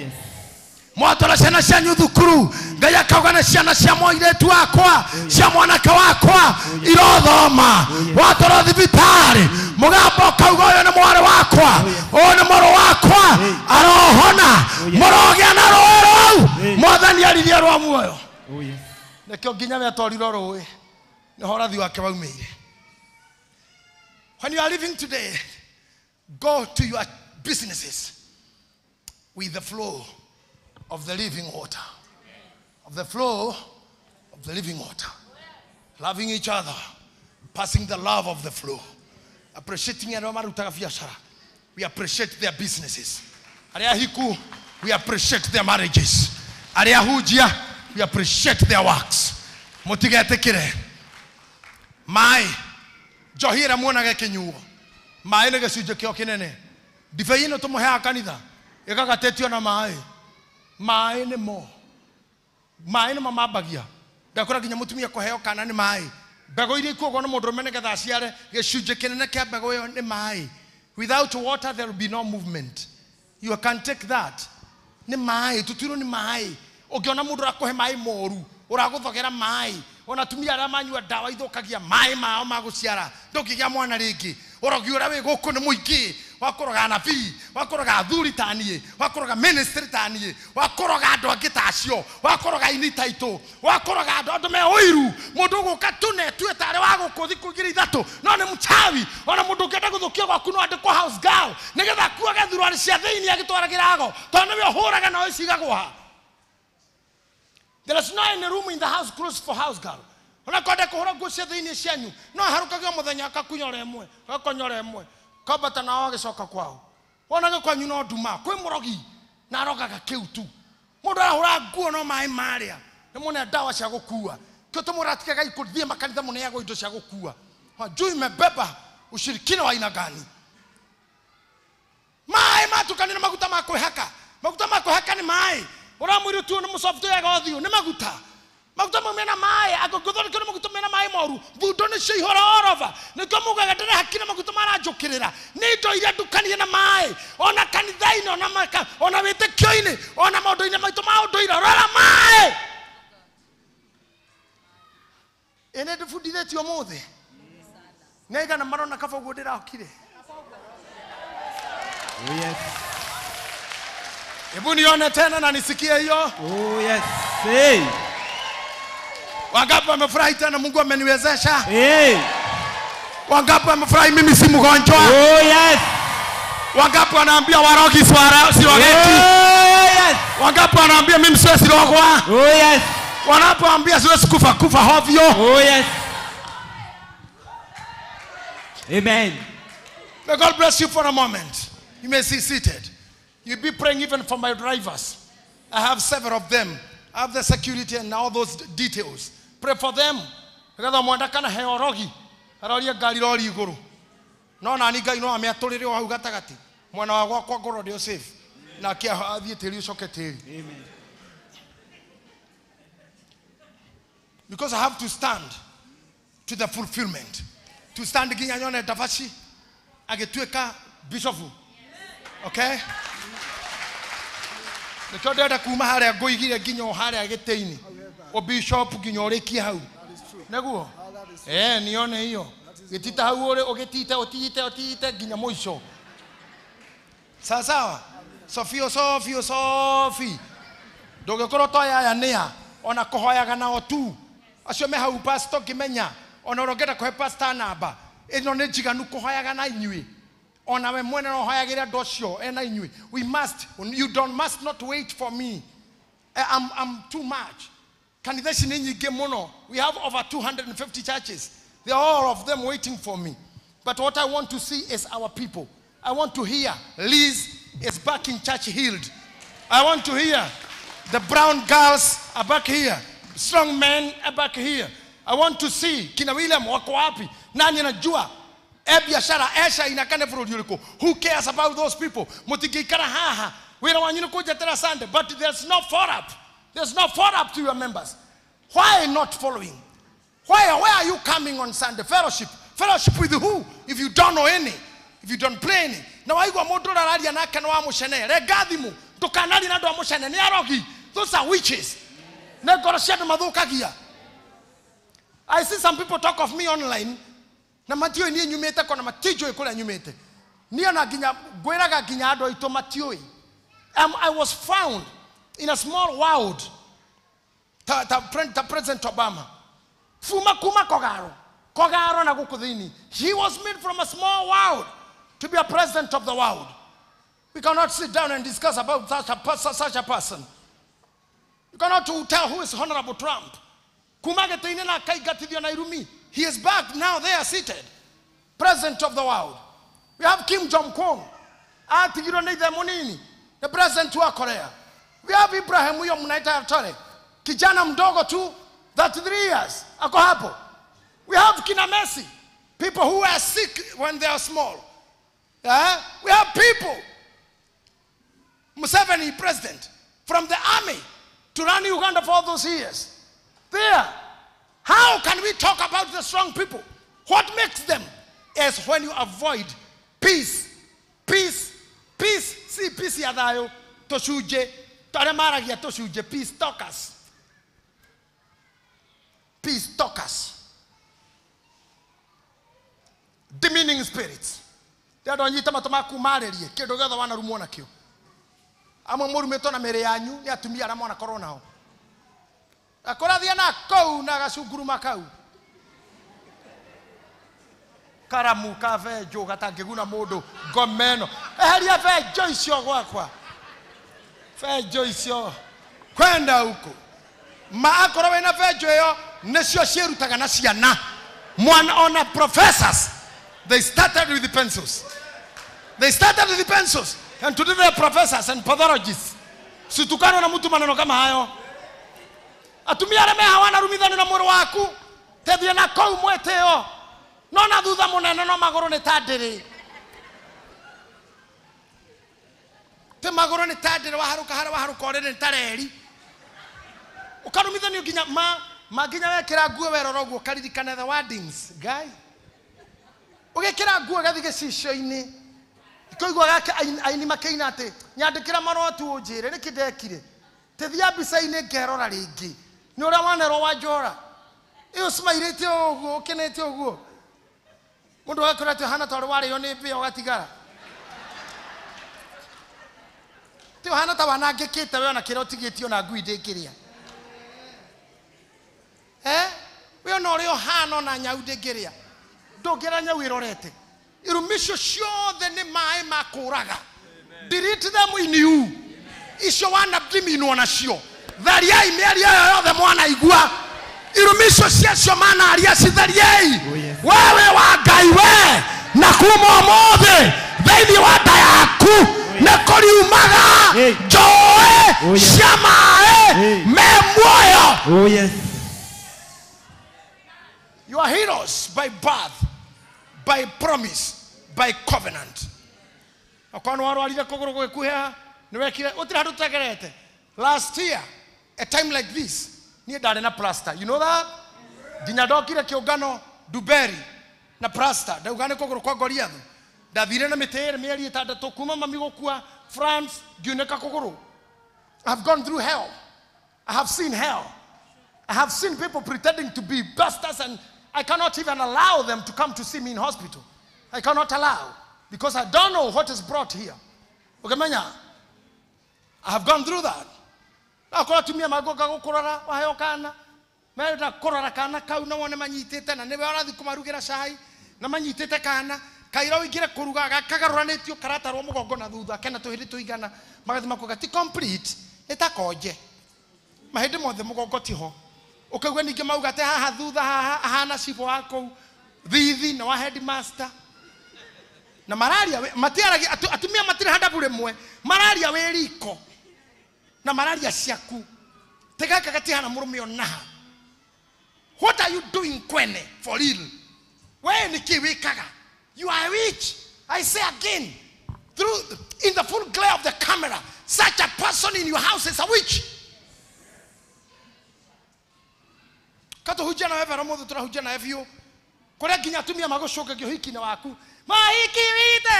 Mwatwara ciana cianyu thukuru, Ngai akauga nĩ ciana cia mũirĩtu wakwa, cia mwanake wakwa irothoma. Watwara thibitarĩ, mũgambo ũkauga ũyũ nĩ mwarĩ wakwa, ũyũ nĩ mũrũ wakwa arohona. Mũrogĩa na rũĩ rũu Mwathani aririe rwa muoyo. Nĩkĩo nginya wetwarirwo rũĩ nĩho ũrathi wake waumĩire. When you are living today, go to your businesses with the flow of the living water. Of the flow of the living water. Loving each other, passing the love of the flow. Appreciating arĩa marutaga biacara. We appreciate their businesses. Arĩa hiku, we appreciate their marriages. Arĩa hunjia, we appreciate their works. Mũtigetĩkĩre maĩ, njohi ĩrĩa muonaga ĩkĩnyuo, maĩ nĩ gĩcunjĩ kĩo kĩnene. Ndibei ĩno tũmũheaga kanitha ĩgagatĩtio na maĩ. Maĩ nĩmo, maĩ nĩmo mambagia. Ndakora nginya mũtumia kũheo kana nĩ maĩ. Mbegũ iria ikuagwo nĩ mũndũrũme nĩgetha aciare, gĩcunjĩ kĩnene kĩa mbegũ ĩyo nĩ maĩ. Without water there will be no movement. You can take that. Nĩ maĩ, tũtuirwo nĩ maĩ. Ũngĩona mũndũ ũrakũhe maĩ moru, ũragũthogera maĩ. Ona atumia arĩa manyua ndawa ithũkagia maĩ mao ma gũciara, ndũngĩgĩa mwana rĩngĩ. Ũrogi ũrĩa wĩ gũkũ nĩ mũingĩ, wa kũroga anabii, wa kũroga athuri ta niĩ, wa kũroga ministry ta niĩ, wa kũroga andũ angĩ ta acio, wa kũroga aini ta aitũ, wa kũroga andũ me ũiru. Mũndũ ũgũka tu na etue tarĩ wa gũkũ thikũ igĩrĩ ithatũ, no nĩ mũchawi. Ona mũndũ ũngĩenda gũthũkia gwaku no andĩkwo house girl, nĩgetha akuage thuruarĩ cia thĩinĩ agĩtwaragĩra ago, tondũ nĩwe ũhũraga nao icigagwo ha. There is no any room in the house closed for house girl. Ona kwenda kũhũra nguo cia thĩinĩ cianyu, no aharũkage o mũthenya akakunyora ĩmwe, agakonyora ĩmwe, kambata nao agĩcoka kwao. Wonage kwanyu no nduma, kwĩ mũrogi na arogaga kĩu tu. Mũndũ arahũra nguo no maĩ marĩa, nĩ mũne ndawa cia gũkua. Kĩo tũmũratigaga ikũthiĩ makanitha mũneagwo indo cia gũkua. Hajui imebeba ushirikina wa aina gani. Maĩ matukanio na maguta ma kwĩhaka. Maguta ma kwĩhaka nĩ maĩ. Ũramwĩra tu nĩ mũsoft wega ũthiũ, nĩ maguta. Maguta mau mena maĩ, angĩthondekwo nĩ maguta mena maĩ moru, thundo nĩcio ihora all over. Nĩkĩo mugaga ndĩrĩ hakiri maguta maranjũkĩrĩra. Nĩ indo iria ndukanie na maĩ, ona kanitha-inĩ, ona wĩtĩkio-inĩ, ona maũndũ-inĩ maitũ ma ũndũire, rora maĩ. Ĩ nĩ ndĩbundithĩtio ũmũthĩ? Nĩ aigana marona kaba ũguo ndĩrokire? Oh, yes. Hebu nione tena na nisikie hiyo. Oh, yes. Hey. Wangapi wamefurahi tena Mungu ameniwezesha? Hey. Wangapi wamefurahi mimi si mgonjwa? Oh, yes. Wangapi wanaambia warogi sirogeti? Oh, yes. Wangapi wanaambia mimi siwezi rogwa? Oh, yes. Wanapoambia siwezi kufa kufa hovyo? Oh, yes. Amen. May God bless you for a moment. You may be seated. You'll be praying even for my drivers. I have several of them. I have the security and all those details. Pray for them. Nĩgetha mwenda kana heo rogi. Aroria ngari rori igũrũ. No nani Ngai no amĩatũrĩre o hau gatagatĩ. Mwena wa gwakwa ngorwo ndĩ safe. Nake athiĩ tĩri ũcoke tĩri. Amen. Because I have to stand to the fulfillment. To stand nginya nyone Ndabaci agĩtuĩka bishop. Okay? Nĩkĩo ndĩrenda kuma harĩa ngũigire nginya o harĩa gĩtĩ-inĩ. O bishop nginya ũrĩkie hau. Nĩguo? Nione hiyo. Gĩtita hau ũrĩ ũgĩtite ũtite ũtite nginya mũico. Sawa sawa? Sofio sofio sofi. Ndũngĩkorwo to aya nĩa ona kũhoyaga nao tu. Acio me hau pastor ngĩmenya ona ũrĩa ũngĩenda kũhe pastor namba. Ĩno nĩ njiganu kũhoyaga na inyuĩ. Ona we mwene no hoyagĩra andũ acio ena inyuĩ. We must, you don't must not wait for me. I'm too much. Kanitha ici nĩ nyingĩ mũno. We have over 250 churches. They are all of them waiting for me. But what I want to see is our people. I want to hear Liz is back in church healed. I want to hear the brown girls are back here. Strong men are back here. I want to see kina William wako wapi. Nani anajua? E biashara esha inakane bũrũri ũrĩkũ? Who cares about those people? Mũtingĩikara haha. Wĩra wanyu nĩ kũnjetera Sunday, but there's no follow-up. There's no follow-up to your members. Why not following? Why, where are you coming on Sunday? Fellowship. Fellowship with who? If you don't know any. If you don't play any. Na waigua mũndũ ũrararia nake nĩ wa mũcene. Renga thimũ. Ndũkanarie na andũ a mũcene. Nĩ arogi. Those are witches. Nĩ ngoro cia andũ mathũkagia. I see some people talk of me online. Na matiũĩ niĩ nyumĩte kona matinjũĩ kũrĩa nyumĩte. Niĩ ona nginya ngwĩraga nginya andũ aitũ matiũĩ. I was found in a small world ta President Obama. Fuma kuma kogaro. Kogaro na gũkũ thĩinĩ. He was made from a small world to be a president of the world. We cannot sit down and discuss about such a person. You cannot tell who is Honorable Trump. Kuma gĩtĩ-inĩ na akaingatithio na irumi. He is back now there seated. President of the world. We have Kim Jong-un. Atigirwo nĩ ithe mũnini. The president wa Korea. We have Ibrahim huyo mnaita Traore. Kijana mdogo tu, 33 years. Ako hapo. We have kina Messi. People who are sick when they are small. We have people. Museveni president from the army to run Uganda for all those years. There. How can we talk about the strong people? What makes them is when you avoid peace. Peace. Peace. Si peace ya thayũ, tũcunjĩ, arĩa maragia tũcunjĩ, peace talkers. Peace talkers. Demeaning spirits. Ndĩrenda ũnyite matũ maku marĩrie kĩndũ gĩothe wanarumwo nakĩo. Amwe mũrumĩtwo na mĩĩrĩ yanyu nĩ atumia arĩa mwanakorwo nao. Akũrathia na kũu na gacunguruma kau. Karamu ka benjũ gatangĩguna mũndũ ngoma ĩno. Eheria benjũ icio gwakwa. Benjũ icio kwenda huko. Ma akorwo wĩna benjũ ĩyo nĩcio ciĩrutaga na ciana. Mwana ona professors, they started with the pencils. They started with the pencils. And today they are professors and pathologists. Situkano na mtu maneno kama hayo. Atumia arĩa me hawana rumithani na mwĩrĩ waku. Tethie na kũu mwĩtĩo. No na thutha mũnene no magũrũ nĩ ta ndĩrĩ. Te magũrũ nĩ ta ndĩrĩ waharũka harĩa waharũka ũrĩrĩ nĩ ta reri. Ũkarumithanio nginya ma nginya wekĩra nguo werora ũguo ũkaririkana the wordings. Guy. Ũgĩkĩra nguo ũgathiĩ gĩcicio-inĩ. Ikoigua gake aini makĩina atĩ nyandĩkĩra marũa tu ũnjĩre nĩkĩ ndekire. Tethia mbica-inĩ ngerora rĩngĩ. Nĩ ũrĩa wanerwo wanjora. Ĩyo ũcimairĩte ũguo ũkenete ũguo. Mũndũ agakora atĩ ũhana ta ũrĩa warĩo nĩ mbĩa ũgatigara. Ti ũhana ta wanangĩkĩte we ona kĩrĩa ũtigĩtio na ngui ndĩngĩrĩa. We ona ũrĩa ũhana ona nyau ndĩngĩrĩa. Ndũngĩra nyau ĩrorete. Irumi icio ciothe nĩ maĩ ma kũraga. Delete them in you. Icio wanadiminwo nacio. Thariai mĩario ĩyo yothe mwanaigua. Irumi icio ciacio manaria cithariei. Wewe wa Ngai we na kuma ũmũthĩ thĩinĩ wa nda yaku nĩ kũriumaga njũĩ cia maĩ me muoyo. Oh yes. You are heroes by birth, by promise, by covenant. Okorwo nĩ warwarire kũgũrũ gũgĩkuhĩha nĩ wekire gũtirĩ handũ tũtegerete. Last year, a time like this, niĩ ndarĩ na plaster. You know that? Nginya ndokire kĩũngano Duberi na plaster. Ndauga nĩ kũgũrũ kwa Goliath. Ndathire na mĩtĩ ĩrĩ mĩeri ĩtandatũ kuma mami gũkua France ngiunĩka kũgũrũ. I've gone through hell. I have seen hell. I have seen people pretending to be pastors, and I cannot even allow them to come to see me in hospital. I cannot allow, because I don't know what is brought here. Ukemenya, I have gone through that. Akorwo atumia mangũka gũkũrora waheo kana menda kũrora kana kau na wone manyitĩte na nĩwe ũrathiĩ kũmarugĩra cai na manyitĩte kana kaira ũingĩre kũruga gakagarũranĩtio karatarwo mũgongo na thutha kena tũhĩndĩ tũigana magathiĩ makuga ti complete nĩ ta konje mahĩndĩ mothe mũgongo tiho ũkaigua ningĩ mauga atĩ haha thutha haha ahana cibũ wa kũu thithi na wa headmaster na mararia matiaragia atumia matirĩ handabu rĩmwe mararia wĩ riko na mararia ciaku tegaka gatihana mũrũme onaha. What are you doing kwene for real? We nĩkĩ wĩkaga? You are rich. I say again, through in the full glare of the camera, such a person in your house is a witch. Katũhunjia nawe vera mũthĩ tũrahunjia nawe biũ kũrĩa nginya atumia magũcũngagio ũhiki-inĩ waku mahiki wite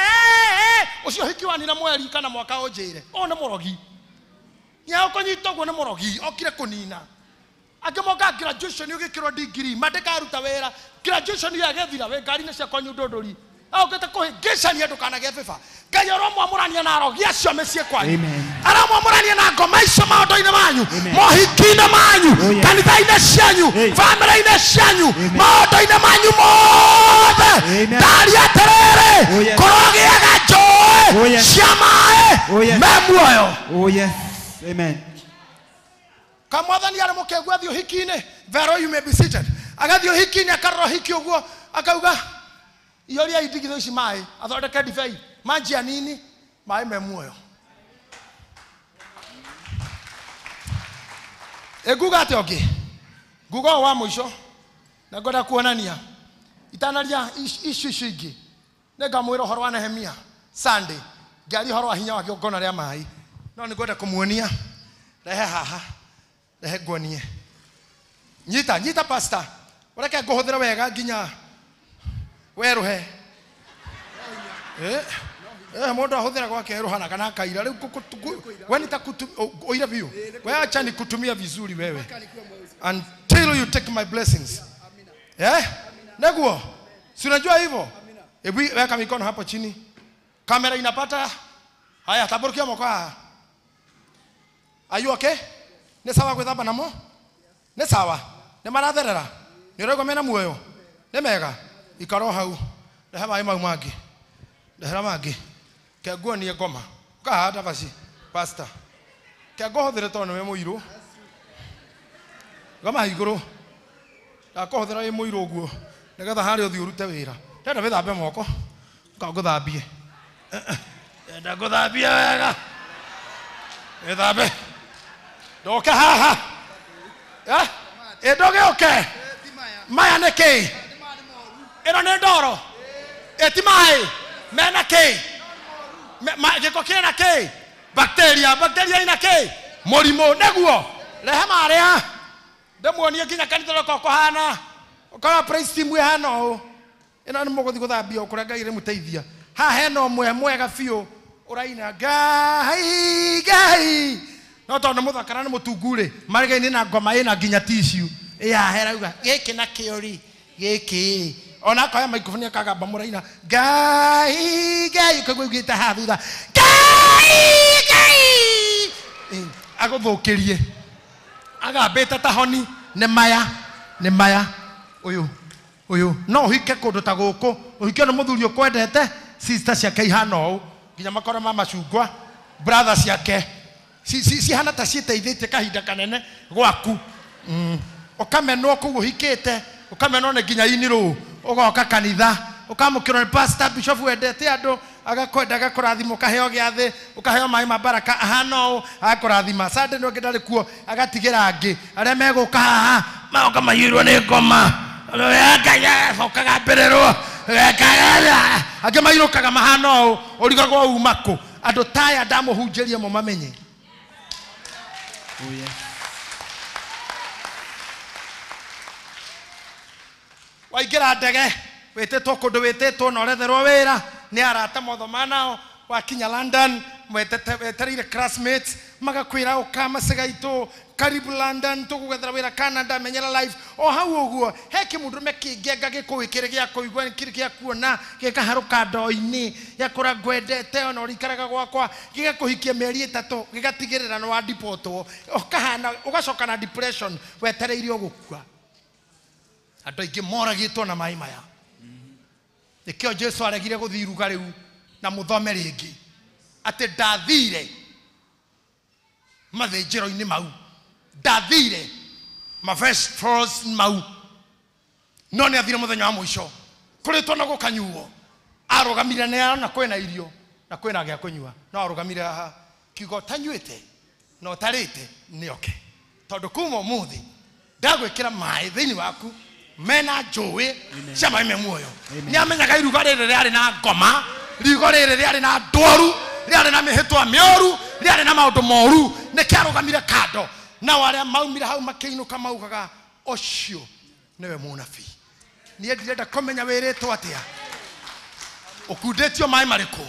ũcio ũhiki wanina mweri kana mwaka ũnjĩre ũyũ nĩ mũrogi nginya ũkũnyita ũguo nĩ mũrogi okire kũnina angĩ moka graduation ũgĩkĩrwo degree mandĩkaruta wĩra graduation ĩyo ĩgĩthira wĩ ngari-inĩ cia kwanyu ndũndũri aũkĩte kũhĩngĩcania ndũkanagĩe bĩba. Ngai aromwamũrania na arogi acio mĩciĩ kwanyu, aramwamũrania na ngoma icio maũndũ-inĩ manyu, mohiki-inĩ manyu, kanitha-inĩ cianyu, bamĩrĩ-inĩ cianyu, maũndũ-inĩ manyu mothe. Ndaria atĩrĩrĩ, kũrogĩaga njũĩ cia maĩ me muoyo. Oh yes. Amen. Kamwathani arĩ mũkĩgu athiĩ ũhiki-inĩ, Vero, you may be seated. Agathiĩ ũhiki-inĩ akarora ũhiki ũguo akauga ioria indigithũ ici maĩ athondeke ndibei manjia nini maĩ me muoyo. Ĩnguga atĩa ũngĩ? Nguga ũũ wa mũico na ngwenda kuonania itanaria icio icio ingĩ nĩngamwĩra ũhoro wa Nehemia Sunday ngĩaria ũhoro wa hinya wa kĩgongona rĩa maĩ no nĩngwenda kũmuonia. Rehe haha, rehe nguonie. Nyita nyita pastor, ũreke ngũhũthĩre wega nginya werũhe. Mundu ahuthira gwake ruhana kana akaira riu we nitakuoira biu. We acha nikutumia vizuri wewe until you take my blessings. Eh? Neguo. Si unajua hivyo? Hebu weka mikono hapo chini. Kamera inapata. Haya, taburukia moko haha. Are you okay? Ni sawa gwithamba namo? Ni sawa. Ni maratherera. Ni uraigua mena muoyo. Ni mega. Ikaro hau. Rehe maĩ mau mangĩ. Rehera mangĩ. Ke nguonie ngoma. Ũkahanda baci. Pastor. Ke ngũhũthĩre tondũ nĩwe mũirũ. Ngoma igũrũ. Ndakũhũthĩra wĩ mũirũ ũguo. Nĩgetha harĩa ũthiĩ ũrute wĩra. Ndenda wĩthambe moko. Ũka ngũthambie. Ndenda ngũthambie wega. Wĩthambe. Ndoke haha. Eh? Ĩ ndũgĩũke. Maya nĩ kĩ? Ĩno nĩ ndoro. Ĩ ti maĩ. Mena kĩ? Gĩko kĩna kĩ? Bacteria. Bacteria ina kĩ? Mũrimũ. Nĩguo. Rehe marĩa. Ndĩmuonie nginya kanitha ũrĩa kũhana. Ũkora praise team ĩhana ũũ. Ĩno nĩ mũgũthiĩ gũthambio kũrĩa Ngai rĩmũteithia. Haha hena ũmwe mwega biũ ũraina Ngai Ngai. No tondũ nĩ mũthaka na nĩ mũtungu rĩ, marĩgainĩ na ngoma ĩna nginya tissue. Ĩ haha ĩrauga gĩkĩ na kĩo rĩ, gĩkĩ. Ona akoya microphone akagamba mũraina Ngai Ngai, ũkaigua augĩte haha thutha Ngai Ngai. Agũthũkĩrie. Agambĩte ta honi. Nĩ maya, nĩ maya. Ũyũ, ũyũ. No ũhike kũndũ ta gũkũ, ũhikio nĩ mũthuri ũkwendete, sister ciake ihana ũũ, nginya makoro ma macungwa, brother ciake cihana ta ciĩteithĩtie kahinda kanene gwaku. Ũkamenwo kũu ũhikĩte, ũkamenwo nĩ nginya inirũ, ũgoka kanitha, ũkamũkĩrwo nĩ pastor, bishop wendete andũ, agakwenda agakũrathima, ũkaheo gĩathĩ, ũkaheo maĩ ma baraka, ahana ũũ, agakũrathima. Sunday nĩ ũngĩ ndarĩ kuo, agatigĩra angĩ, arĩa megũka haha, magoka maiyũirwo nĩ ngoma. Ũkagambĩrĩrwo, angĩ mainũkaga mahana ũũ, ũrigagwo uma kũ. Andũ ta aya ndamũhunjĩria mũmamenye. Waingĩra ndege, wĩtĩtwo kũndũ wĩtĩtwo na ũretherwo wĩra nĩ arata mothoma nao, wakinya London, wetereire classmates, magakwĩra ũka macigaitũ, karibu London, tũgũgethera wĩra Canada, menyera life. O hau ũguo, he kĩmũndũrũme kĩngĩ anga gĩkũĩ kĩrĩ gĩa kũigua, kĩrĩ gĩa kuona, gĩkaharũka ndoo-inĩ, gĩakũra ngwendete, ona ũrĩikaraga gwakwa, gĩgakũhikia mĩeri 3, gĩgatigĩrĩra nĩ wandipotwo, ũkahana, ũgacoka na depression, wetereire ũgũkua. Andũ aingĩ moragĩtwo na maĩ maya. Nĩkĩo Jesu aregire gũthiĩ iruga rĩu na mũthome rĩngĩ atĩ ndathire mathĩnjĩro-inĩ mau, ndathire mavestros mau, no nĩ athire mũthenya wa mũico kũrĩtwo na gũkanyuo. Arũgamire nĩ arona kwĩna irio na kwĩna gĩa kũnyua, no arũgamire haha kiugo ũtanyuĩte na ũtarĩte nĩ oke, tondũ kuma ũmũthĩ ndagwĩkĩra maĩ thĩinĩ waku mena njũĩ cia maĩ me muoyo. Nĩ amenyaga iruga rĩrĩ rĩarĩ na ngoma, riugo rĩrĩ rĩarĩ na ndwaru, rĩarĩ na mĩhĩtwa mĩũru, rĩarĩ na maũndũ moru, nĩkĩo arũgamire kando. Nao arĩa maumire hau makĩinũka maugaga ũcio nĩwe mũnabii. Niĩ ndirenda kũmenya wĩrĩtwo atĩa, ũkundĩtio maĩ marĩkũ,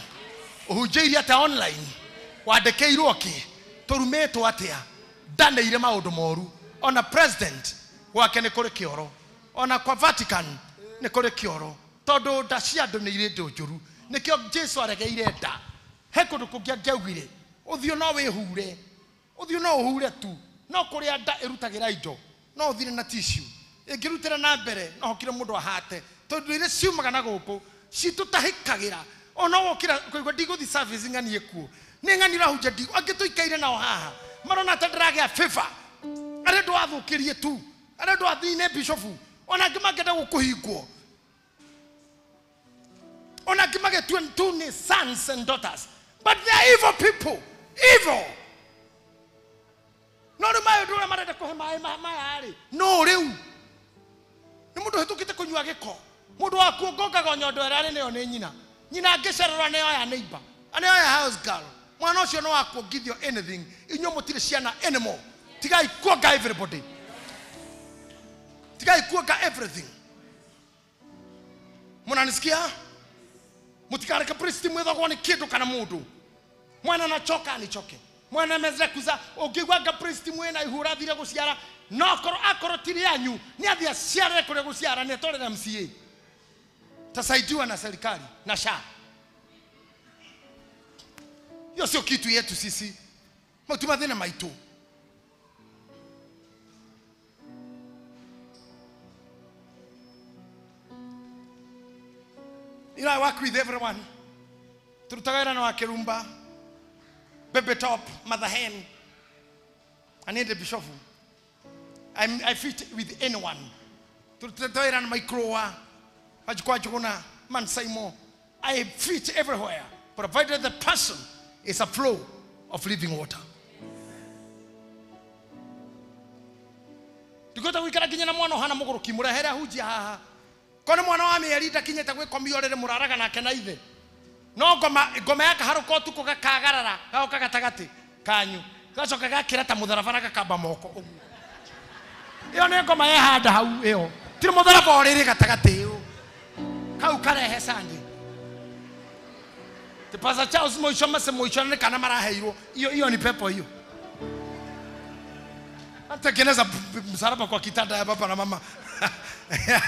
ũhunjĩirie atĩa online, wandĩkĩirwo kĩ, tũrumĩtwo atĩa, ndanĩire maũndũ moru. Ona president gwake nĩ kũrĩ kĩoro, ona kwa Vatican nĩ kũrĩ kĩoro, tondũ nda cia andũ nĩ irĩ ndũ njũru. Nĩkĩo Jesu aregeire nda. He kũndũ kũngĩ angĩaugire ũthiũ no wĩhure, ũthiũ no ũhure tu, no kũrĩa nda ĩrutagĩra indo no ũthire na tissue, ĩngĩrutĩra na mbere no hokire mũndũ ahate, tondũ iria ciumaga na gũkũ citũtahĩkagĩra. Ona wokĩra kũigua ndigũthiĩ service ng'anie kuo, nĩ ng'ani ũrahunjia ndigũ, angĩ tũikaire nao haha marona ta ndĩragĩa favor, arĩa ndwathũkĩrie tu, arĩa ndwathire nĩ bishofu, ona angĩ mangĩenda gũkũhingwo, ona angĩ magĩtue tu nĩ sons and daughters, but they are evil people, evil. No rĩu maĩ ũndũ ũrĩa marenda kũhe maĩ maya rĩ, no rĩu nĩ mũndũ ũhĩtũkĩte kũnyua gĩko, mũndũ wa kuongongaga nyondo ĩrĩa arĩ nayo nĩ nyina, nyina angĩcererwo nĩoya neighbor, nĩoya house girl, mwana ũcio no wakuongithio anything. Inyuĩ mũtirĩ ciana anymore. Tigai kuonga everybody, tigai kuonga everything. Mnanisikia? Mutikareke priest mwethagwo ni kindu kana mundu. Mwana nachoka anichoke. Mwana mezre kuza ungigwanga priest mwena ihura thire guciara no koro akoro tiri yanyu ni athia aciarire kuria guciara ni atorere MCA. Tasaidiwa na serikali na SHA. Hiyo sio kitu yetu sisi. Mautu mathina maitu. You know, I work with everyone. Turutagaira na wakirumba. Baby top, mother hen. I need a bishop. I fit with anyone. Turutagaira na microwa. Wajukwa man Simon. I fit everywhere, provided the person is a flow of living water. Tukota wikara kinya na mwana hana muguruki murehera hujia haha. Kono mwana wa mieri ndakinyite gwikomia uriri muraraga nake na ithe. No ngoma ngoma yakaharuka utuku gakagarara gaoka gatagati kanyu gacoka gakira ta mutharaba na gakamba moko uguo. Iyo ni ngoma yehanda hau iyo. Ti mutharaba uriri gatagati iyo. Kau karehe sandi. Te pasa Charles moicho mase moicho ne kana maraheirwo. Iyo iyo ni pepo hiyo. Atengeneza msalaba kwa kitanda ya baba na mama.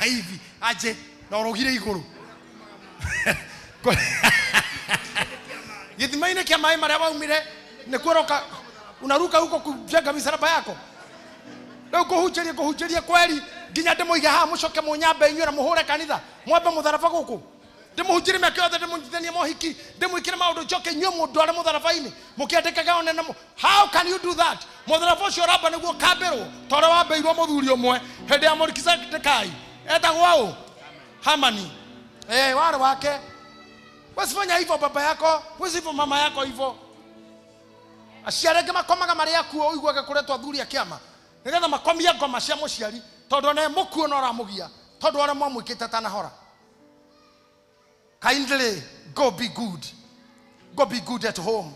Hivi aje na urugire iguru. Githimaine kia mai maria waumire ni kuroka unaruka huko kujenga misalaba yako. Rĩu kũhunjĩria kũhunjĩria kweri nginya ndĩmũige haha mũcoke mũnyambe inyuĩ na mũhũre kanitha mwambe mũtharaba gũkũ ndĩmũhunjĩrie mĩaka yothe ndĩmũnyitithanie mohiki ndĩmwĩkĩre maũndũ njoke inyuĩ mũndware mũtharaba-inĩ mũkĩandĩkaga one na how can you do that? Mũtharaba ũcio ũramba nĩguo ũkambĩrwo ta ũrĩa wambĩirwo mũthuri ũmwe hĩndĩ ya Melikizedekai etagwo ũ? Hamani. Warĩ wake. Wasifanya hivyo baba yako, wasifanya mama yako hivyo. Aciari angĩ makomaga marĩ akuo ũiguaga kũretwo athuri a kĩama nigetha makomie ngoma cia mũciari tondũ one mũkuo na ũramũgia tondũ ũrĩa mwamwĩkĩte tanahora. Kindly go be good. Go be good at home.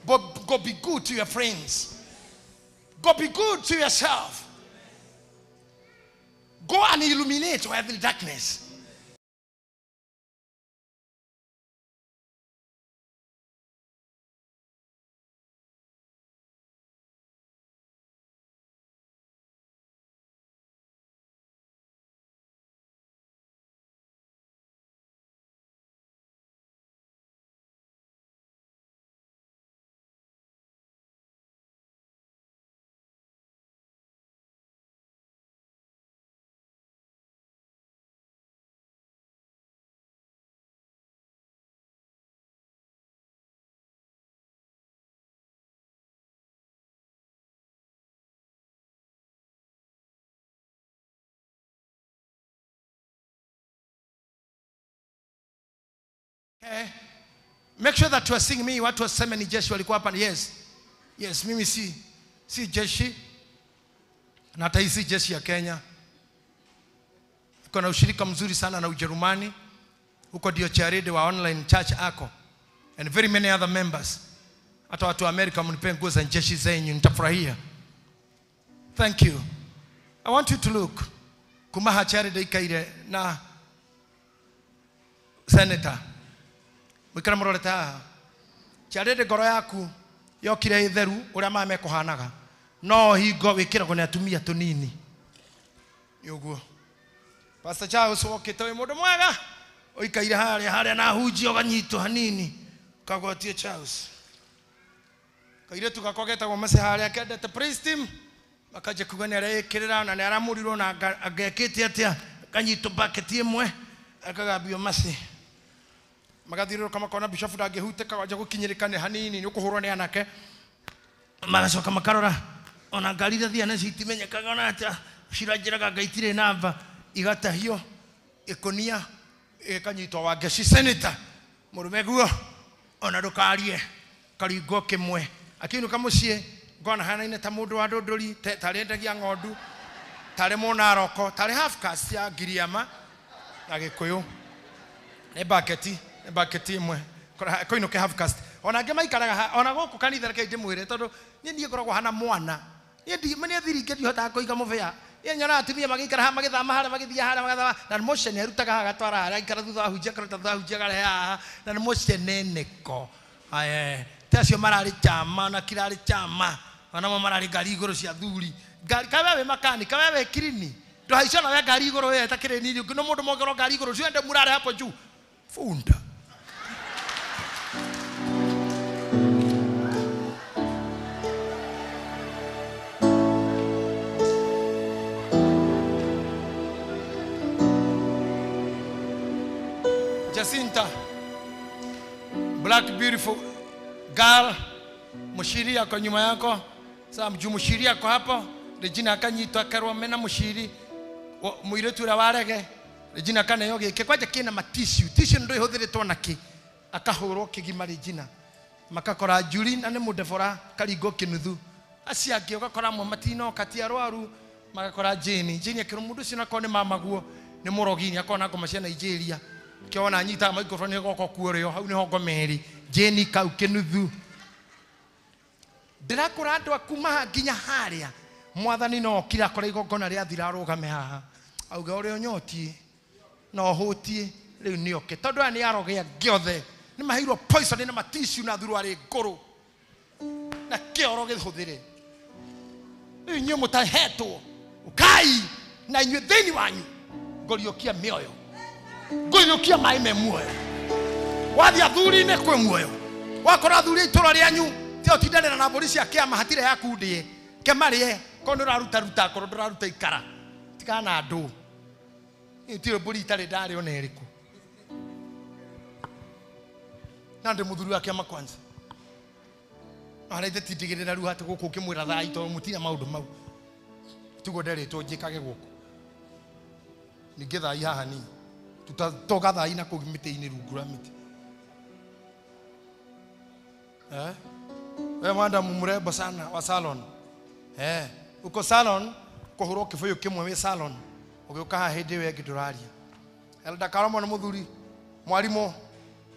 Go be good to your friends. Go be good to yourself. Go and illuminate every darkness. Okay. Make sure that you are seeing me. Watu waseme ni jeshi walikuwa hapa. Yes. Yes, mimi si jeshi. Na hata hii si jeshi ya Kenya. Kuna ushirika mzuri sana na Ujerumani. Huko ndio charity wa online church ako. And very many other members. Hata watu wa Amerika mnipe nguo za jeshi zenyu nitafurahia. Thank you. I want you to look. Kumaha charity ikaire na senator. Mwikara mũrorete haha Charity ngoro yaku yokire itheru ũrĩa maya mekũhanaga no hingo wĩkĩragwo nĩ atumia tũnini nĩ ũguo. Pastor Charles wokĩte wĩ mũndũ mwega ũikaire harĩa harĩa na hunjia ũganyitwo hanini ũkagwatie Charles kairĩtu gakwa getagwo Mercy harĩa kendete praise team makanjia kuga nĩ areĩkĩrĩra na nĩ aramũrirwo na angekĩte atĩa akanyitwo bucket ĩmwe akagambio Mercy magathiũrũrũka makona bishop ndangĩhutĩka wanja gũkinyĩrĩka nĩ hanini nĩ ũkũhũrwo nĩ anake magacoka makarora ona ngari iria thia nacio itimenyekaga ona atĩa ciranjĩraga nga itirĩ namba igatahio ĩkũnia ĩkanyitwo Wangeci senator mũrũme guo ona ndũkarie karingwo kĩmwe akĩinũka mũciĩ ngona hanaine ta mũndũ wa ndũndũri tarĩ endagia ng'ondu tarĩ mũnaroko tarĩ half caste ya Ngiriama na Gĩkũyũ nĩ baketi baketi imwe koinuke half caste ona angĩ maikaraga ona gũkũ kanitha reke ndĩmwĩre tondũ niĩ niĩ ngoragwo hana mwana niĩ thiringe ndihotaga kũiga mũbĩa Ye nyona atumia magĩikara haha magĩthama harĩa magĩthiĩ harĩa magathama na nĩ mũcene arutaga haha agatwara harĩa aikara thutha wa hunjia akaruta thutha wa hunjia akarehe haha na nĩ mũceneneko. Aye, ti acio mararĩ chama na kirarĩ chama onamo mararĩ ngari igũrũ cia thuri ngari kawe wĩ makani kawe wĩ kirini ndũhaicio nawe ngari igũrũ we ĩtakĩrĩ nini no mũndũ mongerwo ngari igũrũ ciende murare hapo juu funda. Jacinta, black beautiful girl, mushiri ako nyuma yako. Sasa mjuu mushiri ako hapo, Regina akanyitwa akarwa mena mushiri muiretu ura warege. Regina akaneo giki kwanja kina matissue, tissue ndo ihuthiritwo naki. Akahurwo kigima Regina. Makakora Juli na ni mudebora karingo kinuthu. Acio angĩ ũgakora amwe matinoka ti arwaru magakora Jane. Jane akĩrwo mũndũ ũcio nakorwo nĩ mamaguo nĩ mũrogi nĩ akorwo na ngoma cia Nigeria. Kĩona anyitaga microphone goko kuorio hau nĩho ngoma ĩrĩ. Jane kau kĩnuthu. Ndĩrakũra andũ aku maha nginya harĩa mwathani no okire akora igongona rĩathira arũgame haha auge ũrĩa ũnyotiĩ na ũhũtiĩ rĩu nĩoke tondũ aya nĩ aroge angĩ othe nĩ maheirwo poison na matissue na thuruarĩ ngũrũ na kĩoro gĩhũthĩre rĩu inyuĩ mũtahetwo ũkai na inyuĩ thĩinĩ wanyu ngũriũkia mĩoyo ngũriũkia maĩ me muoyo wathiĩ athuri-inĩ kwĩ muoyo wakora athuri a itũra rĩanyu ti ũtindanĩra na mbũri cia kĩama hatirĩ yaku ndĩe kemarĩe korwo nĩ ũraruta ruta korwo ndũraruta ikara tigana na andũ niĩ mbũri itarĩ ndarĩ ona ĩrĩkũ na ndĩ mũthuri wa kĩama kwanza arĩa tindigĩrĩra rĩu atĩ gũkũ ũkĩmwĩra thai tondũ mũtirĩ maũndũ mau tiguo nderĩtwo njĩkage gũkũ ningĩ thai haha ni tutatoka thai na kũu mĩtĩ-inĩ rungu rwa mĩtĩ. Eh? We mwanda mrembo sana wa salon. Eh, uko salon kuhurwo kibuyu kimwe wi salon ugiuka haha hindi ĩyo ĩngĩ ndũraria. Elda Karomo nĩ mũthuri mwarimu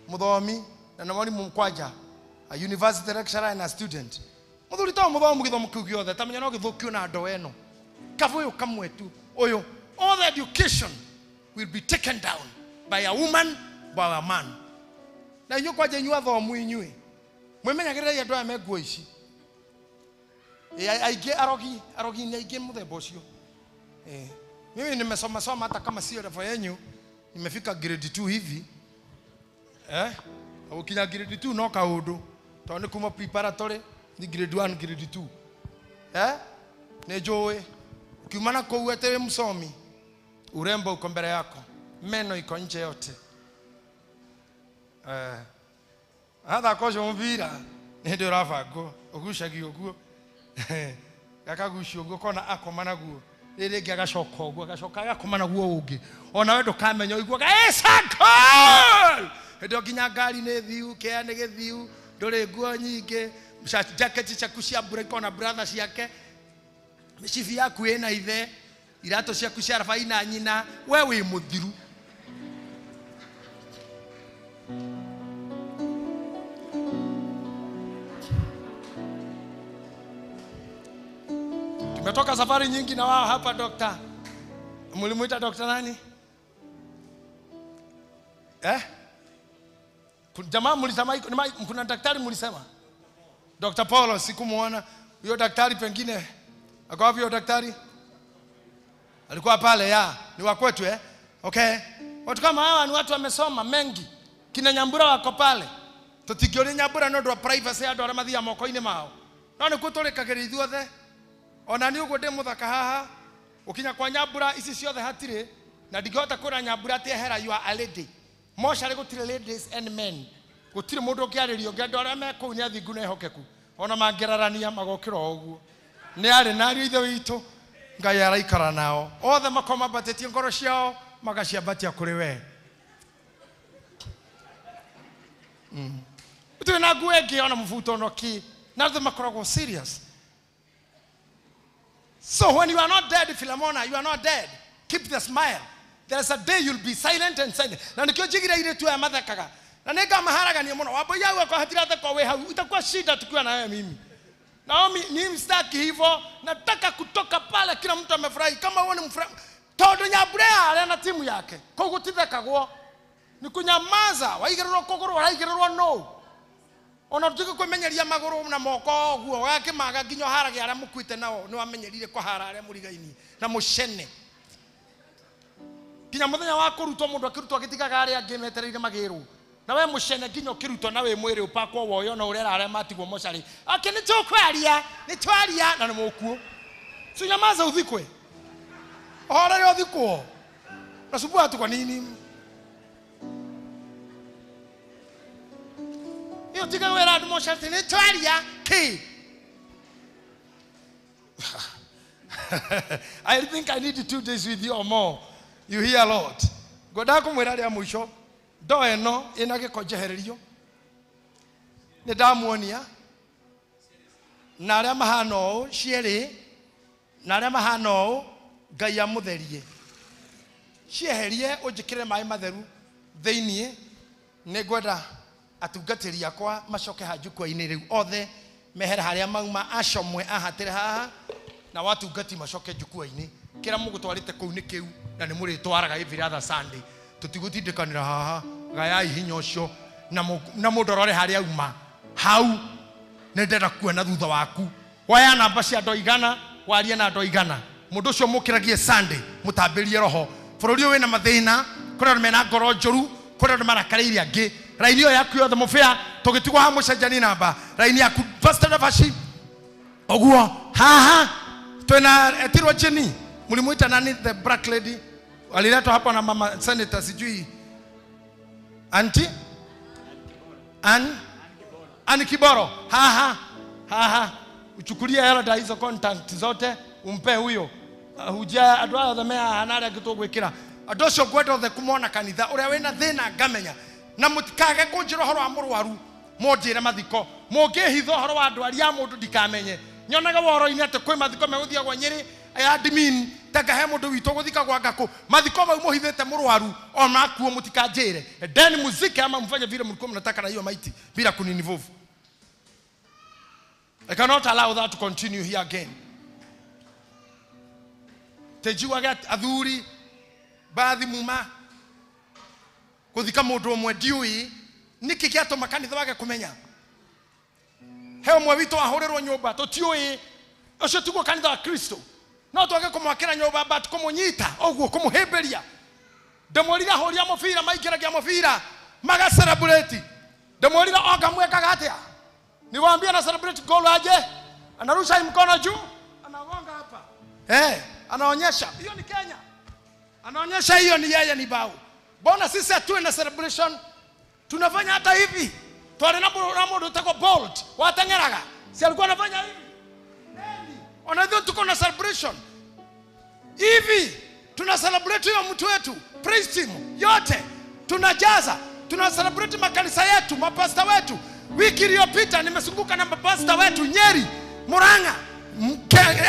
muthomi na nĩ mwarimu kwanja a university lecturer and a student. Muthuri to muthomu githomo kiu giothe tamenya no githukio na ndo eno. Kabuyu kamwe tu uyu all the education will be taken down by a woman by a man. Na inyuĩ kwanja inyuĩ athomu inyuĩ mwimenyagĩrĩrai andũ aya me nguo ici. Aingĩ arogi nĩ aingĩ mũthemba ũcio. Mimi nimesoma soma hata kama sio level yenyu, nimefika grade 2 hivi. Ukinya grade 2 no kaundu tondũ nĩ kuma preparatory ni grade 1 grade 2. Nĩ njũĩ ukiuma na kũu atĩ wĩ msomi, urembo uko mbere yako, meno iko nje yote. Athaka ũcio mũbira nĩ hĩndĩ ũrabangwo ũgucagia ũguo gakagucio ũguo kona akoma naguo rĩrĩ rĩngĩ agacoka ũguo agacoka agakoma naguo ũngĩ onawe ndũkamenya ũiguaga it's a goal hĩndĩ ĩyo nginya ngari nĩ thiu kĩa nĩ gĩthiu ndũrĩ nguo nyingĩ jacket ciaku cia mbura ikona brother ciake mĩcibi yaku ĩna ithe iratũ ciaku cia raba ina nyina we wĩ mũthiru. Tumetoka safari nyingi na wao hapa. Doctor, mlimuita doctor nani? Jamaa mlisema kuna daktari mlisema Dr. Paulo, sikumuona huyo daktari, pengine ako wapi huyo daktari? Alikuwa pale ya ni wa kwetu. Okay. Watu kama hawa ni watu wamesoma mengi. Kina Nyambura wako pale. Tutingĩũria Nyambura no ndwa privacy andũ arĩa mathiaga moko-inĩ mao. No nĩkuo tũrĩkagĩra ithuothe. Ona nĩ ũguo ndĩ mũthaka haha ũkinya kwa Nyambura ici ciothe hatirĩ na ndingĩhota kwĩra Nyambura atĩ ehera you are a lady. Mocarĩ gũtirĩ ladies and men. Gũtirĩ mũndũ ũngĩarĩrio ũngĩ andũ arĩa me kũu nĩ athingu na ehokeku. Ona mangĩrarania magokĩra o ũguo. Nĩ arĩ na ariũ ithe witũ Ngai araikara nao. Othe makorwo mambatĩtie ngoro ciao magaciambatia kũrĩ we. Gũtirĩ na nguo ĩngĩ ona mũbuto ona kĩ. Na othe makoragwo serious. So when you are not dead, Philemona, you are not dead. Keep the smile. There's a day you'll be silent and silent. Na nikio jigira ile tu ya mathakaga. Na nĩngamaharagania mũno. Wambui yau akwa hatira theko wĩ hau. Itakuwa shida tukiwa na wewe mimi. Naomi ni mstaki hivyo, nataka kutoka pale kila mtu amefurahi. Kama wewe ni mfurahi, tondu Nyambura aria na timu yake koguo tithekagwo ni kunyamaza waigirirwo kuguru waraigirirwo no ona tutige kwimenyeria maguru na moko uguo wakimaga nginya harage aria mukuite nao ni wamenyerire kuhara aria murigainie na mucene nginya muthenya wa kurutwo mundu akirutwo agitigaga aria angi metereire magirwo na we mucene nginya ukirutwo na wi mwiri upakwo woyo na urera aria matigwo mocarĩ ake ni tukwaria ni twaria na ni mukuo. Si nyamaza uthikwe ohorere uthikwo nasumbua tu kwa nini hiyo tiga wera andu mocarĩ ni twaria ki. I think I need 2 days with you or more. You hear a lot. Ngwendaga kumwira ria mwisho ndoo ĩno ĩna gĩko njehererio nĩ ndamuonia na arĩa mahana ũũ cierĩ na arĩa mahana ũũ Ngai amũtherie cieherie ũnjĩkĩre maĩ matheru thĩiniĩ. Nĩ ngwenda atungatĩri akwa macoke ha njukwa-inĩ rĩu othe mehere harĩa mauma acomwe ahatĩre haha na watungati macoke njukwa-inĩ kĩrĩa mũgũtwarĩte kũu nĩ kĩu na nĩ mũrĩtwaraga every other Sunday. Tũtigũtindĩkanĩra haha gayai hinya ũcio na mũndũ arore harĩa auma hau nĩ ndĩrenda kuona thutha waku woya namba cia andũ igana warie na andũ igana mũndũ ũcio mũkĩragie Sunday mũtambĩrie roho. Bũrũri ũyũ wĩna mathĩna kũrĩ andũ mena ngoro njũru kũrĩ andũ marakarĩire angĩ raini ĩyo yaku yothe mũbĩa tũgĩtigwo haha mũcenjanie namba raini yaku Pastor Dabashi ũguo haha twĩna etirwo Jenny mlimuita nani the black lady aliletwa hapa na mama senator sijui anti Ann Kiboro. Haha haha uchukulie hela hizo contact zote umpe huyo huja andu othe me haha na aria angi tugwikira andu acio ngwenda othe kumona kanitha uria wina thina ngamenya na mutikage kunjira uhoro wa murwaru munjire mathiko mungihitha uhoro wa andu aria mundu ndikamenye nyonaga woro-ini ati kwi mathiko meguthiagwo Nyeri admin tanga he mundu witũ guthikagwo ngakũ mathiko mau muhithite murwaru ona kuo mutikanjire then muziki ama mfanye vile mlikuwa mnataka na hiyo maiti bila kuninivuvu. I cannot allow that to continue here again. Tejiwaga athuri bathi muma guthika mundu umwe ndiui niki giatuma kanitha wage kumenya he umwe witũ ahurirwo nyumba tutiui ucio tiguo kanitha wa Kristo no twage kumwakira nyumba but kumunyita uguo kumuhimbiria ndamwirire ahũri a mũbira maingĩragia mũbira maga celebrate ndamwirire oga mwekaga atia niwaambia na celebrate goal aje anarusha mkono juu anagonga hapa anaonyesha hiyo ni Kenya anaonyesha hiyo ni yeye ni bao. Mbona sisi hatuwe na celebration tunafanya hata hivi tware na mundu utagwo Bolt wateng'eraga si alikuwa anafanya hivi Onadho tuko na celebration hivi tuna celebrate hiyo mtu wetu praise team yote tunajaza tuna celebrate makanisa yetu mapasta wetu. Wiki iliyopita nimezunguka na mapasta wetu Nyeri, Murang'a,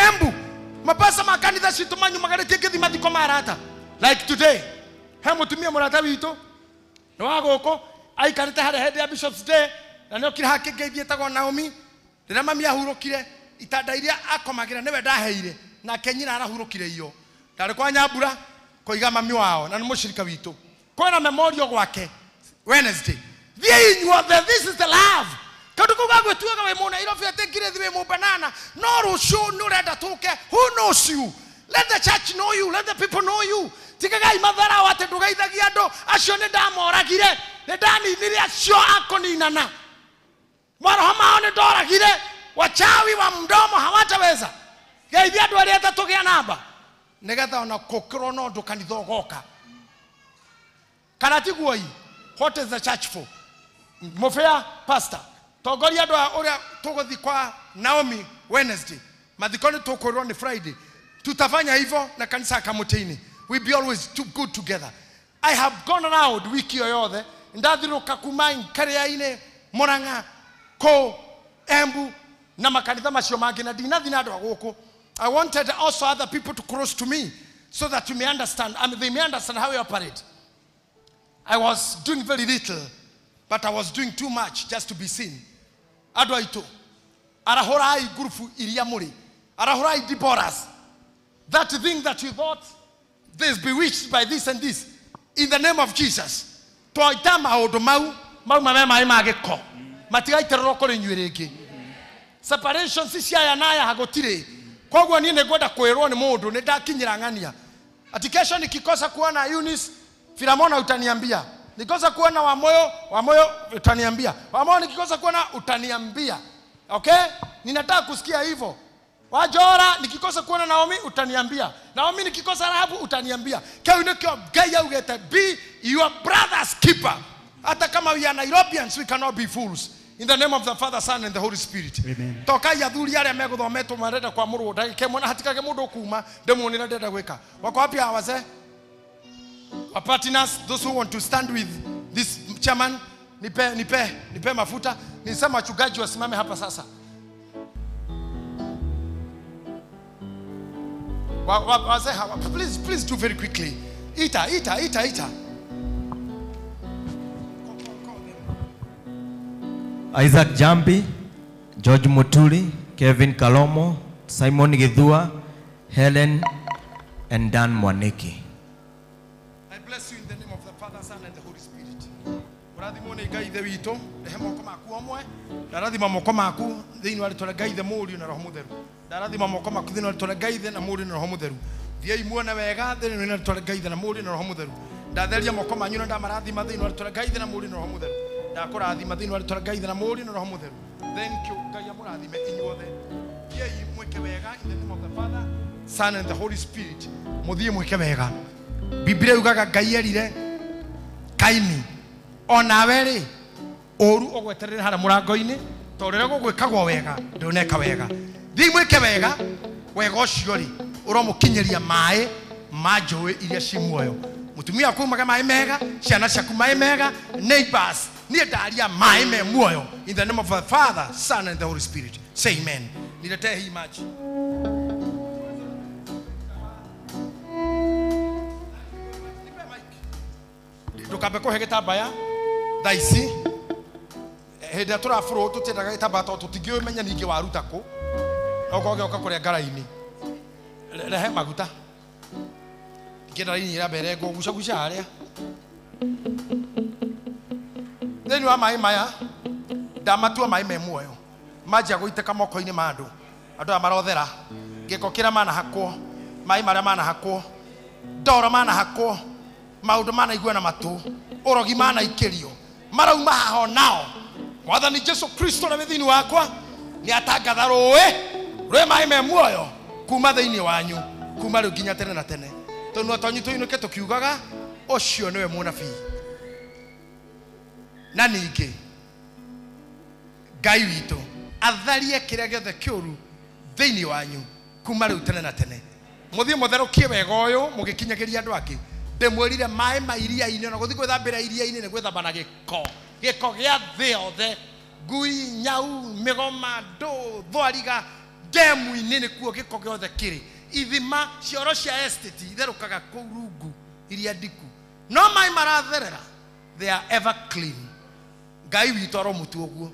Embu mapasta makanitha citu manyu magarĩtie ngĩthi mathiko ma arata like today he mũtumia mũrata witũ nĩ wa gũkũ aikarĩte harĩa hĩndĩ ya Bishop's Day na nĩokire hakĩngeithia etagwo Naomi rĩrĩa mami ahurũkire itanda iria akomagira niwe ndaheire nake nyina arahurukire iyo ndarĩ kwa Nyambura koiga mami wao na nĩ mũcirika witũ kwĩna memorial gwake Wednesday thiĩ inyuothe this is the love kaundu kau gagwĩtuaga wĩ mũnairobi atĩ ngirĩthi wĩ mũbanana no rũciũ nĩ ũrenda tũke who knows you let the church know you let the people know you tigagai matharau atĩ ndũgeithagia andũ acio nĩ ndamoragire nĩ ndaninire acio akũninana maroho mao nĩ ndoragire wachawi wa mdomo hawataweza geithia andu aria atatũ namba nigetha ona kũkĩrwo na ũndũ kanitha ũgoka kana tiguo i what is the church for mũbĩa pastor tongoria andũ ũrĩa tũgũthiĩ kwa Naomi Wednesday mathiko nĩ tũkwĩrwo nĩ Friday tutafanya hivyo na kanisa Kamutini we be always too good together. I have gone around wiki ĩyo yothe ndathirũka kuma Karia-inĩ Murang'a kũ Embu na makanitha macio mangĩ na ndinathi na andũ a gũkũ. I wanted also other people to cross to me so that you may understand, I mean, they may understand how we operate. I was doing very little, but I was doing too much just to be seen. Andũ aitũ Arahũrai ngurubu iria mũrĩ. Arahũrai Deborahs. That thing that you thought this bewitched by this and this, in the name of Jesus. Twaita maũndũ mau mauma me maĩ ma gĩko. Matigaitĩrĩrwo kũrĩ inyuĩ rĩngĩ. Separation si cia aya na aya gũtirĩ. Koguo niĩ nĩ ngwenda kwĩrwo nĩ mũndũ nĩ ndakinyĩra ng'ania. Ati kesho nikikosa kuona Eunice Filamona utaniambia. Nikikosa kuona Wamoyo utaniambia. Wamoyo nikikosa kuona utaniambia. Okay? Ninataka kusikia hivyo. Wajora nikikosa kuona Naomi utaniambia. Naomi nikikosa Rahabu utaniambia. Kau nikio Ngai augete be your brother's keeper. Hata kama we are Nairobians we cannot be fools. In the name of the Father, Son and the Holy Spirit. Amen. Tokai athuri aria meguthometwo marenda kwa mũrũ ndagĩka ĩmwe na hatikage mũndũ ũkuma ndĩmuonire ndĩrenda gwĩka. Wako wapi hawa wazee? Wa partners, those who want to stand with this chairman, nipe mafuta. Nisema wachungaji wasimame hapa sasa. Wazee hawa, please do very quickly. Ita. Isaac Jambi, George Mutuli, Kevin Kalomo, Simon Githua, Helen, and Dan Mwaniki. I bless you in the name of the Father, Son, and the Holy Spirit. Ũrathimwo nĩ Ngai Ithe witũ, rehe moko maku omwe, ndarathima moko maku thĩinĩ wa rĩtwa rĩa Ngai Ithe, Mũriũ na Roho Mũtheru. Ndarathima moko maku thĩinĩ wa rĩtwa rĩa Ngai Ithe na Mũriũ na Roho Mũtheru. Thiĩi muone wega thĩinĩ wa rĩtwa rĩa Ngai Ithe na Mũriũ na Roho Mũtheru. Ndatheria moko manyu na ndamarathima thĩinĩ wa rĩtwa rĩa Ngai Ithe na Mũriũ na Roho Mũtheru. Ndakũrathima thĩinĩ wa rĩtwa rĩa Ngai Ithe na Mũriũ na Roho Mũtheru. Thank you. Ngai amũrathime inyuothe. Thiĩi mwĩke wega in the name of the Father, Son and the Holy Spirit. Mũthiĩ mwĩke wega. Biblia yugaga Ngai erire Kaini onawe rĩ ũru ũgweterere harĩa mũrango-inĩ tondũ rĩrĩa gũgwĩkagwo wega ndũneka wega. Thiĩ mwĩke wega, wega ũcio rĩ ũromũkinyĩria maĩ ma njũĩ iria ci muoyo. Mũtumia waku umaga maĩ mega, ciana ciaku maĩ mega, neighbors niĩ ndaria maĩ me muoyo. In the name of the Father, Son and the Holy Spirit. Say amen. Niletee hii maji. Ndukambe kũhe gĩtambaya thaa ici hĩndĩ ĩrĩa tũrabũrwo tũtiendaga gĩtambaya tondũ tũtingĩũmenya ningĩ waruta kũ no ũkorwo ũgĩũka kũrĩa ngara-inĩ. Rehe maguta ngĩenda raini ĩrĩa mbere ngũgucaguca harĩa thĩinĩ wa maĩ maya ndamatua maĩ me muoyo manjia gũitĩka moko-inĩ ma andũ andũ aya marothera gĩko kĩrĩa manahakwo maĩ marĩa manahakwo ndoro manahakwo maũndũ manaigua na matũ ũrogi manaikĩrio marauma haha onao. Mwathani Jesu Kristo na thĩinĩ wakwa nĩ atangatha rũĩ rwĩ maĩ me muoyo kuma thĩinĩ wanyu kuma rĩu nginya tene na tene. Tũnua twanyu tũinũke tũkiugaga ũcio nĩwe mũnabii. Na ningĩ Ngai witũ atharie kĩrĩa gĩothe kĩũru thĩinĩ wanyu kuma rĩu tene na tene. Mũthiĩ mũtherũkie wega ũyũ mũgĩkinyagĩria andũ angĩ. Ndĩmwĩrire maĩ ma iria-inĩ ona gũthiĩ gwĩthambĩra iria-inĩ nĩ gwĩthamba na gĩko gĩko gĩa thĩ yothe, ngui, nyau, mĩgoma, ndũ, thwariga, ndemu-inĩ nĩkuo gĩko gĩothe kĩrĩ. Ithima cioro cia estate itherũkaga kũu rungu iria ndiku, no maĩ maratherera, they are ever clean. Ngai witũ aromũtua ũguo.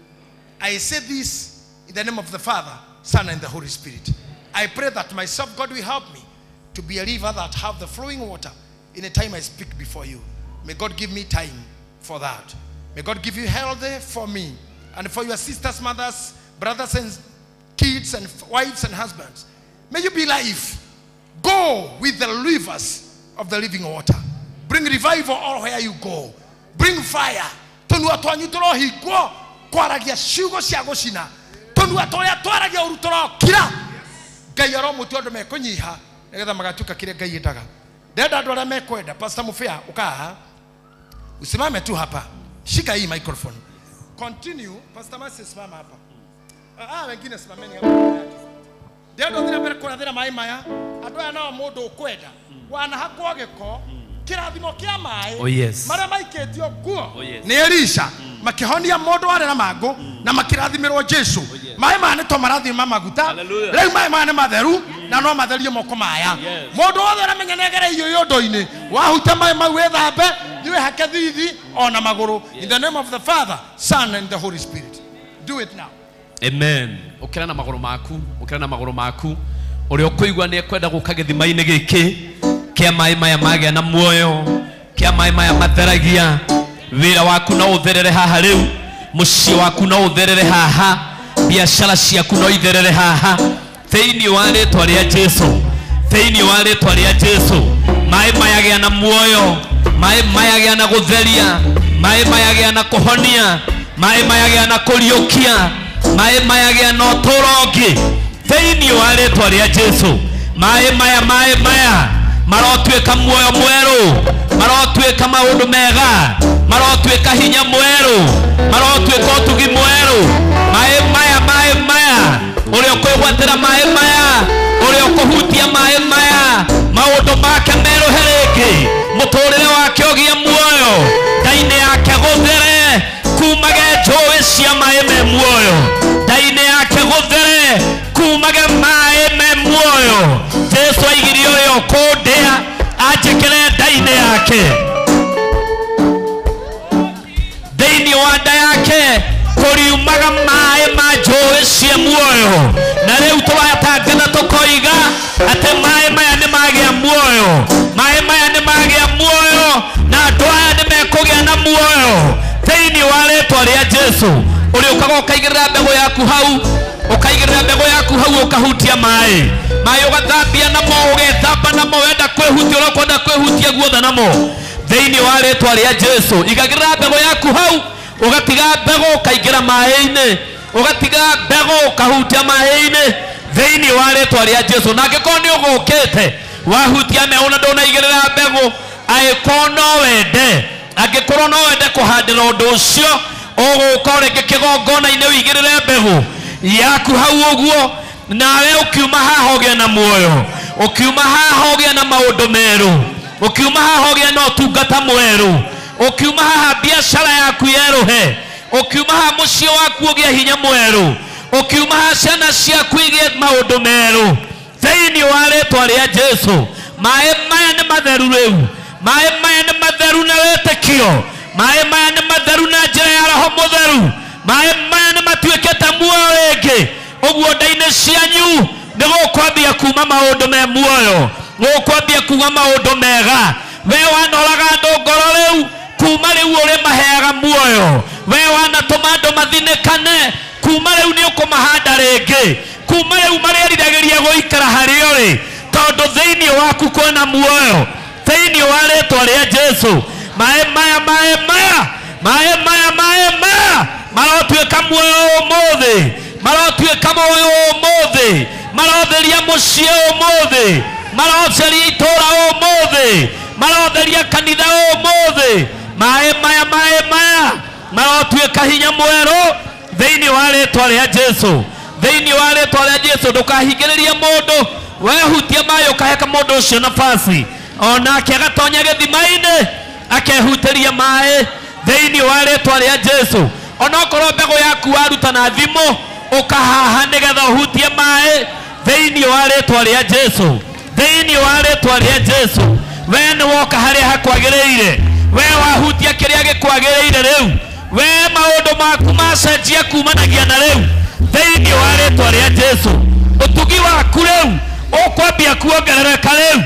I say this in the name of the Father, Son and the Holy Spirit. I pray that myself God will help me to be a river that have the flowing water in the time I speak before you. May God give me time for that. May God give you health for me and for your sisters, mothers, brothers and kids and wives and husbands. May you be life. Go with the rivers of the living water. Bring revival all where you go. Bring fire. Tũnua twanyu tũrohingwo kwaragia ciugo cia gũcina. Tũnua tũrĩa twaragia ũru tũrokira. Ngai aromũtua andũ mekũnyiha nĩgetha magatuĩka kĩrĩa Ngai endaga. Ndĩrenda andũ arĩa mekwenda. Pastor Mufia, ukaa usimame tu hapa, shika hii microphone, continue. Pastor Masi, simama hapa. Wengine simameni hapa. Ndĩrenda ũthiĩ na mbere kũrathĩra maĩ maya andũ aya nao mũndũ ũkwenda wanahakwo gĩko kĩrathimo kĩa maĩ marĩa maikĩtio nguo nĩ Elisha makĩhonia mũndũ warĩ na mangũ na makĩrathimĩrwo Jesu. Maĩ maya nĩ to marathima maguta rĩu maĩ maya nĩ matheru na no matherie moko maya. Mũndũ wothe ũramenya nĩ agereirio ũndũ-inĩ wahuta maĩ mau wĩthambe nĩwĩhake thithi ona magũrũ. In the name of the Father, Son and the Holy Spirit. Do it now. Amen. Ukira na magũrũ maku, ukira na magũrũ maku. Ũrĩa ũkũigua nĩ ekwenda gũka gĩthima-inĩ gĩkĩ kĩa maĩ maya magĩa na muoyo, kĩa maĩ maya matheragia. Wĩra waku no ũtherere haha rĩu, mũciĩ waku no ũtherere haha, biacara ciaku no itherere haha. Thĩinĩ wa rĩtwa rĩa Jesu, thĩinĩ wa rĩtwa rĩa Jesu, maĩ maya gĩa na muoyo, maĩ maya gĩa na gũtheria, maĩ maya gĩa na kũhonia, maĩ maya gĩa na kũriũkia, maĩ maya gĩa na ũtũũro ũngĩ. Thĩinĩ wa rĩtwa rĩa Jesu, maĩ maya, maĩ maya marotuĩka muoyo mwerũ, marotuĩka maũndũ mega, marotuĩka hinya mwerũ, marotuĩka ũtugi mwerũ. Maĩ maya, maĩ maya, ũrĩa ũkwĩgwatĩra maĩ maya, ũrĩa ũkũhutia maĩ maya, maũndũ make merũhe rĩngĩ, mũtũrĩre wake ũgĩe muoyo, nda-inĩ yake gũthere kumage njũĩ cia maĩ me muoyo, nda-inĩ yake gũthere kumage maĩ me muoyo. Jesu aigire ũrĩa ũkũndĩa anjĩkĩre nda-inĩ yake, thĩinĩ wa nda yake kũriumaga maĩ ma njũĩ cia muoyo. Na rĩu tũratangatha tũkoiga atĩ maĩ maya nĩ magĩa muoyo, maĩ maya nĩ magĩa muoyo, na andũ aya nĩ mekũgĩa na muoyo thĩinĩ wa rĩtwa rĩa Jesu. Ũrĩa ũkaga ũkaigĩrĩra mbegũ yaku hau, ũkaigĩrĩra mbegũ yaku hau, ũkahutia maĩ, maĩ ũgathambia namo, ũgethamba namo, wenda kwĩhutia ũrĩa ũkwenda kwĩhutia guothe namo thĩinĩ wa rĩtwa rĩa Jesu. Igagĩrĩra mbegũ yaku hau, ũgatiga mbegũ ũkaingĩra maĩ-inĩ, ũgatiga mbegũ ũkahutia maĩ-inĩ thĩinĩ wa rĩtwa rĩa Jesu. Na angĩkorwo nĩ ũgũkĩte wahutia mbeũ na ndũnaigĩrĩra mbegũ, angĩkorwo no wende, angĩkorwo no wende kũhandĩra ũndũ ũcio, ũgũka rĩngĩ kĩgongona-inĩ ũigĩrĩre mbegũ yaku hau ũguo, nawe ũkiuma haha ũgĩe na muoyo, ũkiuma haha ũgĩe na maũndũ merũ, ũkiuma haha ũgĩe na ũtungata mwerũ, ũkiuma haha biacara yaku yerũhe, ũkiuma haha mũciĩ waku ũgĩe hinya mwerũ, ũkiuma haha ciana ciaku igĩe maũndũ merũ thĩinĩ wa rĩtwa rĩa Jesu. Maĩ maya nĩ matheru rĩu, maĩ maya nĩ matheru na wĩtĩkio, maĩ maya nĩ matheru na njĩra ya Roho Mũtheru, maĩ maya nĩ matuĩkĩte muoyo rĩngĩ. Ũguo nda-inĩ cianyu nĩ gũkwambia kuma maũndũ me muoyo, gũkwambia kuma maũndũ mega. We wanoraga andũ ngoro rĩu, kuma rĩu ũrĩ maheaga muoyo. We wanatũma andũ mathinĩkane, kuma rĩu nĩ ũkũmahanda rĩngĩ, kuma rĩu marĩriragĩria gũikara harĩa ũrĩ, tondũ thĩinĩ waku kwĩna muoyo thĩinĩ wa rĩtwa rĩa Jesu. Maĩ maya, maĩ maya, maĩ maya, maĩ maya marotuĩka muoyo ũmũthĩ, marotuĩka muoyo ũmũthĩ, marotheria mũciĩ ũmũthĩ, marotheria itũũra ũmũthĩ, marotheria kanitha ũmũthĩ. Maĩ maya, maĩ maya marotuĩka hinya mwerũ thĩinĩ wa rĩtwa rĩa Jesu, thĩinĩ wa rĩtwa rĩa Jesu. Ndũkahingĩrĩrie mũndũ, wehutia maĩ ũkaheka mũndũ ũcio nafasi, onake agatonya gĩthima-inĩ akehutĩria maĩ thĩinĩ wa rĩtwa rĩa Jesu. Onokorwo mbegũ yaku waruta na thimũ, ũkahaha nĩgetha ũhutie maĩ thĩinĩ wa rĩtwa rĩa Jesu, thĩinĩ wa rĩtwa rĩa Jesu. We nĩ woka harĩa hakwagĩrĩire, we wahutia kĩrĩa gĩkwagĩrĩire rĩu, we maũndũ maku macenjia kumanagia na rĩu thĩinĩ wa rĩtwa rĩa Jesu. Ũtugi waku rĩu ũkwambia kuongerereka rĩu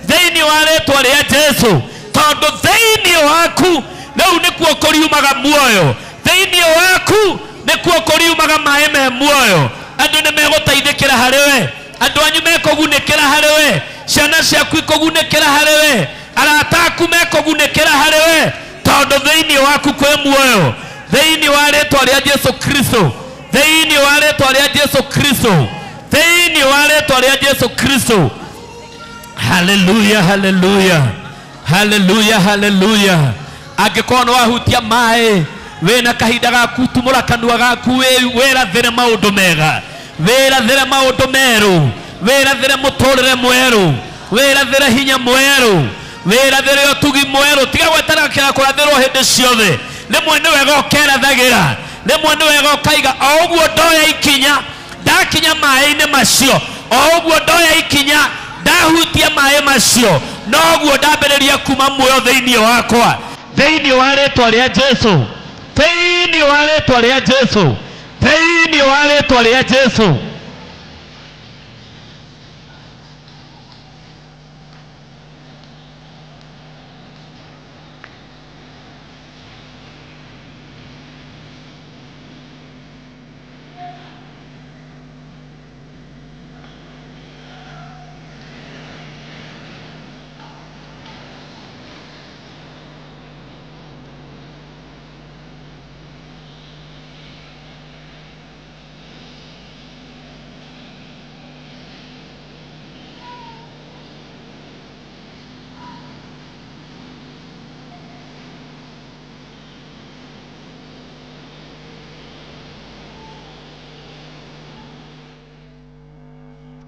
thĩinĩ wa rĩtwa rĩa Jesu, tondũ thĩinĩ waku rĩu nĩkuo kũriumaga muoyo, thĩinĩ waku nĩkuo kũriumaga maĩ me muoyo. Andũ nĩ megũteithĩkĩra harĩ we, andũ anyu mekũgunĩkĩra harĩ we, ciana ciaku ikũgunĩkĩra harĩ we, arata aku mekũgunĩkĩra harĩ we, tondũ thĩinĩ waku kwĩ muoyo thĩinĩ wa rĩtwa rĩa Jesu Kristo, thĩinĩ wa rĩtwa rĩa Jesu Kristo, thĩinĩ wa rĩtwa rĩa Jesu Kristo. Haleluya, haleluya, haleluya, haleluya. Angĩkorwo nĩ wahutia maĩ, wĩna kahinda gaku, tumũra kanua gaku, wĩrathĩre maũndũ mega, wĩrathĩre maũndũ merũ, wĩrathĩre mũtũrĩre mwerũ, wĩrathĩre hinya mwerũ, wĩrathĩre ũtugi mwerũ. Tiga gweterera kũrathĩrwo hĩndĩ ciothe. Rĩmwe nĩ wega ũkerathagĩra, rĩmwe nĩ wega ũkaiga o ũguo ndoya ikinya, ndakinya maĩ-inĩ macio, o ũguo ndoya ikinya, ndahutia maĩ macio, noguo ndambĩrĩria kuma muoyo thĩinĩ wakwa, thĩinĩ wa rĩtwa rĩa Jesu, thĩinĩ wa rĩtwa rĩa Jesu, Thĩinĩ wa rĩtwa rĩa Jesu.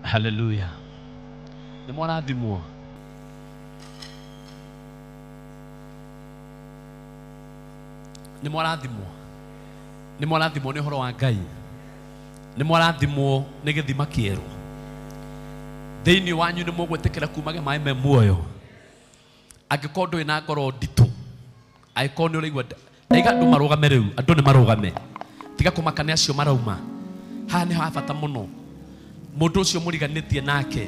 Hallelujah. Nĩ mwarathimwo. Nĩ mwarathimwo. Nĩ mwarathimwo nĩ ũhoro wa Ngai. Nĩ mwarathimwo nĩ gĩthima kĩerũ. Thĩinĩ wanyu nĩ mũgwĩtĩkĩra kumage maĩ me muoyo. Angĩkorwo ndũrĩ na ngoro nditũ, angĩkorwo nĩ ũraigua ndaiga andũ marũgame rĩu, andũ nĩ marũgame. Tiga kũmaka nĩ acio marauma. Haha nĩ ha bata mũno. Mũndũ ũcio mũriganĩtie nake,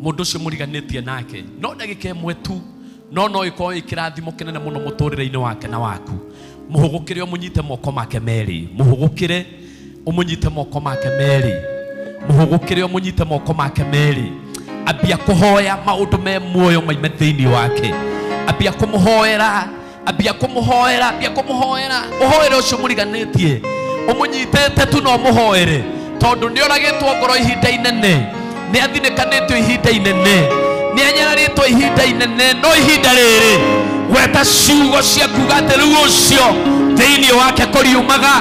mũndũ ũcio mũriganĩtie nake no ndagĩka ĩmwe tu, no ĩkorwo ĩ kĩrathimo kĩnene mũno mũtũrĩre-inĩ wake na waku. Mũhũgũkĩre ũmũnyite moko make merĩ, mũhũgũkĩre ũmũnyite moko make merĩ, mũhũgũkĩre ũmũnyite moko make merĩ. Ambia kũhoya maũndũ me muoyo maime thĩinĩ wake. Ambia kũmũhoera, ambia kũmũhoera, ambia kũmũhoera. Ũhoere ũcio mũriganĩtie, ũmũnyitĩte tu no ũmũhoere, tondũ nĩ oragĩtwo ngoro ihinda inene, nĩ athinĩkanĩtio ihinda inene, nĩ anyararĩtwo ihinda inene, no ihinda rĩrĩ gweta ciugo cia kuga atĩ rĩu ũcio thĩinĩ wake kũriumaga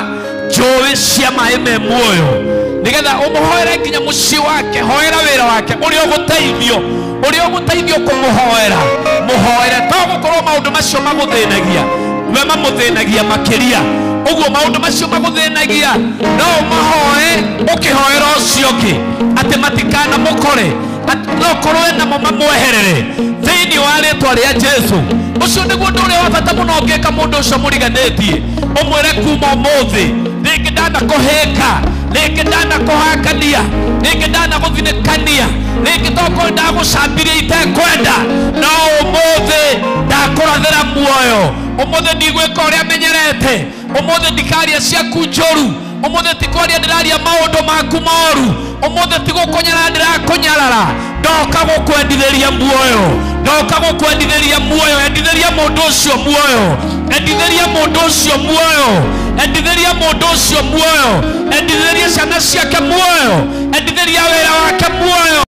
njũĩ cia maĩ me muoyo, nĩgetha ũmũhoere nginya mũciĩ wake. Hoera wĩra wake ũrĩa ũgũteithio, ũrĩa ũgũteithio kũmũhoera, mũhoere. To gũkorwo maũndũ macio magũthĩnagia, we mamũthĩnagia makĩria. Ũguo maũndũ macio magũthĩnagia no ũmahoe ũkĩhoera ũcio ũngĩ atĩ matikanamũkore, no korwo namo mamweherere thĩinĩ wa rĩtwa rĩa Jesu. Ũcio nĩguo ũndũ ũrĩa wa bata mũno ũngĩka mũndũ ũcio mũriganĩtie, ũmwĩre kuma ũmũthĩ rĩngĩ ndanakũhĩka, rĩngĩ ndanakũhakania, rĩngĩ ndanagũthinĩkania, rĩngĩ tokorwo ndagũcambirie itekwenda, no ũmũthĩ ndakũrathĩra muoyo. Ũmũthĩ ndigwĩka ũrĩa menyerete, ũmũthĩ ndikaria ciaku njũru, ũmũthĩ ti kwaria ndĩraria maũndũ maku moru, ũmũthĩ ti gũkũnyarara ndĩrakũnyarara. Ndoka gũkwendithĩria muoyo, ndoka gũkwendithĩria muoyo. Endithĩria mũndũ ũcio muoyo, endithĩria mũndũ ũcio muoyo, endithĩria mũndũ ũcio muoyo, endithĩria ciana ciake muoyo, endithĩria wĩra wake muoyo.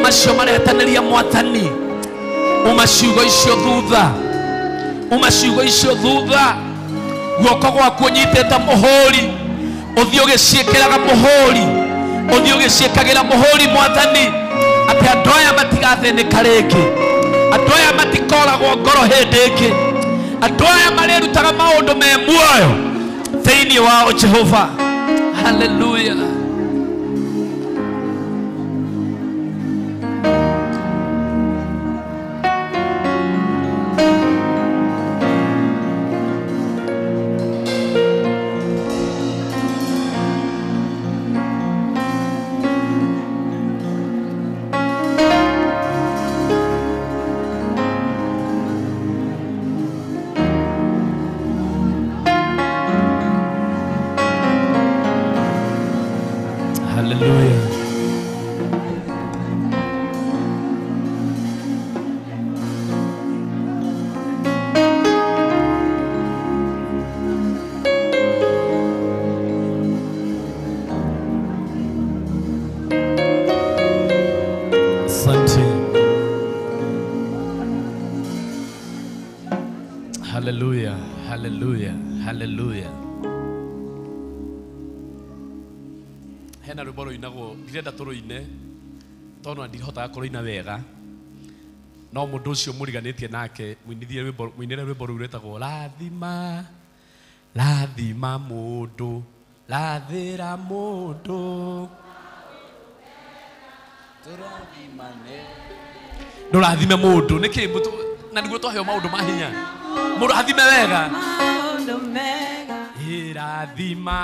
Macio maretanĩria mwathani, uma ciugo icio thutha, uma ciugo icio thutha. Guoko gwaku ũnyitĩte mũhũri, ũthiĩ ũgĩciĩkĩraga mũhũri, ũthiĩ ũgĩciĩkagĩra mũhũri mwathani, atĩ andũ aya matigathĩnĩka rĩngĩ, andũ aya matikoragwo ngoro hĩndĩ ĩngĩ, andũ aya marĩrutaga maũndũ me muoyo thĩinĩ wao Jehova. Hallelujah. Hallelujah, hallelujah, hallelujah. Hena rwĩmbo rũinagwo ndirenda tũrũine tondũ ndihotaga kũrũina wega no mũndũ ũcio mũriganĩtie nake mũinithie rwĩmbo mũinĩre rwĩmbo rũu rwĩtagwo rathima rathima mũndũ rathĩra mũndũ ndũrathime mũndũ nĩkĩ na nĩguo twaheo maũndũ ma hinya mũndũ athime wega ĩrathima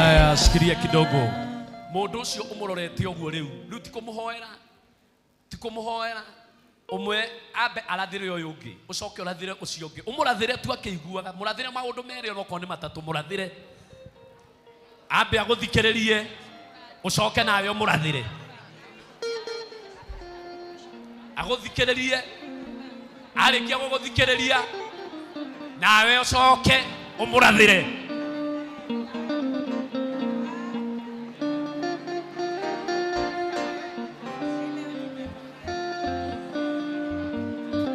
Aya, shikilia kidogo. Mũndũ ũcio ũmũrorete ũguo rĩu rĩu ti kũmũhoera ti kũmũhoera ũmwe ambe arathĩre ũyũ ũngĩ ũcoke ũrathĩre ũcio ũngĩ ũmũrathĩre tu akĩiguaga mũrathĩre maũndũ merĩ onokorwo nĩ matatũ mũrathĩre ambe agũthikĩrĩrie ũcoke nawe ũmũrathĩre agũthikĩrĩrie arĩkia gũgũthikĩrĩria nawe ũcoke ũmũrathĩre.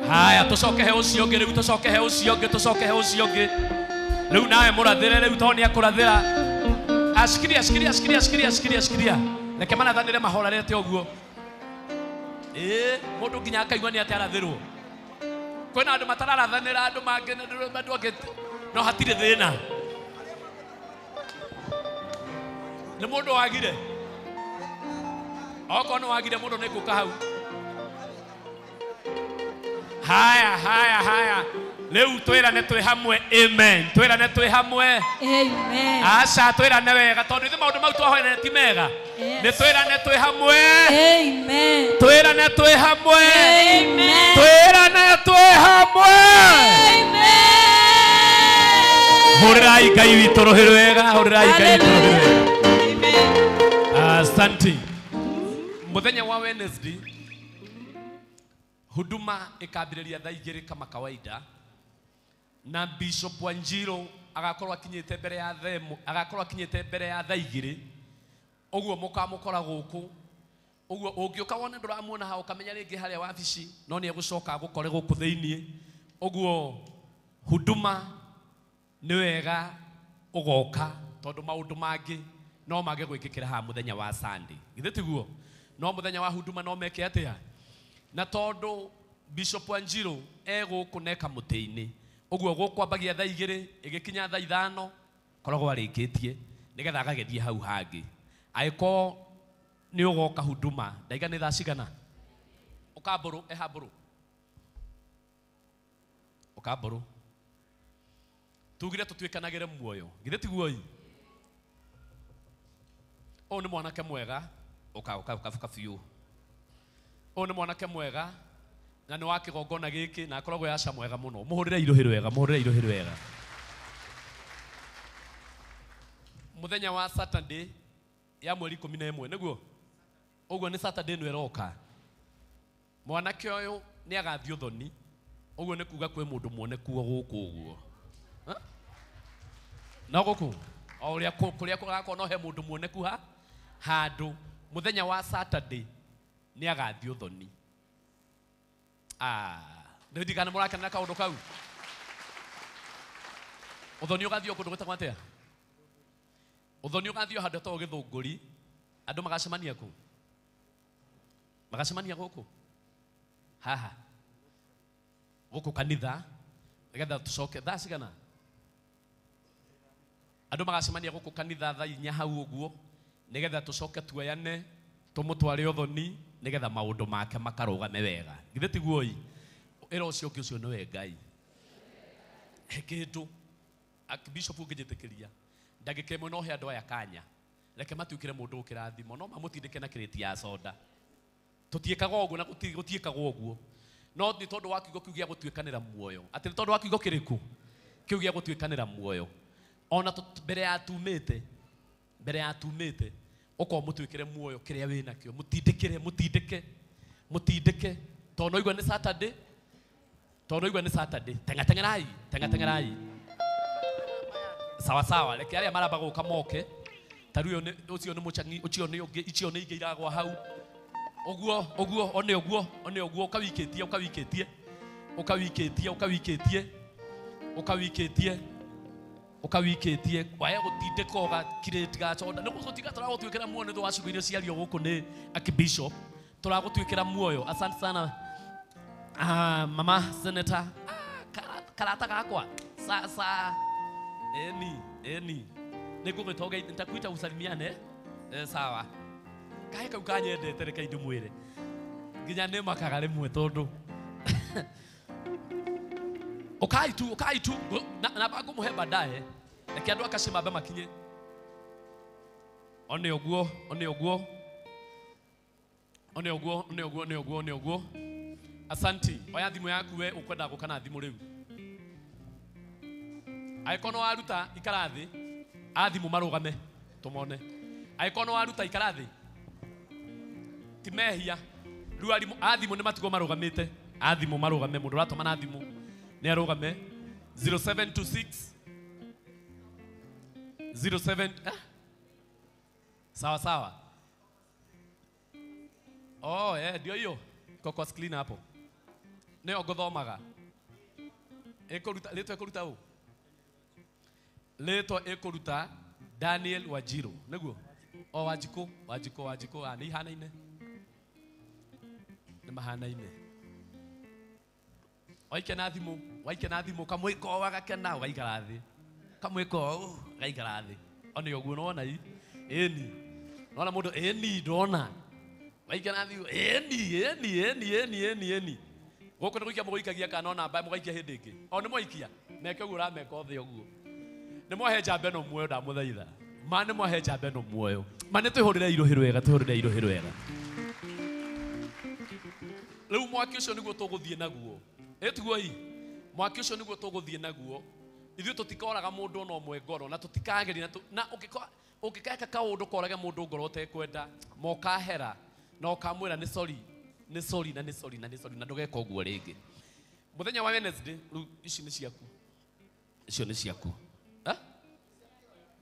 Haya, tucoke he ũcio ũngĩ rĩu tucoke he ũcio ũngĩ tucoke he ũcio ũngĩ rĩu nawe mũrathĩre rĩu tondũ nĩakũrathĩra. Ashikiria shikiria shikiria shikiria shikiria shikiria reke marathanĩre mahorarete ũguo. Ĩĩ mũndũ nginya akaigua nĩ atĩ arathĩrwo. Kwĩna andũ matararathanĩra andũ mangĩ andũ angĩ no hatirĩ thĩna nĩ mũndũ wagire okorwo nĩ wagire mũndũ nĩ ngũka hau. Haya haya haya rĩu twĩrane twĩ hamwe amen twĩrane twĩ hamwe amen. Aca twĩrane wega tondũ ithuĩ maũndũ mau twahoera ti mega nĩ twĩrane twĩ hamwe amen twĩrane twĩ hamwe amen twĩrane twĩ hamwe amen. Hũrĩrai Ngai witũ rũhĩ rwega hũrĩrai Ngai witũ rũhĩ rwega. Asante. Mũthenya wa Wednesday huduma ikambĩrĩria thaa igĩrĩ kama kawaida na Bishop Wanjiru agakorwo akinyĩte mbere ya themo agakorwo akinyĩte mbere ya thaa igĩrĩ ũguo mũkamũkora gũkũ ũguo ũngĩũka wone ndũramuona hau ũkamenya rĩngĩ harĩa wabici no nĩ egũcoka agũkore gũkũ thĩiniĩ ũguo huduma nĩ wega ũgoka tondũ maũndũ mangĩ no mage gwĩkĩkĩra haha mũthenya wa Sunday githĩ tiguo no mũthenya wa huduma no meke atĩa na tondũ Bishop Wanjiru egũkũ neka mũtĩ-inĩ ũguo gũkwambagia thaa igĩrĩ ĩgĩkinya thaa ithano koragwo arĩkĩtie nĩgetha agagĩthiĩ hau hangĩ angĩkorwo nĩ ũgoka huduma ndaiga nĩ thaa cigana ũkambũrũ ehambũrũ ũkambũrũ tugire tũtuĩkanagĩre muoyo githĩ tiguo ĩ ũyũ nĩ mwanake mwega ũka ũka ũka biũ ũyũ nĩ mwanake mwega na nĩ wa kĩgongona gĩkĩ na akoragwo aca mwega mũno mũhũrĩre irũhĩ rwega mũhũrĩre irũhĩ rwega. Mũthenya wa Saturday ya mweri 11 nĩguo ũguo nĩ Saturday ĩno ĩroka mwanake ũyũ nĩ agathiĩ ũthoni ũguo nĩ kuga kwĩ mũndũ muonekuo gũkũ ũguo no gũkũ o ũrĩa kũrĩa kũgakorwo no he mũndũ muoneku ha handũ mũthenya wa Saturday nĩ agathiĩ ũthoni. Nĩ ndigana mũrakenera kaũndũ kau ũthoni ũgathiĩ kũndũ gwĩtagwo atĩa ũthoni ũgathiĩ handũ hetagwo Gĩthũngũri andũ magacemania kũ magacemania gũkũ haha gũkũ kanitha nĩgetha tũcoke thaa cigana andũ magacemania gũkũ kanitha thaa inya hau ũguo nĩgetha tũcoke tuoyane tũmũtware ũthoni nĩgetha maũndũ make makarũgame wega githĩ tiguo ĩ ĩra ũcio ũngĩ ũcio nĩwe Ngai he kĩndũ Bishop ũngĩnjĩtĩkĩria ndagĩka ĩmwe no he andũ aya kanya reke matuĩkĩre mũndũ ũkĩrathimo no mamũtindĩke na kĩrĩti ya soda tũtiĩkaga ũguo na gũtiĩkagwo ũguo no nĩ tondũ wa kiugo kĩu gĩa gũtuĩkanĩra muoyo atĩ nĩ tondũ wa kiugo kĩrĩkũ kĩu gĩa gũtuĩkanĩra muoyo ona mbere ya tumĩte ũkorwo mũtuĩkĩre muoyo kĩrĩa wĩnakĩo mũtindĩkĩre mũtindĩke mũtindĩke tondũ no igua nĩ Saturday tondũ no igua nĩ Saturday teng'ateng'erai teng'ateng'erai. Sawa sawa, reke arĩa maramba gũka moke. Ta rĩu ũcio nĩ mũchangi, ũcio nĩ ũngĩ, icio nĩ ingĩ iragwa hau. Ũguo, ũguo, one ũguo, one ũguo, ũkawikĩtie, ũkawikĩtie. Ũkawikĩtie, ũkawikĩtie. Ũkawikĩtie. Ũkawikĩtie. Waya gũtindĩka ũgakirĩti gaconda. Nĩ gũtiga tũragũtuĩkĩra muoyo nĩ ũndũ wa ciugo iria ciario gũkũ nĩ Archbishop. Tũragũtuĩkĩra muoyo. Asante sana. Mama Senator. Karata gakwa. Sasa. Eni, eni. Nĩngũgĩtonga nitakuita usalimiane. Sawa. Kae kau kanyendete reke ndĩmwĩre. Nginya nĩmakaga rĩmwe tondũ. Ukai tu, ukai tu. Na ngũmũhe baadaye. Reke andũ akacimambe makinye. One ũguo, one ũguo. One ũguo, one ũguo, one ũguo, one ũguo. Asanti. Oya thimũ yaku we ũkwenda gũka na thimũ rĩu. Angĩkorwo nĩ waruta ikara thĩ, a thimũ marũgame tũmone. Angĩkorwo nĩ waruta ikara thĩ, ti mehia. Rĩu arimũ a thimũ nĩ matigwo marũgamĩte. A thimũ marũgame, mũndũ ũratũma na thimũ nĩ arũgame. 0726 07 sawa sawa. Oh, ndio hiyo. Iko kwa screen hapo. Nĩyo ngũthomaga. Ĩkũruta rĩtwa ĩkũruta ũ? Rĩtwa ĩkũruta Daniel Wanjiru. Nĩguo? O Wanjikũ, Wanjikũ, Wanjikũ, nĩ ihanaine. Nĩ mahanaine. Waike na thimũ, waike na thimũ, kamwĩko o agakena ũgaikara thĩ. Kamwĩko o ũgaikara thĩ. One ũguo nĩwona i? Ĩni. Nĩwona mũndũ ĩni ndona. Waike na thimũ, ĩni, ĩni, ĩni, ĩni, ĩni, ĩni. Gũkũ nĩ gũikia mũgũikagia kana ona mbae mũgaikia hĩndĩ ĩngĩ. O nĩ mwaikia. Meke ũguo ũrameka othe ũguo. Nĩ mwahe njamba ĩno muoyo ndamũthaitha. Ma nĩ mwahe njamba ĩno muoyo. Ma nĩ twĩhũrĩre irũhĩ rwega, twĩhũrĩre irũhĩ rwega. Rĩu mwaki ũcio nĩguo tũgũthiĩ naguo. Ĩtiguo i? Mwaki ũcio nĩguo tũgũthiĩ naguo. Ithuĩ tũtikoraga mũndũ ona ũmwe ngoro na tũtikageria na ũngĩkeka kaũndũ korage mũndũ ngoro ũtekwenda, mokahera na ũkamwĩra nĩ sorry, nĩ sorry na nĩ sorry na nĩ sorry na ndũgeka ũguo rĩngĩ. Mũthenya wa Wednesday, rĩu ici nĩ ciaku. Icio nĩ ciaku.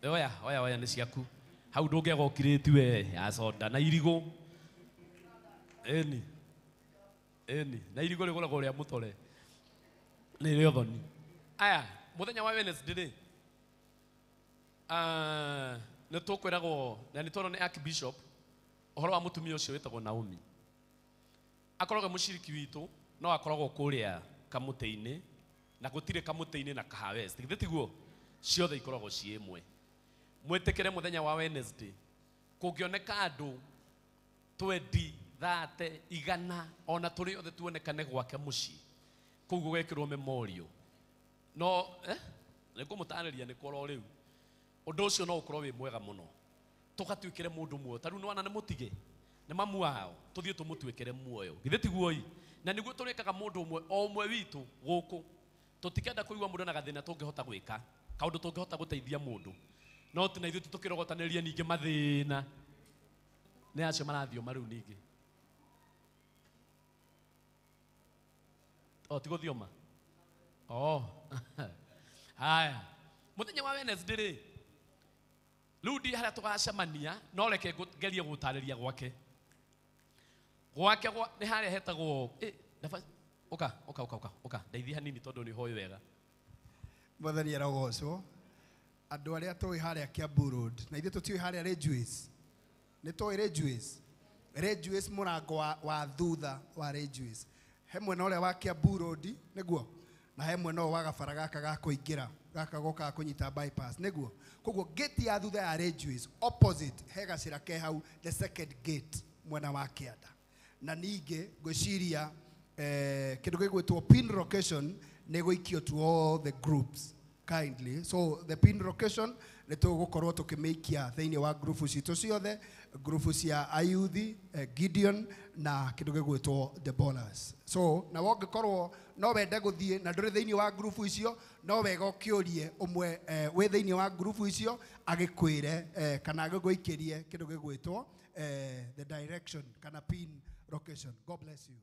Oya, oya, oya nĩ ciaku. Hau ndũngĩaga ũkirĩti we ya soda na irigũ. Ĩni. Ĩni, na irigũ rĩgũragwo rĩa mũtore. Nĩ rĩa ũthoni. Aya, mũthenya wa Wednesday rĩ, nĩ tũkwĩragwo na nĩ twerwo nĩ Archbishop ũhoro wa mũtumia ũcio wĩtagwo Naomi. Akoragwo mũciriki witũ no akoragwo kũrĩa kamũtĩ-inĩ na gũtirĩ kamũtĩ-inĩ na Kahawa West. Githĩ tiguo? Ciothe ikoragwo ciĩ ĩmwe. Mwĩtĩkĩre mũthenya wa Wednesday kũngĩoneka andũ 20, 30, 100 ona tũrĩ othe tuonekane gwake mũciĩ kũu gũgekĩrwo memorial. No nĩ ngũmũtarĩria nĩ kworo rĩu. Ũndũ ũcio no ũkorwo wĩ mwega mũno. Tũgatuĩkĩre mũndũ muoyo. Ta rĩu nĩwona nĩ mũtige nĩ mamu wao tũthiĩ tũmũtuĩkĩre muoyo. Githĩ tiguo i? Na nĩguo tũrĩkaga mũndũ ũmwe o ũmwe witũ gũkũ. Tũtikenda kũigua mũndũ na gathĩna tũngĩhota gwĩka, kaũndũ tũngĩhota gũteithia mũndũ. No ti na ithuĩ tũkĩrogotanĩria ningĩ mathĩna. Nĩ acio marathioma rĩu ningĩ. O ti gũthioma? Oh. Haya. Mũthenya wa Wednesday rĩ, rĩu ndi harĩa tũgacemania, no reke ngerie gũtarĩria gwake. Gwake nĩ harĩa hetagwo, ũka, ũka, ũka, ũka, ũka, ndeithia hanini tondũ nĩ ũhoĩ wega. Mwathani arogocwo. Andũ arĩa tũĩ harĩa Kiambu Road, na ithuĩ tũtiũĩ harĩa Ridgeways. Nĩ tũĩ Ridgeways? Ridgeways mũrango wa thutha wa Ridgeways. He mwena ũrĩa wa Kiambu Road, nĩguo? Na he mwena ũyũ wa gabara gaka ga kũingĩra, gaka gokaga kũnyita bypass, nĩguo? Koguo gate ya thutha ya Ridgeways, opposite, he gacĩra ke hau, the second gate, mwena wa kĩanda. Na ningĩ, ngwĩciria, kĩndũ gĩgwĩtwo pin location, nĩ gũikio to all the groups. Kindly. So the pin location nĩ tũgũkorwo tũkĩmĩikia thĩinĩ wa grupu citũ ciothe, grupu cia Ayuthi, Gideon na kĩndũ gĩgwĩtwo Deborahs. So na wongĩkorwo no wende gũthiĩ na ndũrĩ thĩinĩ wa grupu icio, no wega ũkĩũrie ũmwe wĩ thĩinĩ wa grupu icio agĩkwĩre kana agĩgũikĩrie kĩndũ gĩgwĩtwo the direction kana pin location. God bless you.